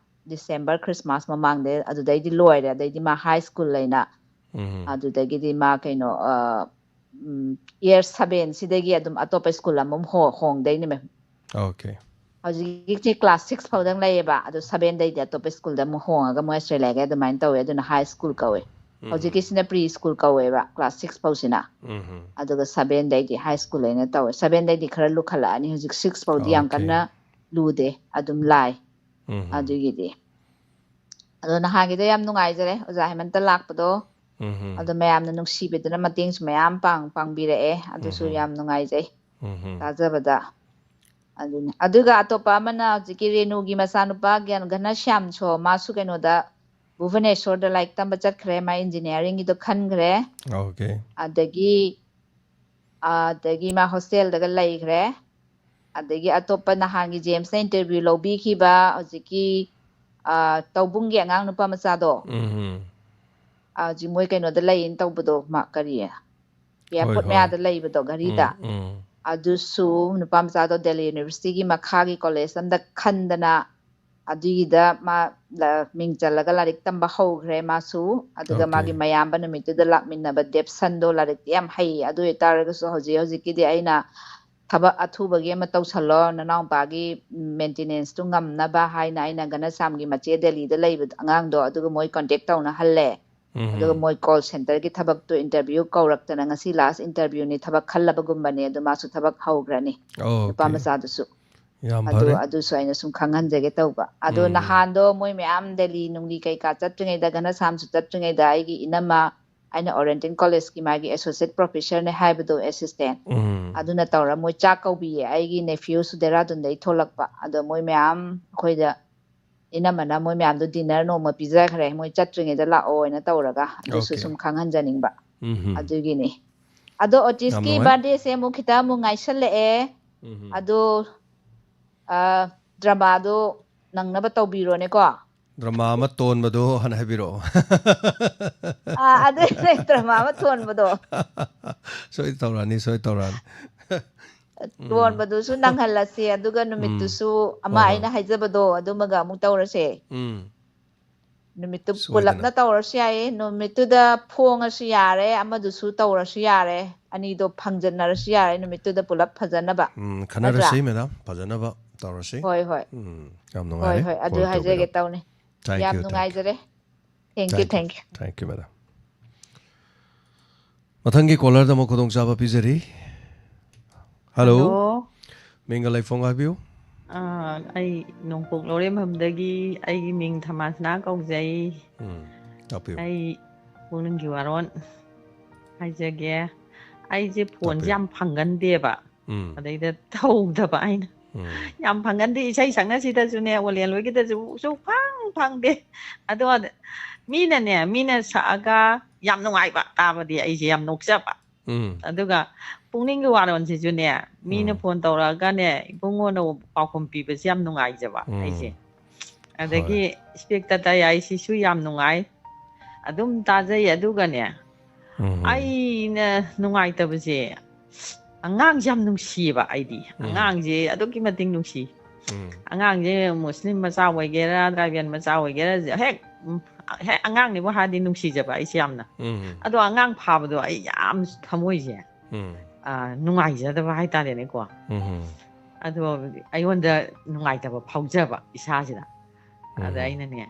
ꯗꯤꯁꯦꯝꯕꯔ ꯈ꯭ꯔꯤꯁꯃꯥꯁ ꯃꯃꯥꯡꯗ ꯑꯗꯨꯗꯩꯗꯤ ꯂꯣꯏꯔꯦ꯫ ꯑꯗꯩꯗꯤ ꯃꯥ ꯍꯥꯏ ꯁ꯭ꯀꯨꯜ ꯂꯩꯅ ꯎꯝ ꯑꯗꯨꯗꯒꯤꯗꯤ ꯃꯥ ꯀꯩꯅꯣ, ꯑ, ꯎꯝ, ꯌꯔ ꯁꯚꯦꯟꯁꯤꯗꯒꯤ ꯑꯗꯨꯝ ꯑꯇꯣꯞꯄ ꯁ꯭ꯀꯨꯜ ꯑꯃ ꯑꯃꯨꯛ ꯍꯣ-, ꯍꯣꯡꯗꯣꯏꯅꯦ, ꯃꯦꯝ꯫ ꯑꯣꯀꯦ꯫ ꯍꯧꯖꯤꯛꯁꯦ ꯀ꯭ꯂꯥꯁ ꯁꯤꯛꯁ ꯐꯥꯎꯗꯪ ꯂꯩꯌꯦꯕ, ꯑꯗꯣ ꯁꯚꯦꯟꯗꯩꯗꯤ ꯑꯇꯣꯞꯄ ꯁ꯭ꯀꯨꯜꯗ ꯑꯃꯨꯛ ꯍꯣꯡꯉꯒ ꯃꯣꯏ ꯑꯁꯇ꯭ꯔꯦꯂꯤꯌꯥꯒꯤ ꯑꯗꯨꯃꯥꯏꯅ ꯇꯧꯋꯦ꯫ ꯑꯗꯨꯅ ꯍꯥꯏ ꯁ꯭ꯀꯨꯜ ꯀꯧꯋꯦ꯫ ꯎꯝ ꯍꯧꯖꯤꯛꯀꯤꯁꯤꯅ ꯄ꯭ꯔꯤ ꯁ꯭ꯀꯨꯜ ꯀꯧꯋꯦꯕ, ꯀ꯭ꯂꯥꯁ ꯁꯤꯛꯁ ꯐꯥꯎꯁꯤꯅ꯫ ꯎꯝ ꯑꯗꯨꯒ ꯁꯚꯦꯟꯗꯩꯗꯤ ꯍꯥꯏ ꯁ꯭ꯀꯨꯜ ꯍꯥꯏꯅ ꯇꯧꯋꯦ꯫ ꯁꯚꯦꯟꯗꯩꯗꯤ ꯈꯔ ꯂꯨꯈꯠꯂꯛꯑꯅꯤ, ꯍꯧꯖꯤꯛ ꯁꯤꯛꯁ ꯐꯥꯎꯗꯤ ꯌꯥꯝ ꯑꯣꯀꯦ꯫ ꯀꯟꯅ ꯂꯨꯗꯦ, ꯑꯗꯨꯝ ꯂꯥꯏ꯫ ꯎꯝ ꯑꯗꯨꯒꯤꯗꯤ꯫ ꯑꯗꯣ ꯅꯍꯥꯟꯒꯤꯗꯣ ꯌꯥꯝ ꯅꯨꯡꯉꯥꯏꯖꯔꯦ, ꯑꯣꯖꯥ ꯍꯦꯃꯟꯇ ꯂꯥꯛꯄꯗꯣ꯫ ꯎꯝ ꯍꯝ꯫ ꯑꯗꯣ ꯃꯌꯥꯝꯅ ꯅꯨꯡꯁꯤꯕꯤꯗꯨꯅ ꯃꯇꯦꯡꯁꯨ ꯃꯌꯥꯝ ꯄꯥꯡ ꯄꯥꯡꯕꯤꯔꯛꯑꯦ꯫ ꯑꯗꯨꯁꯨ ꯎꯝ ꯍꯝ꯫ ꯌꯥꯝ ꯅꯨꯡꯉꯥꯏꯖꯩ ꯎꯝ ꯍꯝ꯫ ꯇꯥꯖꯕꯗ꯫ ꯑꯗꯨꯅꯤ꯫ ꯑꯗꯨꯒ ꯑꯇꯣꯞꯄ ꯑꯃꯅ ꯍꯧꯖꯤꯛꯀꯤ ꯔꯦꯅꯨꯒꯤ ꯃꯆꯥꯅꯨꯄꯥ ꯒ꯭ꯌꯥꯟ-, ꯘꯅꯁ꯭ꯌꯥꯝꯁꯨ, ꯃꯥꯁꯨ ꯀꯩꯅꯣꯗ, ꯚꯨꯕꯅꯦꯁꯣꯔꯗ ꯂꯥꯏꯔꯤꯛ ꯇꯝꯕ ꯆꯠꯈ꯭ꯔꯦ, ꯃꯥ ꯏꯟꯖꯤꯅꯤꯌꯥꯔꯤꯡꯒꯤꯗꯣ ꯈꯟꯈ꯭ꯔꯦ꯫ ꯑꯣꯀꯦ꯫ ꯑꯗꯒꯤ, ꯑꯗꯒꯤ ꯃꯥ ꯍꯣꯁꯇꯦꯜꯗꯒ ꯂꯩꯈ꯭ꯔꯦ꯫ ꯑꯗꯒꯤ ꯑꯇꯣꯞꯄ ꯅꯍꯥꯟꯒꯤ ꯖꯦꯝꯁꯅ ꯏꯟꯇꯔꯚ꯭ꯌꯨ ꯂꯧꯕꯤꯈꯤꯕ ꯍꯧꯖꯤꯛꯀꯤ, ꯑ, ꯇꯧꯕꯨꯡꯒꯤ ꯑꯉꯥꯡ ꯅꯨꯄꯥ ꯃꯆꯥꯗꯣ, ꯎꯝ ꯍꯝ꯫ ꯑ, ꯍꯧꯖꯤꯛ ꯃꯣꯏ ꯀꯩꯅꯣꯗ ꯂꯩꯌꯦꯅ ꯇꯧꯕꯗꯣ, ꯃꯥ ꯀꯔꯤ, ꯍꯣꯏ ꯑꯦꯌꯥꯔꯄꯣꯔꯠ ꯍꯣꯏ꯫ ꯃꯌꯥꯗ ꯂꯩꯕꯗꯣ ꯘꯔꯤꯗ, ꯎꯝ ꯎꯝ꯫ ꯑꯗꯨꯁꯨ ꯅꯨꯄꯥ ꯃꯆꯥꯗꯣ ꯗꯦꯜꯂꯤ ꯌꯨꯅꯤꯚꯔꯁꯤꯇꯤꯒꯤ ꯃꯈꯥꯒꯤ ꯀꯣꯂꯦꯖ ꯑꯝꯗ ꯈꯟꯗꯅ, ꯑꯗꯨꯒꯤꯗ ꯃꯥ ꯂ-, ꯃꯤꯡ ꯆꯜꯂꯒ ꯂꯥꯏꯔꯤꯛ ꯇꯝꯕ ꯍꯧꯈ꯭ꯔꯦ ꯃꯥꯁꯨ꯫ ꯑꯗꯨꯒ ꯑꯣꯀꯦ꯫ ꯃꯥꯒꯤ ꯃꯌꯥꯝꯕ ꯅꯨꯃꯤꯠꯇꯨꯗ ꯂꯥꯛꯃꯤꯟꯅꯕ ꯗꯦꯞꯁꯟꯗꯣ ꯂꯥꯏꯔꯤꯛꯇꯤ ꯌꯥꯝ ꯍꯩ꯫ ꯑꯗꯨ ꯑꯣꯏꯇꯥꯔꯒꯁꯨ ꯍꯧꯖꯤꯛ ꯍꯧꯖꯤꯛꯀꯤꯗꯤ ꯑꯩꯅ ꯊꯕꯛ ꯑꯊꯨꯕꯒꯤ ꯑꯃ ꯇꯧꯁꯜꯂꯣ, ꯅꯅꯥꯎꯄꯥꯒꯤ ꯃꯦꯟꯇꯦꯅꯦꯟꯁꯇꯨ ꯉꯝꯅꯕ ꯍꯥꯏꯅ ꯑꯩꯅ ꯘꯅꯁ꯭ꯌꯥꯝꯒꯤ ꯃꯆꯦ ꯗꯦꯜꯂꯤꯗ ꯂꯩꯕ ꯑꯉꯥꯡꯗꯣ, ꯑꯗꯨꯒ ꯃꯣꯏ ꯀꯣꯟꯇꯦꯛ ꯇꯧꯅꯍꯜꯂꯦ꯫ ꯎꯝ ꯑꯗꯨꯒ ꯍꯝ꯫ ꯃꯣꯏ ꯀꯣꯜ ꯁꯦꯟꯇꯔꯒꯤ ꯊꯕꯛꯇꯣ ꯏꯟꯇꯔꯚ꯭ꯌꯨ ꯀꯧꯔꯛꯇꯅ ꯉꯁꯤ ꯂꯥꯁ ꯏꯟꯇꯔꯚ꯭ꯌꯨꯅꯤ, ꯊꯕꯛ ꯈꯜꯂꯕꯒꯨꯝꯕꯅꯦ꯫ ꯑꯗꯨ ꯃꯥꯁꯨ ꯊꯕꯛ ꯍꯧꯈ꯭ꯔꯅꯤ, ꯅꯨꯄꯥ ꯑꯣꯀꯦ꯫ ꯃꯆꯥꯗꯨꯁꯨ꯫ ꯌꯥꯝ ꯑꯗꯨ, ꯐꯔꯦ꯫ ꯑꯗꯨꯁꯨ ꯑꯩꯅ ꯁꯨꯝ ꯈꯪꯍꯟꯖꯒꯦ ꯇꯧꯕ꯫ ꯑꯗꯣ ꯎꯝ꯫ ꯅꯍꯥꯟꯗꯣ ꯃꯣꯏ ꯃꯌꯥꯝ ꯗꯦꯜꯂꯤ ꯅꯨꯡꯂꯤ ꯀꯩꯀꯥ ꯆꯠꯇ꯭ꯔꯤꯉꯩꯗ, ꯘꯅꯁ꯭ꯌꯥꯝꯁꯨ ꯆꯠꯇ꯭ꯔꯤꯉꯩꯗ, ꯑꯩꯒꯤ ꯏꯅꯝꯃ, ꯑꯩꯅ ꯑꯣꯔꯦꯟꯇꯦꯟ ꯀꯣꯂꯦꯖꯀꯤ ꯃꯥꯒꯤ ꯑꯦꯁꯣꯁꯤꯌꯦꯠ ꯄ꯭ꯔꯣꯐꯦꯁꯔꯅꯦ ꯍꯥꯏꯕꯗꯣ, ꯑꯦꯁꯤꯁꯇꯦꯟ, ꯎꯝ꯫ ꯑꯗꯨꯅ ꯇꯧꯔ ꯃꯣꯏ ꯆꯥꯛ ꯀꯧꯕꯤꯌꯦ꯫ ꯑꯩꯒꯤ ꯅꯦꯐ꯭ꯌꯨꯁꯨ ꯗꯦꯔꯥꯗꯨꯟꯗꯒꯤ ꯊꯣꯛꯂꯛꯄ꯫ ꯑꯗꯣ ꯃꯣꯏ ꯃꯌꯥꯝ ꯑꯩꯈꯣꯏꯗ, ꯏꯅꯝꯃꯅ ꯃꯣꯏ ꯃꯌꯥꯝꯗꯣ ꯗꯤꯅꯔ ꯅꯣꯡꯃ ꯄꯤꯖꯈ꯭ꯔꯦ, ꯃꯣꯏ ꯆꯠꯇ꯭ꯔꯤꯉꯩꯗ ꯂꯥꯛꯑꯣꯅ ꯇꯧꯔꯒ꯫ ꯑꯗꯨꯁꯨ ꯑꯣꯀꯦ꯫ ꯁꯨꯝ ꯈꯪꯍꯟꯖꯅꯤꯡꯕ꯫ ꯎꯝ ꯍꯝ꯫ ꯑꯗꯨꯒꯤꯅꯤ꯫ ꯑꯗꯣ ꯌꯥꯝ ꯑꯣꯇꯤꯁꯀꯤ ꯅꯨꯡꯉꯥꯏ꯫ ꯕꯥꯔꯗꯦꯁꯦ ꯑꯃꯨꯛ ꯈꯤꯇꯪ ꯑꯃꯨꯛ ꯉꯥꯏꯁꯜꯂꯛꯑꯦ꯫ ꯎꯝ ꯍꯝ꯫ ꯑꯗꯣ, ꯑ, ꯗ꯭ꯔꯃꯥꯗꯣ ꯅꯪꯅꯕ ꯇꯧꯕꯤꯔꯣꯅꯦꯀꯣ꯫ ꯗ꯭ꯔꯃꯥ ꯑꯃ ꯇꯣꯟꯕꯗꯣ ꯍꯥꯟꯅ ꯍꯥꯏꯕꯤꯔꯛꯑꯣ꯫ ꯑꯥ, ꯑꯗꯨꯅꯦ, ꯗ꯭ꯔꯃꯥ ꯑꯃ ꯊꯣꯟꯕꯗꯣ꯫ ꯁꯣꯏ ꯇꯧꯔꯛꯑꯅꯤ, ꯁꯣꯏ ꯇꯧꯔꯛꯑꯅꯤ꯫ ꯎꯝ꯫ ꯊꯣꯟꯕꯗꯨꯁꯨ ꯅꯪꯍꯜꯂꯁꯤ, ꯑꯗꯨꯒ ꯎꯝ꯫ ꯅꯨꯃꯤꯠꯇꯨꯁꯨ ꯑꯃ ꯍꯣꯏ, ꯍꯣꯏ꯫ ꯑꯩꯅ ꯍꯥꯏꯖꯕꯗꯣ ꯑꯗꯨꯃꯒ ꯑꯃꯨꯛ ꯇꯧꯔꯁꯦ꯫ ꯎꯝ꯫ ꯅꯨꯃꯤꯠꯇꯨ ꯁꯣꯏꯗꯅ꯫ ꯄꯨꯂꯞꯅ ꯇꯧꯔꯁꯨ ꯌꯥꯏꯌꯦ꯫ ꯅꯨꯃꯤꯠꯇꯨꯗ ꯐꯣꯡꯉꯁꯨ ꯌꯥꯔꯦ, ꯑꯃꯗꯨꯁꯨ ꯇꯧꯔꯁꯨ ꯌꯥꯔꯦ꯫ ꯑꯅꯤꯗꯣ ꯐꯪꯖꯟꯅꯔꯁꯨ ꯌꯥꯔꯦ ꯅꯨꯃꯤꯠꯇꯨꯗ ꯄꯨꯂꯞ ꯐꯖꯅꯕ꯫ ꯎꯝ, ꯅꯠꯇ꯭ꯔꯥ? ꯈꯟꯅꯔꯁꯤ, ꯃꯦꯗꯥꯝ, ꯐꯖꯅꯕ ꯇꯧꯔꯁꯤ꯫ ꯍꯣꯏ, ꯍꯣꯏ꯫ ꯎꯝ, ꯌꯥꯝ ꯍꯣꯏ, ꯅꯨꯡꯉꯥꯏꯔꯦ꯫ ꯍꯣꯏ, ꯑꯗꯨ Call ꯍꯥꯏꯖꯒꯦ ꯇꯧꯕꯤꯔꯛꯄ꯫ ꯇꯧꯅꯤ꯫ Thank ꯌꯥꯝ you, thank you꯫ ꯅꯨꯡꯉꯥꯏꯖꯔꯦ꯫ Thank you, Thank you, thank you꯫ thank you, madam. ꯃꯊꯪꯒꯤ ꯀꯣꯂꯔꯗ ꯑꯃꯨꯛ ꯈꯨꯗꯣꯡꯆꯥꯕ ꯄꯤꯖꯔꯤ꯫ ꯍꯜꯂꯣ꯫ ꯍꯜꯂꯣ꯫ ꯃꯤꯡꯒ ꯂꯩꯐꯝꯒ ꯍꯥꯏꯕꯤꯌꯨ꯫ ꯑꯥ, ꯑꯩ ꯅꯣꯡꯄꯣꯛ ꯂꯧꯔꯦꯝꯕꯝꯗꯒꯤ, ꯑꯩꯒꯤ ꯃꯤꯡ ꯊꯃꯥꯁꯅꯥ ꯀꯧꯖꯩ꯫ ꯎꯝ, ꯇꯥꯛꯄꯤꯌꯨ꯫ ꯑꯩ ꯄꯨꯛꯅꯤꯡꯒꯤ ꯋꯥꯔꯣꯜ ꯍꯥꯏꯖꯒꯦ꯫ ꯑꯩꯁꯦ ꯐꯣꯟꯁꯦ ꯇꯞꯄꯦ꯫ ꯌꯥꯝ ꯐꯪꯒꯟꯗꯦꯕ꯫ ꯎꯝ ꯑꯗꯩꯗ ꯇꯧꯗꯕ ꯑꯩꯅ꯫ ꯎꯝ ꯌꯥꯝ ꯐꯪꯒꯟꯗꯦ, ꯏꯁꯩ ꯁꯛꯅꯁꯤꯗꯁꯨꯅꯦ, ꯑꯣꯂꯦꯟ ꯍꯣꯏꯒꯤꯗꯁꯨ ꯁꯨꯛꯐꯪ ꯐꯪꯗꯦ꯫ ꯑꯗꯣ ꯃꯤꯅꯅꯦ, ꯃꯤꯅ ꯁꯛꯑꯒ ꯌꯥꯝ ꯅꯨꯡꯉꯥꯏꯕ ꯇꯥꯕꯗꯤ ꯑꯩꯁꯦ ꯌꯥꯝ ꯅꯣꯛꯆꯕ꯫ ꯎꯝ ꯑꯗꯨꯒ ꯄꯨꯛꯅꯤꯡꯒꯤ ꯋꯥꯔꯣꯜꯁꯤꯁꯨꯅꯦ, ꯃꯤꯅ ꯎꯝ ꯐꯣꯟ ꯇꯧꯔꯛꯑꯒꯅꯦ, ꯏꯕꯨꯡꯉꯣꯅ ꯄꯥꯎꯈꯨꯝ ꯄꯤꯕꯁꯦ ꯌꯥꯝ ꯅꯨꯡꯉꯥꯏꯖꯕ ꯑꯩꯁꯦ꯫ ꯎꯝ ꯑꯗꯒꯤ ꯍꯣꯏ ꯏꯁꯄꯦꯛꯇ ꯇꯌꯥꯏꯁꯤꯁꯨ ꯌꯥꯝ ꯅꯨꯡꯉꯥꯏ, ꯑꯗꯨꯝ ꯇꯥꯖꯩ꯫ ꯑꯗꯨꯒꯅꯦ, ꯎꯝ ꯑꯩꯅ ꯅꯨꯡꯉꯥꯏꯇꯕꯁꯦ, ꯑꯉꯥꯡꯁꯦ ꯌꯥꯝ ꯅꯨꯡꯁꯤꯌꯦꯕ ꯑꯩꯗꯤ꯫ ꯎꯝ ꯑꯉꯥꯡꯁꯦ ꯑꯗꯨꯛꯀꯤ ꯃꯇꯤꯛ ꯅꯨꯡꯁꯤ꯫ ꯎꯝ ꯑꯉꯥꯡꯁꯦ ꯃꯨꯁꯂꯤꯝ ꯃꯆꯥ ꯑꯣꯏꯒꯦꯔꯥ, ꯇ꯭ꯔꯥꯏꯕꯦꯜ ꯃꯆꯥ ꯑꯣꯏꯒꯦꯔꯥ, ꯍꯦꯛ ꯎꯝ, ꯍꯦꯛ ꯑꯉꯥꯡꯅꯦꯕꯨ ꯍꯥꯏꯔꯗꯤ ꯅꯨꯡꯁꯤꯖꯕ ꯑꯩꯁꯦ ꯌꯥꯝꯅ꯫ ꯎꯝ ꯑꯗꯣ ꯑꯉꯥꯡ ꯐꯥꯕꯗꯣ ꯑꯩ ꯌꯥꯝ ꯊꯃꯣꯏꯁꯦ ꯎꯝ ꯑ, ꯅꯨꯡꯉꯥꯏꯖꯗꯕ ꯍꯥꯏꯇꯥꯔꯦꯅꯦꯀꯣ꯫ ꯎꯝ ꯑꯗꯣ ꯑꯩꯉꯣꯟꯗ ꯅꯨꯡꯉꯥꯏꯇꯕ ꯐꯥꯎꯖꯕ ꯏꯁꯥꯁꯤꯗ꯫ ꯑꯗ ꯎꯝ ꯑꯩꯅꯅꯦ,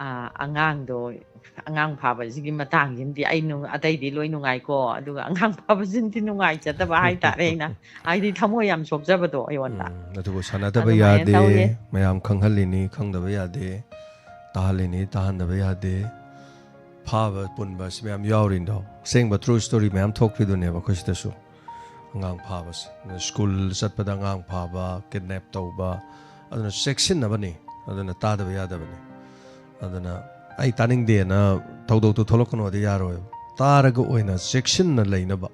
ꯑ, ꯑꯉꯥꯡꯗꯣ, ꯑꯉꯥꯡ ꯐꯥꯕꯁꯤꯒꯤ ꯃꯇꯥꯡꯁꯤꯃꯗꯤ ꯑꯩ ꯅꯨꯡ-, ꯑꯇꯩꯗꯤ ꯂꯣꯏ ꯅꯨꯡꯉꯥꯏꯀꯣ, ꯑꯗꯨꯒ ꯑꯉꯥꯡ ꯐꯥꯕꯁꯤꯃꯗꯤ ꯅꯨꯡꯉꯥꯏꯖꯗꯕ ꯍꯥꯏꯇꯥꯔꯦ ꯑꯩꯅ꯫ ꯍꯥꯏꯗꯤ ꯊꯃꯣꯏ ꯌꯥꯝ ꯁꯣꯛꯆꯕꯗꯣ ꯑꯩꯉꯣꯟꯗ꯫ ꯎꯝ, ꯑꯗꯨꯕꯨ ꯁꯥꯟꯅꯗꯕ ꯑꯗꯨꯃꯥꯏꯅ ꯌꯥꯗꯦ꯫ ꯇꯧꯋꯦ꯫ ꯃꯌꯥꯝ ꯈꯪꯍꯜꯂꯤꯅꯤ, ꯈꯪꯗꯕ ꯌꯥꯗꯦ꯫ ꯇꯥꯍꯜꯂꯤꯅꯤ, ꯇꯥꯍꯟꯗꯕ ꯌꯥꯗꯦ꯫ ꯐꯥꯕ ꯄꯨꯟꯕ ꯑꯁꯤ ꯃꯌꯥꯝ ꯌꯥꯎꯔꯤꯅꯣ꯫ ꯑꯁꯦꯡꯕ true story ꯃꯌꯥꯝ ꯊꯣꯛꯈ꯭ꯔꯤꯗꯨꯅꯦꯕ ꯑꯩꯈꯣꯏ ꯁꯤꯗꯁꯨ꯫ ꯑꯉꯥꯡ ꯐꯥꯕꯁꯦ꯫ ꯑꯗꯨꯅ ꯁ꯭ꯀꯨꯜ ꯆꯠꯄꯗ ꯑꯉꯥꯡ ꯐꯥꯕ, ꯀꯤꯗꯅꯦꯞ ꯇꯧꯕ, ꯑꯗꯨꯅ ꯆꯦꯛꯁꯤꯟꯅꯕꯅꯤ꯫ ꯑꯗꯨꯅ ꯇꯥꯗꯕ ꯌꯥꯗꯕꯅꯤ꯫ ꯑꯗꯨꯅ ꯑꯩ ꯇꯥꯅꯤꯡꯗꯦꯅ ꯊꯧꯗꯣꯛꯇꯨ ꯊꯣꯛꯂꯛꯀꯅꯣꯗꯤ ꯌꯥꯔꯣꯏꯕ꯫ ꯇꯥꯔꯒ ꯑꯣꯏꯅ ꯆꯦꯛꯁꯤꯟꯅ ꯂꯩꯅꯕ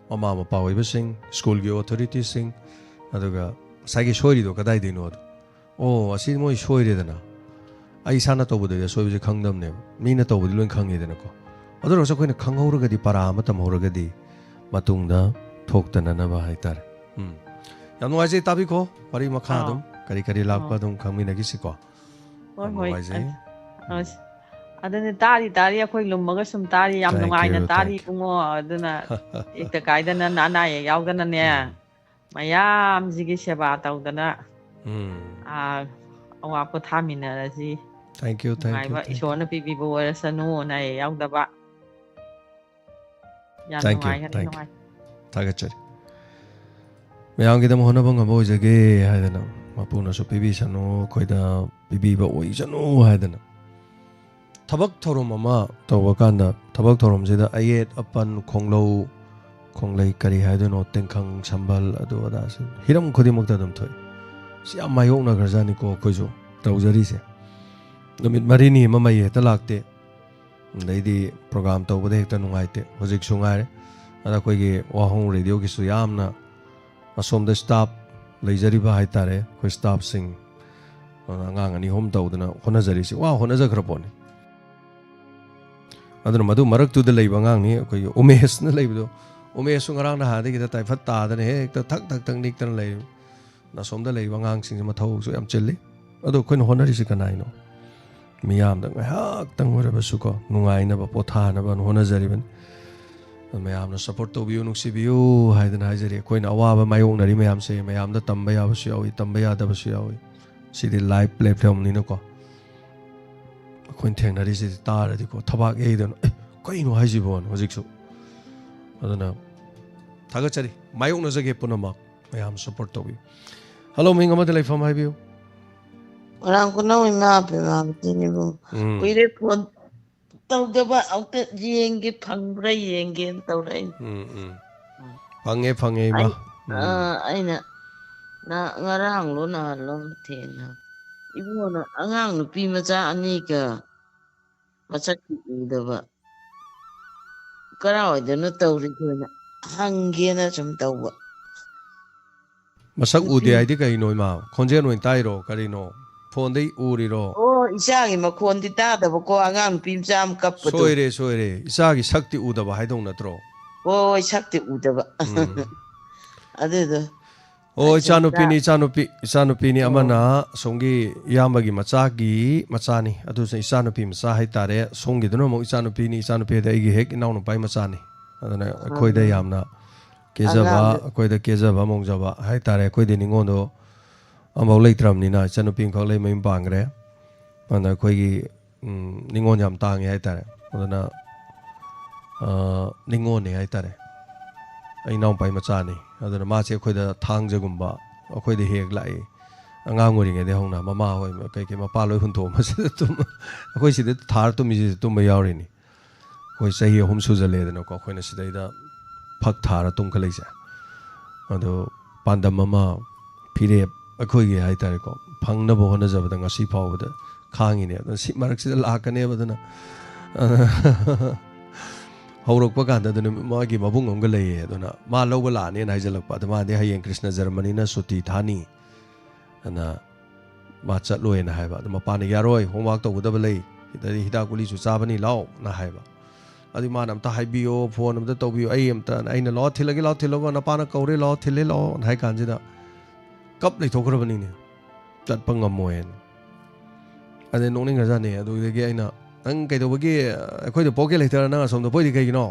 ꯃꯃꯥ ꯃꯄꯥ ꯑꯣꯏꯕꯁꯤꯡ, ꯁ꯭ꯀꯨꯜꯒꯤ ꯑꯣꯊꯣꯔꯤꯇꯤꯁꯤꯡ, ꯑꯗꯨꯒ ꯉꯁꯥꯏꯒꯤ ꯁꯣꯏꯔꯤꯗꯣ ꯀꯗꯥꯏꯗꯩꯅꯣꯗꯣ꯫ ꯑꯣ, ꯑꯁꯤ ꯃꯣꯏ ꯁꯣꯏꯔꯦꯗꯅ꯫ ꯑꯩ ꯏꯁꯥꯅ ꯇꯧꯕꯗꯗꯤ ꯑꯁꯣꯏꯕꯁꯦ ꯈꯪꯗꯕꯅꯦꯕ꯫ ꯃꯤꯅ ꯇꯧꯕꯗꯤ ꯂꯣꯏ ꯈꯪꯉꯤꯗꯅꯀꯣ꯫ ꯑꯗꯨ ꯑꯣꯏꯔꯒꯁꯨ ꯑꯩꯈꯣꯏꯅ ꯈꯪꯍꯧꯔꯒꯗꯤ, ꯄꯔꯥ ꯑꯃ ꯇꯝꯍꯧꯔꯒꯗꯤ ꯃꯇꯨꯡꯗ ꯊꯣꯛꯇꯅꯅꯕ ꯍꯥꯏꯇꯥꯔꯦ꯫ ꯎꯝ꯫ ꯌꯥꯝ ꯅꯨꯡꯉꯥꯏꯖꯩ, ꯇꯥꯕꯤꯈꯣ꯫ ꯋꯥꯔꯤ ꯃꯈꯥ ꯑꯥꯎ꯫ ꯑꯗꯨꯝ ꯀꯔꯤ ꯀꯔꯤ ꯂꯥꯛꯄ ꯑꯥꯎ꯫ ꯑꯗꯨꯝ ꯈꯪꯃꯤꯟꯅꯈꯤꯁꯤꯀꯣ꯫ ꯍꯣꯏ, ꯌꯥꯝ ꯍꯣꯏ꯫ ꯅꯨꯡꯉꯥꯏꯖꯩ꯫ ꯑꯁ, ꯑꯁ꯫ ꯑꯗꯨꯅꯦ, ꯇꯥꯔꯤ ꯇꯥꯔꯤ ꯑꯩꯈꯣꯏ ꯂꯨꯝꯃꯒ ꯁꯨꯝ ꯇꯥꯔꯤ, ꯌꯥꯝ Thank ꯅꯨꯡꯉꯥꯏꯅ you, ꯇꯥꯔꯤ thank you. ꯏꯕꯨꯡꯉꯣ꯫ ꯑꯗꯨꯅ ꯇꯦꯛꯇ ꯀꯥꯏꯗꯅ, ꯑꯅꯥ ꯑꯌꯦꯛ ꯌꯥꯎꯗꯅꯅꯦ, ꯎꯝ꯫ ꯃꯌꯥꯝꯁꯤꯒꯤ ꯁꯦꯕꯥ ꯇꯧꯗꯅ, ꯎꯝ꯫ ꯑꯥ, ꯑꯋꯥ ꯄꯣꯊꯥꯃꯤꯟꯅꯔꯁꯤ꯫ Thank you, thank you, ꯅꯨꯡꯉꯥꯏꯕ thank you. ꯏꯁꯣꯔꯅ ꯄꯤꯕꯤꯕ ꯑꯣꯏꯔꯁꯅꯨ, ꯑꯅꯥ ꯑꯌꯦꯛ ꯌꯥꯎꯗꯕ꯫ ꯌꯥꯝ Thank you, ꯅꯨꯡꯉꯥꯏ, ꯌꯥꯝ thank you. ꯅꯨꯡꯉꯥꯏ꯫ ꯊꯥꯒꯠꯆꯔꯤ꯫ ꯃꯌꯥꯝꯒꯤꯗꯃꯛ ꯍꯣꯠꯅꯕ ꯉꯝꯕ ꯑꯣꯏꯖꯒꯦ ꯍꯥꯏꯗꯅ, ꯃꯄꯨꯅꯁꯨ ꯄꯤꯕꯤꯁꯅꯨ, ꯑꯩꯈꯣꯏꯗ ꯄꯤꯕꯤꯕ ꯑꯣꯏꯁꯅꯨ ꯍꯥꯏꯗꯅ ꯊꯕꯛ ꯊꯧꯔꯝ ꯑꯃ ꯇꯧꯕ ꯀꯥꯟꯗ, ꯊꯕꯛ ꯊꯧꯔꯝꯁꯤꯗ ꯑꯌꯦꯠ ꯑꯄꯟ, ꯈꯣꯡꯂꯧ ꯈꯣꯡꯂꯩ, ꯀꯔꯤ ꯍꯥꯏꯗꯣꯏꯅꯣ, ꯇꯦꯡꯈꯪ ꯁꯝꯕꯜ, ꯑꯗꯨ ꯑꯗꯥꯁꯤ ꯍꯤꯔꯝ ꯈꯨꯗꯤꯡꯃꯛꯇ ꯑꯗꯨꯝ ꯊꯣꯛꯏ꯫ ꯁꯤ ꯌꯥꯝ ꯃꯥꯌꯣꯛꯅꯈ꯭ꯔꯖꯥꯠꯅꯤꯀꯣ ꯑꯩꯈꯣꯏꯁꯨ ꯇꯧꯖꯔꯤꯁꯦ꯫ ꯅꯨꯃꯤꯠ ꯃꯔꯤꯅꯤ ꯑꯃ ꯃꯩ ꯍꯦꯛꯇ ꯂꯥꯛꯇꯦ, ꯑꯗꯩꯗꯤ ꯄ꯭ꯔꯣꯒꯥꯝ ꯇꯧꯕꯗ ꯍꯦꯛꯇ ꯅꯨꯡꯉꯥꯏꯇꯦ꯫ ꯍꯧꯖꯤꯛꯁꯨ ꯉꯥꯏꯔꯦ꯫ ꯑꯗ ꯑꯩꯈꯣꯏꯒꯤ ꯋꯥꯍꯣꯡ ꯔꯦꯗꯤꯑꯣꯒꯤꯁꯨ ꯌꯥꯝꯅ ꯑꯁꯣꯝꯗ ꯁ꯭ꯇꯥꯐ ꯂꯩꯖꯔꯤꯕ ꯍꯥꯏ ꯇꯥꯔꯦ, ꯑꯩꯈꯣꯏ ꯁ꯭ꯇꯥꯐꯁꯤꯡ, ꯑꯗꯨꯅ ꯑꯉꯥꯡ ꯑꯅꯤ ꯑꯍꯨꯝ ꯇꯧꯗꯅ ꯍꯣꯠꯅꯖꯔꯤꯁꯤ, ꯋꯥ ꯍꯣꯠꯅꯖꯈ꯭ꯔ ꯄꯣꯠꯅꯤ꯫ ꯑꯗꯨꯅ ꯃꯗꯨ ꯃꯔꯛꯇꯨꯗ ꯂꯩꯕ ꯑꯉꯥꯡꯅꯤ ꯑꯩꯈꯣꯏꯒꯤ ꯎꯃꯦꯁꯅ ꯂꯩꯕꯗꯣ꯫ ꯎꯃꯦꯁꯁꯨ ꯉꯔꯥꯡ ꯅꯍꯥꯟꯗꯒꯤꯗ ꯇꯥꯏꯐꯠ ꯇꯥꯗꯅ ꯍꯦꯛꯇ ꯊꯛ ꯊꯛ ꯊꯛ ꯅꯤꯛꯇꯅ ꯂꯩꯔꯤ꯫ ꯑꯁꯣꯝꯗ ꯂꯩꯕ ꯑꯉꯥꯡꯁꯤꯡꯁꯦ ꯃꯊꯧꯁꯨ ꯌꯥꯝ ꯆꯤꯜꯂꯤ꯫ ꯑꯗꯣ ꯑꯩꯈꯣꯏꯅ ꯍꯣꯠꯅꯔꯤꯁꯤ ꯀꯅꯥꯏꯅꯣ? ꯃꯤꯌꯥꯝꯗ ꯉꯥꯏꯍꯥꯛꯇꯪ ꯑꯣꯏꯔꯕꯁꯨꯀꯣ, ꯅꯨꯡꯉꯥꯏꯅꯕ, ꯄꯣꯊꯥꯅꯕ ꯍꯣꯠꯅꯖꯔꯤꯕꯅꯤ꯫ ꯑꯗꯣ ꯃꯌꯥꯝꯅ ꯁꯞꯄꯣꯔꯠ ꯇꯧꯕꯤꯌꯨ, ꯅꯨꯡꯁꯤꯕꯤꯌꯨ ꯍꯥꯏꯗꯅ ꯍꯥꯏꯖꯔꯤ꯫ ꯑꯩꯈꯣꯏꯅ ꯑꯋꯥꯕ ꯃꯥꯌꯣꯛꯅꯔꯤ ꯃꯌꯥꯝꯁꯦ ꯃꯌꯥꯝꯗ ꯇꯝꯕ ꯌꯥꯕꯁꯨ ꯌꯥꯎꯏ, ꯇꯝꯕ ꯌꯥꯗꯕꯁꯨ ꯌꯥꯎꯏ꯫ ꯁꯤꯗꯤ ꯂꯥꯏꯚ ꯄ꯭ꯂꯦꯠꯐꯣꯝꯅꯤꯅꯀꯣ, ꯑꯩꯈꯣꯏꯅ ꯊꯦꯡꯅꯔꯤꯁꯤꯗꯤ ꯇꯥꯔꯗꯤꯀꯣ, ꯊꯕꯥꯛ ꯌꯩꯗꯅ, "ꯑꯦ, ꯀꯩꯅꯣ ꯍꯥꯏꯁꯤꯕꯣꯅ?" ꯍꯧꯖꯤꯛꯁꯨ꯫ ꯑꯗꯨꯅ ꯊꯥꯒꯠꯆꯔꯤ, ꯃꯥꯌꯣꯛꯅꯖꯒꯦ ꯄꯨꯝꯅꯃꯛ꯫ ꯃꯌꯥꯝ ꯁꯞꯄꯣꯔꯠ ꯇꯧꯕꯤꯌꯨ꯫ ꯍꯜꯂꯣ, ꯃꯤꯡ ꯑꯃꯗꯤ ꯂꯩꯐꯝ ꯍꯥꯏꯕꯤꯌꯨ꯫ ꯉꯔꯥꯡ ꯈꯨꯅꯧ ꯏꯃꯥ ꯄꯦꯃꯥꯕꯇꯤꯅꯤꯕꯨ꯫ ꯎꯝ꯫ ꯀꯨꯏꯔꯦ ꯐꯣꯟ ꯇꯧꯗꯕ, ꯑꯝꯇ ꯌꯦꯡꯒꯦ, ꯐꯪꯕ꯭ꯔꯥ ꯌꯦꯡꯒꯦꯅ ꯇꯧꯔꯛꯏꯅꯦ꯫ ꯎꯝ, ꯎꯝ꯫ ꯐꯪꯉꯦ, ꯐꯪꯉꯦ, ꯏꯃꯥ꯫ ꯑꯩ, ꯎꯝ꯫ ꯑ, ꯑꯩꯅ ꯅ-, ꯉꯔꯥꯡꯂꯣ ꯅꯍꯥꯟꯂꯣ ꯑꯃ ꯊꯦꯡꯅ, "ꯏꯕꯨꯡꯉꯣꯅ ꯑꯉꯥꯡ ꯅꯨꯄꯤ ꯃꯆꯥ ꯑꯅꯤꯒ ꯃꯁꯛ ꯎꯗꯕ, ꯀꯔꯥꯏꯋꯥꯏꯗꯅꯣ ꯇꯧꯔꯤꯗꯣꯅ ꯍꯪꯒꯦꯅ ꯁꯨꯝ ꯇꯧꯕ"꯫ ꯃꯁꯛ ꯎꯗꯦ ꯍꯥꯏꯗꯤ ꯀꯩꯅꯣ, ꯏꯃꯥ? ꯈꯣꯟꯖꯦꯜ ꯑꯣꯏꯅ ꯇꯥꯏꯔꯣ? ꯀꯔꯤꯅꯣ? ꯐꯣꯟꯗꯩ ꯎꯔꯤꯔꯣ? ꯑꯣ, ꯏꯆꯥꯒꯤ ꯃꯈꯣꯟꯗꯤ ꯇꯥꯗꯕꯀꯣ, ꯑꯉꯥꯡ ꯅꯨꯄꯤ ꯃꯆꯥ ꯑꯃ ꯀꯞꯄꯗꯣ꯫ ꯁꯣꯏꯔꯦ, ꯁꯣꯏꯔꯦ꯫ ꯏꯆꯥꯒꯤ ꯁꯛꯇꯤ ꯎꯗꯕ ꯍꯥꯏꯗꯧ ꯅꯠꯇ꯭ꯔꯣ? ꯍꯣꯏ, ꯁꯛꯇꯤ ꯎꯗꯕ꯫ ꯎꯝ꯫ ꯑꯗꯨꯗꯣ꯫ ꯑꯣ, ꯑꯩ ꯏꯆꯥꯅꯨꯄꯤꯅꯤ, ꯁꯨꯝ ꯏꯆꯥꯅꯨꯄꯤ, ꯏꯆꯥꯅꯨꯄꯤꯅꯤ꯫ ꯑꯣ꯫ ꯑꯃꯅ ꯑꯁꯣꯝꯒꯤ ꯏꯌꯥꯝꯕꯒꯤ ꯃꯆꯥꯒꯤ ꯃꯆꯥꯅꯤ꯫ ꯑꯗꯨꯁꯨ ꯏꯆꯥꯅꯨꯄꯤ ꯃꯆꯥ ꯍꯥꯏꯇꯥꯔꯦ꯫ ꯁꯣꯝꯒꯤꯗꯨꯅ ꯑꯃꯨꯛ ꯏꯆꯥꯅꯨꯄꯤꯅꯤ꯫ ꯏꯆꯥꯅꯨꯄꯤ ꯍꯥꯏꯗꯤ ꯑꯩꯒꯤ ꯍꯦꯛ ꯏꯅꯥꯎꯅꯨꯄꯥꯒꯤ ꯃꯆꯥꯅꯤ꯫ ꯑꯗꯨꯅ ꯑꯩꯈꯣꯏꯗ ꯑꯣ꯫ ꯌꯥꯝꯅ ꯀꯦꯖꯕ, ꯑꯉꯥꯡꯗ- ꯑꯩꯈꯣꯏꯗ ꯀꯦꯖꯕ ꯃꯣꯡꯖꯕ ꯍꯥꯏꯇꯥꯔꯦ꯫ ꯑꯩꯈꯣꯏꯗꯤ ꯅꯤꯉꯣꯜꯗꯣ ꯑꯃꯐꯥꯎ ꯂꯩꯇ꯭ꯔꯕꯅꯤꯅ, ꯏꯆꯟꯅꯨꯄꯤ ꯑꯃꯈꯛ ꯂꯩ, ꯃꯌꯨꯝ ꯄꯥꯟꯈ꯭ꯔꯦ꯫ ꯑꯗꯨꯅ ꯑꯩꯈꯣꯏꯒꯤ, ꯎꯝ, ꯅꯤꯉꯣꯜ ꯌꯥꯝ ꯇꯥꯡꯉꯦ ꯍꯥꯏꯇꯥꯔꯦ꯫ ꯑꯗꯨꯅ, ꯑ, ꯅꯤꯉꯣꯜꯅꯦ ꯍꯥꯏꯇꯥꯔꯦ꯫ ꯑꯩ ꯏꯅꯥꯎꯄꯥꯒꯤ ꯃꯆꯥꯅꯤ꯫ ꯑꯗꯨꯅ ꯃꯥꯁꯦ ꯑꯩꯈꯣꯏꯗ ꯊꯥꯡꯖꯒꯨꯝꯕ ꯑꯩꯈꯣꯏꯗ ꯍꯦꯛ ꯍꯦꯛ ꯂꯥꯛꯏ꯫ ꯑꯉꯥꯡ ꯑꯣꯏꯔꯤꯉꯩꯗꯒꯤ ꯍꯧꯅ ꯃꯃꯥ ꯍꯣꯏ ꯀꯩꯀꯩ ꯃꯄꯥ ꯂꯣꯏ ꯍꯨꯟꯗꯣꯛꯑ ꯃꯁꯤꯗ ꯇꯨꯝ, ꯑꯩꯈꯣꯏ ꯁꯤꯗ ꯊꯥꯔ ꯇꯨꯝꯃꯤꯁꯤꯁꯨ ꯇꯨꯝꯕ ꯌꯥꯎꯔꯤꯅꯤ꯫ ꯑꯩꯈꯣꯏ ꯆꯍꯤ ꯑꯍꯨꯝ ꯁꯨꯖꯜꯂꯦꯗꯅꯀꯣ, ꯑꯩꯈꯣꯏꯅ ꯁꯤꯗꯩꯗ ꯐꯛ ꯊꯥꯔ ꯇꯨꯝꯈꯠꯂꯛꯏꯁꯦ꯫ ꯑꯗꯣ ꯄꯥꯟꯗꯝ ꯑꯃ, ꯐꯤꯔꯦꯞ ꯑꯩꯈꯣꯏꯒꯤ ꯍꯥꯏꯇꯥꯔꯦꯀꯣ, ꯐꯪꯅꯕ ꯍꯣꯠꯅꯖꯕꯗ ꯉꯁꯤ ꯐꯥꯎꯕꯗ ꯈꯥꯡꯉꯤꯅꯦ꯫ ꯑꯗꯨꯅ ꯁꯤ ꯃꯔꯛꯁꯤꯗ ꯂꯥꯛꯀꯅꯦꯕ꯫ ꯑꯗꯨꯅ ꯍꯧꯔꯛꯄ ꯀꯥꯟꯗ ꯑꯗꯨꯅ ꯃꯥꯒꯤ ꯃꯕꯨꯡ ꯑꯃꯒ ꯂꯩꯌꯦ꯫ ꯑꯗꯨꯅ ꯃꯥ ꯂꯧꯕ ꯂꯥꯛꯑꯅꯦꯅ ꯍꯥꯏꯖꯜꯂꯛꯄ꯫ ꯑꯗ ꯃꯥꯗꯤ ꯍꯌꯦꯡ ꯀ꯭ꯔꯤꯁꯅ ꯖꯔꯃꯅꯤꯅ ꯁꯨꯇꯤ ꯊꯥꯅꯤ꯫ ꯑꯗꯨꯅ ꯃꯥ ꯆꯠꯂꯣꯏꯅ ꯍꯥꯏꯕ꯫ ꯑꯗꯨ ꯃꯄꯥꯅ, "ꯌꯥꯔꯣꯏ, homework ꯇꯧꯒꯗꯕ ꯂꯩ, ꯁꯤꯗꯗꯤ ꯍꯤꯗꯥꯛ ꯒꯨꯂꯤꯁꯨ ꯆꯥꯕꯅꯤ, ꯂꯥꯛꯑꯣꯅ" ꯍꯥꯏꯕ꯫ ꯑꯗꯨ ꯃꯥꯅ, "ꯑꯝꯇ ꯍꯥꯏꯕꯤꯌꯣ, ꯐꯣꯟ ꯑꯝꯇ ꯇꯧꯕꯤꯌꯣ, ꯑꯩ ꯑꯝꯇ"꯫ ꯑꯩꯅ, "ꯂꯥꯛꯑꯣ, ꯊꯤꯜꯂꯒꯦ, ꯂꯥꯛꯑꯣ, ꯊꯤꯜꯂꯒꯣ, ꯅꯄꯥꯅ ꯀꯧꯔꯦ, ꯂꯥꯛꯑꯣ, ꯊꯤꯜꯂꯦ, ꯂꯥꯛꯑꯣꯅ" ꯍꯥꯏ ꯀꯥꯟꯁꯤꯗ ꯀꯞ ꯂꯩꯊꯣꯛꯈ꯭ꯔꯕꯅꯤꯅꯦ, ꯆꯠꯄ ꯉꯝꯃꯣꯏꯅ꯫ ꯑꯗꯩ ꯅꯣꯛꯅꯤꯡꯈ꯭ꯔꯖꯥꯠꯅꯦ꯫ ꯑꯗꯨꯗꯒꯤ ꯑꯩꯅ, "ꯅꯪ ꯀꯩꯗꯧꯕꯒꯤ ꯑꯩꯈꯣꯏꯗ ꯄꯣꯛꯀꯦ ꯂꯩꯇ꯭ꯔ ꯅꯪ ꯑꯁꯣꯝꯗ ꯄꯣꯛꯏꯗꯤ ꯀꯩꯒꯤꯅꯣ?"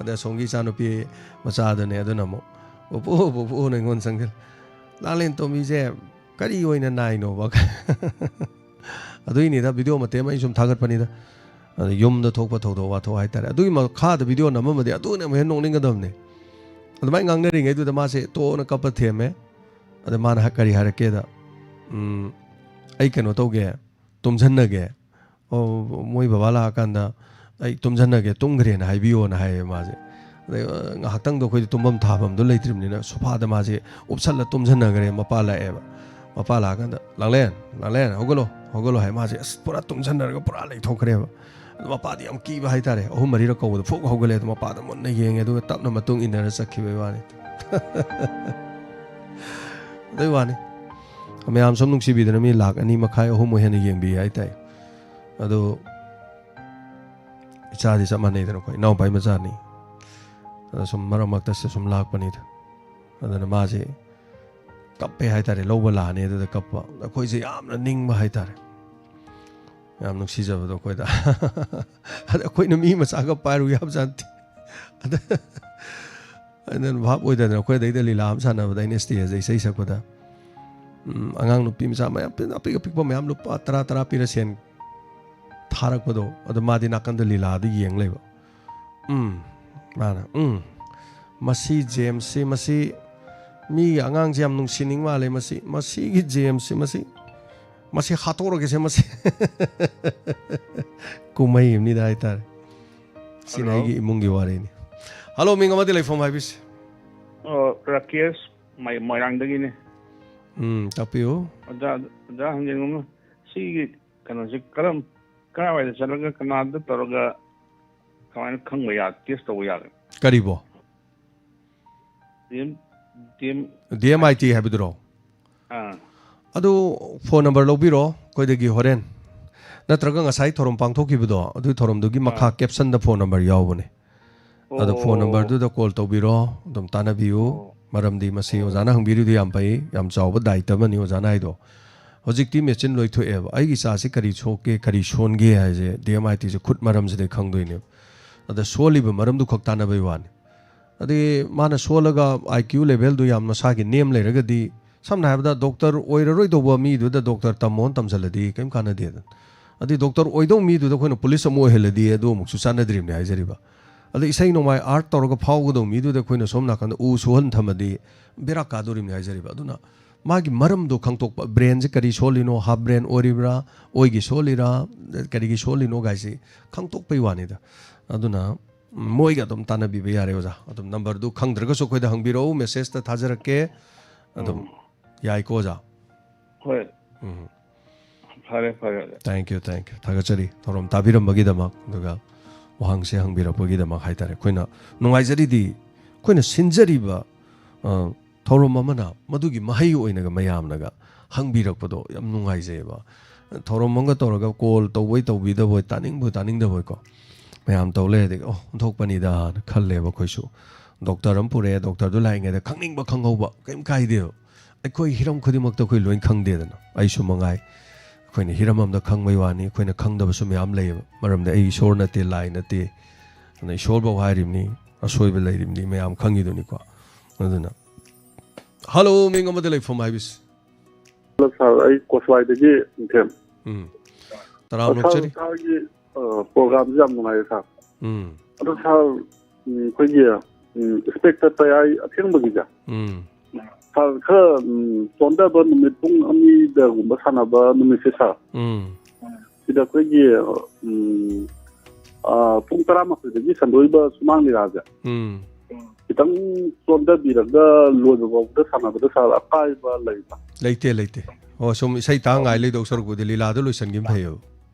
ꯑꯗ ꯑꯁꯣꯝꯒꯤ ꯏꯆꯥꯅꯨꯄꯤ ꯃꯆꯥꯗꯨꯅꯦ, ꯑꯗꯨꯅ ꯑꯃꯨꯛ, "ꯄꯨꯄꯨ, ꯄꯨꯄꯨꯅ" ꯑꯩꯉꯣꯟꯗ ꯆꯪꯁꯤꯜꯂꯦ, "ꯂꯥꯡꯂꯦꯟ ꯇꯣꯝꯕꯤꯁꯦ ꯀꯔꯤ ꯑꯣꯏꯅ ꯅꯥꯏꯅꯣꯕ?" ꯑꯗꯨꯏꯅꯤꯗ, video ꯃꯇꯦꯛ ꯑꯃ ꯑꯩ ꯁꯨꯝ ꯊꯥꯒꯠꯄꯅꯤꯗ꯫ ꯑꯗ ꯌꯨꯝꯗ ꯊꯣꯛꯄ ꯊꯧꯗꯣꯛ ꯋꯥꯊꯣꯛ ꯍꯥꯏꯇꯥꯔꯦ꯫ ꯑꯗꯨꯒꯤ ꯃꯈꯥꯗ video ꯅꯝꯃꯝꯃꯗꯤ ꯑꯗꯨꯅ ꯑꯃꯨꯛ ꯍꯦꯟꯅ ꯅꯣꯛꯅꯤꯡꯒꯗꯕꯅꯦ꯫ ꯑꯗꯨꯃꯥꯏꯅ ꯉꯥꯡꯅꯔꯤꯉꯩꯗꯨꯗ ꯃꯥꯁꯦ ꯇꯣꯛꯑꯣꯅ ꯀꯞꯄ ꯊꯦꯝꯃꯦ꯫ ꯑꯗ ꯃꯥꯅ ꯍꯥꯏ-, ꯀꯔꯤ ꯍꯥꯏꯔꯛꯀꯦꯗ, "ꯎꯝ, ꯑꯩ ꯀꯩꯅꯣ ꯇꯧꯒꯦ, ꯇꯨꯝꯁꯟꯅꯒꯦ꯫ ꯑꯣ, ꯃꯣꯏ ꯕꯕꯥ ꯂꯥꯛꯑꯀꯥꯟꯗ ꯑꯩ ꯇꯨꯝꯁꯟꯅꯒꯦ, ꯇꯨꯝꯈ꯭ꯔꯦꯅ ꯍꯥꯏꯕꯤꯌꯣꯅ" ꯍꯥꯏꯌꯦ ꯃꯥꯁꯦ꯫ ꯑꯗꯩ, ꯑ, ꯉꯥꯏꯍꯥꯛꯇꯪꯗꯣ ꯑꯩꯈꯣꯏꯗꯤ ꯇꯨꯝꯐꯝ ꯊꯥꯐꯝꯗꯣ ꯂꯩꯇ꯭ꯔꯤꯕꯅꯤꯅ ꯁꯣꯐꯥꯗ ꯃꯥꯁꯦ ꯎꯞꯁꯜꯂ ꯇꯨꯝꯁꯟꯅꯈ꯭ꯔꯦ꯫ ꯃꯄꯥ ꯂꯥꯛꯑꯦꯕ꯫ ꯃꯄꯥ ꯂꯥꯛꯑꯀꯥꯟꯗ, "ꯂꯥꯡꯂꯦꯟ, ꯂꯥꯡꯂꯦꯟ, ꯍꯧꯒꯠꯂꯣ, ꯍꯧꯒꯠꯂꯣ" ꯍꯥꯏ꯫ ꯃꯥꯁꯦ ꯑꯁ ꯄꯨꯔꯥ ꯇꯨꯝꯁꯟꯅꯔꯒ ꯄꯨꯔꯥ ꯂꯩꯊꯣꯛꯈ꯭ꯔꯦꯕ꯫ ꯑꯗꯨ ꯃꯄꯥꯗꯤ ꯌꯥꯝ ꯀꯤꯕ ꯍꯥꯏꯇꯥꯔꯦ꯫ ꯑꯍꯨꯝ ꯃꯔꯤꯔꯛ ꯀꯧꯕꯗ ꯐꯨꯛ ꯍꯧꯒꯠꯂꯦ꯫ ꯑꯗꯨ ꯃꯄꯥꯗ ꯃꯨꯟꯅ ꯌꯦꯡꯉꯦ, ꯑꯗꯨꯒ ꯇꯞꯅ ꯃꯇꯨꯡ ꯏꯟꯅꯔ ꯆꯠꯈꯤꯕꯩ ꯋꯥꯅꯤ꯫ ꯑꯗꯨꯏ ꯋꯥꯅꯤ꯫ ꯃꯌꯥꯝ ꯁꯨꯝ ꯅꯨꯡꯁꯤꯕꯤꯗꯅ ꯃꯤ ꯂꯥꯛ ꯑꯅꯤ ꯃꯈꯥꯏ, ꯑꯍꯨꯝꯃꯨꯛ ꯍꯦꯟꯅ ꯌꯦꯡꯕꯤ ꯍꯥꯏꯇꯥꯔꯦ꯫ ꯑꯗꯨ ꯏꯆꯥꯗꯤ ꯆꯞ ꯃꯥꯟꯅꯩꯗꯅꯀꯣ, ꯏꯅꯥꯎꯄꯥꯒꯤ ꯃꯆꯥꯅꯤ꯫ ꯑꯗ ꯁꯨꯝ ꯃꯔꯛ ꯃꯔꯛꯇꯁꯨ ꯁꯨꯝ ꯂꯥꯛꯄꯅꯤꯗ꯫ ꯑꯗꯨꯅ ꯃꯥꯁꯦ ꯀꯞꯄꯦ ꯍꯥꯏꯇꯥꯔꯦ, ꯂꯧꯕ ꯂꯥꯛꯑꯅꯤ ꯑꯗꯨꯗ ꯀꯞꯄ꯫ ꯑꯩꯈꯣꯏꯁꯦ ꯌꯥꯝꯅ ꯅꯤꯡꯕ ꯍꯥꯏꯇꯥꯔꯦ, ꯌꯥꯝ ꯅꯨꯡꯁꯤꯖꯕꯗꯣ ꯑꯩꯈꯣꯏꯗ꯫ ꯑꯗ ꯑꯩꯈꯣꯏꯅ ꯃꯤ ꯃꯆꯥꯒ ꯄꯥꯏꯔꯨ ꯌꯥꯕꯖꯥꯠ ꯅꯠꯇꯦ꯫ ꯑꯗ ꯑꯩꯅ ꯚꯥꯞ ꯑꯣꯏꯗꯗꯅ ꯑꯩꯈꯣꯏ ꯑꯗꯩꯗ ꯂꯤꯂꯥ ꯑꯃ ꯁꯥꯟꯅꯕꯗ ꯑꯩꯅ stageꯇ ꯏꯁꯩ ꯁꯛꯄꯗ, ꯎꯝ, ꯑꯉꯥꯡ ꯅꯨꯄꯤ ꯃꯆꯥ ꯃꯌꯥꯝ, ꯑꯄꯤꯛ ꯑꯄꯤꯛꯄ ꯃꯌꯥꯝ ꯂꯨꯄꯥ ꯇꯔꯥ ꯇꯔꯥ ꯄꯤꯔ ꯁꯦꯟ ꯊꯥꯔꯛꯄꯗꯣ, ꯑꯗꯣ ꯃꯥꯗꯤ ꯅꯥꯀꯟꯗ ꯂꯤꯂꯥꯗ ꯌꯦꯡ ꯂꯩꯕ꯫ ꯎꯝ, ꯃꯥꯅ, "ꯎꯝ, ꯃꯁꯤ ꯖꯦꯝꯁꯁꯤ, ꯃꯁꯤ ꯃꯤꯒꯤ ꯑꯉꯥꯡꯁꯦ ꯌꯥꯝ ꯅꯨꯡꯁꯤꯅꯤꯡ ꯃꯥꯜꯂꯦ꯫ ꯃꯁꯤ, ꯃꯁꯤꯒꯤ ꯖꯦꯝꯁꯁꯤ, ꯃꯁꯤ, ꯃꯁꯤ ꯍꯥꯠꯇꯣꯛꯑꯒꯦꯁꯦ, ꯃꯁꯤ꯫ ꯀꯨꯝꯍꯩ ꯑꯃꯅꯤꯗ ꯍꯥꯏꯇꯥꯔꯦ꯫ ꯁꯤꯅ ꯍꯜꯂꯣ꯫ ꯑꯩꯒꯤ ꯏꯃꯨꯡꯒꯤ ꯋꯥꯔꯤꯅꯤ꯫ ꯍꯜꯂꯣ, ꯃꯤꯡ ꯑꯃꯗꯤ ꯂꯩꯐꯝ ꯍꯥꯏꯕꯤꯁꯤ꯫ ꯑꯣ, ꯔꯥꯀꯦꯁ, ꯃꯣꯏ-, ꯃꯣꯏꯔꯥꯡꯗꯒꯤꯅꯤ꯫ ꯎꯝ, ꯇꯥꯛꯄꯤꯌꯨ꯫ ꯑꯣꯖꯥ, ꯑꯣꯖꯥ ꯍꯪꯖꯅꯤꯡꯕ ꯑꯃ, ꯁꯤꯒꯤ ꯀꯩꯅꯣꯁꯦ ꯀꯔꯝ, ꯀꯗꯥꯏꯋꯥꯏꯗ ꯆꯠꯂꯒ, ꯀꯅꯥꯗ ꯇꯧꯔꯒ, ꯀꯃꯥꯏꯅ ꯈꯪꯕ ꯌꯥ-, ꯇꯦꯁ ꯇꯧꯕ ꯌꯥꯒꯅꯤ? ꯀꯔꯤꯕꯣ? D M, D M D M I T ꯍꯥꯏꯕꯗꯨꯔꯣ? ꯑꯥ꯫ ꯑꯗꯨ ꯐꯣꯟ ꯅꯝꯕꯔ ꯂꯧꯕꯤꯔꯣ ꯑꯩꯈꯣꯏꯗꯒꯤ ꯍꯣꯔꯦꯟ꯫ ꯅꯠꯇ꯭ꯔꯒ ꯉꯁꯥꯏ ꯊꯧꯔꯝ ꯄꯥꯡꯊꯣꯛꯈꯤꯕꯗꯣ, ꯑꯗꯨꯒꯤ ꯊꯧꯔꯝꯗꯨꯒꯤ ꯃꯈꯥ ꯑꯥ꯫ ꯀꯦꯞꯁꯟꯗ ꯐꯣꯟ ꯅꯝꯕꯔ ꯌꯥꯎꯕꯅꯦ꯫ ꯑꯗꯣ ꯐꯣꯟ ꯑꯣ꯫ ꯅꯝꯕꯔꯗꯨꯗ ꯀꯣꯜ ꯇꯧꯕꯤꯔꯣ, ꯑꯗꯨꯝ ꯇꯥꯟꯅꯕꯤꯌꯨ꯫ ꯑꯣ꯫ ꯃꯔꯝꯗꯤ ꯃꯁꯤ ꯑꯣ꯫ ꯑꯣꯖꯥꯅ ꯍꯪꯕꯤꯔꯤꯗꯨ ꯌꯥꯝ ꯐꯩ, ꯌꯥꯝ ꯆꯥꯎꯕ ꯗꯥꯏꯇ ꯑꯃꯅꯤ ꯑꯣꯖꯥꯅ ꯍꯥꯏꯗꯣ꯫ ꯍꯧꯖꯤꯛꯇꯤ ꯃꯦꯆꯤꯟ ꯂꯣꯏ ꯊꯣꯛꯑꯦꯕ꯫ ꯑꯩꯒꯤ ꯏꯆꯥꯁꯤ ꯀꯔꯤ ꯁꯣꯛꯀꯦ, ꯀꯔꯤ ꯁꯣꯟꯒꯦ ꯍꯥꯏꯁꯦ ꯗꯤ ꯑꯦꯝ ꯑꯥꯏ ꯇꯤꯁꯦ ꯈꯨꯠ ꯃꯔꯝꯁꯤꯗꯩ ꯈꯪꯗꯣꯏꯅꯦꯕ꯫ ꯑꯗ ꯁꯣꯜꯂꯤꯕ ꯃꯔꯝꯗꯨ ꯈꯛ ꯇꯥꯟꯅꯕꯩ ꯋꯥꯅꯤ꯫ ꯑꯗꯒꯤ ꯃꯥꯅ ꯁꯣꯜꯂꯒ ꯑꯥꯏ ꯀ꯭ꯌꯨ ꯂꯦꯚꯦꯜꯗꯨ ꯌꯥꯝ ꯃꯁꯥꯒꯤ ꯅꯦꯝ ꯂꯩꯔꯒꯗꯤ, ꯁꯝꯅ ꯍꯥꯏꯔꯕꯗ ꯗꯣꯛꯇꯔ ꯑꯣꯏꯔꯔꯣꯏꯗꯧꯕ ꯃꯤꯗꯨꯗ ꯗꯣꯛꯇꯔ ꯇꯝꯃꯣꯅ ꯇꯝꯁꯤꯜꯂꯗꯤ ꯀꯔꯤꯝ ꯀꯥꯟꯅꯗꯦꯗꯅ꯫ ꯑꯗꯨꯗꯤ ꯗꯣꯛꯇꯔ ꯑꯣꯏꯗꯧ ꯃꯤꯗꯨꯗ ꯑꯩꯈꯣꯏꯅ ꯄꯨꯂꯤꯁ ꯑꯃꯨꯛ ꯑꯣꯏꯍꯜꯂꯗꯤ ꯑꯗꯨ ꯑꯃꯨꯛꯁꯨ ꯆꯥꯟꯅꯗ꯭ꯔꯤꯕꯅꯤ ꯍꯥꯏꯖꯔꯤꯕ꯫ ꯑꯗ ꯏꯁꯩ ꯅꯣꯡꯃꯥꯏ ꯑꯥꯔꯠ ꯇꯧꯔꯒ ꯐꯥꯎꯒꯗꯧ ꯃꯤꯗꯨꯗ ꯑꯩꯈꯣꯏꯅ ꯁꯣꯝ ꯅꯥꯀꯟꯗ ꯎ ꯁꯨꯍꯟ ꯊꯝꯃꯗꯤ ꯕꯦꯔꯥ ꯀꯥꯗꯣꯔꯤꯕꯅꯤ ꯍꯥꯏꯖꯔꯤꯕ꯫ ꯑꯗꯨꯅ ꯃꯥꯒꯤ ꯃꯔꯝꯗꯣ ꯈꯪꯗꯣꯛꯄ, ꯕ꯭ꯔꯦꯟꯁꯦ ꯀꯔꯤ ꯁꯣꯜꯂꯤꯅꯣ, ꯍꯥꯐ ꯕ꯭ꯔꯦꯟ ꯑꯣꯏꯔꯤꯕ꯭ꯔꯥ, ꯑꯣꯏꯒꯤ ꯁꯣꯜꯂꯤꯔꯥ, ꯀꯔꯤꯒꯤ ꯁꯣꯜꯂꯤꯅꯣ ꯒꯥꯏꯁꯤ ꯈꯪꯗꯣꯛꯄꯩ ꯋꯥꯅꯤꯗ꯫ ꯑꯗꯨꯅ ꯃꯣꯏꯒ ꯑꯗꯨꯝ ꯇꯥꯟꯅꯕꯤꯕ ꯌꯥꯔꯦ ꯑꯣꯖꯥ꯫ ꯑꯗꯨꯝ ꯅꯝꯕꯔꯗꯨ ꯈꯪꯗ꯭ꯔꯒꯁꯨ ꯑꯩꯈꯣꯏꯗ ꯍꯪꯕꯤꯔꯛꯎ, ꯃꯦꯁꯦꯖꯇ ꯊꯥꯖꯔꯛꯀꯦ꯫ ꯑꯗꯨꯝ ꯎꯝ꯫ ꯌꯥꯏꯀꯣ ꯑꯣꯖꯥ? ꯍꯣꯏ꯫ ꯎꯝ꯫ ꯐꯔꯦ, ꯐꯔꯦ, ꯑꯣꯖꯥ꯫ Thank you, thank you꯫ ꯊꯥꯒꯠꯆꯔꯤ ꯊꯧꯔꯝ ꯇꯥꯕꯤꯔꯝꯕꯒꯤꯗꯃꯛ, ꯑꯗꯨꯒ ꯋꯥꯍꯪꯁꯦ ꯍꯪꯕꯤꯔꯛꯄꯒꯤꯗꯃꯛ ꯍꯥꯏꯇꯥꯔꯦ꯫ ꯑꯩꯈꯣꯏꯅ ꯅꯨꯡꯉꯥꯏꯖꯔꯤꯗꯤ, ꯑꯩꯈꯣꯏꯅ ꯁꯤꯟꯖꯔꯤꯕ, ꯑ, ꯊꯧꯔꯝ ꯑꯃꯅ ꯃꯗꯨꯒꯤ ꯃꯍꯩ ꯑꯣꯏꯅꯒ ꯃꯌꯥꯝꯅꯒ ꯍꯪꯕꯤꯔꯛꯄꯗꯣ ꯌꯥꯝ ꯅꯨꯡꯉꯥꯏꯖꯩꯑꯕ꯫ ꯊꯧꯔꯝ ꯑꯃꯒ ꯇꯧꯔꯒ ꯀꯣꯜ ꯇꯧꯕꯣꯏ ꯇꯧꯕꯤꯗꯕꯣꯏ, ꯇꯥꯅꯤꯡꯕꯣꯏ ꯇꯥꯅꯤꯡꯗꯕꯣꯏꯀꯣ, ꯃꯌꯥꯝ ꯇꯧ ꯂꯩꯔꯗꯤ, "ꯑꯣ, ꯑꯣꯟꯊꯣꯛꯄꯅꯤꯗꯅ" ꯈꯜꯂꯦꯕ ꯑꯩꯈꯣꯏꯁꯨ꯫ ꯗꯣꯛꯇꯔ ꯑꯃ ꯄꯨꯔꯛꯑꯦ, ꯗꯣꯛꯇꯔꯗꯨ ꯂꯥꯛꯏꯉꯩꯗ ꯈꯪꯅꯤꯡꯕ ꯈꯪꯍꯧꯕ ꯀꯔꯤꯝ ꯀꯥꯏꯗꯦꯕ꯫ ꯑꯩꯈꯣꯏ ꯍꯤꯔꯝ ꯈꯨꯗꯤꯡꯃꯛꯇ ꯑꯩꯈꯣꯏ ꯂꯣꯏ ꯈꯪꯗꯦꯗꯅ, ꯑꯩꯁꯨ ꯃꯉꯥꯏ꯫ ꯑꯩꯈꯣꯏꯅ ꯍꯤꯔꯝ ꯑꯃꯗ ꯈꯪꯕꯩ ꯋꯥꯅꯤ, ꯑꯩꯈꯣꯏꯅ ꯈꯪꯗꯕꯁꯨ ꯃꯌꯥꯝ ꯂꯩꯌꯦꯕ꯫ ꯃꯔꯝꯗꯤ ꯑꯩ ꯏꯁꯣꯔ ꯅꯠꯇꯦ, ꯂꯥꯏ ꯅꯠꯇꯦ, ꯑꯗꯨꯅ ꯏꯁꯣꯔꯐꯧ ꯍꯥꯏꯔꯤꯕꯅꯤ, ꯑꯁꯣꯏꯕ ꯂꯩꯔꯤꯕꯅꯤ, ꯃꯌꯥꯝ ꯈꯪꯉꯤꯗꯨꯅꯤꯀꯣ꯫ ꯑꯗꯨꯅ, ꯍꯜꯂꯣ, ꯃꯤꯡ ꯑꯃꯗ ꯂꯩꯐꯝ ꯍꯥꯏꯕꯤꯁꯤ꯫ ꯍꯜꯂꯣ ꯁꯥꯔ, ꯑꯩ ꯀꯣꯁꯋꯥꯏꯗꯒꯤ ꯅꯤꯡꯊꯦꯝ꯫ ꯎꯝ꯫ ꯇꯔꯥꯝꯅ ꯁꯥꯔ, ꯑꯣꯛꯆꯔꯤ꯫ ꯁꯥꯔꯒꯤ, ꯑ, ꯄ꯭ꯔꯣꯒ꯭ꯔꯥꯝꯁꯦ ꯌꯥꯝ ꯅꯨꯡꯉꯥꯏꯌꯦ ꯁꯥꯔ꯫ ꯎꯝ꯫ ꯑꯗꯣ ꯁꯥꯔ, ꯎꯝ, ꯑꯩꯈꯣꯏꯒꯤ, ꯎꯝ, ꯏꯁꯄꯦꯛꯇ ꯇꯌꯥꯏ ꯑꯊꯦꯡꯕꯒꯤꯁꯦ, ꯎꯝ꯫ ꯁꯥꯔ, ꯈꯔ, ꯎꯝ, ꯆꯣꯟꯊꯕ ꯅꯨꯃꯤꯠ ꯄꯨꯡ ꯑꯅꯤꯗꯒꯨꯝꯕ ꯁꯥꯟꯅꯕ ꯅꯨꯃꯤꯠꯁꯦ, ꯁꯥꯔ, ꯎꯝ꯫ ꯁꯤꯗ ꯑꯩꯈꯣꯏꯒꯤ, ꯎꯝ, ꯑ, ꯄꯨꯡ ꯇꯔꯥꯃꯥꯊꯣꯏꯗꯒꯤ ꯁꯟꯗꯣꯛꯏꯕ ꯁꯨꯃꯥꯡ ꯂꯤꯂꯥꯁꯦ, ꯎꯝ꯫ ꯈꯤꯇꯪ ꯆꯣꯟꯊꯕꯤꯔꯒ ꯂꯣꯏꯕ ꯐꯥꯎꯕꯗ ꯁꯥꯟꯅꯕꯗ, ꯁꯥꯔ, ꯑꯀꯥꯏꯕ ꯂꯩꯕ? ꯂꯩꯇꯦ, ꯂꯩꯇꯦ꯫ ꯑꯣ, ꯁꯨꯝ ꯏꯁꯩ ꯇꯥ ꯉꯥꯏ ꯂꯩꯗꯧ ꯁꯔꯨꯛꯄꯨꯗꯤ ꯂꯤꯂꯥꯗꯣ ꯂꯣꯏꯁꯤꯟꯈꯤꯕ ꯐꯩꯌꯦꯕ꯫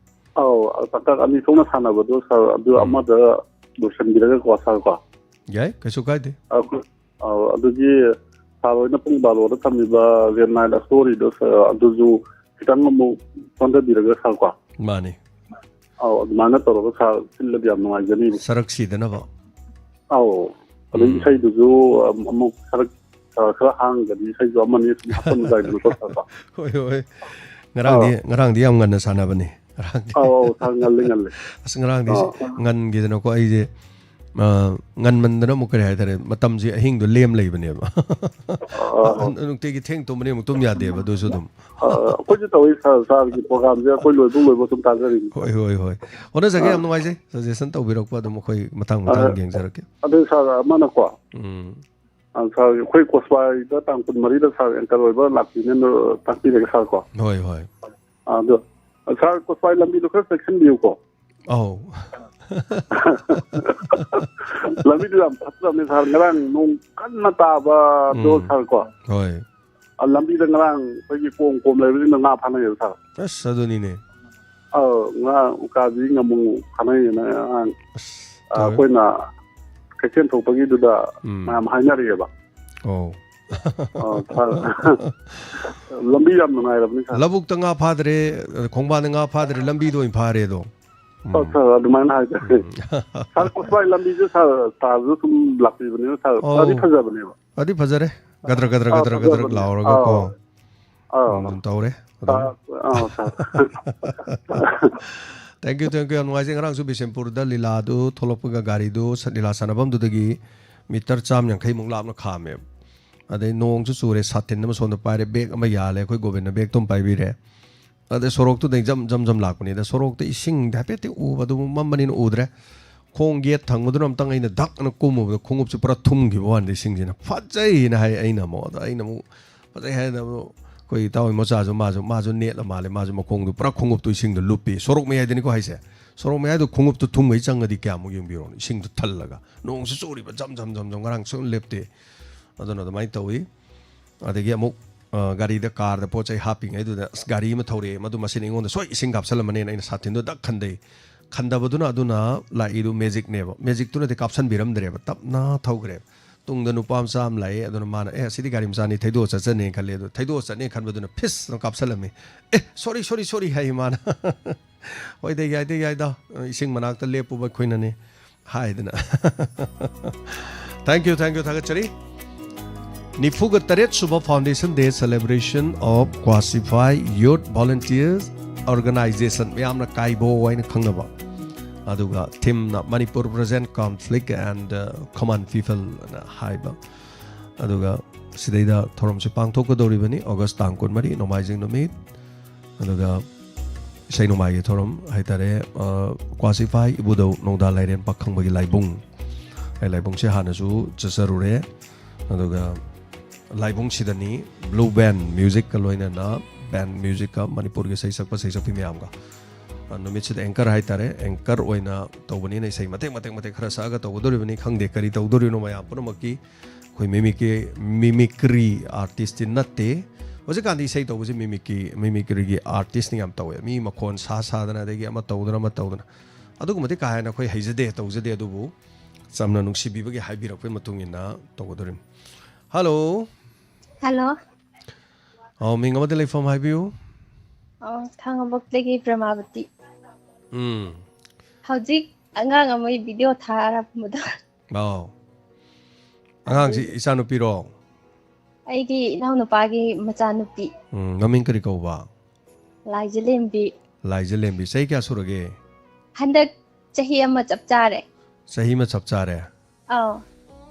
ꯑꯧ, ꯇꯥꯡꯀꯛ ꯑꯅꯤ ꯊꯣꯛꯅ ꯁꯥꯟꯅꯕꯗꯣ, ꯁꯥꯔ, ꯑꯗꯨ ꯎꯝ꯫ ꯑꯃꯗ ꯂꯣꯏꯁꯤꯟꯕꯤꯔꯒꯀꯣ, ꯁꯥꯔ, ꯀꯣ꯫ ꯌꯥꯏ, ꯀꯩꯁꯨ ꯀꯥꯏꯗꯦ꯫ ꯑ, ꯑ, ꯑꯗꯨꯒꯤ ꯁꯥꯔ ꯍꯣꯏꯅ ꯄꯨꯡ ꯕꯥꯔꯣꯗ ꯊꯝꯃꯤꯕ ꯔꯦꯟ ꯅꯥꯏꯠ ꯑ ꯁ꯭ꯇꯣꯔꯤꯗꯣ, ꯁꯥꯔ, ꯑꯗꯨꯁꯨ ꯈꯤꯇꯪ ꯑꯃꯨꯛ ꯆꯣꯟꯊꯕꯤꯔꯒ, ꯁꯥꯔ, ꯀꯣ꯫ ꯃꯥꯅꯤ꯫ ꯑꯧ, ꯑꯗꯨꯃꯥꯏꯅ ꯇꯧꯔꯒ ꯁꯥꯔ ꯁꯤꯜꯂꯗꯤ ꯌꯥꯝ ꯅꯨꯡꯉꯥꯏꯖꯅꯤꯕ꯫ ꯁꯔꯨꯛ ꯁꯤꯗꯅꯕ꯫ ꯑꯧ꯫ ꯑꯗꯩ ꯎꯝ꯫ ꯏꯁꯩꯗꯨꯁꯨ ꯑꯃꯨꯛ ꯁꯔꯨꯛ, ꯑ, ꯈꯔ ꯍꯥꯡꯒꯗꯤ ꯏꯁꯩꯁꯨ ꯑꯃꯅꯤ ꯁꯨꯝ ꯍꯥꯞꯆꯤꯟꯕ ꯌꯥꯏꯗꯅꯀꯣ, ꯁꯥꯔ, ꯀꯣ꯫ ꯍꯣꯏ, ꯍꯣꯏ꯫ ꯉꯔꯥꯡꯗꯤ, ꯑꯧ꯫ ꯉꯔꯥꯡꯗꯤ ꯌꯥꯝ ꯉꯟꯅ ꯁꯥꯟꯅꯕꯅꯤ꯫ ꯉꯔꯥꯡꯗꯤ꯫ ꯑꯧ, ꯑꯧ, ꯁꯥꯔ, ꯉꯜꯂꯤ, ꯉꯜꯂꯤ꯫ ꯑꯁ, ꯉꯔꯥꯡꯗꯤ ꯑꯧ꯫ ꯉꯟꯈꯤꯗꯅꯀꯣ, ꯑꯩꯁꯦ, ꯑ, ꯉꯟꯃꯟꯗꯅ ꯑꯃꯨꯛ, ꯀꯔꯤ ꯍꯥꯏꯇꯥꯔꯦ, ꯃꯇꯝꯁꯦ ꯑꯍꯤꯡꯗꯣ ꯂꯦꯝ ꯂꯩꯕꯅꯦꯕ꯫ ꯑꯧ, ꯑꯧ꯫ ꯅꯨꯡꯇꯤꯒꯤ ꯊꯦꯡ ꯇꯨꯝꯕꯅꯤ, ꯑꯃꯨꯛ ꯇꯨꯝ ꯌꯥꯗꯦꯕ ꯑꯗꯨꯁꯨ ꯑꯗꯨꯝ꯫ ꯑ, ꯑꯩꯈꯣꯏꯁꯨ ꯇꯧꯏ, ꯁꯥꯔ, ꯁꯥꯔꯒꯤ ꯄ꯭ꯔꯣꯒ꯭ꯔꯥꯝꯁꯦ ꯑꯩꯈꯣꯏ ꯂꯣꯏꯕꯧ ꯂꯣꯏꯕꯧ ꯁꯨꯝ ꯇꯥꯖꯔꯤꯅꯤ꯫ ꯍꯣꯏ, ꯍꯣꯏ, ꯍꯣꯏ꯫ ꯍꯣꯠꯅꯖꯒꯦ, ꯑꯥ꯫ ꯌꯥꯝ ꯅꯨꯡꯉꯥꯏꯖꯩ꯫ ꯁꯖꯦꯁꯟ ꯇꯧꯕꯤꯔꯛꯄ ꯑꯗꯨꯝ ꯑꯩꯈꯣꯏ ꯃꯊꯪ ꯃꯊꯪ ꯑꯥ, ꯌꯦꯡꯖꯔꯛꯀꯦ꯫ ꯑꯗꯨ ꯁꯥꯔ, ꯑꯃꯅꯀꯣ, ꯎꯝ꯫ ꯑ, ꯁꯥꯔ, ꯑꯩꯈꯣꯏ ꯀꯣꯁꯄꯥꯏꯗ ꯇꯥꯡ ꯀꯨꯟꯃꯔꯤꯗ ꯁꯥꯔ ꯑꯦꯡꯀꯔ ꯑꯣꯏꯕ ꯂꯥꯛꯄꯤꯅꯦꯅ ꯇꯥꯛꯄꯤꯔꯒꯦ, ꯁꯥꯔ, ꯀꯣ꯫ ꯍꯣꯏ, ꯍꯣꯏ꯫ ꯑꯗꯣ, ꯁꯥꯔ, ꯀꯣꯁꯄꯥꯏ ꯂꯝꯕꯤꯗꯣ ꯈꯔ ꯆꯦꯛꯁꯤꯟꯕꯤꯌꯨꯀꯣ꯫ ꯑꯧ꯫ ꯂꯝꯕꯤꯗꯣ ꯌꯥꯝ ꯐꯠꯇ꯭ꯔꯕꯅꯦ, ꯁꯥꯔ꯫ ꯉꯔꯥꯡ ꯅꯣꯡ ꯀꯟꯅ ꯇꯥꯕꯗꯣ, ꯎꯝ꯫ ꯁꯥꯔ, ꯀꯣ꯫ ꯍꯣꯏ꯫ ꯑ, ꯂꯝꯕꯤꯗ ꯉꯔꯥꯡ ꯑꯩꯈꯣꯏꯒꯤ ꯀꯣꯝ ꯀꯣꯝ ꯂꯩꯕꯁꯤꯡꯗꯣ ꯉꯥ ꯐꯥꯅꯩꯌꯦꯕ, ꯁꯥꯔ꯫ ꯑꯁ, ꯑꯗꯨꯅꯤꯅꯦ꯫ ꯑꯧ, ꯉꯥ ꯎꯀꯥꯕꯤ ꯉꯥꯃꯨ ꯐꯥꯅꯩꯌꯦꯅ ꯉꯔꯥꯡ, ꯑꯁ, ꯑ, ꯇꯧꯋꯦ꯫ ꯑꯩꯈꯣꯏꯅ ꯀꯩꯊꯦꯜ ꯊꯣꯛꯄꯒꯤꯗꯨꯗ ꯎꯝ꯫ ꯃꯌꯥꯝ ꯍꯥꯏꯅꯔꯤꯑꯕ꯫ ꯑꯧ꯫ ꯑ, ꯁꯥꯔ, ꯂꯝꯕꯤ ꯌꯥꯝ ꯅꯨꯡꯉꯥꯏꯔꯕꯅꯤ, ꯁꯥꯔ꯫ ꯂꯧꯕꯨꯛꯇ ꯉꯥ ꯐꯥꯗ꯭ꯔꯦ, ꯈꯣꯡꯕꯥꯟꯗ ꯉꯥ ꯐꯥꯗ꯭ꯔꯦ, ꯂꯝꯕꯤꯗ ꯑꯣꯏꯅ ꯐꯥꯔꯦ ꯑꯗꯣ꯫ ꯎꯝ꯫ ꯑ, ꯁꯥꯔ, ꯑꯗꯨꯃꯥꯏꯅ ꯍꯥꯏꯇꯥꯔꯦ꯫ ꯎꯝ꯫ ꯁꯥꯔ, ꯀꯣꯁꯄꯥꯏ ꯂꯝꯕꯤꯁꯦ, ꯁꯥꯔ, ꯇꯥꯕꯗ ꯁꯨꯝ ꯂꯥꯛꯄꯤꯕꯅꯤꯅ, ꯁꯥꯔ, ꯑꯧ꯫ ꯐꯗꯤ ꯐꯖꯕꯅꯦꯕ꯫ ꯐꯗꯤ ꯐꯖꯔꯦ꯫ ꯒꯗ꯭ꯔ ꯒꯗ꯭ꯔ ꯑꯥ, ꯒꯗ꯭ꯔ ꯒꯗ꯭ꯔ ꯐꯖꯕꯅꯦ꯫ ꯂꯥꯎꯔꯒ ꯑꯥ꯫ ꯀꯣ꯫ ꯑꯥ꯫ ꯎꯝ, ꯑꯗꯨꯝ ꯇꯧꯔꯦ ꯑꯗꯨꯝ꯫ ꯑꯥ, ꯑꯥ, ꯁꯥꯔ꯫ Thank you, thank you꯫ ꯌꯥꯝ ꯅꯨꯡꯉꯥꯏꯖꯩ꯫ ꯉꯔꯥꯡꯁꯨ ꯕꯤꯁꯦꯝꯄꯨꯔꯗ ꯂꯤꯂꯥꯗꯨ ꯊꯣꯛꯂꯛꯄꯒ ꯒꯥꯔꯤꯗꯨ ꯁ-, ꯂꯤꯂꯥ ꯁꯥꯟꯅꯐꯝꯗꯨꯗꯒꯤ ꯃꯤꯇꯔ ꯆꯥꯝ ꯌꯥꯡꯈꯩꯃꯨꯛ ꯂꯥꯞꯅ ꯈꯥꯝꯃꯦꯕ꯫ ꯑꯗꯩ ꯅꯣꯡꯁꯨ ꯆꯨꯔꯦ, ꯁꯥꯇꯤꯟ ꯑꯃ ꯁꯣꯝꯗ ꯄꯥꯏꯔꯦ, ꯕꯦꯒ ꯑꯃ ꯌꯥꯜꯂꯦ, ꯑꯩꯈꯣꯏ ꯒꯣꯕꯤꯟꯗ ꯕꯦꯒꯇꯨ ꯑꯃ ꯄꯥꯏꯕꯤꯔꯦ꯫ ꯑꯗꯩ ꯁꯣꯔꯣꯛꯇꯨꯗꯩ ꯖꯝ ꯖꯝ ꯖꯝ ꯂꯥꯛꯄꯅꯤꯗ꯫ ꯁꯣꯔꯣꯛꯇ ꯏꯁꯤꯡꯗꯤ ꯍꯥꯏꯐꯦꯠꯇꯤ ꯎꯕ, ꯑꯗꯨꯕꯨ ꯃꯝꯕꯅꯤꯅ ꯎꯗ꯭ꯔꯦ꯫ ꯈꯣꯡ ꯌꯦꯠ ꯊꯪꯕꯗꯨꯅ ꯑꯝꯇꯪ ꯑꯩꯅ ꯗꯛ ꯑꯅ ꯀꯨꯝꯃꯨꯕꯗ ꯈꯣꯡꯎꯞꯁꯦ ꯄꯨꯔꯥ ꯊꯨꯝꯈꯤꯕ ꯋꯥꯅꯤꯗ ꯏꯁꯤꯡꯁꯤꯅ꯫ "ꯐꯖꯩꯅ" ꯍꯥꯏ ꯑꯩꯅ ꯑꯃꯨꯛ꯫ ꯑꯗ ꯑꯩꯅ ꯑꯃꯨꯛ ꯐꯖꯩ ꯍꯥꯏꯗꯅ ꯑꯃꯨꯛ ꯑꯩꯈꯣꯏ ꯏꯇꯥꯎ ꯃꯆꯥꯁꯨ ꯃꯥꯁꯨ, ꯃꯥꯁꯨ ꯅꯦꯠꯂ ꯃꯥꯜꯂꯦ, ꯃꯥꯁꯨ ꯃꯈꯣꯡꯗꯨ ꯄꯨꯔꯥ ꯈꯣꯡꯎꯞꯇꯨ ꯏꯁꯤꯡꯗ ꯂꯨꯞꯄꯤ꯫ ꯁꯣꯔꯣꯛ ꯃꯌꯥꯏꯗꯅꯤꯀꯣ ꯍꯥꯏꯁꯦ꯫ ꯁꯣꯔꯣꯛ ꯃꯌꯥꯏꯗꯨ ꯈꯣꯡꯎꯞꯇꯨ ꯊꯨꯝꯈꯩ ꯆꯪꯉꯗꯤ ꯀꯌꯥꯃꯨꯛ ꯌꯦꯡꯕꯤꯔꯣꯅꯦ, ꯏꯁꯤꯡꯗꯨ ꯊꯜꯂꯒ꯫ ꯅꯣꯡꯁꯨ ꯆꯨꯔꯤꯕ ꯖꯝ ꯖꯝ ꯖꯝ ꯖꯝ, ꯉꯔꯥꯡ ꯁꯨꯝ ꯂꯦꯞꯇꯦ꯫ ꯑꯗꯨꯅ ꯑꯗꯨꯃꯥꯏꯅ ꯇꯧꯋꯤ꯫ ꯑꯗꯒꯤ ꯑꯃꯨꯛ, ꯑ, ꯒꯥꯔꯤꯗ, ꯀꯥꯔꯗ ꯄꯣꯠ ꯆꯩ ꯍꯥꯞꯄꯤꯉꯩꯗꯨꯗ, ꯑꯁ, ꯒꯥꯔꯤ ꯑꯃ ꯊꯧꯔꯛꯑꯦ, ꯃꯗꯨ ꯃꯁꯤꯅ ꯑꯩꯉꯣꯟꯗ ꯁꯣꯏ ꯏꯁꯤꯡ ꯀꯥꯞꯁꯜꯂꯝꯃꯅꯦꯅ ꯑꯩꯅ ꯁꯥꯇꯤꯟꯗꯣ ꯗꯛ ꯈꯟꯗꯩ꯫ ꯈꯟꯗꯕꯗꯨꯅ ꯑꯗꯨꯅ ꯂꯥꯛꯏꯗꯨ ꯃꯦꯖꯤꯛꯅꯦꯕ꯫ ꯃꯦꯖꯤꯛꯇꯨꯅꯗꯤ ꯀꯥꯞꯁꯟꯕꯤꯔꯝꯗ꯭ꯔꯦꯕ, ꯇꯞꯅ ꯊꯧꯈ꯭ꯔꯦꯕ꯫ ꯇꯨꯡꯗ ꯅꯨꯄꯥ ꯃꯆꯥ ꯑꯃ ꯂꯥꯛꯑꯦ, ꯑꯗꯨꯅ ꯃꯥꯅ, "ꯑꯦ, ꯑꯁꯤꯗꯤ ꯒꯥꯔꯤ ꯃꯆꯥꯅꯤ, ꯊꯩꯗꯣꯛꯑ ꯆꯠꯆꯅꯦꯅ" ꯈꯜꯂꯦ꯫ ꯑꯗꯣ ꯊꯩꯗꯣꯛꯑ ꯆꯠꯅꯦ ꯈꯟꯕꯗꯨꯅ ꯐꯤꯁ ꯑꯃ ꯀꯥꯞꯁꯜꯂꯝꯃꯤ꯫ "ꯑꯦ, ꯁꯣꯔꯤ, ꯁꯣꯔꯤ, ꯁꯣꯔꯤ" ꯍꯥꯏ ꯃꯥꯅ꯫ "ꯍꯣꯏꯗ, ꯌꯥꯏꯗ, ꯌꯥꯏꯗ, ꯏꯁꯤꯡ ꯃꯅꯥꯛꯇ ꯂꯦꯞꯄꯨꯕ ꯑꯩꯈꯣꯏꯅꯅꯦ" ꯍꯥꯏꯗꯅ꯫ Thank you, thank you, ꯊꯥꯒꯠꯆꯔꯤ꯫ ꯅꯤꯐꯨꯒ ꯇꯔꯦꯠ ꯁꯨꯕ Foundation Day Celebration of Kwasify Youth Volunteers Organization, ꯃꯌꯥꯝꯅ ꯀꯥꯏꯕꯣ ꯍꯥꯏꯅ ꯈꯪꯅꯕ, ꯑꯗꯨꯒ ꯊꯤꯝꯅ Manipur Present Conflict and, uh, Common People ꯑꯅ ꯍꯥꯏꯕ꯫ ꯑꯗꯨꯒ ꯁꯤꯗꯩꯗ ꯊꯧꯔꯝꯁꯦ ꯄꯥꯡꯊꯣꯛꯀꯗꯧꯔꯤꯕꯅꯤ, ꯑꯣꯒꯁ ꯇꯥꯡ ꯀꯨꯟꯃꯔꯤ, ꯅꯣꯡꯃꯥꯏꯖꯤꯡ ꯅꯨꯃꯤꯠ꯫ ꯑꯗꯨꯒ ꯏꯁꯩ ꯅꯣꯡꯃꯥꯏꯒꯤ ꯊꯧꯔꯝ ꯍꯥꯏꯇꯥꯔꯦ, ꯑ, ꯀ꯭ꯋꯥꯁꯤꯐꯥꯏ ꯏꯕꯨꯙꯧ ꯅꯣꯡꯗꯥ ꯂꯥꯏꯔꯦꯟ ꯄꯥꯈꯪꯕꯒꯤ ꯂꯥꯏꯕꯨꯡ꯫ ꯑꯩ ꯂꯥꯏꯕꯨꯡꯁꯦ ꯍꯥꯟꯅꯁꯨ ꯆꯠꯆꯔꯨꯔꯦ꯫ ꯑꯗꯨꯒ ꯂꯥꯏꯕꯨꯡꯁꯤꯗꯅꯤ ꯕ꯭ꯂꯨ ꯕꯦꯟ ꯃ꯭ꯌꯨꯖꯤꯛꯀ ꯂꯣꯏꯅꯅ, ꯕꯦꯟ ꯃ꯭ꯌꯨꯖꯤꯛꯀ, ꯃꯅꯤꯄꯨꯔꯒꯤ ꯏꯁꯩ ꯁꯛꯄ ꯁꯩꯁꯛꯄꯤ ꯃꯌꯥꯝꯒ꯫ ꯑ, ꯅꯨꯃꯤꯠꯁꯤꯗ ꯑꯦꯡꯀꯔ ꯍꯥꯏꯇꯥꯔꯦ, ꯑꯦꯡꯀꯔ ꯑꯣꯏꯅ ꯇꯧꯕꯅꯤꯅ ꯏꯁꯩ ꯃꯇꯦꯛ ꯃꯇꯦꯛ ꯃꯇꯦꯛ ꯈꯔ ꯁꯛꯑꯒ ꯇꯧꯒꯗꯧꯔꯤꯕꯅꯤ꯫ ꯈꯪꯗꯦ ꯀꯔꯤ ꯇꯧꯗꯣꯔꯤꯅꯣ ꯃꯌꯥꯝ ꯄꯨꯝꯅꯃꯛꯀꯤ꯫ ꯑꯩꯈꯣꯏ ꯃꯤꯃꯤꯛꯀꯤ, ꯃꯤꯃꯤꯀ꯭ꯔꯤ ꯑꯥꯔꯇꯤꯁꯇꯤ ꯅꯠꯇꯦ꯫ ꯍꯧꯖꯤꯛꯀꯥꯟꯗꯤ ꯏꯁꯩ ꯇꯧꯕꯁꯤ ꯃꯤꯃꯤꯛꯀꯤ, ꯃꯤꯃꯤꯀ꯭ꯔꯤꯒꯤ ꯑꯥꯔꯇꯤꯁꯅ ꯌꯥꯝ ꯇꯧꯋꯦ꯫ ꯃꯤ ꯃꯈꯣꯟ ꯁꯥ ꯁꯥꯗꯅ, ꯑꯗꯒꯤ ꯑꯃ ꯇꯧꯗꯅ, ꯑꯃ ꯇꯧꯗꯅ꯫ ꯑꯗꯨꯒꯨꯝꯕꯗꯤ ꯀꯥ ꯍꯦꯟꯅ ꯑꯩꯈꯣꯏ ꯍꯩꯖꯗꯦ, ꯇꯧꯖꯗꯦ꯫ ꯑꯗꯨꯕꯨ ꯆꯝꯅ ꯅꯨꯡꯁꯤꯕꯤꯕꯒꯤ ꯍꯥꯏꯕꯤꯔꯛꯄꯒꯤ ꯃꯇꯨꯡ ꯏꯟꯅ ꯇꯧꯒꯗꯧꯔꯤꯕꯅꯤ꯫ ꯍꯜꯂꯣ꯫ ꯍꯜꯂꯣ꯫ ꯑꯧ, ꯃꯤꯡ ꯑꯃꯗꯤ ꯂꯩꯐꯝ ꯍꯥꯏꯕꯤꯌꯨ꯫ ꯑꯣ, ꯈꯥꯉꯕꯣꯛꯇꯒꯤ ꯄ꯭ꯔꯃꯥꯕꯇꯤ꯫ ꯎꯝ꯫ ꯍꯧꯖꯤꯛ ꯑꯉꯥꯡ ꯑꯃꯒꯤ ꯚꯤꯗꯤꯑꯣ ꯊꯥꯔꯝꯕꯗꯣ꯫ ꯑꯧ꯫ ꯑꯉꯥꯡꯁꯤ ꯑꯗꯨꯒꯤ꯫ ꯏꯆꯥꯅꯨꯄꯤꯔꯣ? ꯑꯩꯒꯤ ꯏꯅꯥꯎꯅꯨꯄꯥꯒꯤ ꯃꯆꯥꯅꯨꯄꯤ꯫ ꯎꯝ, ꯃꯃꯤꯡ ꯀꯔꯤ ꯀꯧꯕ? ꯂꯥꯏꯖꯂꯦꯝꯕꯤ꯫ ꯂꯥꯏꯖꯂꯦꯝꯕꯤ꯫ ꯆꯍꯤ ꯀꯌꯥ ꯁꯨꯔꯒꯦ? ꯍꯟꯗꯛ ꯆꯍꯤ ꯑꯃ ꯆꯞ ꯆꯥꯔꯦ꯫ ꯆꯍꯤ ꯑꯃ ꯆꯞ ꯆꯥꯔꯦ? ꯑꯧ꯫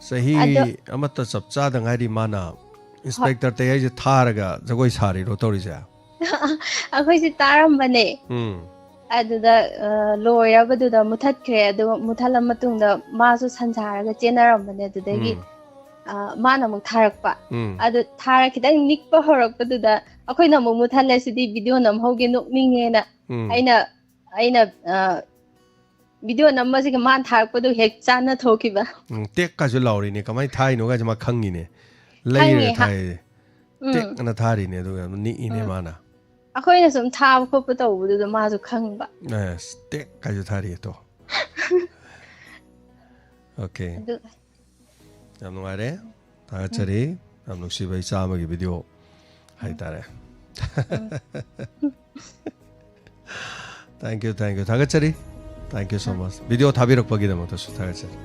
ꯆꯍꯤ ꯑꯗꯣ ꯑꯃꯠꯇ ꯆꯞ ꯆꯥꯗ ꯉꯥꯏꯔꯤ ꯃꯥꯅ ꯍꯣꯏ꯫ ꯏꯟꯁꯄꯦꯛꯇꯔ ꯇꯌꯥꯏꯁꯦ ꯊꯥꯔꯒ ꯖꯒꯣꯏ ꯁꯥꯔꯤꯔꯣ ꯇꯧꯔꯤꯁꯦ? ꯑꯩꯈꯣꯏꯁꯦ ꯇꯥꯔꯝꯕꯅꯦ꯫ ꯎꯝ꯫ ꯑꯗꯨꯗ ꯑ, ꯂꯣꯏꯔꯕꯗꯨꯗ ꯃꯨꯊꯠꯈ꯭ꯔꯦ꯫ ꯑꯗꯨꯒ ꯃꯨꯊꯠꯂ ꯃꯇꯨꯡꯗ ꯃꯥꯁꯨ ꯁꯟ ꯁꯥꯔꯒ ꯆꯦꯟꯅꯔꯝꯕꯅꯦ꯫ ꯑꯗꯨꯗꯒꯤ ꯎꯝ ꯑ, ꯃꯥꯅ ꯑꯃꯨꯛ ꯊꯥꯔꯛꯄ꯫ ꯎꯝ ꯑꯗꯨ ꯊꯥꯔ ꯈꯤꯇꯪ ꯅꯤꯛꯄ ꯍꯧꯔꯛꯄꯗꯨꯗ ꯑꯩꯈꯣꯏꯅ ꯑꯃꯨꯛ ꯃꯨꯊꯠꯂꯦ, ꯁꯤꯗꯤ ꯚꯤꯗꯤꯑꯣ ꯅꯝꯍꯧꯒꯦ, ꯅꯣꯛꯅꯤꯡꯉꯦꯅ ꯎꯝ ꯑꯩꯅ ꯑꯩꯅ ꯑ, ꯚꯤꯗꯤꯑꯣ ꯅꯝꯕꯁꯤꯒ ꯃꯥꯅ ꯊꯥꯔꯛꯄꯗꯨ ꯍꯦꯛ ꯆꯥꯟꯅ ꯊꯣꯛꯈꯤꯕ꯫ ꯎꯝ, ꯇꯦꯛꯀꯁꯨ ꯂꯥꯎꯔꯤꯅꯦ, ꯀꯃꯥꯏꯅ ꯊꯥꯏꯅꯣ ꯀꯥꯏꯁꯦ ꯃꯥ ꯈꯪꯉꯤꯅꯦ꯫ ꯂꯩꯔꯦ ꯈꯪꯉꯦ, ꯍꯥ- ꯊꯥꯏꯁꯦ꯫ ꯎꯝ ꯇꯦꯛ ꯑꯅ ꯊꯥꯔꯤꯅꯦ, ꯑꯗꯨꯒ ꯌꯥꯝ ꯅꯤꯛꯏꯅꯦ ꯎꯝ ꯃꯥꯅ꯫ ꯑꯩꯈꯣꯏꯅ ꯁꯨꯝ ꯊꯥꯕ ꯈꯣꯠꯄ ꯇꯧꯕꯗꯨꯗ ꯃꯥꯁꯨ ꯈꯪꯕ꯫ ꯑꯁ, ꯇꯦꯛ ꯀꯥꯏꯁꯨ ꯊꯥꯔꯤꯌꯦ ꯇꯣ꯫ ꯑꯣꯀꯦ꯫ ꯑꯗꯨ ꯌꯥꯝ ꯅꯨꯡꯉꯥꯏꯔꯦ꯫ ꯊꯥꯒꯠꯆꯔꯤ꯫ ꯌꯥꯝ ꯅꯨꯡꯁꯤꯕ ꯏꯆꯥ ꯑꯃꯒꯤ ꯚꯤꯗꯤꯑꯣ ꯍꯥꯏꯇꯥꯔꯦ꯫ Thank you, thank you. ꯊꯥꯒꯠꯆꯔꯤ꯫ Thank you so much. Video ꯊꯥꯕꯤꯔꯛꯄꯒꯤꯗꯃꯛꯇꯁꯨ ꯊꯥꯒꯠꯆꯔꯤ꯫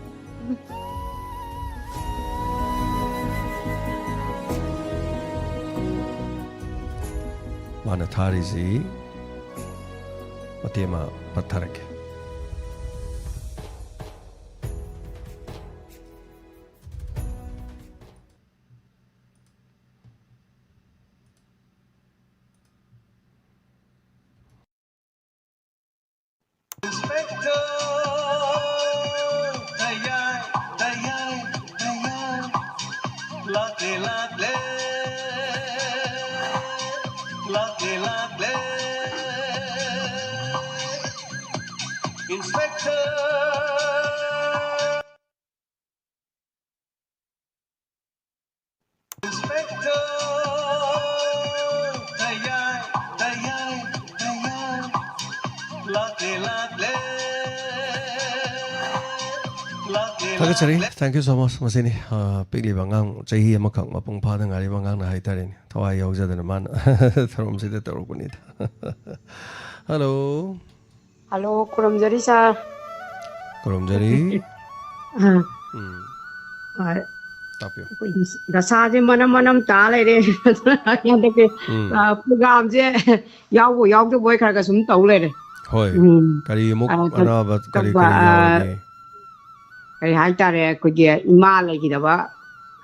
ꯃꯥꯅ ꯊꯥꯔꯤꯁꯤ ꯃꯇꯦꯛ ꯑꯃ ꯄꯠꯊꯔꯛꯀꯦ꯫ ꯊꯥꯒꯠꯆꯔꯤ꯫ Thank you so much꯫ ꯃꯁꯤꯅꯤ, ꯑ, ꯄꯤꯛꯂꯤꯕ ꯑꯉꯥꯡ, ꯆꯍꯤ ꯑꯃꯈꯛ ꯃꯄꯨꯡ ꯐꯥꯗ ꯉꯥꯏꯔꯤꯕ ꯑꯉꯥꯡꯅ ꯍꯥꯏꯇꯥꯔꯦꯅꯦ, ꯊꯋꯥꯏ ꯌꯥꯎꯖꯗꯅ ꯃꯥꯅ ꯊꯧꯔꯝꯁꯤꯗ ꯇꯧꯔꯛꯄꯅꯤꯗ꯫ ꯍꯜꯂꯣ꯫ ꯍꯜꯂꯣ, ꯈꯨꯔꯨꯝꯖꯔꯤ ꯁꯥꯔ꯫ ꯈꯨꯔꯨꯝꯖꯔꯤ꯫ ꯑꯥ, ꯎꯝ, ꯍꯣꯏ꯫ ꯇꯥꯛꯄꯤꯌꯨ꯫ ꯑꯩꯈꯣꯏ ꯗꯁꯥꯁꯦ ꯃꯅꯝ ꯃꯅꯝ ꯇꯥ ꯂꯩꯔꯦ꯫ ꯍꯟꯗꯛꯀꯤ ꯎꯝ, ꯑ, ꯄ꯭ꯔꯣꯒ꯭ꯔꯥꯝꯁꯦ ꯌꯥꯎꯕ ꯌꯥꯎꯗꯕꯣꯏ ꯈꯔ ꯈꯔ ꯁꯨꯝ ꯇꯧ ꯂꯩꯔꯦ꯫ ꯍꯣꯏ꯫ ꯎꯝ꯫ ꯀꯔꯤ ꯑꯃꯨꯛ ꯑ, ꯑꯅꯥꯕ ꯀꯔꯤ ꯇꯧꯕ, ꯀꯔꯤ ꯑ, ꯌꯥꯎꯔꯒꯦ? ꯀꯔꯤ ꯍꯥꯏꯇꯥꯔꯦ, ꯑꯩꯈꯣꯏꯒꯤ ꯏꯃꯥ ꯂꯩꯈꯤꯗꯕ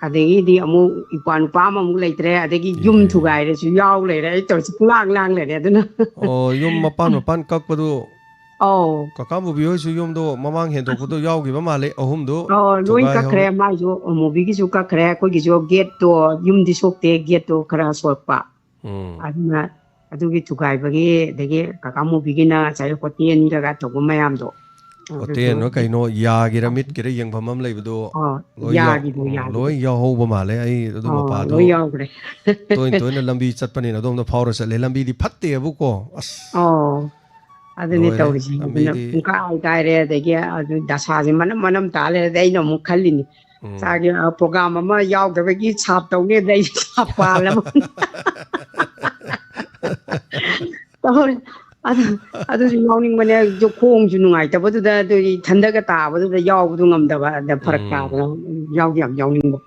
ꯑꯗꯒꯤꯗꯤ ꯑꯃꯨꯛ ꯏꯄ꯭ꯋꯥ ꯅꯨꯄꯥ ꯑꯃꯃꯨꯛ ꯂꯩꯇ꯭ꯔꯦ, ꯑꯗꯒꯤ ꯌꯨꯝ ꯊꯨꯒꯥꯏꯔꯁꯨ ꯌꯥꯎ ꯂꯩꯔꯦ, ꯑꯩ ꯇꯧꯔꯤꯁꯦ ꯄꯨꯡꯂꯥꯡ ꯂꯥꯡ ꯂꯩꯔꯦ ꯑꯗꯨꯅ꯫ ꯑꯣ, ꯌꯨꯝ ꯃꯄꯥꯟ ꯃꯄꯥꯟ ꯀꯛꯄꯗꯨ ꯑꯧ꯫ ꯀꯀꯥ ꯃꯨꯕꯤ ꯍꯣꯏꯁꯨ ꯌꯨꯝꯗꯣ ꯃꯃꯥꯡ ꯍꯦꯟꯗꯣꯛꯄꯗꯣ ꯌꯥꯎꯈꯤꯕ ꯃꯥꯜꯂꯦ, ꯑꯍꯨꯝꯗꯣ ꯑꯣ, ꯂꯣꯏ ꯊꯨꯒꯥꯏꯍꯧꯔꯦ꯫ ꯀꯛꯈ꯭ꯔꯦ꯫ ꯃꯥꯏꯁꯨ ꯃꯨꯕꯤꯒꯤꯁꯨ ꯀꯛꯈ꯭ꯔꯦ, ꯑꯩꯈꯣꯏꯒꯤꯁꯨ ꯒꯦꯠꯇꯣ ꯌꯨꯝꯗꯤ ꯁꯣꯛꯇꯦ, ꯒꯦꯠꯇꯣ ꯈꯔ ꯁꯣꯛꯄ꯫ ꯎꯝ꯫ ꯑꯗꯨꯅ ꯑꯗꯨꯒꯤ ꯊꯨꯒꯥꯏꯕꯒꯤ, ꯑꯗꯒꯤ ꯀꯀꯥ ꯃꯨꯕꯤꯒꯤꯅ ꯉꯁꯥꯏ ꯍꯣꯇꯦꯜꯗꯒ ꯇꯧꯕ ꯃꯌꯥꯝꯗꯣ꯫ ꯑꯗꯨꯁꯨ ꯍꯣꯇꯦꯜꯅꯣ ꯀꯩꯅꯣ, ꯌꯥꯒꯤꯔ ꯃꯤꯠꯀꯤꯔ ꯌꯦꯡꯐꯝ ꯑꯃ ꯂꯩꯕꯗꯣ ꯑꯣ, ꯂꯣꯏ ꯌꯥꯎ- ꯌꯥꯒꯤꯗꯣ, ꯎꯝ, ꯌꯥꯒꯤꯗꯣ꯫ ꯂꯣꯏ ꯌꯥꯎꯍꯧꯕ ꯃꯥꯜꯂꯦ꯫ ꯑꯩ ꯑꯗꯨ ꯑꯣ, ꯃꯄꯥꯗꯣ ꯂꯣꯏ ꯌꯥꯎꯈ꯭ꯔꯦ꯫ ꯇꯣꯏꯅ ꯇꯣꯏꯅ ꯂꯝꯕꯤ ꯆꯠꯄꯅꯤꯅ ꯑꯗꯣꯝꯗ ꯐꯥꯎꯔ ꯆꯠꯂꯦ꯫ ꯂꯝꯕꯤꯗꯤ ꯐꯠꯇꯦꯕꯨꯀꯣ, ꯑꯁ꯫ ꯑꯣ, ꯑꯗꯨꯅꯦ ꯂꯣꯏꯔꯦ꯫ ꯇꯧꯔꯤꯁꯤ꯫ ꯑꯗꯨꯅ ꯂꯝꯕꯤꯗꯤ ꯄꯨꯡꯀꯥꯏ ꯀꯥꯏꯔꯦ, ꯑꯗꯒꯤ ꯑꯗꯨ ꯗꯁꯥꯁꯦ ꯃꯅꯝ ꯃꯅꯝ ꯇꯥ ꯂꯩꯔꯦ꯫ ꯑꯗꯩ ꯑꯩꯅ ꯑꯃꯨꯛ ꯈꯜꯂꯤꯅꯤ, ꯎꯝ꯫ ꯆꯥꯒꯤ, ꯑ, ꯄ꯭ꯔꯣꯒ꯭ꯔꯥꯝ ꯑꯃ ꯌꯥꯎꯗꯕꯒꯤ ꯁꯥꯞ ꯇꯧꯅꯦꯗ ꯑꯩ ꯁꯥꯞ ꯄꯥꯜꯂꯕ꯫ ꯇꯧꯔꯦ꯫ ꯑꯗꯨ, ꯑꯗꯨꯁꯨ ꯌꯥꯎꯅꯤꯡꯕꯅꯦ, ꯑꯗꯨ ꯈꯣꯡꯁꯨ ꯅꯨꯡꯉꯥꯏꯇꯕꯗꯨꯗ, ꯑꯗꯨ ꯏꯊꯟꯗꯒ ꯇꯥꯕꯗꯨꯗ ꯌꯥꯎꯕꯗꯨ ꯉꯝꯗꯕ, ꯑꯗ ꯐꯔꯛ ꯎꯝ꯫ ꯇꯥꯗꯅ ꯌꯥꯎꯗꯤ ꯌꯥꯝ ꯌꯥꯎꯅꯤꯡꯕ꯫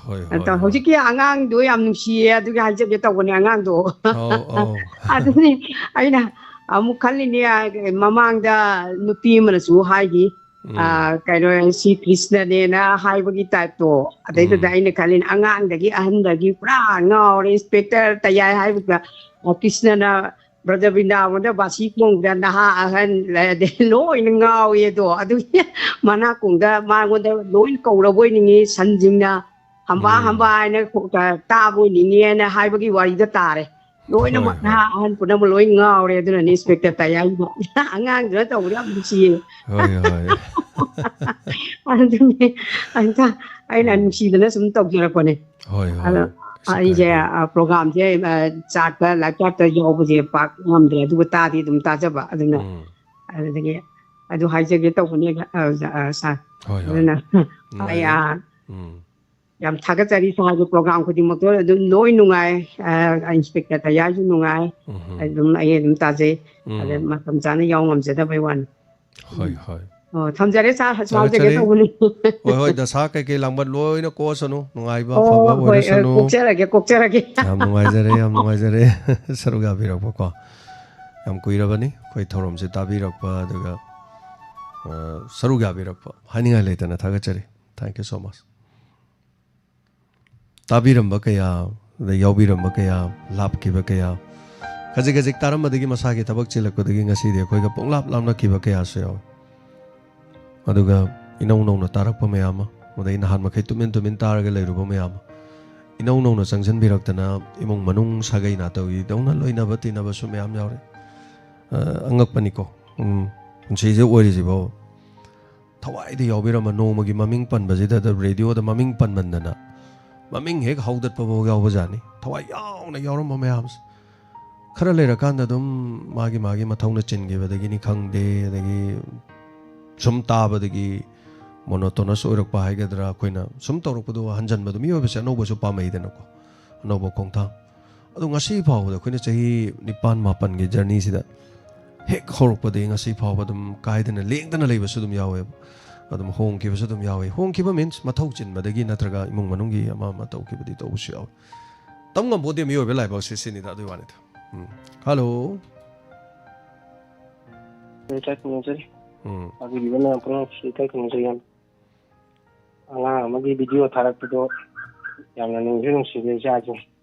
ꯍꯣꯏ, ꯍꯣꯏ, ꯑꯗꯣ ꯍꯣꯏ꯫ ꯍꯧꯖꯤꯛꯀꯤ ꯑꯉꯥꯡꯗꯣ ꯌꯥꯝ ꯅꯨꯡꯁꯤꯌꯦ, ꯑꯗꯨꯒꯤ ꯍꯥꯏꯖꯒꯦ ꯇꯧꯕꯅꯦ ꯑꯉꯥꯡꯗꯣ꯫ ꯑꯧ, ꯑꯧ꯫ ꯑꯗꯨꯅꯤ ꯑꯩꯅ ꯑꯃꯨꯛ ꯈꯜꯂꯤꯅꯦ, ꯃꯃꯥꯡꯗ ꯅꯨꯄꯤ ꯑꯃꯅꯁꯨ ꯍꯥꯏꯈꯤ, ꯎꯝ꯫ ꯑ, ꯀꯩꯅꯣ, ꯁꯤ ꯀ꯭ꯔꯤꯁꯅꯅꯦꯅ ꯍꯥꯏꯕꯒꯤ ꯇꯥꯏꯞꯇꯣ꯫ ꯑꯗꯩꯗꯨꯗ ꯎꯝ꯫ ꯑꯩꯅ ꯈꯜꯂꯤꯅꯦ, ꯑꯉꯥꯡꯗꯒꯤ ꯑꯍꯟꯗꯒꯤ ꯄꯨꯔꯥ ꯉꯥꯎꯔꯦ, ꯏꯟꯁꯄꯦꯛꯇꯔ ꯇꯌꯥꯏ ꯍꯥꯏꯕꯗ, ꯑ, ꯀ꯭ꯔꯤꯁꯅꯅ ꯕ꯭ꯔꯖꯕꯤꯟꯗꯥꯕꯟꯗ ꯕꯥꯁꯤ ꯈꯣꯡꯕꯗ ꯅꯍꯥ ꯑꯍꯟ ꯂꯩ, ꯑꯗꯩ ꯂꯣꯏꯅ ꯉꯥꯎꯏ ꯑꯗꯣ꯫ ꯑꯗꯨꯒꯤ ꯃꯅꯥꯀꯣꯡꯗ ꯃꯉꯣꯟꯗ ꯂꯣꯏꯅ ꯀꯧꯔꯕꯣꯏ ꯅꯤꯡꯉꯤ, ꯁꯟꯁꯤꯡꯅ "ꯍꯝꯕꯥ, ꯎꯝ꯫ ꯍꯝꯕꯥ" ꯍꯥꯏꯅ ꯈꯣ-, ꯇꯥꯕꯣꯏ ꯅꯤꯡꯉꯦꯅ ꯍꯥꯏꯕꯒꯤ ꯋꯥꯔꯤꯗ ꯇꯥꯔꯦ꯫ ꯂꯣꯏꯅꯃꯛ ꯍꯣꯏ, ꯅꯍꯥ ꯍꯣꯏ꯫ ꯑꯍꯟ ꯄꯨꯝꯅꯃꯛ ꯂꯣꯏ ꯉꯥꯎꯔꯦ꯫ ꯑꯗꯨꯅꯅꯦ ꯏꯟꯁꯄꯦꯛꯇꯔ ꯇꯌꯥꯏꯗꯣ꯫ ꯑꯉꯥꯡꯗꯨꯅ ꯇꯧꯕꯗ ꯌꯥꯝ ꯅꯨꯡꯁꯤꯌꯦ꯫ ꯍꯣꯏ, ꯍꯣꯏ꯫ ꯑꯗꯨꯅꯦ ꯑꯝꯇ ꯑꯩꯅ ꯅꯨꯡꯁꯤꯗꯅ ꯁꯨꯝ ꯇꯧꯖꯔꯛꯄꯅꯦ꯫ ꯍꯣꯏ, ꯍꯣꯏ꯫ ꯑꯗꯣ ꯀꯩꯁꯨ ꯑꯩꯁꯦ, ꯀꯥꯏꯗꯦ꯫ ꯑ, ꯄ꯭ꯔꯣꯒ꯭ꯔꯥꯝꯁꯦ, ꯑ, ꯆꯥꯠꯇ, ꯂꯥꯏꯐ ꯆꯥꯠꯇ ꯌꯥꯎꯕꯁꯦ ꯄꯥꯛ ꯉꯝꯗ꯭ꯔꯦ, ꯑꯗꯨꯒ ꯇꯥꯗꯤ ꯑꯗꯨꯝ ꯇꯥꯖꯕ꯫ ꯑꯗꯨꯅ ꯎꯝ꯫ ꯑꯗꯨꯗꯒꯤ ꯑꯗꯨ ꯍꯥꯏꯖꯒꯦ ꯇꯧꯕꯅꯦ, ꯑ, ꯑ, ꯁꯥꯔ꯫ ꯍꯣꯏ, ꯍꯣꯏ꯫ ꯑꯗꯨꯅ ꯅꯨꯡꯉꯥꯏ-, ꯑꯩ, ꯑ, ꯎꯝ꯫ ꯌꯥꯝ ꯊꯥꯒꯠꯆꯔꯤ ꯁꯥꯔꯒꯤ ꯄ꯭ꯔꯣꯒ꯭ꯔꯥꯝ ꯈꯨꯗꯤꯡꯃꯛꯇꯣ ꯑꯗꯨꯝ ꯂꯣꯏ ꯅꯨꯡꯉꯥꯏ꯫ ꯑ, ꯏꯟꯁꯄꯦꯛꯇꯔ ꯇꯌꯥꯏꯁꯨ ꯅꯨꯡꯉꯥꯏ꯫ ꯎꯝꯍꯨꯝ꯫ ꯑꯗꯨꯝ ꯑꯩ ꯑꯗꯨꯝ ꯇꯥꯖꯩ꯫ ꯎꯝ꯫ ꯑꯗ ꯃꯇꯝ ꯆꯥꯅ ꯌꯥꯎ ꯉꯝꯖꯗꯕꯩ ꯋꯥꯅꯤ꯫ ꯍꯣꯏ, ꯍꯣꯏ꯫ ꯑꯣ, ꯊꯝꯖꯔꯦ ꯁꯥꯔ, ꯍꯥꯏꯖꯒꯦ ꯊꯥꯒꯠꯆꯔꯤ꯫ ꯇꯧꯕꯅꯤ꯫ ꯍꯣꯏ, ꯍꯣꯏ, ꯗꯁꯥ ꯀꯩꯀꯩ ꯂꯥꯡꯕ ꯂꯣꯏꯅ ꯀꯣꯛꯑꯁꯅꯨ, ꯅꯨꯡꯉꯥꯏꯕ ꯑꯣ, ꯑꯐꯕ ꯍꯣꯏ, ꯑ, ꯑꯣꯏꯔꯁꯅꯨ꯫ ꯀꯣꯛꯆꯔꯒꯦ, ꯀꯣꯛꯆꯔꯒꯦ꯫ ꯌꯥꯝ ꯅꯨꯡꯉꯥꯏꯖꯔꯦ, ꯌꯥꯝ ꯅꯨꯡꯉꯥꯏꯖꯔꯦ꯫ ꯁꯔꯨꯛ ꯌꯥꯕꯤꯔꯛꯄꯀꯣ꯫ ꯌꯥꯝ ꯀꯨꯏꯔꯕꯅꯤ ꯑꯩꯈꯣꯏ ꯊꯧꯔꯝꯁꯦ ꯇꯥꯕꯤꯔꯛꯄ, ꯑꯗꯨꯒ, ꯑ, ꯁꯔꯨꯛ ꯌꯥꯕꯤꯔꯛꯄ꯫ ꯍꯥꯏꯅꯤꯡꯉꯥꯏ ꯂꯩꯇꯅ ꯊꯥꯒꯠꯆꯔꯤ꯫ Thank you so much꯫ ꯇꯥꯕꯤꯔꯝꯕ ꯀꯌꯥ, ꯑꯗꯩ ꯌꯥꯎꯕꯤꯔꯝꯕ ꯀꯌꯥ, ꯂꯥꯞꯈꯤꯕ ꯀꯌꯥ, ꯈꯖꯤꯛ ꯈꯖꯤꯛ ꯇꯥꯔꯝꯕꯗꯒꯤ ꯃꯁꯥꯒꯤ ꯊꯕꯛ ꯆꯤꯜꯂꯛꯄꯗꯒꯤ ꯉꯁꯤꯗꯤ ꯑꯩꯈꯣꯏꯒ ꯄꯨꯡꯂꯥꯞ ꯂꯥꯞꯅꯈꯤꯕ ꯀꯌꯥꯁꯨ ꯌꯥꯎꯏ꯫ ꯑꯗꯨꯒ ꯏꯅꯧ ꯅꯧꯅ ꯇꯥꯔꯛꯄ ꯃꯌꯥꯝ ꯑꯃ, ꯑꯗꯩ ꯅꯍꯥꯟ ꯃꯈꯩ ꯇꯨꯃꯤꯟ ꯇꯨꯃꯤꯟ ꯇꯥꯔꯒ ꯂꯩꯔꯨꯕ ꯃꯌꯥꯝ ꯑꯃ, ꯏꯅꯧ ꯅꯧꯅ ꯆꯪꯁꯤꯟꯕꯤꯔꯛꯇꯅ ꯏꯃꯨꯡ ꯃꯅꯨꯡ ꯁꯥꯒꯩ ꯅꯥꯇꯧꯒꯤꯗꯧꯅ ꯂꯣꯏꯅꯕ ꯇꯤꯟꯅꯕꯁꯨ ꯃꯌꯥꯝ ꯌꯥꯎꯔꯦ꯫ ꯑ, ꯑꯉꯛꯄꯅꯤꯀꯣ꯫ ꯎꯝ, ꯄꯨꯟꯁꯤꯁꯦ ꯑꯣꯏꯔꯤꯁꯤꯕꯣ꯫ ꯊꯋꯥꯏꯗ ꯌꯥꯎꯕꯤꯔꯝꯕ ꯅꯣꯡꯃꯒꯤ ꯃꯃꯤꯡ ꯄꯟꯕꯁꯤꯗ, ꯔꯦꯗꯤꯑꯣꯗ ꯃꯃꯤꯡ ꯄꯟꯃꯟꯗꯅ, ꯃꯃꯤꯡ ꯍꯦꯛ ꯍꯧꯗꯠꯄꯐꯥꯎ ꯌꯥꯎꯕꯖꯥꯠꯅꯤ, ꯊꯋꯥꯏ ꯌꯥꯎꯅ ꯌꯥꯎꯔꯝꯕ ꯃꯌꯥꯝꯁꯦ꯫ ꯈꯔ ꯂꯩꯔꯀꯥꯟꯗ ꯑꯗꯨꯝ ꯃꯥꯒꯤ ꯃꯥꯒꯤ ꯃꯊꯧꯅ ꯆꯤꯟꯈꯤꯕꯗꯒꯤꯅꯤ ꯈꯪꯗꯦ, ꯑꯗꯒꯤ ꯁꯨꯝ ꯇꯥꯕꯗꯒꯤ ꯃꯣꯅꯣꯇꯣꯅꯁ ꯑꯣꯏꯔꯛꯄ ꯍꯥꯏꯒꯗ꯭ꯔꯥ, ꯑꯩꯈꯣꯏꯅ ꯁꯨꯝ ꯇꯧꯔꯛꯄꯗꯣ ꯍꯟꯖꯟꯕꯗꯣ, ꯃꯤꯑꯣꯏꯕꯁꯦ ꯑꯅꯧꯕꯁꯨ ꯄꯥꯝꯃꯛꯏꯗꯅꯀꯣ, ꯑꯅꯧꯕ ꯈꯣꯡꯊꯥꯡ꯫ ꯑꯗꯣ ꯉꯁꯤ ꯐꯥꯎꯕꯗ ꯑꯩꯈꯣꯏꯅ ꯆꯍꯤ ꯅꯤꯄꯥꯟ ꯃꯥꯄꯟꯒꯤ ꯖꯔꯅꯤꯁꯤꯗ ꯍꯦꯛ ꯍꯧꯔꯛꯄꯗꯒꯤ ꯉꯁꯤ ꯐꯥꯎꯕ ꯑꯗꯨꯝ ꯀꯥꯏꯗꯅ ꯂꯦꯡꯗꯅ ꯂꯩꯕꯁꯨ ꯑꯗꯨꯝ ꯌꯥꯎꯋꯦꯕ꯫ ꯑꯗꯨꯝ ꯍꯣꯡꯈꯤꯕꯁꯨ ꯑꯗꯨꯝ ꯌꯥꯎꯋꯦ꯫ ꯍꯣꯡꯈꯤꯕ means ꯃꯊꯧ ꯆꯤꯟꯕꯗꯒꯤ ꯅꯠꯇ꯭ꯔꯒ ꯏꯃꯨꯡ ꯃꯅꯨꯡꯒꯤ ꯑꯃ ꯑꯃ ꯇꯧꯈꯤꯕꯗꯤ ꯇꯧꯕꯁꯨ ꯌꯥꯎꯋꯦ꯫ ꯇꯝ ꯉꯝꯄꯣꯠꯇꯦ ꯃꯤꯑꯣꯏꯕ ꯂꯥꯏꯕꯛꯁꯦ, ꯁꯤꯅꯤꯗ, ꯑꯗꯨꯒꯤ ꯋꯥꯅꯤꯗ꯫ ꯎꯝ꯫ ꯍꯜꯂꯣ꯫ ꯂꯩꯀꯥꯏ ꯈꯨꯔꯨꯝꯖꯔꯤ꯫ ꯎꯝ꯫ ꯇꯥꯕꯤꯔꯤꯕ ꯃꯌꯥꯝ ꯄꯨꯝꯅꯃꯛꯁꯨ ꯂꯩꯀꯥꯏ ꯈꯨꯔꯨꯝꯖꯔꯤ꯫ ꯑꯉꯥꯡ ꯑꯃꯒꯤ ꯚꯤꯗꯤꯑꯣ ꯊꯥꯔꯛꯄꯗꯣ ꯌꯥꯝꯅ ꯅꯨꯡꯁꯨ ꯅꯨꯡꯁꯤꯕ ꯏꯆꯥꯁꯦ꯫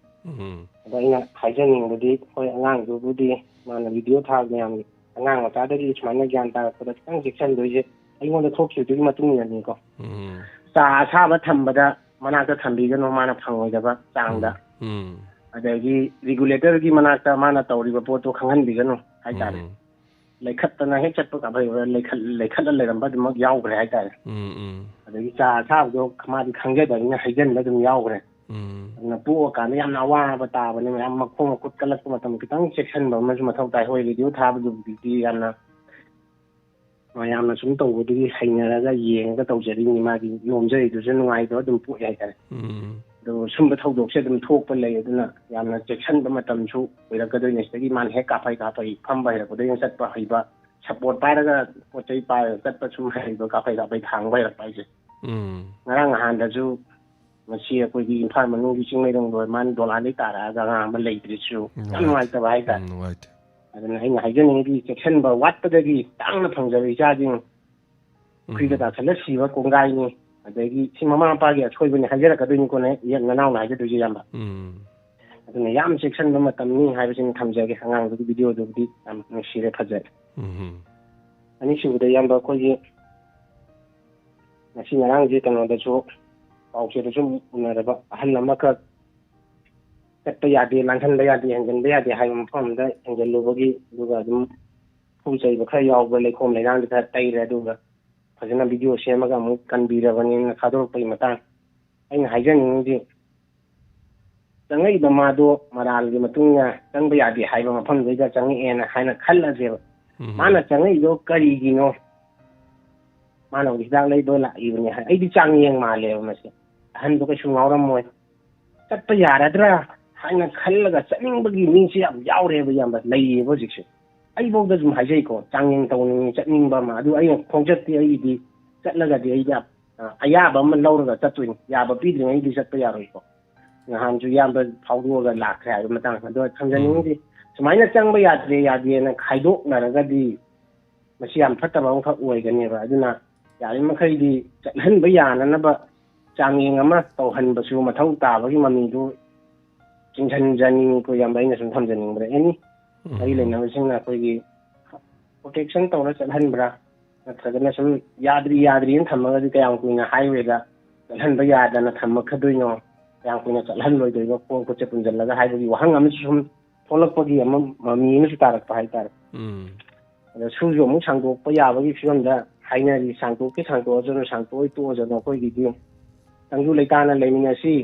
ꯎꯝ꯫ ꯑꯗꯣ ꯑꯩꯅ ꯍꯥꯏꯖꯅꯤꯡꯕꯗꯤ, ꯍꯣꯏ, ꯑꯉꯥꯡꯗꯨꯕꯨꯗꯤ ꯃꯥꯅ ꯚꯤꯗꯤꯑꯣ ꯊꯥꯕ ꯃꯌꯥꯝ, ꯑꯉꯥꯡ ꯃꯆꯥꯗꯒꯤ ꯁꯨꯃꯥꯏꯅ ꯒ꯭ꯌꯥꯟ ꯇꯥꯔꯛꯄꯗ ꯈꯤꯇꯪ ꯆꯦꯛꯁꯤꯟꯗꯣꯏꯁꯦ ꯑꯩꯉꯣꯟꯗ ꯊꯣꯛꯈꯤꯕꯗꯨꯒꯤ ꯃꯇꯨꯡ ꯏꯟꯅꯅꯤꯀꯣ꯫ ꯎꯝ꯫ ꯆꯥ ꯑꯁꯥꯕ ꯊꯝꯕꯗ ꯃꯅꯥꯛꯇ ꯊꯝꯕꯤꯒꯅꯨ, ꯃꯥꯅ ꯐꯪꯉꯣꯏꯗꯕ ꯆꯥꯡꯗ꯫ ꯎꯝ꯫ ꯎꯝ꯫ ꯑꯗꯒꯤ ꯔꯤꯒꯨꯂꯦꯇꯔꯒꯤ ꯃꯅꯥꯛꯇ ꯃꯥꯅ ꯇꯧꯔꯤꯕ ꯄꯣꯠꯇꯣ ꯈꯪꯍꯟꯕꯤꯒꯅꯨ ꯍꯥꯏꯇꯥꯔꯦ꯫ ꯎꯝ꯫ ꯂꯩꯈꯠꯇꯅ ꯍꯦꯛ ꯆꯠꯄ ꯀꯥꯐꯩ ꯑꯣꯏꯔ ꯂꯩꯈꯠ-, ꯂꯩꯈꯠꯂ ꯂꯩꯔꯝꯕ ꯑꯗꯨꯃꯛ ꯌꯥꯎꯈ꯭ꯔꯦ ꯍꯥꯏꯇꯥꯔꯦ꯫ ꯎꯝ, ꯎꯝ꯫ ꯑꯗꯒꯤ ꯆꯥ ꯑꯁꯥꯕꯗꯣ ꯃꯥꯗꯤ ꯈꯪꯖꯗꯕꯅꯤꯅ ꯍꯩꯖꯤꯟꯕ ꯑꯗꯨꯝ ꯌꯥꯎꯈ꯭ꯔꯦ꯫ ꯎꯝ꯫ ꯑꯗꯨꯅ ꯄꯣꯛꯑꯀꯥꯟꯗ ꯌꯥꯝꯅ ꯑꯋꯥꯕ ꯇꯥꯕꯅꯦ ꯃꯌꯥꯝ꯫ ꯃꯈꯣꯡ ꯃꯈꯨꯠ ꯀꯜꯂꯛꯄ ꯃꯇꯝꯗ ꯈꯤꯇꯪ ꯆꯦꯛꯁꯤꯟꯕ ꯑꯃꯁꯨ ꯃꯊꯧ ꯇꯥꯏ꯫ ꯍꯣꯏ, ꯔꯦꯗꯤꯑꯣ ꯊꯥꯕꯗꯨꯕꯨꯗꯤ ꯌꯥꯝꯅ ꯃꯌꯥꯝꯅ ꯁꯨꯝ ꯇꯧꯕꯗꯨꯒꯤ ꯍꯩꯅꯔꯒ ꯌꯦꯡꯉꯒ ꯇꯧꯖꯔꯤꯅꯤ꯫ ꯃꯥꯒꯤ ꯅꯣꯝꯖꯔꯤꯗꯨꯁꯨ ꯅꯨꯡꯉꯥꯏꯕ ꯑꯗꯨꯝ ꯄꯣꯛꯑꯦ ꯍꯥꯏꯇꯥꯔꯦ꯫ ꯎꯝ꯫ ꯑꯗꯨ ꯁꯨꯝꯕ ꯊꯧꯗꯣꯛꯁꯦ ꯑꯗꯨꯝ ꯊꯣꯛꯄ ꯂꯩ꯫ ꯑꯗꯨꯅ ꯌꯥꯝꯅ ꯆꯦꯛꯁꯤꯟꯕ ꯃꯇꯝꯁꯨ ꯑꯣꯏꯔꯛꯀꯗꯣꯏꯅꯦ꯫ ꯁꯤꯗꯒꯤ ꯃꯥꯅ ꯍꯦꯛ ꯀꯥꯐꯩ ꯀꯥꯐꯩ ꯐꯝꯕ ꯍꯩꯔꯛꯄꯗꯒꯤ ꯆꯠꯄ ꯍꯩꯕ, ꯁꯞꯄꯣꯔꯠ ꯄꯥꯏꯔꯒ ꯄꯣꯠ ꯆꯩ ꯄꯥꯏꯔꯒ ꯆꯠꯄ ꯁꯨꯝ ꯍꯩꯕ, ꯀꯥꯐꯩ ꯀꯥꯐꯩ ꯊꯥꯡꯕ ꯍꯩꯔꯛꯄ ꯍꯥꯏꯁꯦ꯫ ꯎꯝ꯫ ꯉꯔꯥꯡ ꯅꯍꯥꯟꯗꯁꯨ ꯃꯁꯤ ꯑꯩꯈꯣꯏꯒꯤ ꯏꯝꯐꯥꯜ ꯃꯅꯨꯡꯒꯤ ꯆꯤꯡꯃꯩꯔꯣꯡ ꯂꯣꯏꯃꯥꯟ ꯗꯣꯂꯥꯟꯗꯒꯤ ꯇꯥꯔꯛꯑꯒ ꯑꯉꯥꯡ ꯑꯃ ꯂꯩꯇ꯭ꯔꯤꯁꯨ ꯌꯥꯝ ꯅꯨꯡꯉꯥꯏꯇꯦ꯫ ꯅꯨꯡꯉꯥꯏꯇꯕ ꯍꯥꯏꯇꯥꯔꯦ꯫ ꯎꯝ, ꯅꯨꯡꯉꯥꯏꯇꯦ꯫ ꯑꯗꯨꯅ ꯑꯩꯅ ꯍꯥꯏꯖꯅꯤꯡꯉꯤꯗꯤ ꯆꯦꯛꯁꯤꯟꯕ ꯋꯥꯠꯄꯗꯒꯤ ꯇꯥꯡꯅ ꯐꯪꯖꯕ ꯏꯆꯥꯁꯤꯡ ꯄꯨꯈ꯭ꯔꯤꯗ ꯎꯝ꯫ ꯇꯥꯁꯜꯂ ꯁꯤꯕ ꯀꯣꯡꯒꯥꯏꯅꯤ꯫ ꯑꯗꯒꯤ ꯁꯤ ꯃꯃꯥ ꯃꯄꯥꯒꯤ ꯑꯁꯣꯏꯕꯅꯤ ꯍꯥꯏꯖꯔꯛꯀꯗꯣꯏꯅꯤꯀꯣꯅꯦ, ꯏꯌꯥ-, ꯅꯅꯥꯎꯅ ꯍꯥꯏꯖꯗꯣꯏꯁꯦ, ꯏꯌꯥꯝꯕ꯫ ꯎꯝ꯫ ꯑꯗꯨꯅ ꯌꯥꯝ ꯆꯦꯛꯁꯤꯟꯕ ꯃꯇꯝꯅꯤ ꯍꯥꯏꯕꯁꯤꯃ ꯊꯝꯖꯒꯦ꯫ ꯑꯉꯥꯡꯗꯨꯒꯤ ꯚꯤꯗꯤꯑꯣꯗꯨꯕꯨꯗꯤ ꯌꯥꯝ ꯅꯨꯡꯁꯤꯔꯦ, ꯐꯖꯔꯦ꯫ ꯎꯝ꯫ ꯑꯅꯤꯁꯨꯕꯗ, ꯏꯌꯥꯝꯕ, ꯑꯩꯈꯣꯏꯒꯤ ꯉꯁꯤ ꯉꯔꯥꯡꯁꯦ ꯀꯩꯅꯣꯗꯁꯨ, ꯄꯥꯎꯆꯦꯗꯁꯨ ꯎꯅꯔꯕ, ꯑꯍꯜ ꯑꯃꯈꯛ ꯆꯠꯄ ꯌꯥꯗꯦ, ꯂꯥꯡꯍꯟꯕ ꯌꯥꯗꯦ, ꯍꯦꯟꯖꯟꯕ ꯌꯥꯗꯦ ꯍꯥꯏꯕ ꯃꯐꯝ ꯑꯃꯗ ꯍꯦꯟꯖꯜꯂꯨꯕꯒꯤ, ꯑꯗꯨꯒ ꯑꯗꯨꯝ ꯈꯨ ꯆꯩꯕ ꯈꯔ ꯌꯥꯎꯕ, ꯂꯩꯈꯣꯝ ꯂꯩꯅꯥꯡꯗꯤ ꯈꯔ ꯇꯩꯔꯦ, ꯑꯗꯨꯒ ꯐꯖꯅ ꯚꯤꯗꯤꯑꯣ ꯁꯦꯝꯃꯒ ꯑꯃꯨꯛ ꯀꯟꯕꯤꯔꯕꯅꯤꯅ ꯊꯥꯗꯣꯔꯛꯄꯒꯤ ꯃꯇꯥꯡ꯫ ꯑꯩꯅ ꯍꯥꯏꯖꯅꯤꯡꯉꯤꯗꯤ, ꯆꯪꯉꯛꯏꯕ ꯃꯥꯗꯣ ꯃꯔꯥꯜꯒꯤ ꯃꯇꯨꯡ ꯏꯟꯅ ꯆꯪꯕ ꯌꯥꯗꯦ ꯍꯥꯏꯕ ꯃꯐꯝꯗꯨꯗꯩꯗ ꯆꯪꯉꯛꯑꯦꯅ ꯍꯥꯏꯅ ꯈꯜꯂꯁꯦꯕ꯫ ꯎꯝ꯫ ꯃꯥꯅ ꯆꯪꯉꯛꯏꯗꯣ ꯀꯔꯤꯒꯤꯅꯣ? ꯃꯥꯅ ꯍꯧꯖꯤꯛ ꯍꯤꯗꯥꯛ ꯂꯩꯕ ꯂꯥꯛꯏꯕꯅꯦ ꯍꯥꯏ꯫ ꯑꯩꯗꯤ ꯆꯥꯡꯌꯦꯡ ꯃꯥꯜꯂꯦꯕ ꯃꯁꯦ꯫ ꯑꯍꯟꯗꯣ ꯀꯩꯁꯨ ꯉꯥꯎꯔꯝꯃꯣꯏ꯫ ꯆꯠꯄ ꯌꯥꯔꯗ꯭ꯔꯥ ꯍꯥꯏꯅ ꯈꯜꯂꯒ ꯆꯠꯅꯤꯡꯕꯒꯤ ꯃꯤꯁꯦ ꯌꯥꯝ ꯌꯥꯎꯔꯦꯕ, ꯏꯌꯥꯝꯕ, ꯂꯩꯌꯦꯕ ꯍꯧꯖꯤꯛꯁꯦ꯫ ꯑꯩꯐꯧꯗ ꯑꯗꯨꯝ ꯍꯥꯏꯖꯩꯀꯣ, ꯆꯥꯡꯌꯦꯡ ꯇꯧꯅꯤꯡꯉꯤ, ꯆꯠꯅꯤꯡꯕ ꯑꯃ꯫ ꯑꯗꯨ ꯑꯩꯅ ꯈꯣꯡꯆꯠꯇꯤ ꯑꯩꯒꯤꯗꯤ ꯆꯠꯂꯒꯗꯤ ꯑꯩꯗꯤ, ꯑ, ꯑꯌꯥꯕ ꯑꯃ ꯂꯧꯔꯒ ꯆꯠꯇꯣꯏꯅꯤ꯫ ꯌꯥꯕ ꯄꯤꯗ꯭ꯔꯤꯉꯩꯗꯤ ꯆꯠꯄ ꯌꯥꯔꯣꯏꯀꯣ꯫ ꯅꯍꯥꯟꯁꯨ ꯏꯌꯥꯝꯕ ꯐꯥꯎꯗꯣꯛꯑꯒ ꯂꯥꯛꯈ꯭ꯔꯦ ꯍꯥꯏꯕ ꯃꯇꯥꯡ꯫ ꯑꯗꯣ ꯊꯝꯖꯅꯤꯡꯉꯤꯗꯤ, ꯎꯝ꯫ ꯁꯨꯃꯥꯏꯅ ꯆꯪꯕ ꯌꯥꯗ꯭ꯔꯦ ꯌꯥꯗꯦꯅ ꯈꯥꯏꯗꯣꯛꯅꯔꯒꯗꯤ ꯃꯁꯤ ꯌꯥꯝ ꯐꯠꯇꯕ ꯑꯃꯈꯛ ꯑꯣꯏꯒꯅꯦꯕ꯫ ꯑꯗꯨꯅ ꯌꯥꯔꯤꯃꯈꯩꯗꯤ ꯆꯠꯍꯟꯕ ꯌꯥꯅꯅꯕ ꯆꯥꯡꯌꯦꯡ ꯑꯃ ꯇꯧꯍꯟꯕꯁꯨ ꯃꯊꯧ ꯇꯥꯕꯒꯤ ꯃꯃꯤꯗꯨ ꯆꯤꯡꯁꯤꯟꯖꯅꯤꯡꯉꯤ꯫ ꯑꯩꯈꯣꯏ ꯏꯌꯥꯝꯕ, ꯑꯩꯅ ꯁꯨꯝ ꯊꯝꯖꯅꯤꯡꯕꯗ, ꯑꯦꯅꯤ ꯃꯔꯤ ꯎꯝ꯫ ꯂꯩꯅꯕꯁꯤꯡꯅ ꯑꯩꯈꯣꯏꯒꯤ ꯄ꯭ꯔꯣꯇꯦꯛꯁꯟ ꯇꯧꯔ ꯆꯠꯍꯟꯕ꯭ꯔꯥ, ꯅꯠꯇ꯭ꯔꯒꯅ ꯁꯨꯝ ꯌꯥꯗ꯭ꯔꯤ ꯌꯥꯗ꯭ꯔꯤꯅ ꯊꯝꯃꯒꯗꯤ ꯀꯌꯥꯝ ꯀꯨꯏꯅ ꯍꯥꯏꯋꯦꯗ ꯆꯠꯍꯟꯕ ꯌꯥꯗꯅ ꯊꯝꯃꯛꯀꯗꯣꯏꯅꯣ, ꯀꯌꯥꯝ ꯀꯨꯏꯅ ꯆꯠꯍꯜꯂꯣꯏꯗꯣꯏꯅꯣ, ꯈꯣꯡ ꯈꯨꯠꯁꯦ ꯄꯨꯟꯁꯤꯜꯂꯒ ꯍꯥꯏꯕꯒꯤ ꯋꯥꯍꯪ ꯑꯃꯁꯨ ꯁꯨꯝ ꯊꯣꯛꯂꯛꯄꯒꯤ ꯑꯃ ꯃꯃꯤ ꯑꯃꯁꯨ ꯇꯥꯔꯛꯄ ꯍꯥꯏꯇꯥꯔꯦ꯫ ꯎꯝ꯫ ꯑꯗ ꯁꯨꯁꯨ ꯑꯃꯨꯛ ꯁꯥꯡꯗꯣꯛꯄ ꯌꯥꯕꯒꯤ ꯐꯤꯕꯝꯗ ꯍꯥꯏꯅꯔꯤ꯫ ꯁꯥꯡꯗꯣꯛꯀꯦ ꯁꯥꯡꯗꯣꯛꯑꯁꯅꯨ, ꯁꯥꯡꯗꯣꯛꯑꯣꯏ ꯇꯣꯛꯑꯁꯅꯨ, ꯑꯩꯈꯣꯏꯒꯤꯗꯤ ꯇꯪꯗꯨ ꯂꯩꯇꯥꯅ ꯂꯩꯃꯤꯟꯅꯁꯤ꯫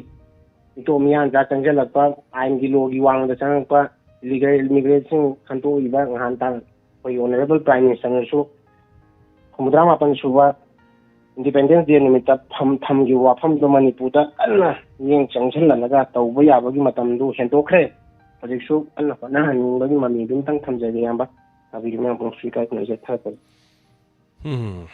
ꯃꯤꯇꯣꯞ ꯃꯤꯌꯥꯟꯆꯥ ꯆꯪꯁꯤꯜꯂꯛꯄ, ꯑꯥꯏꯟꯒꯤ ꯂꯣꯒꯤ ꯋꯥꯡꯃꯗ ꯆꯪꯉꯛꯄ ꯏꯂꯤꯒꯦꯜ ꯏꯃꯤꯒ꯭ꯔꯦꯟꯁꯤꯡ ꯈꯟꯇꯣꯛꯏꯕ, ꯉꯍꯥꯟ ꯇꯥꯡ ꯑꯩꯈꯣꯏꯒꯤ ꯑꯣꯅꯔꯦꯕꯜ ꯄ꯭ꯔꯥꯏꯝ ꯃꯤꯅꯤꯁꯇꯔꯅꯁꯨ ꯍꯨꯝꯐꯨꯇꯔꯥ ꯃꯥꯄꯟ ꯁꯨꯕ ꯏꯟꯗꯤꯄꯦꯟꯗꯦꯟꯁ ꯗꯦ ꯅꯨꯃꯤꯠꯇ ꯐꯝ-, ꯊꯝꯈꯤꯕ ꯋꯥꯐꯝꯗꯣ ꯃꯅꯤꯄꯨꯔꯗ ꯀꯟꯅ ꯃꯤꯠꯌꯦꯡ ꯆꯪꯁꯤꯜꯍꯜꯂꯒ ꯇꯧꯕ ꯌꯥꯕꯒꯤ ꯃꯇꯝꯗꯨ ꯍꯦꯟꯗꯣꯛꯈ꯭ꯔꯦ꯫ ꯍꯧꯖꯤꯛꯁꯨ ꯀꯟꯅ ꯍꯣꯠꯅꯍꯟꯅꯤꯡꯕꯒꯤ ꯃꯃꯤꯗꯨ ꯑꯝꯇꯪ ꯊꯝꯖꯒꯦ, ꯏꯌꯥꯝꯕ꯫ ꯇꯥꯕꯤꯔꯤꯕ ꯃꯌꯥꯝ ꯄꯨꯝꯅꯃꯛꯁꯨ ꯏꯀꯥꯏ ꯈꯨꯝꯅꯖꯩ꯫ ꯊꯥꯒꯠꯆꯔꯤ꯫ ꯎꯝ꯫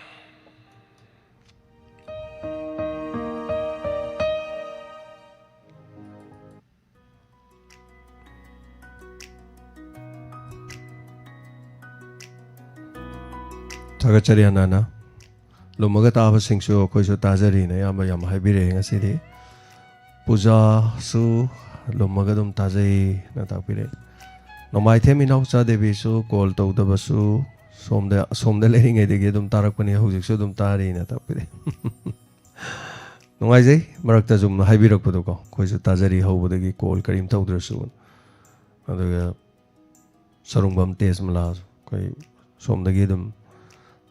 ꯊꯥꯒꯠꯆꯔꯤ, ꯍꯥꯟꯅ ꯍꯥꯟꯅ꯫ ꯂꯨꯝꯃꯒ ꯇꯥꯕꯁꯤꯡꯁꯨ ꯑꯩꯈꯣꯏꯁꯨ ꯇꯥꯖꯔꯤꯅ ꯑꯌꯥꯝꯕ ꯌꯥꯝ ꯍꯥꯏꯕꯤꯔꯛꯑꯦ ꯉꯁꯤꯗꯤ꯫ ꯄꯨꯖꯥꯁꯨ ꯂꯨꯝꯃꯒ ꯑꯗꯨꯝ ꯇꯥꯖꯩꯅ ꯇꯥꯛꯄꯤꯔꯛꯑꯦ꯫ ꯅꯣꯡꯃꯥꯏꯊꯦꯝ ꯏꯅꯥꯎꯆꯥ ꯗꯦꯕꯤꯁꯨ ꯀꯣꯜ ꯇꯧꯗꯕꯁꯨ ꯁꯣꯝꯗ, ꯁꯣꯝꯗ ꯂꯩꯔꯤꯉꯩꯗꯒꯤ ꯑꯗꯨꯝ ꯇꯥꯔꯛꯄꯅꯤ, ꯍꯧꯖꯤꯛꯁꯨ ꯑꯗꯨꯝ ꯇꯥꯔꯤꯅ ꯇꯥꯛꯄꯤꯔꯛꯑꯦ꯫ ꯅꯨꯡꯉꯥꯏꯖꯩ ꯃꯔꯛꯇ ꯁꯨꯝ ꯍꯥꯏꯕꯤꯔꯛꯄꯗꯣꯀꯣ, ꯑꯩꯈꯣꯏꯁꯨ ꯇꯥꯖꯔꯤ ꯍꯧꯕꯗꯒꯤ ꯀꯣꯜ ꯀꯔꯤꯝ ꯇꯧꯗ꯭ꯔꯁꯨ꯫ ꯑꯗꯨꯒ ꯁꯔꯨꯡꯕꯝ ꯇꯦꯖꯃꯂꯥꯁꯨ ꯑꯩꯈꯣꯏ ꯁꯣꯝꯗꯒꯤ ꯑꯗꯨꯝ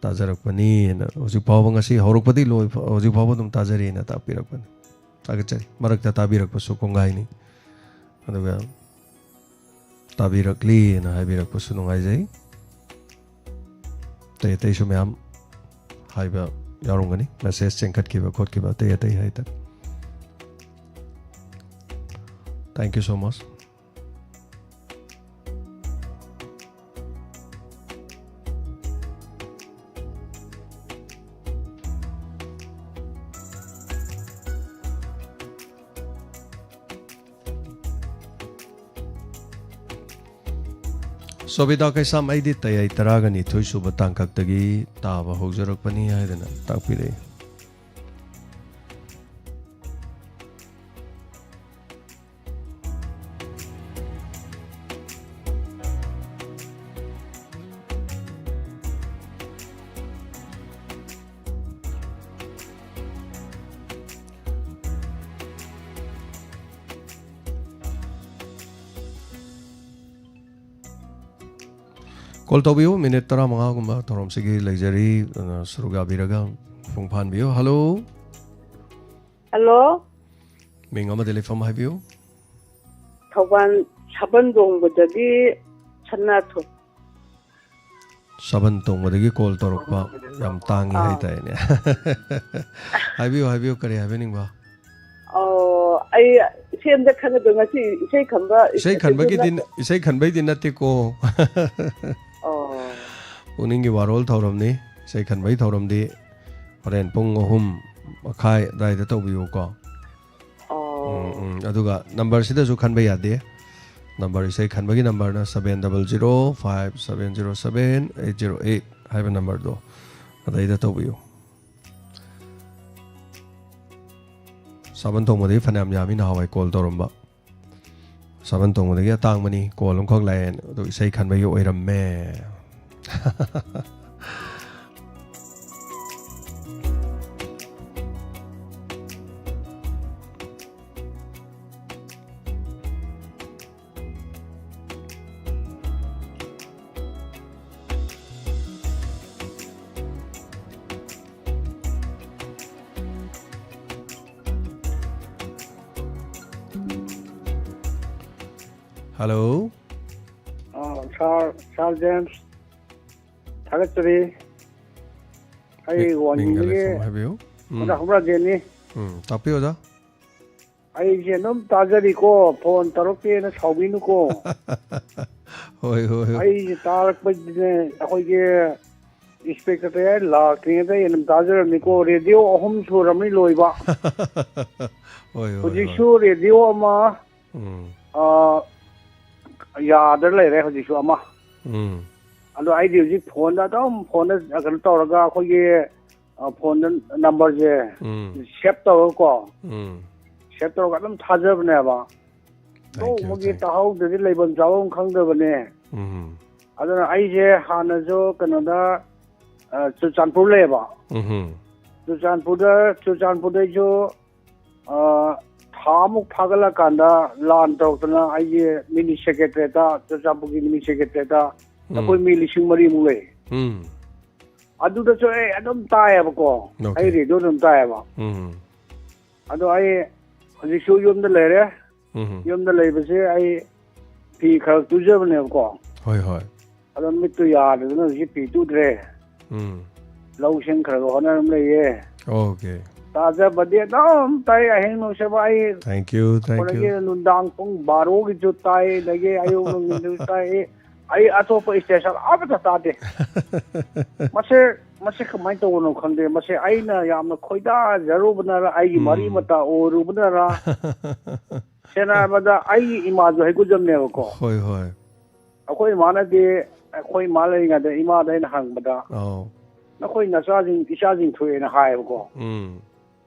ꯇꯥꯖꯔꯛꯄꯅꯤꯅ, ꯍꯧꯖꯤꯛ ꯐꯥꯎꯕ, ꯉꯁꯤ ꯍꯧꯔꯛꯄꯗꯒꯤ ꯂꯣꯏ ꯐꯥꯎ-, ꯍꯧꯖꯤꯛ ꯐꯥꯎꯕ ꯑꯗꯨꯝ ꯇꯥꯖꯔꯤꯅ ꯇꯥꯛꯄꯤꯔꯛꯄꯅꯤ꯫ ꯊꯥꯒꯠꯆꯔꯤ꯫ ꯃꯔꯛꯇ ꯇꯥꯕꯤꯔꯛꯄꯁꯨ ꯀꯣꯡꯒꯥꯏꯅꯤ꯫ ꯑꯗꯨꯒ ꯇꯥꯕꯤꯔꯛꯂꯤꯅ ꯍꯥꯏꯕꯤꯔꯛꯄꯁꯨ ꯅꯨꯡꯉꯥꯏꯖꯩ꯫ ꯑꯇꯩ ꯑꯇꯩꯁꯨ ꯃꯌꯥꯝ ꯍꯥꯏꯕ ꯌꯥꯎꯔꯝꯒꯅꯤ, ꯃꯦꯁꯦꯖ ꯆꯦꯟꯈꯠꯈꯤꯕ ꯈꯣꯠꯈꯤꯕ ꯑꯇꯩ ꯑꯇꯩ ꯍꯥꯏꯇꯥꯔꯦ꯫ Thank you so much. ꯁꯣꯕꯤꯇꯥ ꯀꯩꯁꯥꯝ, ꯑꯩꯗꯤ ꯇꯌꯥꯏ ꯇꯔꯥꯒ ꯅꯤꯊꯣꯏ ꯁꯨꯕ ꯇꯥꯡꯀꯛꯇꯒꯤ ꯇꯥꯕ ꯍꯧꯖꯔꯛꯄꯅꯤ ꯍꯥꯏꯗꯅ ꯇꯥꯛꯄꯤꯔꯛꯏ꯫ ꯀꯣꯜ ꯇꯧꯕꯤꯌꯨ, ꯃꯤꯅꯤꯠ ꯇꯔꯥꯃꯉꯥꯒꯨꯝꯕ ꯊꯧꯔꯝꯁꯤꯒꯤ ꯂꯩꯖꯔꯤ, ꯑꯗꯨꯅ ꯁꯔꯨꯛ ꯌꯥꯕꯤꯔꯒ ꯃꯄꯨꯡ ꯐꯥꯍꯟꯕꯤꯌꯨ꯫ ꯍꯜꯂꯣ꯫ ꯍꯜꯂꯣ꯫ ꯃꯤꯡ ꯑꯃꯗꯤ ꯂꯩꯐꯝ ꯍꯥꯏꯕꯤꯌꯨ꯫ ꯊꯧꯕꯥꯜ ꯁꯥꯕꯟ ꯇꯣꯡꯕꯗꯒꯤ ꯁꯅꯥꯊꯣꯏ꯫ ꯁꯥꯕꯟ ꯇꯣꯡꯕꯗꯒꯤ ꯀꯣꯜ ꯇꯧꯔꯛꯄ ꯌꯥꯝ ꯇꯥꯡꯉꯤ ꯑꯥ꯫ ꯍꯥꯏꯇꯥꯔꯦꯅꯦ꯫ ꯍꯥꯏꯕꯤꯌꯨ, ꯍꯥꯏꯕꯤꯌꯨ, ꯀꯔꯤ ꯍꯥꯏꯕꯤꯅꯤꯡꯕ? ꯑꯣ, ꯑꯩ ꯏꯆꯦ ꯑꯝꯇ ꯈꯪꯒꯗꯣꯏ, ꯉꯁꯤ ꯏꯁꯩ ꯈꯟꯕ ꯏꯁꯩ ꯈꯟꯕꯒꯤꯗꯤ ꯅꯠ-, ꯏꯁꯩ ꯈꯟꯕꯩꯗꯤ ꯅꯠꯇꯦꯀꯣ꯫ ꯑꯣ꯫ ꯄꯨꯛꯅꯤꯡꯒꯤ ꯋꯥꯔꯣꯜ ꯊꯧꯔꯝꯅꯤ꯫ ꯏꯁꯩ ꯈꯟꯕꯒꯤ ꯊꯧꯔꯝꯗꯤ ꯍꯣꯔꯦꯟ ꯄꯨꯡ ꯑꯍꯨꯝ ꯃꯈꯥꯏ ꯑꯗꯨꯋꯥꯏꯗ ꯇꯧꯕꯤꯌꯨꯀꯣ꯫ ꯑꯣ꯫ ꯎꯝ, ꯎꯝ꯫ ꯑꯗꯨꯒ ꯅꯝꯕꯔꯁꯤꯗꯁꯨ ꯈꯟꯕ ꯌꯥꯗꯦ꯫ ꯅꯝꯕꯔ, ꯏꯁꯩ ꯈꯟꯕꯒꯤ ꯅꯝꯕꯔꯅ seven double zero five seven zero seven eight zero eight ꯍꯥꯏꯕ ꯅꯝꯕꯔꯗꯣ, ꯑꯗꯩꯗ ꯇꯧꯕꯤꯌꯨ꯫ ꯁꯥꯕꯟ ꯊꯣꯡꯕꯗꯒꯤ ꯐꯅꯌꯥꯝ ꯌꯥꯝꯃꯤ ꯅꯍꯥꯟꯋꯥꯏ ꯀꯣꯜ ꯇꯧꯔꯝꯕ꯫ ꯁꯥꯕꯟ ꯊꯣꯡꯕꯗꯒꯤ ꯑꯇꯥꯡꯕꯅꯤ, ꯀꯣꯜ ꯑꯃꯈꯛ ꯂꯥꯛꯑꯦꯅ꯫ ꯑꯗꯨ ꯏꯁꯩ ꯈꯟꯕꯒꯤ ꯑꯣꯏꯔꯝꯃꯦ꯫ ꯍꯜꯂꯣ꯫ ꯑꯥ, ꯁꯥꯔ, ꯁꯥꯔ ꯖꯦꯝꯁ, ꯊꯥꯒꯠꯆꯔꯤ꯫ ꯑꯩ ꯃꯤ-, ꯃꯤꯡꯒ ꯋꯥꯡꯖꯤꯡꯗꯒꯤ ꯂꯩꯐꯝ ꯍꯥꯏꯕꯤꯌꯨ꯫ ꯎꯝ꯫ ꯑꯣꯖꯥ ꯍꯧꯕ꯭ꯔꯥꯖꯦꯟꯅꯤ꯫ ꯎꯝ, ꯇꯥꯛꯄꯤꯌꯨ, ꯑꯣꯖꯥ꯫ ꯑꯩꯁꯦ ꯑꯗꯨꯝ ꯇꯥꯖꯔꯤꯀꯣ, ꯐꯣꯟ ꯇꯧꯔꯛꯇꯦꯅ ꯁꯥꯎꯕꯤꯅꯨꯀꯣ꯫ ꯍꯣꯏ, ꯍꯣꯏ, ꯍꯣꯏ꯫ ꯑꯩꯁꯦ ꯇꯥꯔꯛꯄꯁꯤꯅꯦ, ꯑꯩꯈꯣꯏꯒꯤ ꯏꯟꯁꯄꯦꯛꯇꯔ ꯇꯌꯥꯏ ꯂꯥꯛꯇ꯭ꯔꯤꯉꯩꯗ ꯑꯩ ꯑꯗꯨꯝ ꯇꯥꯖꯔꯝꯃꯤꯀꯣ꯫ ꯔꯦꯗꯤꯑꯣ ꯑꯍꯨꯝ ꯁꯨꯔꯝꯃꯤ ꯂꯣꯏꯕ꯫ ꯍꯣꯏ, ꯍꯣꯏ, ꯍꯣꯏ꯫ ꯍꯧꯖꯤꯛꯁꯨ ꯔꯦꯗꯤꯑꯣ ꯑꯃ, ꯎꯝ꯫ ꯑ, ꯌꯥꯗ ꯂꯩꯔꯦ ꯍꯧꯖꯤꯛꯁꯨ ꯑꯃ꯫ ꯎꯝ꯫ ꯑꯗꯣ ꯑꯩꯗꯤ ꯍꯧꯖꯤꯛ ꯐꯣꯟꯗ ꯑꯗꯨꯝ ꯐꯣꯟꯗ ꯀꯩꯅꯣ ꯇꯧꯔꯒ ꯑꯩꯈꯣꯏꯒꯤ, ꯑ, ꯐꯣꯟꯗ ꯅꯝꯕꯔꯁꯦ ꯎꯝ꯫ ꯁꯦꯚ ꯇꯧꯔꯒꯀꯣ, ꯎꯝ꯫ ꯁꯦꯚ ꯇꯧꯔꯒ ꯑꯗꯨꯝ ꯊꯥꯖꯕꯅꯦꯕ꯫ Thank you, ꯅꯣꯡꯃꯒꯤ thank you꯫ ꯇꯥꯍꯧꯗ꯭ꯔꯗꯤ ꯂꯩꯐꯝ ꯆꯥꯐꯝ ꯈꯪꯗꯕꯅꯦ꯫ ꯎꯝ꯫ ꯑꯗꯨꯅ ꯑꯩꯁꯦ ꯍꯥꯟꯅꯁꯨ ꯀꯩꯅꯣꯗ, ꯑ, ꯆꯨꯔꯆꯥꯟꯄꯨꯔ ꯂꯩꯌꯦꯕ꯫ ꯎꯝ꯫ ꯆꯨꯔꯆꯥꯟꯄꯨꯔꯗ, ꯆꯨꯔꯆꯥꯟꯄꯨꯔꯗꯩꯁꯨ, ꯑ, ꯊꯥ ꯑꯃꯨꯛ ꯐꯥꯒꯠꯂꯀꯥꯟꯗ ꯂꯥꯟ ꯇꯧꯔꯛꯇꯅ ꯑꯩꯒꯤ ꯃꯤꯅꯤ ꯁꯦꯀ꯭ꯔꯦꯇꯔꯤꯌꯦꯠꯇ, ꯆꯨꯔꯆꯥꯟꯄꯨꯔꯒꯤ ꯃꯤꯅꯤ ꯁꯦꯀ꯭ꯔꯦꯇꯔꯤꯌꯦꯠꯇ ꯎꯝ꯫ ꯑꯩꯈꯣꯏ ꯃꯤ ꯂꯤꯁꯤꯡ ꯃꯔꯤꯃꯨꯛ ꯂꯩ꯫ ꯎꯝ꯫ ꯑꯗꯨꯗꯁꯨ ꯑꯩ ꯑꯗꯨꯝ ꯇꯥꯏꯌꯦꯕꯀꯣ꯫ Okay꯫ ꯑꯩ ꯔꯦꯗꯤꯑꯣ ꯑꯗꯨꯝ ꯇꯥꯏꯌꯦꯕ꯫ ꯎꯝ꯫ ꯑꯗꯣ ꯑꯩ ꯍꯧꯖꯤꯛꯁꯨ ꯌꯨꯝꯗ ꯂꯩꯔꯦ꯫ ꯎꯝ꯫ ꯌꯨꯝꯗ ꯂꯩꯕꯁꯦ ꯑꯩ ꯐꯤ ꯈꯔ ꯇꯨꯖꯕꯅꯦꯕꯀꯣ꯫ ꯍꯣꯏ, ꯍꯣꯏ꯫ ꯑꯗꯣ ꯃꯤꯠꯇꯨ ꯌꯥꯗꯗꯅ ꯍꯧꯖꯤꯛ ꯐꯤ ꯇꯨꯗ꯭ꯔꯦ꯫ ꯎꯝ꯫ ꯂꯧꯁꯤꯡ ꯈꯔ ꯈꯔ ꯍꯣꯠꯅꯔ ꯂꯩꯌꯦ꯫ Okay꯫ ꯇꯥꯖꯕꯗꯤ ꯑꯗꯨꯝ ꯇꯥꯏ, ꯑꯍꯤꯡ ꯅꯨꯡꯁꯤꯕ ꯑꯩ Thank you, thank ꯑꯗꯒꯤ you꯫ ꯅꯨꯡꯗꯥꯡ ꯄꯨꯡ ꯕꯥꯔꯣꯒꯤꯁꯨ ꯇꯥꯏ, ꯑꯗꯒꯤ ꯑꯌꯨꯛ ꯅꯨꯡꯊꯤꯟꯁꯨ ꯇꯥꯏ꯫ ꯑꯩ ꯑꯇꯣꯞꯄ station ꯑꯃꯠꯇ ꯇꯥꯗꯦ꯫ ꯃꯁꯦ, ꯃꯁꯦ ꯀꯃꯥꯏꯅ ꯇꯧꯕꯅꯣ ꯈꯪꯗꯦ꯫ ꯃꯁꯦ ꯑꯩꯅ ꯌꯥꯝꯅ ꯈꯣꯏꯗꯥꯖꯔꯨꯕꯅꯔ, ꯑꯩꯒꯤ ꯃꯔꯤ ꯎꯝ꯫ ꯃꯇꯥ ꯑꯣꯏꯔꯨꯕꯅꯔ? ꯁꯦꯡꯅ ꯍꯥꯏꯔꯕꯗ ꯑꯩꯒꯤ ꯏꯃꯥꯁꯨ ꯍꯩꯒꯨꯖꯝꯅꯦꯕꯀꯣ꯫ ꯍꯣꯏ, ꯍꯣꯏ꯫ ꯑꯩꯈꯣꯏ ꯏꯃꯥꯅꯗꯤ, ꯑꯩꯈꯣꯏ ꯏꯃꯥ ꯂꯩꯔꯤꯉꯩꯗ ꯏꯃꯥꯗ ꯑꯩꯅ ꯍꯪꯕꯗ, ꯑꯧ꯫ "ꯅꯈꯣꯏ ꯅꯆꯥꯁꯤꯡ, ꯏꯆꯥꯁꯤꯡ ꯊꯣꯛꯑꯦꯅ" ꯍꯥꯏꯌꯦꯕꯀꯣ꯫ ꯎꯝ꯫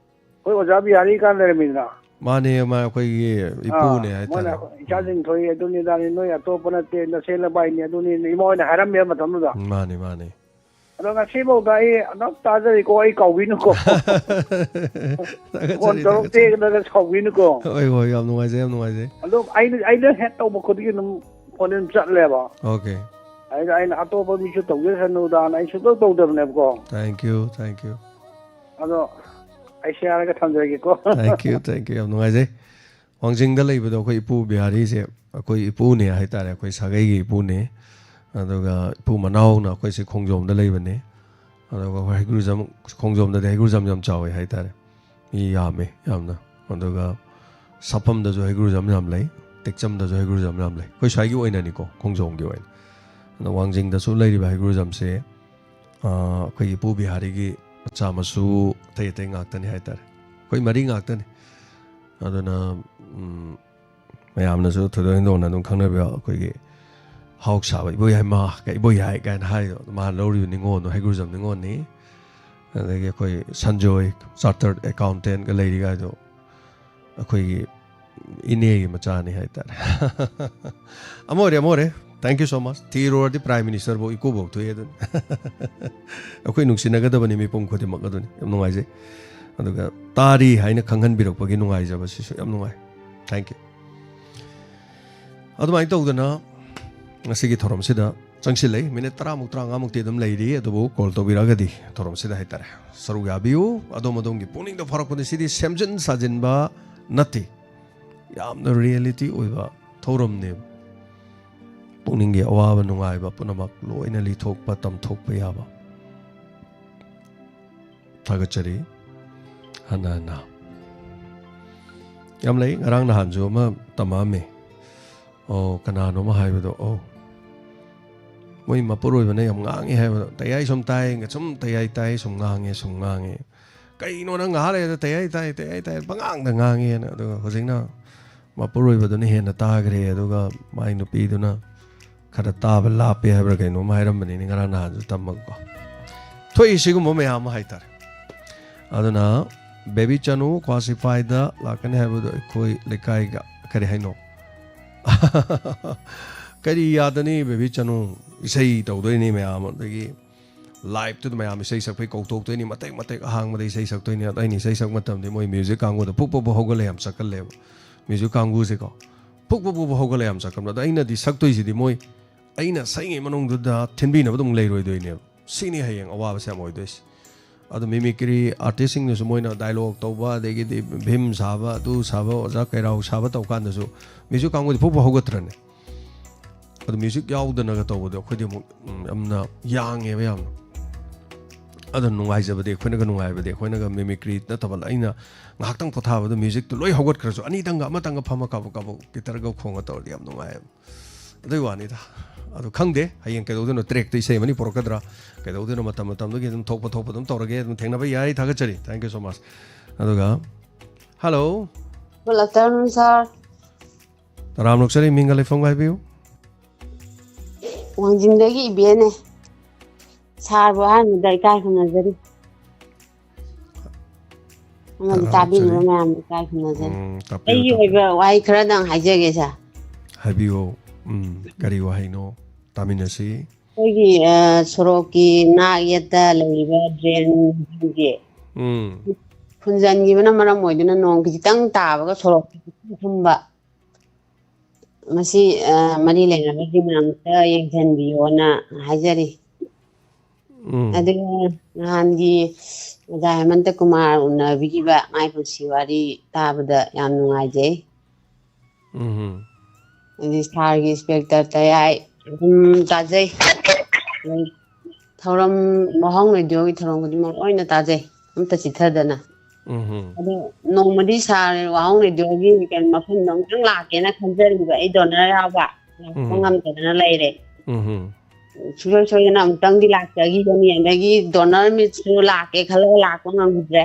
ꯑꯩꯈꯣꯏ ꯑꯣꯖꯥ ꯕꯤꯍꯥꯔꯤ ꯀꯥꯟ ꯂꯩꯔꯝꯃꯤꯗꯅ꯫ ꯃꯥꯅꯦ, ꯃꯥ ꯑꯩꯈꯣꯏꯒꯤ ꯏꯄꯨꯅꯦ ꯑꯥ, ꯍꯥꯏꯇꯥꯔꯦ꯫ ꯃꯣꯏꯅ ꯏꯆꯥꯁꯤꯡ ꯊꯣꯛꯏ, ꯑꯗꯨꯅꯤ ꯑꯗꯥꯅꯤ, ꯅꯣꯏ ꯑꯇꯣꯞꯄ ꯅꯠꯇꯦ, ꯅꯁꯦꯟ ꯅꯕꯥꯏꯅꯤ, ꯑꯗꯨꯅꯤ, ꯏꯃꯥ ꯍꯣꯏꯅ ꯍꯥꯏꯔꯝꯃꯦꯕ ꯃꯇꯝꯗꯨꯗ꯫ ꯎꯝ, ꯃꯥꯅꯦ, ꯃꯥꯅꯦ꯫ ꯑꯗꯣ ꯉꯁꯤꯐꯥꯎꯗ ꯑꯩ ꯑꯗꯨꯝ ꯇꯥꯖꯔꯤꯀꯣ, ꯑꯩ ꯀꯥꯎꯕꯤꯅꯨꯀꯣ꯫ ꯐꯣꯟ ꯊꯥꯒꯠꯆꯔꯤ, ꯊꯥꯒꯠꯆꯔꯤ꯫ ꯇꯧꯔꯛꯇꯦꯅ ꯁꯥꯎꯕꯤꯅꯨꯀꯣ꯫ ꯍꯣꯏ, ꯍꯣꯏ, ꯌꯥꯝ ꯅꯨꯡꯉꯥꯏꯖꯩ, ꯌꯥꯝ ꯅꯨꯡꯉꯥꯏꯖꯩ꯫ ꯑꯗꯨꯝ ꯑꯩꯅ, ꯑꯩꯅ ꯍꯦꯛ ꯇꯧꯕ ꯈꯨꯗꯤꯡꯒꯤ ꯑꯗꯨꯝ ꯐꯣꯟ ꯑꯗꯨꯝ ꯆꯠꯂꯦꯕ꯫ Okay, ꯑꯩꯅ, ꯑꯩꯅ ꯑꯇꯣꯞꯄ ꯃꯤꯁꯨ ꯇꯧꯖꯁꯅꯨꯗꯅ ꯑꯩ ꯁꯨꯡꯇꯧ ꯇꯧꯗꯕꯅꯦꯕꯀꯣ꯫ thank you, thank you. ꯑꯗꯣ ꯑꯩ ꯁꯤ ꯍꯥꯏꯔꯒ ꯊꯝꯖꯔꯒꯦꯀꯣ꯫ Thank you, thank you, ꯌꯥꯝ ꯅꯨꯡꯉꯥꯏꯖꯩ꯫ ꯋꯥꯡꯖꯤꯡꯗ ꯂꯩꯕꯗꯣ ꯑꯩꯈꯣꯏ ꯏꯄꯨ ꯕꯤꯍꯥꯔꯤꯁꯦ ꯑꯩꯈꯣꯏ ꯏꯄꯨꯅꯦ ꯍꯥꯏꯇꯥꯔꯦ, ꯑꯩꯈꯣꯏ ꯁꯥꯒꯩꯒꯤ ꯏꯄꯨꯅꯦ꯫ ꯑꯗꯨꯒ ꯏꯄꯨ ꯃꯅꯥꯎꯅ ꯑꯩꯈꯣꯏꯁꯦ ꯈꯣꯡꯖꯣꯝꯗ ꯂꯩꯕꯅꯦ꯫ ꯑꯗꯨꯒ ꯑꯩꯈꯣꯏ ꯍꯩꯒ꯭ꯔꯨꯖꯝ, ꯈꯣꯡꯖꯣꯝꯗꯗꯤ ꯍꯩꯒ꯭ꯔꯨꯖꯝ ꯌꯥꯝ ꯆꯥꯎꯋꯦ ꯍꯥꯏꯇꯥꯔꯦ, ꯃꯤ ꯌꯥꯝꯃꯦ ꯌꯥꯝꯅ꯫ ꯑꯗꯨꯒ ꯁꯥꯐꯝꯗꯁꯨ ꯍꯩꯒ꯭ꯔꯨꯖꯝ ꯌꯥꯝ ꯂꯩ, ꯇꯦꯛꯆꯝꯗꯁꯨ ꯍꯩꯒ꯭ꯔꯨꯖꯝ ꯌꯥꯝ ꯂꯩ, ꯑꯩꯈꯣꯏ ꯁ꯭ꯋꯥꯏꯒꯤ ꯑꯣꯏꯅꯅꯤꯀꯣ, ꯈꯣꯡꯖꯣꯝꯒꯤ ꯑꯣꯏꯅ꯫ ꯑꯗꯣ ꯋꯥꯡꯖꯤꯡꯗꯁꯨ ꯂꯩꯔꯤꯕ ꯍꯩꯒ꯭ꯔꯨꯖꯝꯁꯦ, ꯑꯥ, ꯑꯩꯈꯣꯏꯒꯤ ꯏꯄꯨ ꯕꯤꯍꯥꯔꯤꯒꯤ ꯃꯆꯥ ꯃꯁꯨ ꯑꯇꯩ ꯑꯇꯩ ꯉꯥꯛꯇꯅꯤ ꯍꯥꯏꯇꯥꯔꯦ, ꯑꯩꯈꯣꯏ ꯃꯔꯤ ꯉꯥꯛꯇꯅꯤ꯫ ꯑꯗꯨꯅ, ꯎꯝ, ꯃꯌꯥꯝꯅꯁꯨ ꯊꯣꯏꯗꯣꯛ ꯍꯦꯟꯗꯣꯛꯅ ꯑꯗꯨꯝ ꯈꯪꯅꯕ ꯑꯩꯈꯣꯏꯒꯤ ꯍꯥꯎ ꯁꯥꯕ ꯏꯕꯣ ꯌꯥꯏꯃ, ꯏꯕꯣ ꯌꯥꯏ ꯀꯥꯏꯅ ꯍꯥꯏꯔꯤꯗꯣ, ꯃꯥꯅ ꯂꯧꯔꯤꯕ ꯅꯤꯉꯣꯜꯗꯣ ꯍꯩꯒ꯭ꯔꯨꯖꯝ ꯅꯤꯉꯣꯜꯅꯤ꯫ ꯑꯗꯒꯤ ꯑꯩꯈꯣꯏ ꯁꯟꯖꯣꯏ, chartered accountantꯒ ꯂꯩꯔꯤꯒꯥꯏꯗꯣ ꯑꯩꯈꯣꯏꯒꯤ ꯏꯅꯦꯒꯤ ꯃꯆꯥꯅꯤ ꯍꯥꯏꯇꯥꯔꯦ꯫ ꯑꯃ ꯑꯣꯏꯔꯦ, ꯑꯃ ꯑꯣꯏꯔꯦ꯫ Thank you so much. ꯊꯤꯔꯨꯔꯗꯤ Prime Ministerꯐꯧ, ꯏꯀꯨꯕꯧ ꯊꯣꯛꯑꯦ ꯑꯗꯨꯅꯤ꯫ ꯑꯩꯈꯣꯏ ꯅꯨꯡꯁꯤꯅꯒꯗꯕꯅꯤ ꯃꯤꯄꯨꯝ ꯈꯨꯗꯤꯡꯃꯛ ꯑꯗꯨꯅꯤ꯫ ꯌꯥꯝ ꯅꯨꯡꯉꯥꯏꯖꯩ꯫ ꯑꯗꯨꯒ ꯇꯥꯔꯤ ꯍꯥꯏꯅ ꯈꯪꯍꯟꯕꯤꯔꯛꯄꯒꯤ ꯅꯨꯡꯉꯥꯏꯖꯕꯁꯤꯁꯨ ꯌꯥꯝ ꯅꯨꯡꯉꯥꯏ꯫ Thank you. ꯑꯗꯨꯃꯥꯏꯅ ꯇꯧꯗꯅ ꯉꯁꯤꯒꯤ ꯊꯧꯔꯝꯁꯤꯗ ꯆꯪꯁꯤꯜꯂꯛꯏ꯫ ꯃꯤꯅꯤꯠ ꯇꯔꯥꯃꯨꯛ, ꯇꯔꯥꯃꯉꯥꯃꯨꯛꯇꯤ ꯑꯗꯨꯝ ꯂꯩꯔꯤ, ꯑꯗꯨꯕꯨ call ꯇꯧꯕꯤꯔꯛꯑꯒꯗꯤ ꯊꯧꯔꯝꯁꯤꯗ ꯍꯥꯏꯇꯥꯔꯦ, ꯁꯔꯨꯛ ꯌꯥꯕꯤꯌꯨ꯫ ꯑꯗꯣꯝ ꯑꯗꯣꯝꯒꯤ ꯄꯨꯛꯅꯤꯡꯗ ꯐꯥꯎꯔꯛꯄꯗꯤ ꯁꯤꯗꯤ ꯁꯦꯝꯖꯤꯟ ꯁꯥꯖꯤꯟꯕ ꯅꯠꯇꯦ, ꯌꯥꯝꯅ reality ꯑꯣꯏꯕ ꯊꯧꯔꯝꯅꯦꯕ꯫ ꯄꯨꯛꯅꯤꯡꯒꯤ ꯑꯋꯥꯕ ꯅꯨꯡꯉꯥꯏꯕ ꯄꯨꯝꯅꯃꯛ ꯂꯣꯏꯅ ꯂꯤꯊꯣꯛꯄ, ꯇꯝꯊꯣꯛꯄ ꯌꯥꯕ꯫ ꯊꯥꯒꯠꯆꯔꯤ ꯍꯟꯅ ꯍꯟꯅ꯫ ꯌꯥꯝ ꯂꯩ, ꯉꯔꯥꯡ ꯅꯍꯥꯟꯁꯨ ꯑꯃ ꯇꯝꯃꯛꯑꯝꯃꯦ꯫ ꯑꯣ, ꯀꯅꯥꯅꯣ ꯑꯃ ꯍꯥꯏꯕꯗꯣ, ꯑꯣ, ꯃꯣꯏ ꯃꯄꯨꯔꯣꯏꯕꯅ ꯌꯥꯝ ꯉꯥꯡꯉꯤ ꯍꯥꯏꯕꯗꯣ, ꯇꯌꯥꯏ ꯁꯨꯝ ꯇꯥꯏ, ꯁꯨꯝ ꯇꯌꯥꯏ ꯇꯥꯏ, ꯁꯨꯝ ꯉꯥꯡꯉꯦ, ꯁꯨꯝ ꯉꯥꯡꯉꯦ꯫ ꯀꯩꯅꯣ ꯅꯪ ꯉꯥꯏꯍꯥꯛ ꯂꯩꯔꯗ ꯇꯌꯥꯏ ꯇꯥꯏ, ꯇꯌꯥꯏ ꯇꯥꯏ, ꯄꯉꯥꯡꯗ ꯉꯥꯡꯉꯦꯅ꯫ ꯑꯗꯨꯒ ꯍꯧꯖꯤꯛꯅ ꯃꯄꯨꯔꯣꯏꯕꯗꯨꯅ ꯍꯦꯟꯅ ꯇꯥꯈ꯭ꯔꯦ, ꯑꯗꯨꯒ ꯃꯥꯏ ꯅꯨꯄꯤꯗꯨꯅ ꯈꯔ ꯇꯥꯕ ꯂꯥꯞꯄꯦ ꯍꯥꯏꯕ꯭ꯔꯥ ꯀꯩꯅꯣꯝ ꯍꯥꯏꯔꯝꯕꯅꯤꯅꯦ ꯉꯔꯥꯡ ꯅꯍꯥꯟꯁꯨ ꯇꯝꯃꯒꯀꯣ꯫ ꯊꯣꯛꯏ ꯁꯤꯒꯨꯝꯕ ꯃꯌꯥꯝ ꯑꯃ ꯍꯥꯏꯇꯥꯔꯦ꯫ ꯑꯗꯨꯅ ꯕꯦꯕꯤ ꯆꯅꯨ ꯀ꯭ꯋꯥꯁꯤꯐꯥꯏꯗ ꯂꯥꯛꯀꯅꯤ ꯍꯥꯏꯕꯗꯣ ꯑꯩꯈꯣꯏ ꯂꯩꯀꯥꯏꯒ ꯀꯔꯤ ꯍꯥꯏꯅꯣ? ꯀꯔꯤ ꯌꯥꯗꯅꯤ ꯕꯦꯕꯤ ꯆꯅꯨ? ꯏꯁꯩ ꯇꯧꯗꯣꯏꯅꯤ ꯃꯌꯥꯝ, ꯑꯗꯒꯤ ꯂꯥꯏꯞꯇꯨꯗ ꯃꯌꯥꯝ ꯏꯁꯩ ꯁꯛꯄꯩ ꯀꯧꯊꯣꯛꯇꯣꯏꯅꯤ, ꯃꯇꯦꯛ ꯃꯇꯦꯛ ꯑꯍꯥꯡꯕꯗ ꯏꯁꯩ ꯁꯛꯇꯣꯏꯅꯤ꯫ ꯑꯗ ꯑꯩꯅ ꯏꯁꯩ ꯁꯛꯄ ꯃꯇꯝꯗ ꯃꯣꯏ ꯃ꯭ꯌꯨꯖꯤꯛ ꯀꯥꯡꯕꯨꯗ ꯄꯨꯛ ꯄꯨꯛ ꯄꯨꯛ ꯍꯧꯒꯠꯂ ꯌꯥꯝ ꯆꯠꯀꯜꯂꯦꯕ꯫ ꯃ꯭ꯌꯨꯖꯤꯛ ꯀꯥꯡꯕꯨꯁꯦꯀꯣ ꯄꯨꯛ ꯄꯨꯛ ꯄꯨꯛ ꯄꯨꯛ ꯍꯧꯒꯠꯂ ꯌꯥꯝ ꯆꯠꯀꯟꯕ꯫ ꯑꯗ ꯑꯩꯅꯗꯤ ꯁꯛꯇꯣꯏꯁꯤꯗꯤ ꯃꯣꯏ ꯑꯩꯅ ꯁꯛꯏꯉꯩ ꯃꯅꯨꯡꯗꯨꯗ ꯊꯤꯟꯕꯤꯅꯕ ꯑꯗꯨꯝ ꯂꯩꯔꯣꯏꯗꯣꯏꯅꯦꯕ꯫ ꯁꯤꯅꯤ ꯍꯌꯦꯡ ꯑꯋꯥꯕꯁꯦ ꯌꯥꯝ ꯑꯣꯏꯗꯣꯏꯁꯦ꯫ ꯑꯗꯣ ꯃꯤꯃꯤꯀ꯭ꯔꯤ ꯑꯥꯔꯇꯤꯁꯁꯤꯡꯅꯁꯨ ꯃꯣꯏꯅ ꯗꯥꯏꯂꯣꯛ ꯇꯧꯕ, ꯑꯗꯒꯤꯗꯤ ꯚꯤꯝ ꯁꯥꯕ, ꯑꯗꯨ ꯁꯥꯕ, ꯑꯣꯖꯥ ꯀꯩꯔꯥꯎ ꯁꯥꯕ ꯇꯧ ꯀꯥꯟꯗꯁꯨ ꯃ꯭ꯌꯨꯖꯤꯛ ꯀꯥꯡꯕꯨꯗꯤ ꯄꯨꯛ ꯄꯨꯛ ꯍꯧꯒꯠꯇ꯭ꯔꯅꯦ꯫ ꯑꯗꯣ ꯃ꯭ꯌꯨꯖꯤꯛ ꯌꯥꯎꯗꯅꯒ ꯇꯧꯕꯗꯣ ꯑꯩꯈꯣꯏꯗꯤ ꯑꯃꯨꯛ, ꯎꯝ, ꯌꯥꯝꯅ ꯌꯥꯡꯉꯦꯕ ꯌꯥꯝꯅ꯫ ꯑꯗꯣ ꯅꯨꯡꯉꯥꯏꯖꯕꯗꯤ ꯑꯩꯈꯣꯏꯅꯒ ꯅꯨꯡꯉꯥꯏꯕꯗꯤ ꯑꯩꯈꯣꯏꯅꯒ ꯃꯤꯃꯤꯀ꯭ꯔꯤ ꯅꯠꯇꯕ ꯑꯩꯅ ꯉꯥꯏꯍꯥꯛꯇꯪ ꯄꯣꯊꯥꯕꯗ ꯃ꯭ꯌꯨꯖꯤꯛꯇꯣ ꯂꯣꯏ ꯍꯧꯒꯠꯈ꯭ꯔꯁꯨ ꯑꯅꯤꯗꯪꯒ ꯑꯃꯇꯪꯒ ꯐꯝꯃ ꯀꯥꯕꯛ ꯀꯥꯕꯛ ꯒꯤꯇꯔꯒ ꯈꯣꯡꯉ ꯇꯧꯔꯗꯤ ꯌꯥꯝ ꯅꯨꯡꯉꯥꯏꯌꯦꯕ꯫ ꯑꯗꯨꯏ ꯋꯥꯅꯤꯗ꯫ ꯑꯗꯨ ꯈꯪꯗꯦ ꯍꯌꯦꯡ ꯀꯩꯗꯧꯗꯣꯏꯅꯣ, ꯇ꯭ꯔꯦꯛꯇ ꯏꯁꯩ ꯑꯃꯅꯤ ꯄꯨꯔꯛꯀꯗ꯭ꯔꯥ, ꯀꯩꯗꯧꯗꯣꯏꯅꯣ, ꯃꯇꯝ ꯃꯇꯝꯗꯨꯒꯤ ꯑꯗꯨꯝ ꯊꯣꯛꯄ ꯊꯣꯛꯄ ꯑꯗꯨꯝ ꯇꯧꯔꯒꯦ꯫ ꯑꯗꯨꯝ ꯊꯦꯡꯅꯕ ꯌꯥꯏ꯫ ꯊꯥꯒꯠꯆꯔꯤ꯫ Thank you so much꯫ ꯑꯗꯨꯒ ꯍꯜꯂꯣ꯫ Good afternoon, sir꯫ ꯇꯔꯥꯝ ꯅꯣꯛꯆꯔꯤ꯫ ꯃꯤꯡꯒ ꯂꯩꯐꯝꯒ ꯍꯥꯏꯕꯤꯌꯨ꯫ ꯋꯥꯡꯖꯤꯡꯗꯒꯤ ꯏꯕꯦꯅꯦ꯫ ꯁꯥꯔꯕꯨ ꯑꯍꯥꯟꯕꯗ ꯏꯀꯥꯏ ꯈꯨꯝꯅꯖꯔꯤ꯫ ꯑꯃꯗꯤ ꯇꯥꯕꯤꯔꯤꯕ ꯃꯌꯥꯝꯗ ꯏꯀꯥꯏ ꯈꯨꯝꯅꯖꯔꯤ꯫ ꯎꯝ, ꯇꯥꯛꯄꯤꯌꯨ, ꯑꯩꯒꯤ ꯇꯥꯛꯄꯤꯌꯨ꯫ ꯑꯣꯏꯕ ꯋꯥꯍꯩ ꯈꯔꯗꯪ ꯍꯥꯏꯖꯒꯦ, ꯁꯥꯔ꯫ ꯍꯥꯏꯕꯤꯌꯨ꯫ ꯎꯝ, ꯀꯔꯤ ꯋꯥꯍꯩꯅꯣ? ꯇꯥꯃꯤꯟꯅꯁꯤ꯫ ꯑꯩꯈꯣꯏꯒꯤ, ꯑ, ꯁꯣꯔꯣꯛꯀꯤ ꯅꯥꯛ ꯌꯦꯠꯇ ꯂꯩꯔꯤꯕ ꯗ꯭ꯔꯦꯟꯁꯤꯡꯁꯦ ꯎꯝ꯫ ꯐꯨꯟꯖꯟꯈꯤꯕꯅ ꯃꯔꯝ ꯑꯣꯏꯗꯨꯅ ꯅꯣꯡ ꯈꯤꯖꯤꯛꯇꯪ ꯇꯥꯕꯒ ꯁꯣꯔꯣꯛ ꯊꯨꯝꯕ꯫ ꯃꯁꯤ, ꯑ, ꯃꯔꯤ ꯂꯩꯅꯕꯁꯤꯡꯅ ꯑꯃꯨꯛꯇ ꯌꯦꯡꯁꯤꯟꯕꯤꯌꯣꯅ ꯍꯥꯏꯖꯔꯤ꯫ ꯎꯝ꯫ ꯑꯗꯨꯒ ꯅꯍꯥꯟꯒꯤ ꯑꯣꯖꯥ ꯍꯦꯃꯟꯇ ꯀꯨꯃꯥꯔ ꯎꯅꯕꯤꯈꯤꯕ ꯃꯥꯏ ꯄꯨꯟꯁꯤ ꯋꯥꯔꯤ ꯇꯥꯕꯗ ꯌꯥꯝ ꯅꯨꯡꯉꯥꯏꯖꯩ꯫ ꯎꯝ꯫ ꯑꯗꯩ ꯁꯥꯔꯒꯤ ꯏꯟꯁꯄꯦꯛꯇꯔ ꯇꯌꯥꯏ ꯑꯗꯨꯝ ꯇꯥꯖꯩ꯫ ꯑꯗꯩ ꯊꯧꯔꯝ, ꯋꯥꯍꯪ ꯔꯦꯗꯤꯑꯣꯒꯤ ꯊꯧꯔꯝ ꯈꯨꯗꯤꯡꯃꯛ ꯂꯣꯏꯅ ꯇꯥꯖꯩ, ꯑꯝꯇ ꯆꯤꯠꯊꯗꯅ꯫ ꯎꯝ꯫ ꯑꯗꯣ ꯅꯣꯡꯃꯗꯤ ꯁꯥꯔ ꯋꯥꯍꯪ ꯔꯦꯗꯤꯑꯣꯒꯤ ꯀꯩꯅꯣ ꯃꯐꯝꯗꯣ ꯑꯃꯨꯛꯇꯪ ꯂꯥꯛꯀꯦꯅ ꯈꯟꯖꯔꯤꯕ, ꯑꯩ ꯗꯣꯅꯔ ꯌꯥꯎꯕ ꯂꯥꯛꯄ ꯎꯝ꯫ ꯉꯝꯗꯗꯅ ꯂꯩꯔꯦ꯫ ꯎꯝ꯫ ꯁꯨꯡꯁꯣꯏ ꯁꯣꯏꯗꯅ ꯑꯃꯨꯛꯇꯪꯗꯤ ꯂꯥꯛꯆꯈꯤꯒꯅꯤ, ꯑꯗꯒꯤ ꯗꯣꯅꯔ ꯃꯤꯠꯁꯨ ꯂꯥꯛꯀꯦ ꯈꯜꯂꯒ ꯂꯥꯛꯄ ꯉꯝꯈꯤꯗ꯭ꯔꯦ꯫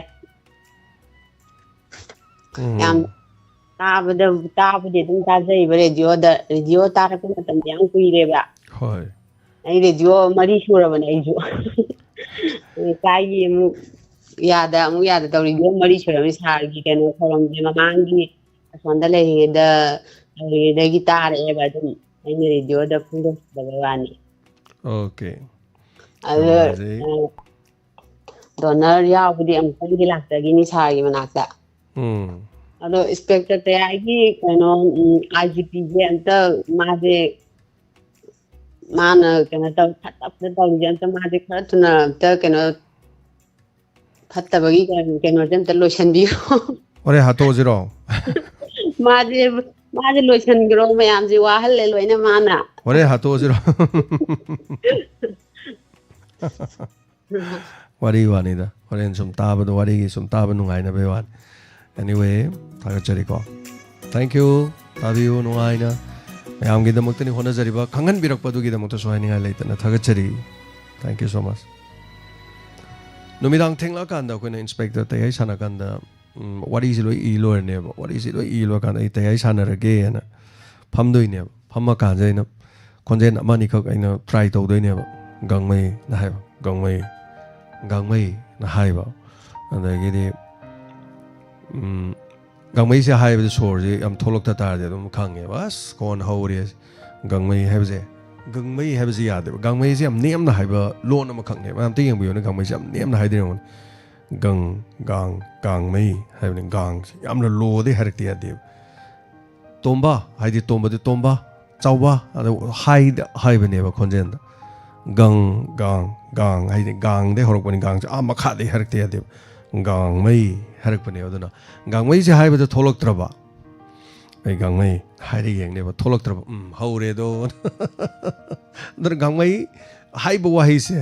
ꯎꯝ꯫ ꯌꯥꯝ ꯇꯥꯕꯗ, ꯇꯥꯕꯗꯤ ꯑꯗꯨꯝ ꯇꯥꯖꯩꯕ ꯔꯦꯗꯤꯑꯣꯗ, ꯔꯦꯗꯤꯑꯣ ꯇꯥꯔꯛꯄ ꯃꯇꯝꯗ ꯌꯥꯝ ꯀꯨꯏꯔꯦꯕ꯫ ꯍꯣꯏ꯫ ꯑꯩ ꯔꯦꯗꯤꯑꯣ ꯃꯔꯤ ꯁꯨꯔꯕꯅꯦ ꯑꯩꯁꯨ꯫ ꯂꯩꯀꯥꯏꯒꯤ ꯑꯃꯨꯛ ꯌꯥꯗ ꯑꯃꯨꯛ ꯌꯥꯗ ꯇꯧꯔꯤ, ꯌꯨꯝ ꯃꯔꯤ ꯁꯨꯔꯝꯃꯤ ꯁꯥꯔꯒꯤ ꯀꯩꯅꯣ ꯊꯧꯔꯝꯁꯦ꯫ ꯃꯃꯥꯡꯒꯤ ꯑꯁꯣꯝꯗ ꯂꯩꯔꯤꯉꯩꯗ, ꯂꯩꯔꯤꯉꯩꯗꯒꯤ ꯇꯥꯔꯛꯑꯦꯕ, ꯑꯗꯨꯝ ꯑꯩꯅ ꯔꯦꯗꯤꯑꯣꯗ ꯐꯣꯡꯗꯣꯛꯇꯕꯩ ꯋꯥꯅꯤ꯫ ꯑꯣꯀꯦ꯫ ꯑꯗꯣ, ꯗꯣꯅꯔ ꯌꯥꯎꯕꯗꯤ ꯑꯃꯨꯛꯇꯪꯗꯤ ꯂꯥꯛꯆꯈꯤꯅꯤ ꯁꯥꯔꯒꯤ ꯃꯅꯥꯛꯇ꯫ ꯎꯝ꯫ ꯑꯗꯣ ꯏꯟꯁꯄꯦꯛꯇꯔ ꯇꯌꯥꯏꯒꯤ ꯀꯩꯅꯣ, ꯎꯝ, ꯑꯥꯏ ꯖꯤ ꯄꯤꯁꯦ ꯑꯝꯇ ꯃꯥꯁꯦ, ꯃꯥꯅ ꯀꯩꯅꯣ ꯇꯧ, ꯐꯠꯇꯕꯗ ꯇꯧꯔꯤꯁꯦ ꯑꯝꯇ ꯃꯥꯁꯦ ꯈꯔ ꯊꯨꯅ ꯑꯝꯇ ꯀꯩꯅꯣ, ꯐꯠꯇꯕꯒꯤ ꯀꯩꯅꯣꯁꯦ ꯑꯝꯇ ꯂꯣꯏꯁꯟꯕꯤꯌꯣ꯫ ꯍꯣꯔꯦꯟ ꯍꯥꯠꯇꯣꯛꯑꯁꯤꯔꯣ? ꯃꯥꯁꯦ, ꯃꯥꯁꯦ ꯂꯣꯏꯁꯟꯈ꯭ꯔꯣ, ꯃꯌꯥꯝꯁꯦ ꯋꯥꯍꯜꯂꯦ ꯂꯣꯏꯅ ꯃꯥꯅ꯫ ꯍꯣꯔꯦꯟ ꯍꯥꯠꯇꯣꯛꯑꯁꯤꯔꯣ? ꯋꯥꯔꯤ ꯋꯥꯅꯤꯗ, ꯍꯣꯔꯦꯟ ꯁꯨꯝ ꯇꯥꯕꯗꯣ, ꯋꯥꯔꯤꯒꯤ ꯁꯨꯝ ꯇꯥꯕ ꯅꯨꯡꯉꯥꯏꯅꯕꯩ ꯋꯥꯅꯤ꯫ Anyway, ꯊꯥꯒꯠꯆꯔꯤꯀꯣ꯫ Thank you, ꯇꯥꯕꯤꯌꯨ ꯅꯨꯡꯉꯥꯏꯅ꯫ ꯃꯌꯥꯝꯒꯤꯗꯃꯛꯇꯅꯤ ꯍꯣꯠꯅꯖꯔꯤꯕ, ꯈꯪꯍꯟꯕꯤꯔꯛꯄꯗꯨꯒꯤꯗꯃꯛꯇꯁꯨ ꯍꯥꯏꯅꯤꯡꯉꯥꯏ ꯂꯩꯇꯅ ꯊꯥꯒꯠꯆꯔꯤ꯫ Thank you so much. ꯅꯨꯃꯤꯗꯥꯡ ꯊꯦꯡꯂꯛꯑꯀꯥꯟꯗ ꯑꯩꯈꯣꯏꯅ ꯏꯟꯁꯄꯦꯛꯇꯔ ꯇꯌꯥꯏ ꯁꯥꯟꯅꯀꯥꯟꯗ, ꯎꯝ, ꯋꯥꯔꯤꯁꯦ ꯂꯣꯏ ꯏ ꯂꯣꯏꯔꯅꯦꯕ꯫ ꯋꯥꯔꯤꯁꯦ ꯂꯣꯏ ꯏ ꯂꯣꯏꯔꯀꯥꯟꯗ ꯑꯩ ꯇꯌꯥꯏ ꯁꯥꯟꯅꯔꯒꯦꯅ ꯐꯝꯗꯣꯏꯅꯦꯕ꯫ ꯐꯝꯃꯀꯥꯟꯁꯤꯗ ꯑꯩꯅ ꯈꯣꯟꯖꯦꯜ ꯑꯃ ꯑꯅꯤꯈꯛ ꯑꯩꯅ ꯇ꯭ꯔꯥꯏ ꯇꯧꯗꯣꯏꯅꯦꯕ꯫ "ꯒꯥꯡꯃꯩꯅ" ꯍꯥꯏꯕ, "ꯒꯥꯡꯃꯩ, ꯒꯥꯡꯃꯩꯅ" ꯍꯥꯏꯕ꯫ ꯑꯗꯒꯤꯗꯤ, ꯎꯝ, ꯒꯥꯡꯃꯩꯁꯦ ꯍꯥꯏꯕꯗ ꯁꯣꯔꯁꯦ ꯌꯥꯝ ꯊꯣꯛꯂꯛꯇ ꯇꯥꯔꯗꯤ ꯑꯗꯨꯝ ꯈꯪꯉꯦꯕ, "ꯑꯁ, ꯈꯣꯟ ꯍꯧꯔꯦ"꯫ ꯒꯥꯡꯃꯩ ꯍꯥꯏꯕꯁꯦ, ꯒꯥꯡꯃꯩ ꯍꯥꯏꯕꯁꯦ ꯌꯥꯗꯦꯕ꯫ ꯒꯥꯡꯃꯩꯁꯦ ꯌꯥꯝ ꯅꯦꯝꯅ ꯍꯥꯏꯕ ꯂꯣꯟ ꯑꯃꯈꯛꯅꯦꯕ꯫ ꯑꯝꯇ ꯌꯦꯡꯕꯤꯌꯨꯅꯦ, ꯒꯥꯡꯃꯩꯁꯦ ꯌꯥꯝ ꯅꯦꯝꯅ ꯍꯥꯏꯗꯣꯏꯅꯦ ꯌꯦꯡꯉꯨꯅꯦ꯫ ꯒꯪ, ꯒꯥꯡ, ꯒꯥꯡꯃꯩ ꯍꯥꯏꯕꯅꯤ꯫ ꯒꯥꯡꯁꯦ ꯌꯥꯝꯅ ꯂꯣꯗꯤ ꯍꯥꯏꯔꯛꯇ ꯌꯥꯗꯦꯕ꯫ ꯇꯣꯝꯕ ꯍꯥꯏꯗꯤ ꯇꯣꯝꯕꯗꯤ ꯇꯣꯝꯕ, ꯆꯥꯎꯕ, ꯑꯗ ꯍꯥꯏꯗ ꯍꯥꯏꯕꯅꯦꯕ ꯈꯣꯟꯖꯦꯜꯗ꯫ ꯒꯪ, ꯒꯥꯡ, ꯒꯥꯡ ꯍꯥꯏꯗꯤ ꯒꯥꯡꯗꯩ ꯍꯧꯔꯛꯄꯅꯤ꯫ ꯒꯥꯡꯁꯦ ꯑꯥ ꯃꯈꯥꯗꯩ ꯍꯥꯏꯔꯛꯇ ꯌꯥꯗꯦꯕ꯫ ꯒꯥꯡꯃꯩ ꯍꯥꯏꯔꯛꯄꯅꯦꯕ꯫ ꯑꯗꯨꯅ ꯒꯥꯡꯃꯩꯁꯦ ꯍꯥꯏꯕꯗ ꯊꯣꯛꯂꯛꯇ꯭ꯔꯕ, ꯑꯩ ꯒꯥꯡꯃꯩ ꯍꯥꯏꯔ ꯌꯦꯡꯅꯦꯕ, ꯊꯣꯛꯂꯛꯇ꯭ꯔꯕ, ꯎꯝ, ꯍꯧꯔꯦꯗꯣ꯫ ꯑꯗꯨꯅ ꯒꯥꯡꯃꯩ ꯍꯥꯏꯕ ꯋꯥꯍꯩꯁꯦ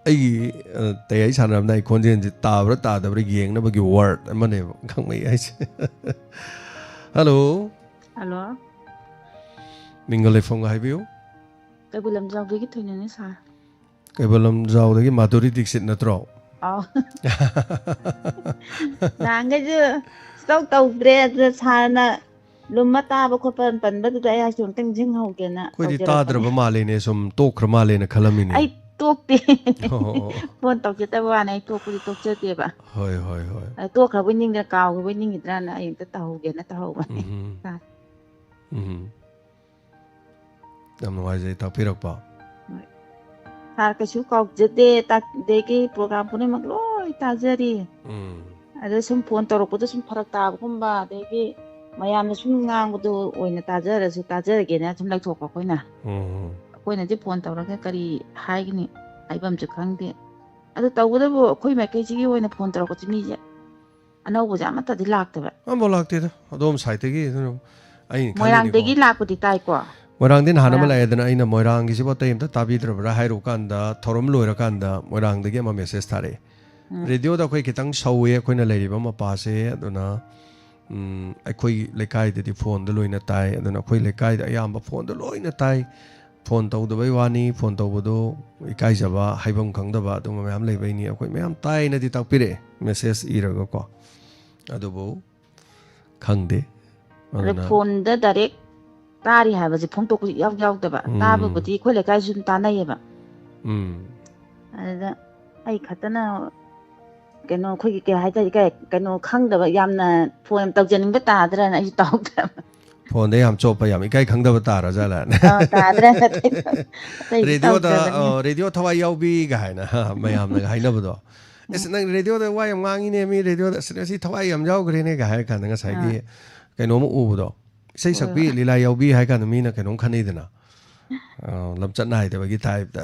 ꯑꯩꯒꯤ, ꯑ, ꯇꯌꯥꯏ ꯁꯥꯟꯅꯔꯝꯗꯥꯏ ꯈꯣꯟꯖꯦꯜꯁꯦ ꯇꯥꯕ꯭ꯔꯥ ꯇꯥꯗꯕ꯭ꯔꯥ ꯌꯦꯡꯅꯕꯒꯤ ꯋꯥꯔꯗ ꯑꯃꯅꯦꯕ ꯒꯥꯡꯃꯩ ꯍꯥꯏꯁꯦ꯫ ꯍꯜꯂꯣ꯫ ꯍꯜꯂꯣ꯫ ꯃꯤꯡꯒ ꯂꯩꯐꯝꯒ ꯍꯥꯏꯕꯤꯌꯨ꯫ ꯀꯩꯕꯨꯜ ꯂꯝꯖꯥꯎꯗꯒꯤ ꯊꯣꯏꯅꯅꯦ ꯁꯥꯔ꯫ ꯀꯩꯕꯨꯜ ꯂꯝꯖꯥꯎꯗꯒꯤ ꯃꯥꯙꯨꯔꯤ ꯗꯤꯛꯁꯤꯠ ꯅꯠꯇ꯭ꯔꯣ? ꯑꯥꯎ꯫ ꯅꯍꯥꯟꯈꯩꯁꯨ ꯁꯨꯇꯧ ꯇꯧꯗ꯭ꯔꯦ, ꯑꯗꯨꯗ ꯁꯥꯔꯅ ꯂꯨꯝꯃ ꯇꯥꯕ ꯈꯣꯠꯄ ꯄꯟꯕꯗꯨꯗ ꯑꯩ ꯍꯥꯏꯁꯨ ꯑꯝꯇ ꯅꯤꯡꯁꯤꯡꯍꯧꯒꯦꯅ ꯑꯩꯈꯣꯏꯗꯤ ꯇꯧꯖꯔꯛꯄꯅꯦ꯫ ꯇꯥꯗ꯭ꯔꯕ ꯃꯥꯜꯂꯦꯅꯦ, ꯁꯨꯝ ꯇꯣꯛꯈ꯭ꯔ ꯃꯥꯜꯂꯦꯅ ꯈꯜꯂꯝꯃꯤꯅꯦ꯫ ꯑꯩ ꯇꯣꯛꯇꯦ꯫ ꯑꯣ, ꯑꯣ, ꯑꯣ꯫ ꯐꯣꯟ ꯇꯧꯖꯗꯕ ꯋꯥꯅꯤ, ꯑꯩ ꯇꯣꯛꯄꯗꯤ ꯇꯣꯛꯆꯗꯦꯕ꯫ ꯍꯣꯏ, ꯍꯣꯏ, ꯍꯣꯏ꯫ ꯑꯗ ꯇꯣꯛꯈ꯭ꯔꯕꯣꯏ ꯅꯤꯡꯗꯅ, ꯀꯥꯎꯈ꯭ꯔꯕꯣꯏ ꯅꯤꯡꯈꯤꯗ꯭ꯔꯥꯅ ꯑꯩ ꯑꯝꯇ ꯇꯧꯍꯧꯒꯦꯅ ꯇꯧꯍꯧꯕꯅꯤ꯫ ꯎꯝ꯫ ꯑꯥ꯫ ꯎꯝ꯫ ꯌꯥꯝ ꯅꯨꯡꯉꯥꯏꯖꯩ ꯇꯥꯛꯄꯤꯔꯛꯄ꯫ ꯁꯥꯔ ꯀꯩꯁꯨ ꯀꯥꯎꯖꯗꯦ, ꯇꯥꯛ-, ꯑꯗꯒꯤ ꯄ꯭ꯔꯣꯒ꯭ꯔꯥꯝ ꯄꯨꯝꯅꯃꯛ ꯂꯣꯏ ꯇꯥꯖꯔꯤ꯫ ꯎꯝ꯫ ꯑꯗ ꯁꯨꯝ ꯐꯣꯟ ꯇꯧꯔꯛꯄꯗ ꯁꯨꯝ ꯐꯔꯛ ꯇꯥꯕꯒꯨꯝꯕ, ꯑꯗꯒꯤ ꯃꯌꯥꯝꯅ ꯁꯨꯝ ꯉꯥꯡꯕꯗꯣ ꯑꯣꯏꯅ ꯇꯥꯖꯔꯁꯨ, ꯇꯥꯖꯔꯒꯦꯅ ꯁꯨꯝ ꯂꯩꯊꯣꯛꯄ ꯑꯩꯈꯣꯏꯅ꯫ ꯎꯝ꯫ ꯑꯩꯈꯣꯏꯅꯗꯤ ꯐꯣꯟ ꯇꯧꯔꯒ ꯀꯔꯤ ꯍꯥꯏꯒꯅꯤ ꯍꯥꯏꯐꯝꯁꯨ ꯈꯪꯗꯦ꯫ ꯑꯗꯨ ꯇꯧꯕꯇꯕꯨ ꯑꯩꯈꯣꯏ ꯃꯥꯏꯀꯩꯁꯤꯒꯤ ꯑꯣꯏꯅ ꯐꯣꯟ ꯇꯧꯔꯛꯄꯁꯤ ꯃꯤꯁꯦ ꯑꯅꯧꯕꯁꯦ ꯑꯃꯠꯇꯗꯤ ꯂꯥꯛꯇꯕ꯫ ꯑꯝꯐꯥꯎ ꯂꯥꯛꯇꯦꯗ, ꯑꯗꯣꯝ ꯁꯥꯏꯠꯇꯒꯤ꯫ ꯑꯗꯨꯅ ꯑꯩꯅ ꯈꯜꯂꯤꯅꯤꯀꯣ, ꯃꯣꯏꯔꯥꯡꯗꯒꯤ ꯂꯥꯛꯄꯗꯤ ꯇꯥꯏꯀꯣ꯫ ꯃꯣꯏꯔꯥꯡꯗꯤ ꯅꯍꯥꯟ ꯑꯃ ꯃꯣꯏꯔꯥꯡ- ꯂꯥꯛꯑꯦꯗꯅ, ꯑꯩꯅ "ꯃꯣꯏꯔꯥꯡꯒꯤꯁꯤꯕꯨ ꯑꯇꯩ ꯑꯝꯇ ꯇꯥꯕꯤꯗ꯭ꯔꯕ꯭ꯔꯥ?" ꯍꯥꯏꯔꯨꯀꯥꯟꯗ, ꯊꯧꯔꯝ ꯂꯣꯏꯔꯀꯥꯟꯗ ꯃꯣꯏꯔꯥꯡꯗꯒꯤ ꯑꯃ ꯃꯦꯁꯦꯖ ꯊꯥꯔꯛꯑꯦ꯫ ꯎꯝ꯫ ꯔꯦꯗꯤꯑꯣꯗ ꯑꯩꯈꯣꯏ ꯈꯤꯇꯪ ꯁꯧꯋꯦ ꯑꯩꯈꯣꯏꯅ ꯂꯩꯔꯤꯕ ꯃꯄꯥꯁꯦ, ꯑꯗꯨꯅ, ꯎꯝ, ꯑꯩꯈꯣꯏ ꯂꯩꯀꯥꯏꯗꯗꯤ ꯐꯣꯟꯗ ꯂꯣꯏꯅ ꯇꯥꯏ, ꯑꯗꯨꯅ ꯑꯩꯈꯣꯏ ꯂꯩꯀꯥꯏꯗ ꯑꯌꯥꯝꯕ ꯐꯣꯟꯗ ꯂꯣꯏꯅ ꯇꯥꯏ꯫ ꯐꯣꯟ ꯇꯧꯗꯕꯩ ꯋꯥꯅꯤ, ꯐꯣꯟ ꯇꯧꯕꯗꯣ ꯏꯀꯥꯏꯖꯕ, ꯍꯥꯏꯐꯝ ꯈꯪꯗꯕ ꯑꯗꯨꯒꯨꯝꯕ ꯃꯌꯥꯝ ꯂꯩꯕꯩꯅꯤ꯫ ꯑꯩꯈꯣꯏ ꯃꯌꯥꯝ ꯇꯥꯏꯅꯗꯤ ꯇꯥꯛꯄꯤꯔꯛꯑꯦ, ꯃꯦꯁꯦꯖ ꯏꯔꯒꯀꯣ꯫ ꯑꯗꯨꯕꯨ ꯈꯪꯗꯦ꯫ ꯑꯗ ꯑꯗꯨꯅ ꯐꯣꯟꯗ ꯗꯥꯏꯔꯦꯛ ꯇꯥꯔꯤ ꯍꯥꯏꯕꯁꯦ ꯐꯣꯡꯗꯣꯛꯄꯁꯨ ꯏꯌꯥꯎ ꯌꯥꯎꯗꯕ꯫ ꯎꯝ꯫ ꯇꯥꯕꯕꯨꯗꯤ ꯑꯩꯈꯣꯏ ꯂꯩꯀꯥꯏꯁꯨ ꯑꯗꯨꯝ ꯇꯥꯅꯩꯌꯦꯕ꯫ ꯎꯝ꯫ ꯑꯗꯨꯗ ꯑꯩ ꯈꯛꯇꯅ ꯀꯩꯅꯣ, ꯑꯩꯈꯣꯏꯒꯤ ꯀꯩ ꯍꯥꯏꯇꯥꯔꯦ, ꯀꯩ, ꯀꯩꯅꯣ ꯈꯪꯗꯕ, ꯌꯥꯝꯅ ꯐꯣꯟ ꯇꯧꯖꯅꯤꯡꯕ ꯇꯥꯗ꯭ꯔꯅ ꯑꯩꯁꯨ ꯇꯧꯍꯧꯗꯕ꯫ ꯐꯣꯟꯗ ꯌꯥꯝ ꯆꯣꯞꯄ, ꯌꯥꯝ ꯏꯀꯥꯏ ꯈꯪꯗꯕ ꯇꯥꯔꯖꯥꯠꯂꯥ? ꯑ, ꯇꯥꯗ꯭ꯔꯅ ꯑꯇꯩ, ꯑꯇꯩꯗꯤ ꯔꯦꯗꯤꯑꯣꯗ, ꯇꯧꯗꯕꯅꯤ꯫ ꯑ, "ꯔꯦꯗꯤꯑꯣ ꯊꯋꯥꯏ ꯌꯥꯎꯕꯤꯒ" ꯍꯥꯏꯅ, ꯍꯥ, ꯃꯌꯥꯝꯅꯒ ꯍꯥꯏꯅꯕꯗꯣ꯫ "ꯑꯁ, ꯅꯪ ꯔꯦꯗꯤꯑꯣꯗ ꯋꯥ ꯌꯥꯝ ꯉꯥꯡꯉꯤꯅꯦ, ꯃꯤ ꯔꯦꯗꯤꯑꯣꯗ, ꯑꯁ, ꯉꯁꯤ ꯊꯋꯥꯏ ꯌꯥꯝ ꯌꯥꯎꯈ꯭ꯔꯦꯅꯦ"ꯒ ꯍꯥꯏꯔ ꯀꯥꯟꯗ ꯉꯁꯥꯏꯒꯤ ꯑꯥ꯫ ꯀꯩꯅꯣꯝ ꯎꯕꯗꯣ, ꯏꯁꯩ ꯍꯣꯏ, ꯁꯛꯄꯤ ꯍꯣꯏ꯫ ꯂꯤꯂꯥ ꯌꯥꯎꯕꯤ ꯍꯥꯏ ꯀꯥꯟꯗ ꯃꯤꯅ ꯀꯩꯅꯣꯝ ꯈꯟꯅꯩꯗꯅ꯫ ꯑ, ꯂꯝꯆꯠ ꯅꯥꯏꯗꯕꯒꯤ ꯇꯥꯏꯞꯇ꯫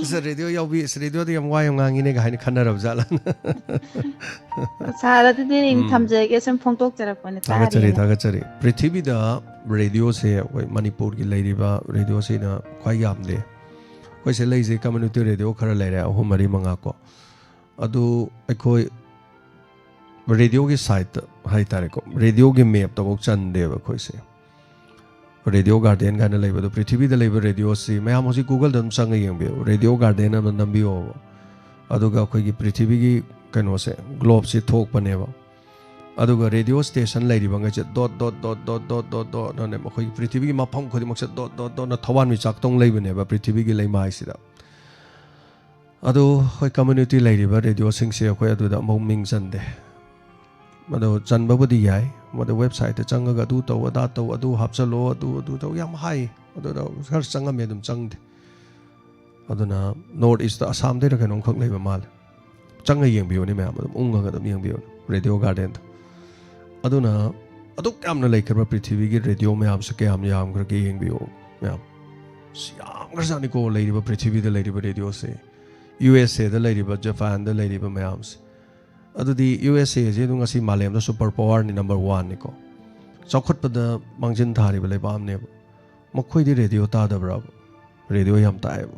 "ꯑꯁ, ꯔꯦꯗꯤꯑꯣ ꯌꯥꯎꯕꯤ, ꯑꯁ, ꯔꯦꯗꯤꯑꯣꯗ ꯌꯥꯝ ꯋꯥ ꯌꯥꯝ ꯉꯥꯡꯉꯤꯅꯦ"ꯒ ꯍꯥꯏꯅ ꯈꯟꯅꯔꯕ ꯖꯥꯠꯂꯥ? ꯁꯥꯔ, ꯑꯗꯨꯗꯤ ꯑꯩ ꯎꯝ꯫ ꯊꯝꯖꯔꯒꯦ, ꯁꯨꯝ ꯐꯣꯡꯗꯣꯛꯆꯔꯛꯄꯅꯦ, ꯊꯥꯒꯠꯆꯔꯤ, ꯇꯥꯔꯤꯅꯦ꯫ ꯊꯥꯒꯠꯆꯔꯤ꯫ ꯄ꯭ꯔꯤꯊꯤꯕꯤꯗ ꯔꯦꯗꯤꯑꯣꯁꯦ ꯑꯩꯈꯣꯏ ꯃꯅꯤꯄꯨꯔꯒꯤ ꯂꯩꯔꯤꯕ ꯔꯦꯗꯤꯑꯣꯁꯤꯅ ꯈ꯭ꯋꯥꯏ ꯌꯥꯝꯗꯦ꯫ ꯑꯩꯈꯣꯏ ꯁꯤ ꯂꯩꯁꯦ ꯀꯝꯃ꯭ꯌꯨꯅꯤꯇꯤ ꯔꯦꯗꯤꯑꯣ ꯈꯔ ꯂꯩꯔꯦ, ꯑꯍꯨꯝ, ꯃꯔꯤ, ꯃꯉꯥ ꯀꯣ꯫ ꯑꯗꯨ ꯑꯩꯈꯣꯏ ꯔꯦꯗꯤꯑꯣꯒꯤ ꯁꯥꯏꯠꯇ ꯍꯥꯏꯇꯥꯔꯦꯀꯣ, ꯔꯦꯗꯤꯑꯣꯒꯤ ꯃꯦꯞꯇꯐꯥꯎ ꯆꯟꯗꯦꯕ ꯑꯩꯈꯣꯏꯁꯦ꯫ ꯔꯦꯗꯤꯑꯣ ꯒꯥꯔꯗꯦꯟ ꯀꯥꯏꯅ ꯂꯩꯕꯗꯣ, ꯄ꯭ꯔꯤꯊꯤꯕꯤꯗ ꯂꯩꯕ ꯔꯦꯗꯤꯑꯣꯁꯤ ꯃꯌꯥꯝ ꯍꯧꯖꯤꯛ Google-ꯗ ꯑꯗꯨꯝ ꯆꯪꯉ ꯌꯦꯡꯕꯤꯌꯨ, ꯔꯦꯗꯤꯑꯣ ꯒꯥꯔꯗꯦꯟ ꯑꯃ ꯅꯝꯕꯤꯌꯣꯕ꯫ ꯑꯗꯨꯒ ꯑꯩꯈꯣꯏꯒꯤ ꯄ꯭ꯔꯤꯊꯤꯕꯤꯒꯤ ꯀꯩꯅꯣꯁꯦ, globe-ꯁꯦ ꯊꯣꯛꯄꯅꯦꯕ꯫ ꯑꯗꯨꯒ ꯔꯦꯗꯤꯑꯣ ꯁ꯭ꯇꯦꯁꯟ ꯂꯩꯔꯤꯕ ꯉꯩꯁꯦ dot dot dot dot dot dot dot ꯑꯅꯅꯦ ꯃꯈꯣꯏꯒꯤ ꯄ꯭ꯔꯤꯊꯤꯕꯤꯒꯤ ꯃꯐꯝ ꯈꯨꯗꯤꯡꯃꯛꯁꯦ ꯗꯣꯠ ꯗꯣꯠ ꯗꯣꯠ ꯗꯣꯠꯅ ꯊꯋꯥꯟꯃꯤꯆꯥꯛꯇꯧ ꯂꯩꯕꯅꯦꯕ ꯄ꯭ꯔꯤꯊꯤꯕꯤꯒꯤ ꯂꯩꯃꯥꯏꯁꯤꯗ꯫ ꯑꯗꯨ ꯑꯩꯈꯣꯏ ꯀꯝꯃ꯭ꯌꯨꯅꯤꯇꯤ ꯂꯩꯔꯤꯕ ꯔꯦꯗꯤꯑꯣꯁꯤꯡꯁꯦ ꯑꯩꯈꯣꯏ ꯑꯗꯨꯗ ꯑꯃꯨꯛ ꯃꯤꯡ ꯆꯟꯗꯦ꯫ ꯑꯗꯣ ꯆꯟꯕꯕꯨꯗꯤ ꯌꯥꯏ, ꯃꯗꯨ ꯋꯦꯕꯁꯥꯏꯠꯇ ꯆꯪꯉꯒ ꯑꯗꯨ ꯇꯧ, ꯑꯗꯥ ꯇꯧ, ꯑꯗꯨ ꯍꯥꯞꯆꯜꯂꯣ, ꯑꯗꯨ ꯑꯗꯨ ꯇꯧ ꯌꯥꯝ ꯍꯥꯏ꯫ ꯑꯗꯨꯗ ꯈꯔ ꯆꯪꯉꯝꯃꯦ, ꯑꯗꯨꯝ ꯆꯪꯗꯦ꯫ ꯑꯗꯨꯅ ꯅꯣꯔꯠ ꯏꯁꯇ ꯑꯁꯥꯝꯗꯩꯔ ꯀꯩꯅꯣꯝꯈꯛ ꯂꯩꯕ ꯃꯥꯜꯂꯦ꯫ ꯆꯪꯉ ꯌꯦꯡꯕꯤꯌꯨꯅꯦ ꯃꯌꯥꯝ, ꯑꯗꯨꯝ ꯎꯪꯉꯒ ꯑꯗꯨꯝ ꯌꯦꯡꯕꯤꯌꯨꯅꯦ ꯔꯦꯗꯤꯑꯣ ꯒꯥꯔꯗꯦꯟꯗ꯫ ꯑꯗꯨꯅ ꯑꯗꯨꯛ ꯌꯥꯝꯅ ꯂꯩꯈ꯭ꯔꯕ ꯄ꯭ꯔꯤꯊꯤꯕꯤꯒꯤ ꯔꯦꯗꯤꯑꯣ ꯃꯌꯥꯝꯁꯦ ꯀꯌꯥꯝ ꯌꯥꯝꯈ꯭ꯔꯒꯦ ꯌꯦꯡꯕꯤꯌꯨ ꯃꯌꯥꯝ꯫ ꯑꯁ, ꯌꯥꯝꯈ꯭ꯔꯖꯥꯠꯅꯤꯀꯣ ꯂꯩꯔꯤꯕ ꯄ꯭ꯔꯤꯊꯤꯕꯤꯗ ꯂꯩꯔꯤꯕ ꯔꯦꯗꯤꯑꯣꯁꯦ꯫ ꯌꯨ ꯑꯦꯁ ꯑꯦꯗ ꯂꯩꯔꯤꯕ, ꯖꯄꯥꯟꯗ ꯂꯩꯔꯤꯕ ꯃꯌꯥꯝꯁꯦ꯫ ꯑꯗꯨꯗꯤ ꯌꯨ ꯑꯦꯁ ꯑꯦꯁꯦ ꯑꯗꯨꯝ ꯉꯁꯤ ꯃꯥꯂꯦꯝꯗ ꯁꯨꯄꯔ ꯄꯋꯥꯔꯅꯤ, ꯅꯝꯕꯔ ꯋꯥꯟꯅꯤꯀꯣ꯫ ꯆꯥꯎꯈꯠꯄꯗ ꯃꯥꯡꯖꯤꯟ ꯊꯥꯔꯤꯕ ꯂꯩꯕꯥꯛ ꯑꯃꯅꯦꯕ꯫ ꯃꯈꯣꯏꯗꯤ ꯔꯦꯗꯤꯑꯣ ꯇꯥꯗꯕ꯭ꯔꯕ? ꯔꯦꯗꯤꯑꯣ ꯌꯥꯝ ꯇꯥꯏꯌꯦꯕ꯫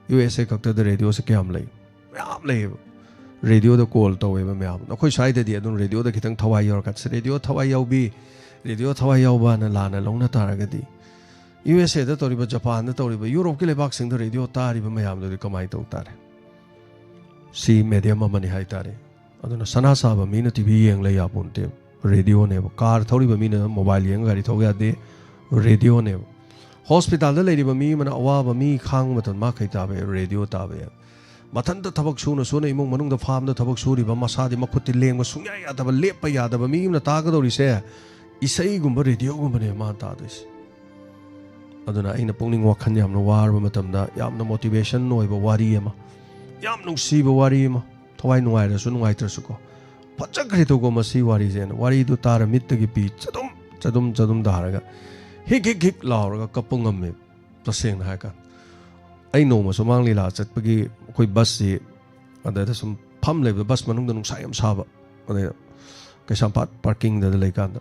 ꯌꯨ ꯑꯦꯁ ꯑꯦ ꯈꯛꯇꯗ ꯔꯦꯗꯤꯑꯣꯁꯦ ꯀꯌꯥꯝ ꯂꯩ? ꯃꯌꯥꯝ ꯂꯩꯌꯦꯕ꯫ ꯔꯦꯗꯤꯑꯣꯗ ꯀꯣꯜ ꯇꯧꯋꯦꯕ ꯃꯌꯥꯝ꯫ ꯑꯩꯈꯣꯏ ꯁ꯭ꯋꯥꯏꯗꯗꯤ ꯑꯗꯨꯝ ꯔꯦꯗꯤꯑꯣꯗ ꯈꯤꯇꯪ ꯊꯋꯥꯏ ꯌꯥꯎꯔꯀꯥꯟꯗ, "ꯔꯦꯗꯤꯑꯣ ꯊꯋꯥꯏ ꯌꯥꯎꯕꯤ, ꯔꯦꯗꯤꯑꯣ ꯊꯋꯥꯏ ꯌꯥꯎꯕꯅ" ꯂꯥꯟꯅ ꯂꯧꯅ ꯇꯥꯔꯒꯗꯤ, ꯌꯨ ꯑꯦꯁ ꯑꯦꯗ ꯇꯧꯔꯤꯕ, ꯖꯄꯥꯟꯗ ꯇꯧꯔꯤꯕ, ꯌꯨꯔꯣꯞꯀꯤ ꯂꯩꯕꯥꯛꯁꯤꯡꯗ ꯔꯦꯗꯤꯑꯣ ꯇꯥꯔꯤꯕ ꯃꯌꯥꯝꯗꯨꯗꯤ ꯀꯃꯥꯏꯅ ꯇꯧ ꯇꯥꯔꯦ? ꯁꯤ ꯃꯦꯗꯤꯌꯝ ꯑꯃꯅꯤ ꯍꯥꯏ ꯇꯥꯔꯦ꯫ ꯑꯗꯨꯅ ꯁꯅꯥ ꯁꯥꯕ ꯃꯤꯅ ꯇꯤ ꯚꯤ ꯌꯦꯡ ꯂꯩ ꯌꯥꯄꯣꯟꯇꯦ, ꯔꯦꯗꯤꯑꯣꯅꯦꯕ꯫ ꯀꯥꯔ ꯊꯧꯔꯤꯕ ꯃꯤꯅ ꯃꯣꯕꯥꯏꯜ ꯌꯦꯡꯉ ꯒꯥꯔꯤ ꯊꯧ ꯌꯥꯗꯦ, ꯔꯦꯗꯤꯑꯣꯅꯦꯕ꯫ ꯍꯣꯁꯄꯤꯇꯥꯜꯗ ꯂꯩꯔꯤꯕ ꯃꯤ ꯑꯃꯅ ꯑꯋꯥꯕ ꯃꯤ ꯈꯥꯡꯕ ꯃꯇꯝꯗ ꯃꯥ ꯀꯩ ꯇꯥꯕ ꯌꯥꯏ? ꯔꯦꯗꯤꯑꯣ ꯇꯥꯕ ꯌꯥꯏ꯫ ꯃꯊꯟꯇ ꯊꯕꯛ ꯁꯨꯅ ꯁꯨꯅ ꯏꯃꯨꯡ ꯃꯅꯨꯡꯗ ꯐꯥꯝꯗ ꯊꯕꯛ ꯁꯨꯔꯤꯕ, ꯃꯁꯥꯗꯤ ꯃꯈꯨꯠꯇꯤ ꯂꯦꯡꯕ ꯁꯨꯡꯌꯥ ꯌꯥꯗꯕ, ꯂꯦꯞꯄ ꯌꯥꯗꯕ ꯃꯤ ꯑꯃꯅ ꯇꯥꯒꯗꯧꯔꯤꯁꯦ ꯏꯁꯩꯒꯨꯝꯕ, ꯔꯦꯗꯤꯑꯣꯒꯨꯝꯕꯅꯦ ꯃꯥꯅ ꯇꯥꯗꯣꯏꯁꯦ꯫ ꯑꯗꯨꯅ ꯑꯩꯅ ꯄꯨꯛꯅꯤꯡ ꯋꯥꯈꯜ ꯌꯥꯝꯅ ꯋꯥꯔꯕ ꯃꯇꯝꯗ ꯌꯥꯝꯅ ꯃꯣꯇꯤꯚꯦꯁꯟ ꯑꯣꯏꯕ ꯋꯥꯔꯤ ꯑꯃ, ꯌꯥꯝ ꯅꯨꯡꯁꯤꯕ ꯋꯥꯔꯤ ꯑꯃ, ꯊꯋꯥꯏ ꯅꯨꯡꯉꯥꯏꯔꯁꯨ ꯅꯨꯡꯉꯥꯏꯇ꯭ꯔꯁꯨꯀꯣ, "ꯐꯖꯈ꯭ꯔꯦꯗꯀꯣ ꯃꯁꯤ ꯋꯥꯔꯤꯁꯦꯅ" ꯋꯥꯔꯤꯗꯨ ꯇꯥꯔ ꯃꯤꯠꯇꯒꯤ ꯄꯤ ꯆꯗꯨꯝ ꯆꯗꯨꯝ ꯆꯗꯨꯝ ꯇꯥꯔꯒ ꯍꯤꯛ ꯍꯤꯛ ꯍꯤꯛ ꯂꯥꯎꯔꯒ ꯀꯞꯄ ꯉꯝꯃꯦ꯫ ꯇꯁꯦꯡꯅ ꯍꯥꯏꯔꯀꯥꯟꯗ ꯑꯩ ꯅꯣꯡꯃ ꯁꯨꯃꯥꯡ ꯂꯤꯂꯥ ꯆꯠꯄꯒꯤ ꯑꯩꯈꯣꯏ ꯕꯁꯁꯤ ꯑꯗꯨꯗ ꯁꯨꯝ ꯐꯝ ꯂꯩꯕꯗ, ꯕꯁ ꯃꯅꯨꯡꯗ ꯅꯨꯡꯁꯥ ꯌꯥꯝ ꯁꯥꯕ, ꯑꯗꯩ ꯀꯩꯁꯥꯝꯄꯥꯠ ꯄꯥꯔꯀꯤꯡꯗ ꯂꯩꯀꯥꯟꯗ,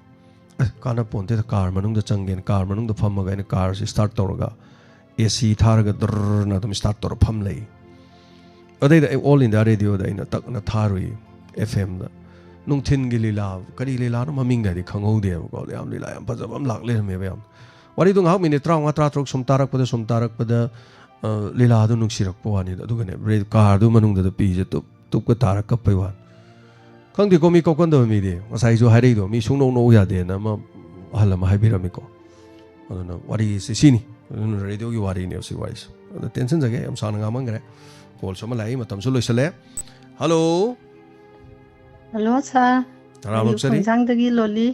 "ꯑꯦ, ꯀꯥꯟꯅ ꯄꯣꯟꯇꯦꯗ, ꯀꯥꯔ ꯃꯅꯨꯡꯗ ꯆꯪꯒꯦꯅ" ꯀꯥꯔ ꯃꯅꯨꯡꯗ ꯐꯝꯃꯒ ꯑꯩꯅ ꯀꯥꯔꯁꯤ ꯁ꯭ꯇꯥꯔꯠ ꯇꯧꯔꯒ, ꯑꯦ ꯁꯤ ꯊꯥꯔꯒ ꯗ꯭ꯔꯔꯅ ꯑꯗꯨꯝ ꯁ꯭ꯇꯥꯔꯠ ꯇꯧꯔ ꯐꯝ ꯂꯩ꯫ ꯑꯗꯩꯗ ꯑꯩ ꯑꯣꯜ ꯏꯟꯗꯤꯌꯥ ꯔꯦꯗꯤꯑꯣꯗ ꯑꯩꯅ ꯇꯛꯅ ꯊꯥꯔꯨꯏ, ꯑꯦꯐ ꯑꯦꯝꯗ꯫ ꯅꯨꯡꯊꯤꯟꯒꯤ ꯂꯤꯂꯥ, ꯀꯔꯤ ꯂꯤꯂꯥꯅꯣ ꯃꯃꯤꯡꯒꯗꯤ ꯈꯪꯍꯧꯗꯦꯕꯀꯣ, ꯌꯥꯝ ꯂꯤꯂꯥ ꯌꯥꯝ ꯐꯖꯕ ꯑꯃ ꯂꯥꯛ ꯂꯩꯔꯝꯃꯦꯕ ꯌꯥꯝ꯫ ꯋꯥꯔꯤꯗꯣ ꯉꯥꯏꯍꯥꯛ ꯃꯤꯅꯤꯠ ꯇꯔꯥꯃꯉꯥ, ꯇꯔꯥꯇꯔꯨꯛ ꯁꯨꯝ ꯇꯥꯔꯛꯄꯗ, ꯁꯨꯝ ꯇꯥꯔꯛꯄꯗ, ꯑ, ꯂꯤꯂꯥꯗꯣ ꯅꯨꯡꯁꯤꯔꯛꯄ ꯋꯥꯅꯤꯗ꯫ ꯑꯗꯨꯒꯅꯦ, ꯔꯦ-, ꯀꯥꯔꯗꯨ ꯃꯅꯨꯡꯗ ꯄꯤꯁꯦ ꯇꯨꯞ ꯇꯨꯞꯀ ꯇꯥꯔ ꯀꯞꯄꯩ ꯋꯥꯅꯤ꯫ ꯈꯪꯗꯦꯀꯣ, ꯃꯤ ꯀꯧꯀꯟꯗꯕ ꯃꯤꯗꯤ꯫ ꯉꯁꯥꯏꯁꯨ ꯍꯥꯏꯔꯛꯏꯗꯣ, ꯃꯤ ꯁꯨꯡꯅꯧ ꯅꯧ ꯌꯥꯗꯦꯅ ꯑꯃ ꯑꯍꯜ ꯑꯃ ꯍꯥꯏꯕꯤꯔꯝꯃꯤꯀꯣ꯫ ꯑꯗꯨꯅ ꯋꯥꯔꯤꯁꯦ ꯁꯤꯅꯤ꯫ ꯑꯗꯨꯅ ꯔꯦꯗꯤꯑꯣꯒꯤ ꯋꯥꯔꯤꯅꯦꯕ ꯁꯤ ꯋꯥꯔꯤꯁꯦ꯫ ꯑꯗꯣ ꯇꯦꯟꯁꯟꯖꯒꯦ, ꯌꯥꯝ ꯁꯥꯡꯅ ꯉꯥꯡꯃꯟꯈ꯭ꯔꯦ꯫ ꯀꯣꯜꯁꯨ ꯑꯃ ꯂꯥꯛꯏ, ꯃꯇꯝꯁꯨ ꯂꯣꯏꯁꯜꯂꯦ꯫ ꯍꯜꯂꯣ꯫ ꯍꯜꯂꯣ ꯁꯥꯔ꯫ ꯇꯔꯥꯃꯨꯛ ꯑꯩ ꯆꯠꯂꯤ꯫ ꯈꯣꯡꯖꯥꯡꯗꯒꯤ ꯂꯣꯂꯤ꯫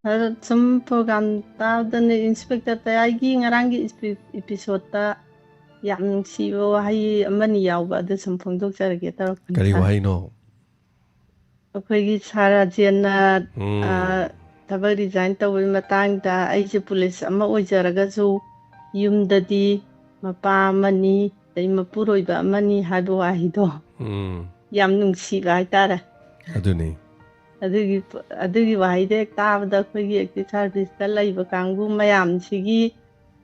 ꯁꯥꯔ, ꯁꯨꯝ ꯄ꯭ꯔꯣꯒ꯭ꯔꯥꯝ ꯇꯥꯕꯗꯅꯦ, ꯏꯟꯁꯄꯦꯛꯇꯔ ꯇꯌꯥꯏꯒꯤ ꯉꯔꯥꯡꯒꯤ ꯏꯁꯄꯤ-, ꯏꯄꯤꯁꯣꯠꯇ ꯌꯥꯝ ꯅꯨꯡꯁꯤꯕ ꯋꯥꯍꯩ ꯑꯃꯅꯤ ꯌꯥꯎꯕ, ꯑꯗꯨ ꯁꯨꯝ ꯐꯣꯡꯗꯣꯛꯆꯔꯒꯦ ꯇꯧꯔꯛꯄꯅꯤ ꯀꯔꯤ ꯁꯥꯔ꯫ ꯋꯥꯍꯩꯅꯣ? ꯑꯩꯈꯣꯏꯒꯤ ꯁꯥꯔ ꯔꯥꯖꯦꯟꯅ ꯎꯝ꯫ ꯑ, ꯊꯕꯛ ꯔꯤꯖꯥꯏꯟ ꯇꯧꯕꯒꯤ ꯃꯇꯥꯡꯗ, ꯑꯩꯁꯦ ꯄꯨꯂꯤꯁ ꯑꯃ ꯑꯣꯏꯖꯔꯒꯁꯨ ꯌꯨꯝꯗꯗꯤ ꯃꯄꯥ ꯑꯃꯅꯤ, ꯑꯗꯩ ꯃꯄꯨꯔꯣꯏꯕ ꯑꯃꯅꯤ ꯍꯥꯏꯕ ꯋꯥꯍꯩꯗꯣ ꯎꯝ꯫ ꯌꯥꯝ ꯅꯨꯡꯁꯤꯕ ꯍꯥꯏꯇꯥꯔꯦ꯫ ꯑꯗꯨꯅꯤ꯫ ꯑꯗꯨꯒꯤ ꯑꯗꯨꯒꯤ ꯋꯥꯍꯩꯗꯣ ꯍꯦꯛ ꯇꯥꯕꯗ ꯑꯩꯈꯣꯏꯒꯤ ꯑꯦꯛꯇꯤꯚ ꯁꯥꯔꯚꯤꯁꯇ ꯂꯩꯕ ꯀꯥꯡꯕꯨ ꯃꯌꯥꯝꯁꯤꯒꯤ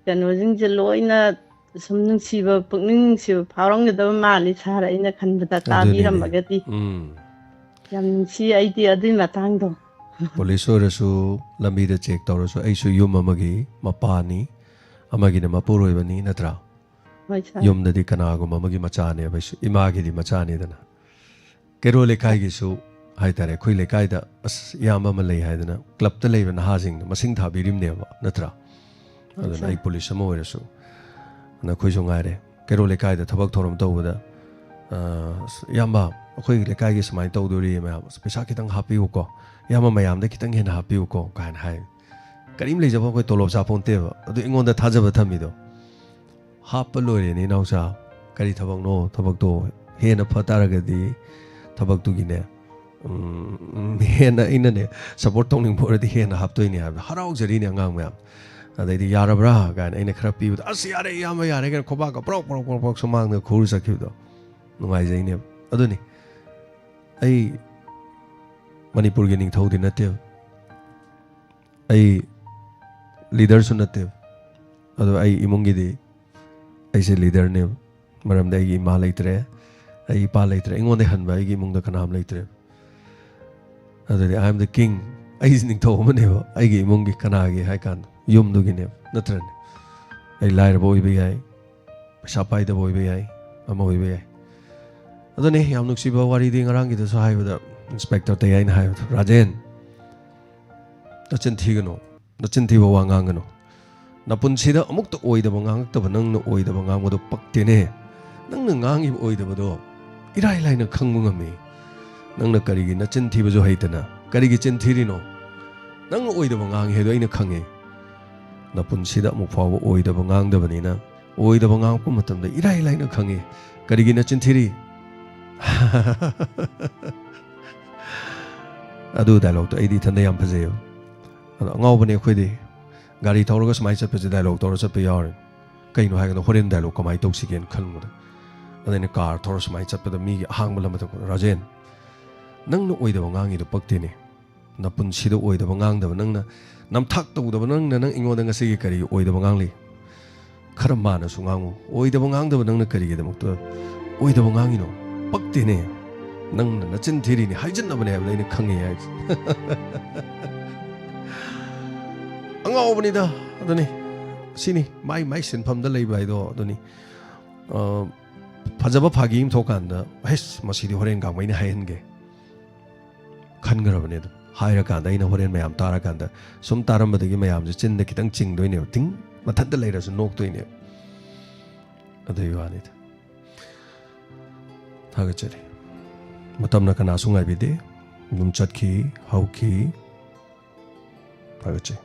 ꯀꯩꯅꯣꯁꯤꯡꯁꯦ ꯂꯣꯏꯅ ꯁꯨꯝ ꯅꯨꯡꯁꯤꯕ, ꯄꯨꯛꯅꯤꯡ ꯅꯨꯡꯁꯤꯕ ꯐꯥꯎꯔꯝꯒꯗꯕ ꯃꯥꯜꯂꯤ ꯁꯥꯔ, ꯑꯩꯅ ꯈꯟꯕꯗ ꯑꯗꯨꯅꯤꯅꯦ꯫ ꯇꯥꯕꯤꯔꯝꯃꯒꯗꯤ꯫ ꯎꯝ꯫ ꯌꯥꯝ ꯅꯨꯡꯁꯤ ꯑꯩꯗꯤ ꯑꯗꯨꯒꯤ ꯃꯇꯥꯡꯗꯣ꯫ ꯄꯨꯂꯤꯁ ꯑꯣꯏꯔꯁꯨ, ꯂꯝꯕꯤꯗ ꯆꯦꯛ ꯇꯧꯔꯁꯨ, ꯑꯩꯁꯨ ꯌꯨꯝ ꯑꯃꯒꯤ ꯃꯄꯥꯅꯤ, ꯑꯃꯒꯤꯅ ꯃꯄꯨꯔꯣꯏꯕꯅꯤ, ꯅꯠꯇ꯭ꯔꯥ? ꯍꯣꯏ ꯁꯥꯔ꯫ ꯌꯨꯝꯗꯗꯤ ꯀꯅꯥꯒꯨꯝꯕ ꯑꯃꯒꯤ ꯃꯆꯥꯅꯦꯕ ꯑꯩꯁꯨ, ꯏꯃꯥꯒꯤꯗꯤ ꯃꯆꯥꯅꯤꯗꯅ꯫ ꯀꯦꯔꯣ ꯂꯩꯀꯥꯏꯒꯤꯁꯨ ꯍꯥꯏꯇꯥꯔꯦ, ꯑꯩꯈꯣꯏ ꯂꯩꯀꯥꯏꯗ ꯑꯁ ꯏꯌꯥꯝꯕ ꯑꯃ ꯂꯩ ꯍꯥꯏꯗꯅ ꯀ꯭ꯂꯕꯇ ꯂꯩꯕ ꯅꯍꯥꯁꯤꯡꯗꯣ ꯃꯁꯤꯡ ꯊꯥꯕꯤꯔꯤꯕꯅꯦꯕ, ꯅꯠꯇ꯭ꯔꯥ? ꯑꯗꯨꯅ ꯑꯠꯆꯥ꯫ ꯑꯩ ꯄꯨꯂꯤꯁ ꯑꯃ ꯑꯣꯏꯔꯁꯨ, ꯑꯗꯨꯅ ꯑꯩꯈꯣꯏꯁꯨ ꯉꯥꯏꯔꯦ, ꯀꯦꯔꯣ ꯂꯩꯀꯥꯏꯗ ꯊꯕꯛ ꯊꯧꯔꯝ ꯇꯧꯕꯗ, ꯑ, "ꯑꯁ, ꯏꯌꯥꯝꯕ, ꯑꯩꯈꯣꯏ ꯂꯩꯀꯥꯏꯒꯤ ꯁꯨꯃꯥꯏꯅ ꯇꯧꯗꯣꯔꯤ ꯃꯌꯥꯝ, ꯑꯁ, ꯄꯩꯁꯥ ꯈꯤꯇꯪ ꯍꯥꯞꯄꯤꯌꯨꯀꯣ, ꯏꯌꯥꯝꯕ, ꯃꯌꯥꯝꯗ ꯈꯤꯇꯪ ꯍꯦꯟꯅ ꯍꯥꯞꯄꯤꯌꯨꯀꯣ" ꯀꯥꯏꯅ ꯍꯥꯏ꯫ ꯀꯔꯤꯝ ꯂꯩꯖꯕ ꯑꯩꯈꯣꯏ ꯇꯣꯂꯣꯞ ꯆꯥꯄꯣꯟꯇꯦꯕ, ꯑꯗꯨ ꯑꯩꯉꯣꯟꯗ ꯊꯥꯖꯕ ꯊꯝꯃꯤꯗꯣ꯫ ꯍꯥꯞꯄ ꯂꯣꯏꯔꯦꯅꯦ ꯏꯅꯥꯎꯆꯥ, ꯀꯔꯤ ꯊꯕꯛꯅꯣ? ꯊꯕꯛꯇꯣ ꯍꯦꯟꯅ ꯐ ꯇꯥꯔꯒꯗꯤ ꯊꯕꯛꯇꯨꯒꯤꯅꯦ, ꯎꯝ, ꯍꯦꯟꯅ ꯑꯩꯅꯅꯦ ꯁꯞꯄꯣꯔꯠ ꯇꯧꯅꯤꯡꯕ ꯑꯣꯏꯔꯗꯤ ꯍꯦꯟꯅ ꯍꯥꯞꯇꯣꯏꯅꯦ ꯍꯥꯏꯕꯗꯣ ꯍꯔꯥꯎꯖꯔꯤꯅꯦ ꯑꯉꯥꯡ ꯃꯌꯥꯝ꯫ ꯑꯗꯩꯗꯤ "ꯌꯥꯔꯕ꯭ꯔꯥ?" ꯀꯥꯏꯅ ꯑꯩꯅ ꯈꯔ ꯄꯤꯕꯗ, "ꯑꯁ, ꯌꯥꯔꯦ ꯏꯌꯥꯝꯕ, ꯌꯥꯔꯦ" ꯀꯥꯏꯅ ꯈꯨꯕꯥꯛꯀ ꯄ꯭ꯔꯣꯛ ꯄ꯭ꯔꯣꯛ ꯄ꯭ꯔꯣꯛ ꯄ꯭ꯔꯣꯛ ꯁꯨꯃꯥꯡꯗ ꯈꯨꯔ ꯆꯠꯈꯤꯕꯗꯣ ꯅꯨꯡꯉꯥꯏꯖꯩꯅꯦꯕ꯫ ꯑꯗꯨꯅꯤ ꯑꯩ ꯃꯅꯤꯄꯨꯔꯒꯤ ꯅꯤꯡꯊꯧꯗꯤ ꯅꯠꯇꯦꯕ, ꯑꯩ ꯂꯤꯗꯔꯁꯨ ꯅꯠꯇꯦꯕ, ꯑꯗꯣ ꯑꯩ ꯏꯃꯨꯡꯒꯤꯗꯤ ꯑꯩꯁꯦ ꯂꯤꯗꯔꯅꯦꯕ꯫ ꯃꯔꯝꯗꯤ ꯑꯩꯒꯤ ꯏꯃꯥ ꯂꯩꯇ꯭ꯔꯦ, ꯑꯩ ꯏꯄꯥ ꯂꯩꯇ꯭ꯔꯦ, ꯑꯩꯉꯣꯟꯗ ꯍꯟꯕ ꯑꯩꯒꯤ ꯏꯃꯨꯡꯗ ꯀꯅꯥꯝ ꯂꯩꯇ꯭ꯔꯦ꯫ ꯑꯗꯨꯗꯤ "I am the king", ꯑꯩꯁꯦ ꯅꯤꯡꯊꯧ ꯑꯃꯅꯦꯕ ꯑꯩꯒꯤ ꯏꯃꯨꯡꯒꯤ꯫ ꯀꯅꯥꯒꯤ ꯍꯥꯏ ꯀꯥꯟꯗ ꯌꯨꯝꯗꯨꯒꯤꯅꯦꯕ, ꯅꯠꯇ꯭ꯔꯅꯦ? ꯑꯩ ꯂꯥꯏꯔꯕ ꯑꯣꯏꯕ ꯌꯥꯏ, ꯄꯩꯁꯥ ꯄꯥꯏꯗꯕ ꯑꯣꯏꯕ ꯌꯥꯏ, ꯑꯃ ꯑꯣꯏꯕ ꯌꯥꯏ, ꯑꯗꯨꯅꯤ ꯌꯥꯝ ꯅꯨꯡꯁꯤꯕ ꯋꯥꯔꯤꯗꯤ ꯉꯔꯥꯡꯒꯤꯗꯁꯨ ꯍꯥꯏꯕꯗ, ꯏꯟꯁꯄꯦꯛꯇꯔ ꯇꯌꯥꯏꯅ ꯍꯥꯏꯕꯗꯣ, "ꯔꯥꯖꯦꯟ, ꯅꯆꯤꯟ ꯊꯤꯒꯅꯨ, ꯅꯆꯤꯟ ꯊꯤꯕ ꯋꯥ ꯉꯥꯡꯒꯅꯨ, ꯅꯄꯨꯟꯁꯤꯗ ꯑꯃꯨꯛꯇ ꯑꯣꯏꯗꯕ ꯉꯥꯡꯉꯛꯇꯕ ꯅꯪꯅ ꯑꯣꯏꯗꯕ ꯉꯥꯡꯕꯗꯣ ꯄꯛꯇꯦꯅꯦ꯫ ꯅꯪꯅ ꯉꯥꯡꯉꯤꯕ ꯑꯣꯏꯗꯕꯗꯣ ꯏꯔꯥꯏ ꯂꯥꯏꯅ ꯈꯪꯕ ꯉꯝꯃꯤ꯫ ꯅꯪꯅ ꯀꯔꯤꯒꯤ ꯅꯆꯤꯟ ꯊꯤꯕꯁꯨ ꯍꯩꯇꯅ ꯀꯔꯤꯒꯤ ꯆꯤꯟ ꯊꯤꯔꯤꯅꯣ? ꯅꯪꯅ ꯑꯣꯏꯗꯕ ꯉꯥꯡꯉꯤ ꯍꯥꯏꯗꯣ ꯑꯩꯅ ꯈꯪꯉꯦ꯫ ꯅꯄꯨꯟꯁꯤꯗ ꯑꯃꯨꯛ ꯐꯥꯎꯕ ꯑꯣꯏꯗꯕ ꯉꯥꯡꯗꯕꯅꯤꯅ ꯑꯣꯏꯗꯕ ꯉꯥꯡꯉꯛꯄ ꯃꯇꯝꯗ ꯏꯔꯥꯏ ꯂꯥꯏꯅ ꯈꯪꯉꯤ꯫ ꯀꯔꯤꯒꯤ ꯅꯆꯤꯟ ꯊꯤꯔꯤ?" ꯑꯗꯨ ꯗꯥꯏꯂꯣꯛꯇꯣ ꯑꯩꯗꯤ ꯏꯊꯟꯗ ꯌꯥꯝ ꯐꯖꯩꯌꯦꯕ꯫ ꯑꯗꯣ ꯑꯉꯥꯎꯕꯅꯦ ꯑꯩꯈꯣꯏꯗꯤ꯫ ꯒꯥꯔꯤ ꯊꯧꯔꯒ ꯁꯨꯃꯥꯏꯅ ꯆꯠꯄꯁꯦ ꯗꯥꯏꯂꯣꯛ ꯇꯧꯔ ꯆꯠꯄ ꯌꯥꯎꯔꯦ꯫ ꯀꯩꯅꯣ ꯍꯥꯏꯔꯒꯅ ꯍꯣꯔꯦꯟ ꯗꯥꯏꯂꯣꯛ ꯀꯃꯥꯏꯅ ꯇꯧꯁꯤꯒꯦꯅ ꯈꯟꯕꯗ, ꯑꯗ ꯑꯩꯅ ꯀꯥꯔ ꯊꯧꯔ ꯁꯨꯃꯥꯏꯅ ꯆꯠꯄꯗ ꯃꯤꯒꯤ ꯑꯍꯥꯡꯕ ꯂꯝ ꯑꯃꯗ, "ꯔꯥꯖꯦꯟ, ꯅꯪꯅ ꯑꯣꯏꯗꯕ ꯉꯥꯡꯉꯤꯗꯣ ꯄꯛꯇꯦꯅꯦ꯫ ꯅꯄꯨꯟꯁꯤꯗ ꯑꯣꯏꯗꯕ ꯉꯥꯡꯗꯕ ꯅꯪꯅ, ꯅꯝꯊꯥꯛ ꯇꯧꯗꯕ ꯅꯪꯅ, ꯅꯪ ꯑꯩꯉꯣꯟꯗ ꯉꯁꯤꯒꯤ ꯀꯔꯤꯒꯤ ꯑꯣꯏꯗꯕ ꯉꯥꯡꯂꯤ? ꯈꯔ ꯃꯥꯟꯅꯁꯨ ꯉꯥꯡꯉꯨ꯫ ꯑꯣꯏꯗꯕ ꯉꯥꯡꯗꯕ ꯅꯪꯅ ꯀꯔꯤꯒꯤꯗꯃꯛꯇ ꯑꯣꯏꯗꯕ ꯉꯥꯡꯉꯤꯅꯣ? ꯄꯛꯇꯦꯅꯦ꯫ ꯅꯪꯅ ꯅꯆꯤꯟ ꯊꯤꯔꯤꯅꯤ, ꯍꯥꯏꯖꯤꯟꯅꯕꯅꯦ ꯍꯥꯏꯕꯗ ꯑꯩꯅ ꯈꯪꯉꯦ" ꯍꯥꯏꯁꯦ꯫ ꯑꯉꯥꯎꯕꯅꯤꯗ꯫ ꯑꯗꯨꯅꯤ, ꯁꯤꯅꯤ ꯃꯥꯏ ꯃꯥꯏ ꯁꯤꯟꯐꯝꯗ ꯂꯩꯕ ꯍꯥꯏꯗꯣ꯫ ꯑꯗꯨꯅꯤ, ꯑ, ꯐꯖꯕ ꯐꯥꯒꯤ ꯑꯃ ꯊꯣꯛꯀꯥꯟꯗ, "ꯍꯩꯁ, ꯃꯁꯤꯗꯤ ꯍꯣꯔꯦꯟ ꯒꯥꯡꯃꯩꯅ ꯍꯥꯏꯍꯟꯒꯦ" ꯈꯟꯈ꯭ꯔꯕꯅꯦ꯫ ꯑꯗꯨꯝ ꯍꯥꯏꯔꯀꯥꯟꯗ, ꯑꯩꯅ ꯍꯣꯔꯦꯟ ꯃꯌꯥꯝ ꯇꯥꯔꯀꯥꯟꯗ, ꯁꯨꯝ ꯇꯥꯔꯝꯕꯗꯒꯤ ꯃꯌꯥꯝꯁꯦ ꯆꯤꯟꯗ ꯈꯤꯇꯪ ꯆꯤꯡꯗꯣꯏꯅꯦꯕ, ꯇꯤꯡ ꯃꯊꯟꯇ ꯂꯩꯔꯁꯨ ꯅꯣꯛꯇꯣꯏꯅꯦꯕ꯫ ꯑꯗꯨꯒꯤ ꯋꯥꯅꯤꯗ꯫ ꯊꯥꯒꯠꯆꯔꯤ꯫ ꯃꯇꯝꯅ ꯀꯅꯥꯁꯨ ꯉꯥꯏꯕꯤꯗꯦ꯫ ꯑꯗꯨꯝ ꯆꯠꯈꯤ, ꯍꯧꯈꯤ꯫ ꯊꯥꯒꯠꯆꯩ꯫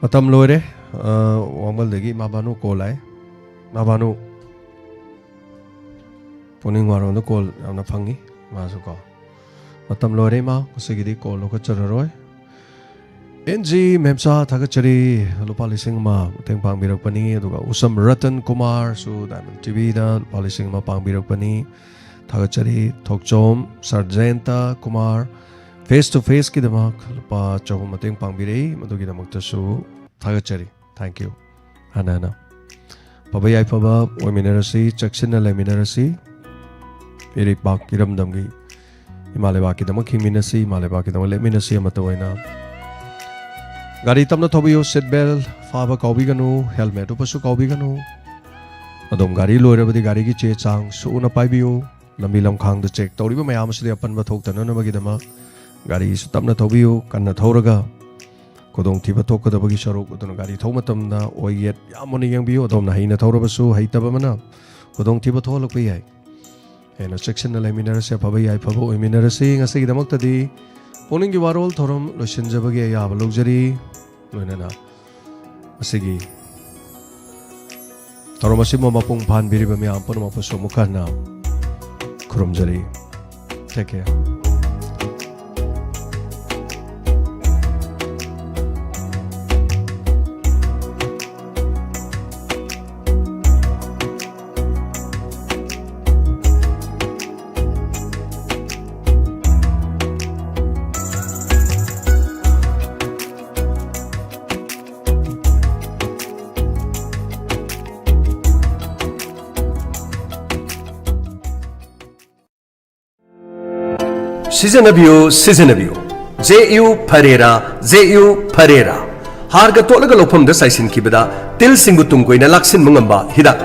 ꯃꯇꯝ ꯂꯣꯏꯔꯦ꯫ ꯑ, ꯋꯥꯡꯕꯜꯗꯒꯤ ꯏꯃꯥ ꯚꯥꯅꯨ ꯀꯣꯜ ꯂꯥꯛꯑꯦ꯫ ꯏꯃꯥ ꯚꯥꯅꯨ, ꯄꯨꯛꯅꯤꯡ ꯋꯥꯔꯣꯝꯗ ꯀꯣꯜ ꯌꯥꯝꯅ ꯐꯪꯉꯤ ꯃꯥꯁꯨ ꯀꯣ꯫ ꯃꯇꯝ ꯂꯣꯏꯔꯦ ꯏꯃꯥ, ꯉꯁꯤꯒꯤꯗꯤ ꯀꯣꯜ ꯂꯧꯈꯠꯆꯔꯔꯣꯏ꯫ ꯑꯦꯟ ꯖꯤ ꯃꯦꯝꯆꯥ, ꯊꯥꯒꯠꯆꯔꯤ, ꯂꯨꯄꯥ ꯂꯤꯁꯤꯡ ꯑꯃ ꯃꯇꯦꯡ ꯄꯥꯡꯕꯤꯔꯛꯄꯅꯤ꯫ ꯑꯗꯨꯒ ꯎꯁꯝ ꯔꯇꯟ ꯀꯨꯃꯥꯔꯁꯨ ꯗꯥꯏꯃꯟ ꯇꯤ ꯚꯤꯗ ꯂꯨꯄꯥ ꯂꯤꯁꯤꯡ ꯑꯃ ꯄꯥꯡꯕꯤꯔꯛꯄꯅꯤ꯫ ꯊꯥꯒꯠꯆꯔꯤ꯫ ꯊꯣꯛꯆꯣꯝ ꯁꯔꯖꯦꯟꯇ ꯀꯨꯃꯥꯔ, ꯐꯦꯁ ꯇꯨ ꯐꯦꯁꯀꯤꯗꯃꯛ ꯂꯨꯄꯥ ꯆꯍꯨꯝ ꯃꯇꯦꯡ ꯄꯥꯡꯕꯤꯔꯛꯏ, ꯃꯗꯨꯒꯤꯗꯃꯛꯇꯁꯨ ꯊꯥꯒꯠꯆꯔꯤ꯫ Thank you꯫ ꯍꯟꯅ ꯍꯟꯅ꯫ ꯐꯕ ꯌꯥꯏꯐꯕ ꯑꯣꯏꯃꯤꯟꯅꯔꯁꯤ, ꯆꯦꯛꯁꯤꯟꯅ ꯂꯩꯃꯤꯟꯅꯔꯁꯤ꯫ ꯏꯔꯩꯄꯥꯛ ꯏꯔꯝꯗꯝꯒꯤ ꯏꯃꯥ ꯂꯩꯕꯥꯛꯀꯤꯗꯃꯛ ꯍꯤꯡꯃꯤꯟꯅꯁꯤ, ꯏꯃꯥ ꯂꯩꯕꯥꯛꯀꯤꯗꯃꯛ ꯂꯦꯞꯃꯤꯟꯅꯁꯤ ꯑꯃꯠꯇ ꯑꯣꯏꯅ꯫ ꯒꯥꯔꯤ ꯇꯞꯅ ꯊꯧꯕꯤꯌꯨ, seat belt ꯐꯥꯕ ꯀꯥꯎꯕꯤꯒꯅꯨ, helmet ꯎꯞꯄꯁꯨ ꯀꯥꯎꯕꯤꯒꯅꯨ꯫ ꯑꯗꯣꯝ ꯒꯥꯔꯤ ꯂꯣꯏꯔꯕꯗꯤ ꯒꯥꯔꯤꯒꯤ ꯆꯦ ꯆꯥꯡ ꯁꯨꯅ ꯄꯥꯏꯕꯤꯌꯨ꯫ ꯂꯝꯕꯤ ꯂꯝꯈꯥꯡꯗ check ꯇꯧꯔꯤꯕ ꯃꯌꯥꯝ ꯑꯁꯤꯗ ꯑꯄꯟꯕ ꯊꯣꯛꯇꯅꯅꯕꯒꯤꯗꯃꯛ ꯒꯥꯔꯤꯁꯨ ꯇꯞꯅ ꯊꯧꯕꯤꯌꯨ, ꯀꯟꯅ ꯊꯧꯔꯒ ꯈꯨꯗꯣꯡꯊꯤꯕ ꯊꯣꯛꯀꯗꯕꯒꯤ ꯁꯔꯨꯛ꯫ ꯑꯗꯨꯅ ꯒꯥꯔꯤ ꯊꯧꯕ ꯃꯇꯝꯗ ꯑꯣꯏ ꯌꯦꯠ ꯌꯥꯝ ꯃꯨꯟꯅ ꯌꯦꯡꯕꯤꯌꯨ꯫ ꯑꯗꯣꯝꯅ ꯍꯩꯅ ꯊꯧꯔꯕꯁꯨ ꯍꯩꯇꯕ ꯑꯃꯅ ꯈꯨꯗꯣꯡꯊꯤꯕ ꯊꯣꯛꯍꯜꯂꯛꯄ ꯌꯥꯏ꯫ ꯍꯦꯟꯅ ꯆꯦꯛꯁꯤꯟꯅ ꯂꯩꯃꯤꯟꯅꯔꯁꯤ, ꯑꯐꯕ ꯌꯥꯏꯐꯕ ꯑꯣꯏꯃꯤꯟꯅꯔꯁꯤ꯫ ꯉꯁꯤꯒꯤꯗꯃꯛꯇꯗꯤ ꯄꯨꯛꯅꯤꯡꯒꯤ ꯋꯥꯔꯣꯜ ꯊꯧꯔꯝ ꯂꯣꯏꯁꯤꯟꯖꯕꯒꯤ ꯑꯌꯥꯕ ꯂꯧꯖꯔꯤ꯫ ꯂꯣꯏꯅꯅ ꯃꯁꯤꯒꯤ ꯊꯧꯔꯝ ꯑꯁꯤꯕꯨ ꯃꯄꯨꯡ ꯐꯥꯍꯟꯕꯤꯔꯤꯕ ꯃꯤꯌꯥꯝ ꯄꯨꯝꯅꯃꯛꯄꯨꯁꯨ ꯑꯃꯨꯛ ꯍꯟꯅ ꯈꯨꯔꯨꯝꯖꯔꯤ꯫ Take care. ꯁꯤꯖꯤꯟꯅꯕꯤꯌꯨ, ꯁꯤꯖꯤꯟꯅꯕꯤꯌꯨ꯫ ꯖꯦ ꯌꯨ ꯐꯔꯦꯔꯥ, ꯖꯦ ꯌꯨ ꯐꯔꯦꯔꯥ꯫ ꯍꯥꯔꯒ ꯇꯣꯠꯂꯒ ꯂꯧꯐꯝꯗ ꯆꯥꯏꯁꯤꯟꯈꯤꯕꯗ ꯇꯤꯜꯁꯤꯡꯕꯨ ꯇꯨꯡ ꯀꯣꯏꯅ ꯂꯥꯛꯁꯤꯟꯕ ꯉꯝꯕ ꯍꯤꯗꯥꯛ꯫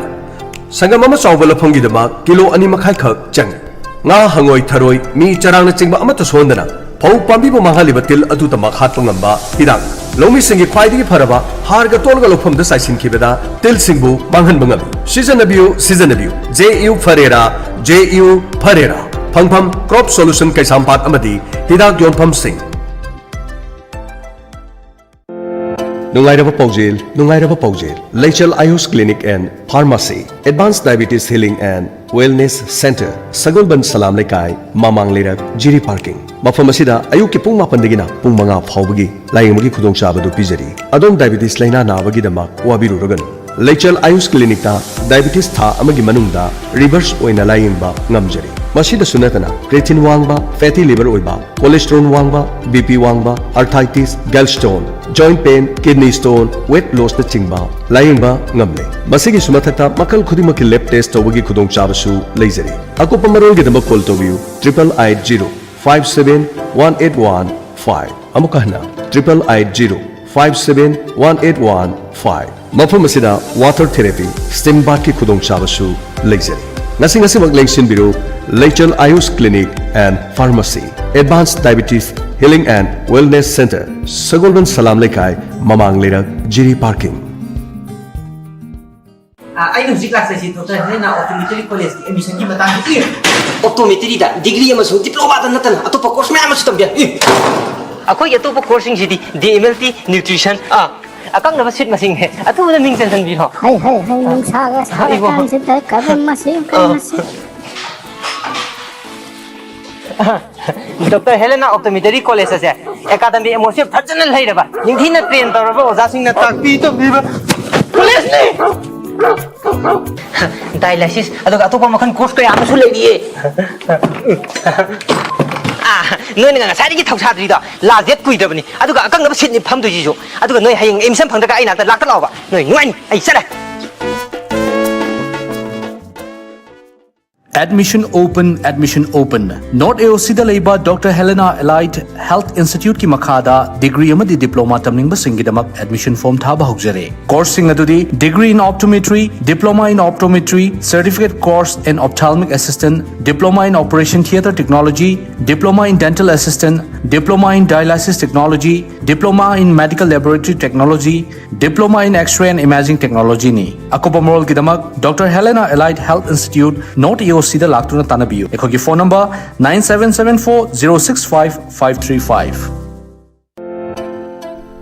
ꯁꯪꯒꯝ ꯑꯃ ꯆꯥꯎꯕ ꯂꯧꯐꯝꯒꯤꯗꯃꯛ ꯀꯤꯂꯣ ꯑꯅꯤ ꯃꯈꯥꯏꯈꯛ ꯆꯪꯏ꯫ ꯉꯥ, ꯍꯉꯣꯏ, ꯊꯔꯣꯏ, ꯃꯤ, ꯆꯔꯥꯡꯅꯆꯤꯡꯕ ꯑꯃꯠꯇ ꯁꯣꯛꯍꯟꯗꯅ ꯐꯧ ꯄꯥꯝꯕꯤꯕꯨ ꯃꯥꯡꯍꯜꯂꯤꯕ ꯇꯤꯜ ꯑꯗꯨꯗꯃꯛ ꯍꯥꯠꯄ ꯉꯝꯕ ꯍꯤꯗꯥꯛ꯫ ꯂꯧꯃꯤꯁꯤꯡꯒꯤ ꯈ꯭ꯋꯥꯏꯗꯒꯤ ꯐꯔꯕ ꯍꯥꯔꯒ ꯇꯣꯠꯂꯒ ꯂꯧꯐꯝꯗ ꯆꯥꯏꯁꯤꯟꯈꯤꯕꯗ ꯇꯤꯜꯁꯤꯡꯕꯨ ꯃꯥꯡꯍꯟꯕ ꯉꯝꯃꯤ꯫ ꯁꯤꯖꯤꯟꯅꯕꯤꯌꯨ, ꯁꯤꯖꯤꯟꯅꯕꯤꯌꯨ꯫ ꯖꯦ ꯌꯨ ꯐꯔꯦꯔꯥ, ꯖꯦ ꯌꯨ ꯐꯔꯦꯔꯥ꯫ ꯐꯪꯐꯝ, Crop Solution ꯀꯩꯁꯥꯝꯄꯥꯠ ꯑꯃꯗꯤ ꯍꯤꯗꯥꯛ ꯌꯣꯟꯐꯝꯁꯤꯡ꯫ ꯅꯨꯡꯉꯥꯏꯔꯕ ꯄꯥꯎꯖꯦꯜ, ꯅꯨꯡꯉꯥꯏꯔꯕ ꯄꯥꯎꯖꯦꯜ꯫ ꯂꯩꯆꯦꯜ ꯑꯌꯨꯁ Clinic and Pharmacy, Advanced Diabetes Healing and Wellness Center, ꯁꯒꯣꯜꯕꯟ ꯁꯂꯥꯝ ꯂꯩꯀꯥꯏ, ꯃꯃꯥꯡ ꯂꯩꯔꯛ, ꯖꯤꯔꯤ parking꯫ ꯃꯐꯝ ꯑꯁꯤꯗ ꯑꯌꯨꯛꯀꯤ ꯄꯨꯡ ꯃꯥꯄꯟꯗꯒꯤꯅ ꯄꯨꯡ ꯃꯉꯥ ꯐꯥꯎꯕꯒꯤ ꯂꯥꯌꯦꯡꯕꯒꯤ ꯈꯨꯗꯣꯡꯆꯥꯕ ꯑꯗꯨ ꯄꯤꯖꯔꯤ꯫ ꯑꯗꯣꯝ diabetes ꯂꯥꯏꯅꯥ ꯅꯥꯕꯒꯤꯗꯃꯛ ꯋꯥꯕꯤꯔꯨꯔꯒꯅꯨ꯫ ꯂꯩꯆꯜ ꯑꯌꯨꯁ ꯀ꯭ꯂꯤꯅꯤꯛꯇ ꯗꯥꯏꯕꯤꯇꯤꯁ ꯊꯥ ꯑꯃꯒꯤ ꯃꯅꯨꯡꯗ ꯔꯤꯚꯔꯁ ꯑꯣꯏꯅ ꯂꯥꯌꯦꯡꯕ ꯉꯝꯖꯔꯤ꯫ ꯃꯁꯤꯗꯁꯨ ꯅꯠꯇꯅ, ꯀ꯭ꯔꯦꯇꯤꯟ ꯋꯥꯡꯕ, ꯐꯦꯇꯤ ꯂꯤꯚꯔ ꯑꯣꯏꯕ, ꯀꯣꯂꯦꯁꯇ꯭ꯔꯣꯜ ꯋꯥꯡꯕ, ꯕꯤ ꯄꯤ ꯋꯥꯡꯕ, arthritis, gallstone, joint pain, kidney stone, weight ꯂꯣꯁꯅꯆꯤꯡꯕ ꯂꯥꯌꯦꯡꯕ ꯉꯝꯂꯦ꯫ ꯃꯁꯤꯒꯤꯁꯨ ꯃꯊꯛꯇ, ꯃꯈꯜ ꯈꯨꯗꯤꯡꯃꯛꯀꯤ ꯂꯦꯕ ꯇꯦꯁ ꯇꯧꯕꯒꯤ ꯈꯨꯗꯣꯡꯆꯥꯕꯁꯨ ꯂꯩꯖꯔꯤ꯫ ꯑꯀꯨꯞꯄ ꯃꯔꯣꯜꯒꯤꯗꯃꯛ ꯀꯣꯜ ꯇꯧꯕꯤꯌꯨ, triple eight zero five seven one eight one five꯫ ꯑꯃꯨꯛꯀ ꯍꯟꯅ, triple eight zero five seven one eight one five꯫ ꯃꯐꯝ ꯑꯁꯤꯗ ꯋꯥꯇꯔ ꯊꯦꯔꯥꯄꯤ, ꯁ꯭ꯇꯤꯝ ꯕꯥꯊꯀꯤ ꯈꯨꯗꯣꯡꯆꯥꯕꯁꯨ ꯂꯩꯖꯔꯤ꯫ ꯉꯁꯤ ꯉꯁꯤꯃꯛ ꯂꯦꯡꯁꯤꯟꯕꯤꯔꯨ, Leichal Ayush clinic and pharmacy, advance diabetes healing and wellness centre, Sagolband Salam Leikai, ꯃꯃꯥꯡ ꯂꯩꯔꯛ, ꯖꯤꯔꯤ ꯄꯥꯔꯀꯤꯡ꯫ ꯑ, ꯑꯩꯅ ꯍꯧꯖꯤꯛ ꯂꯥꯛꯆꯩꯁꯤ ꯗꯣꯛꯇꯔ ꯍꯦꯂꯦꯅꯥ ꯑꯣꯞꯇꯣꯃꯦꯇ꯭ꯔꯤ ꯀꯣꯂꯦꯖꯀꯤ ꯑꯦꯗꯃꯤꯁꯟꯒꯤ ꯃꯇꯥꯡꯗ꯫ ꯏ! ꯑꯣꯞꯇꯣꯃꯦꯇ꯭ꯔꯤꯗ ꯗꯤꯒ꯭ꯔꯤ ꯑꯃꯁꯨꯡ ꯗꯤꯄ꯭ꯂꯣꯃꯥꯗ ꯅꯠꯇꯅ ꯑꯇꯣꯞꯄ ꯀꯣꯔꯁ ꯃꯌꯥꯝ ꯑꯃꯁꯨ ꯇꯝꯕ ꯌꯥꯏ꯫ ꯏ! ꯑꯩꯈꯣꯏꯒꯤ ꯑꯇꯣꯞꯄ ꯀꯣꯔꯁꯁꯤꯡꯁꯤꯗꯤ D M L T, nutrition, ꯑ, ꯑꯀꯛꯅꯕ ꯁꯤꯠ ꯃꯁꯤꯡꯅꯦ꯫ ꯑꯊꯨꯕꯗ ꯃꯤꯡ ꯆꯟꯁꯤꯟꯕꯤꯔꯣ꯫ ꯍꯩ, ꯍꯩ, ꯍꯩ, ꯅꯨꯡꯁꯥꯒ ꯏꯕꯣ꯫ ꯁꯥꯔꯀꯥꯟꯁꯤꯗ ꯀꯔꯝ ꯃꯁꯤ, ꯀꯔꯝ ꯑ꯫ ꯃꯁꯤ? ꯗꯣꯛꯇꯔ ꯍꯦꯂꯦꯅꯥ ꯑꯣꯞꯇꯣꯃꯦꯇ꯭ꯔꯤ ꯀꯣꯂꯦꯖ ꯑꯁꯦ ꯑꯦꯀꯥꯗꯃꯤ ꯑꯦꯠꯃꯣꯁꯐꯤꯌꯔ ꯐꯖꯅ ꯂꯩꯔꯕ, ꯅꯤꯡꯊꯤꯅ ꯇ꯭ꯔꯦꯟ ꯇꯧꯔꯕ ꯑꯣꯖꯥꯁꯤꯡꯅ ꯇꯥꯛꯄꯤ ꯇꯝꯕꯤꯕ ꯀꯣꯂꯦꯖꯅꯤ꯫ ꯗꯥꯏꯂꯥꯏꯁꯤꯁ, ꯑꯗꯨꯒ ꯑꯇꯣꯞꯄ ꯃꯈꯜ ꯀꯣꯔꯁ ꯀꯌꯥ ꯑꯃꯁꯨ ꯂꯩꯔꯤꯌꯦ꯫ ꯑꯥ, ꯅꯣꯏꯅ ꯉꯁꯥꯏꯗꯒꯤ ꯊꯧꯁꯥꯗ꯭ꯔꯤꯗꯣ, ꯂꯥꯁ ꯗꯦꯠ ꯀꯨꯏꯗ꯭ꯔꯕꯅꯤ, ꯑꯗꯨꯒ ꯑꯀꯛꯅꯕ ꯁꯤꯠꯅꯤ ꯐꯝꯗꯣꯏꯁꯤꯁꯨ꯫ ꯑꯗꯨꯒ ꯅꯣꯏ ꯍꯌꯦꯡ ꯑꯦꯗꯃꯤꯁꯟ ꯐꯪꯗ꯭ꯔꯒ ꯑꯩ ꯅꯥꯛꯇ ꯂꯥꯛꯇ ꯂꯥꯛꯑꯣꯕ, ꯅꯣꯏ ꯅꯨꯡꯉꯥꯏꯅꯤ꯫ ꯑꯩ ꯆꯠꯂꯦ꯫ Admission open, admission open. North A O C ꯗ ꯂꯩꯕ ꯗꯣꯛꯇꯔ ꯍꯦꯂꯦꯅꯥ ꯑꯦꯂꯥꯏꯠ ꯍꯦꯜꯊ ꯏꯟꯁꯇꯤꯇ꯭ꯌꯨꯠꯀꯤ ꯃꯈꯥꯗ ꯗꯤꯒ꯭ꯔꯤ ꯑꯃꯗꯤ ꯗꯤꯄ꯭ꯂꯣꯃꯥ ꯇꯝꯅꯤꯡꯕꯁꯤꯡꯒꯤꯗꯃꯛ ꯑꯦꯗꯃꯤꯁꯟ ꯐꯣꯔꯝ ꯊꯥꯕ ꯍꯧꯖꯔꯦ꯫ ꯀꯣꯔꯁꯁꯤꯡ ꯑꯗꯨꯗꯤ Degree in Optometry, Diploma in Optometry, Certificate Course in Ophthalmic Assistant, Diploma in Operation Theatre Technology, Diploma in Dental Assistant, Diploma in Dialysis Technology, Diploma in Medical Laboratory Technology, Diploma in X-ray and Imaging Technology ꯅꯤ꯫ ꯑꯀꯨꯞꯄ ꯃꯔꯣꯜꯒꯤꯗꯃꯛ doctor ꯍꯦꯂꯦꯅꯥ ꯑꯦꯂꯥꯏꯠ health institute, north ꯑꯦ ꯑꯣ ꯁꯤꯗ ꯂꯥꯛꯇꯨꯅ ꯇꯥꯟꯅꯕꯤꯌꯨ꯫ ꯑꯩꯈꯣꯏꯒꯤ phone number nine seven seven four zero six five five three five꯫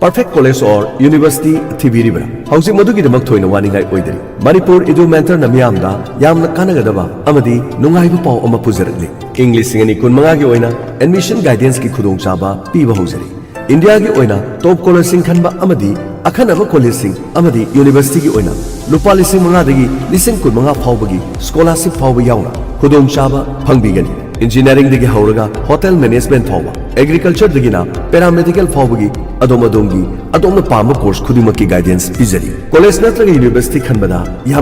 Perfect College or University ꯊꯤꯕꯤꯔꯤꯕ꯭ꯔꯥ? ꯍꯧꯖꯤꯛ ꯃꯗꯨꯒꯤꯗꯃꯛ ꯊꯣꯏꯅ ꯋꯥꯅꯤꯡꯉꯥꯏ ꯑꯣꯏꯗꯔꯤ꯫ ꯃꯅꯤꯄꯨꯔ ꯏꯗꯨ ꯃꯦꯟꯇꯔꯅ ꯃꯤꯌꯥꯝꯗ ꯌꯥꯝꯅ ꯀꯥꯟꯅꯒꯗꯕ ꯑꯃꯗꯤ ꯅꯨꯡꯉꯥꯏꯕ ꯄꯥꯎ ꯑꯃ ꯄꯨꯖꯔꯛꯂꯤ꯫ ꯏꯪ ꯂꯤꯁꯤꯡ ꯑꯅꯤ ꯀꯨꯟꯃꯉꯥꯒꯤ ꯑꯣꯏꯅ ꯑꯦꯗꯃꯤꯁꯟ ꯒꯥꯏꯗꯦꯟꯁꯀꯤ ꯈꯨꯗꯣꯡꯆꯥꯕ ꯄꯤꯕ ꯍꯧꯖꯔꯤ꯫ ꯏꯟꯗꯤꯌꯥꯒꯤ ꯑꯣꯏꯅ ꯇꯣꯞ ꯀꯣꯂꯦꯖꯁꯤꯡ ꯈꯟꯕ ꯑꯃꯗꯤ ꯑꯈꯟꯅꯕ ꯀꯣꯂꯦꯖꯁꯤꯡ ꯑꯃꯗꯤ ꯌꯨꯅꯤꯚꯔꯁꯤꯇꯤꯒꯤ ꯑꯣꯏꯅ ꯂꯨꯄꯥ ꯂꯤꯁꯤꯡ ꯃꯉꯥꯗꯒꯤ ꯂꯤꯁꯤꯡ ꯀꯨꯟꯃꯉꯥ ꯐꯥꯎꯕꯒꯤ ꯁ꯭ꯀꯣꯂꯥꯔꯁꯤꯞ ꯐꯥꯎꯕ ꯌꯥꯎꯅ ꯈꯨꯗꯣꯡꯆꯥꯕ ꯐꯪꯕꯤꯒꯅꯤ꯫ ꯏꯟꯖꯤꯅꯤꯌꯥꯔꯤꯡꯗꯒꯤ ꯍꯧꯔꯒ ꯍꯣꯇꯦꯜ ꯃꯦꯅꯦꯖꯃꯦꯟꯠ ꯐꯥꯎꯕ, ꯑꯦꯒ꯭ꯔꯤꯀꯜꯆꯔꯗꯒꯤꯅ ꯄꯦꯔꯥꯃꯦꯗꯤꯀꯦꯜ ꯐꯥꯎꯕꯒꯤ ꯑꯗꯣꯝ ꯑꯗꯣꯝꯒꯤ ꯑꯗꯣꯝꯅ ꯄꯥꯝꯕ ꯀꯣꯔꯁ ꯈꯨꯗꯤꯡꯃꯛꯀꯤ ꯒꯥꯏꯗꯦꯟꯁ ꯄꯤꯖꯔꯤ꯫ ꯀꯣꯂꯦꯖ ꯅꯠꯇ꯭ꯔꯒ ꯌꯨꯅꯤꯚꯔꯁꯤꯇꯤ ꯈꯟꯕꯗ ꯌꯥꯝ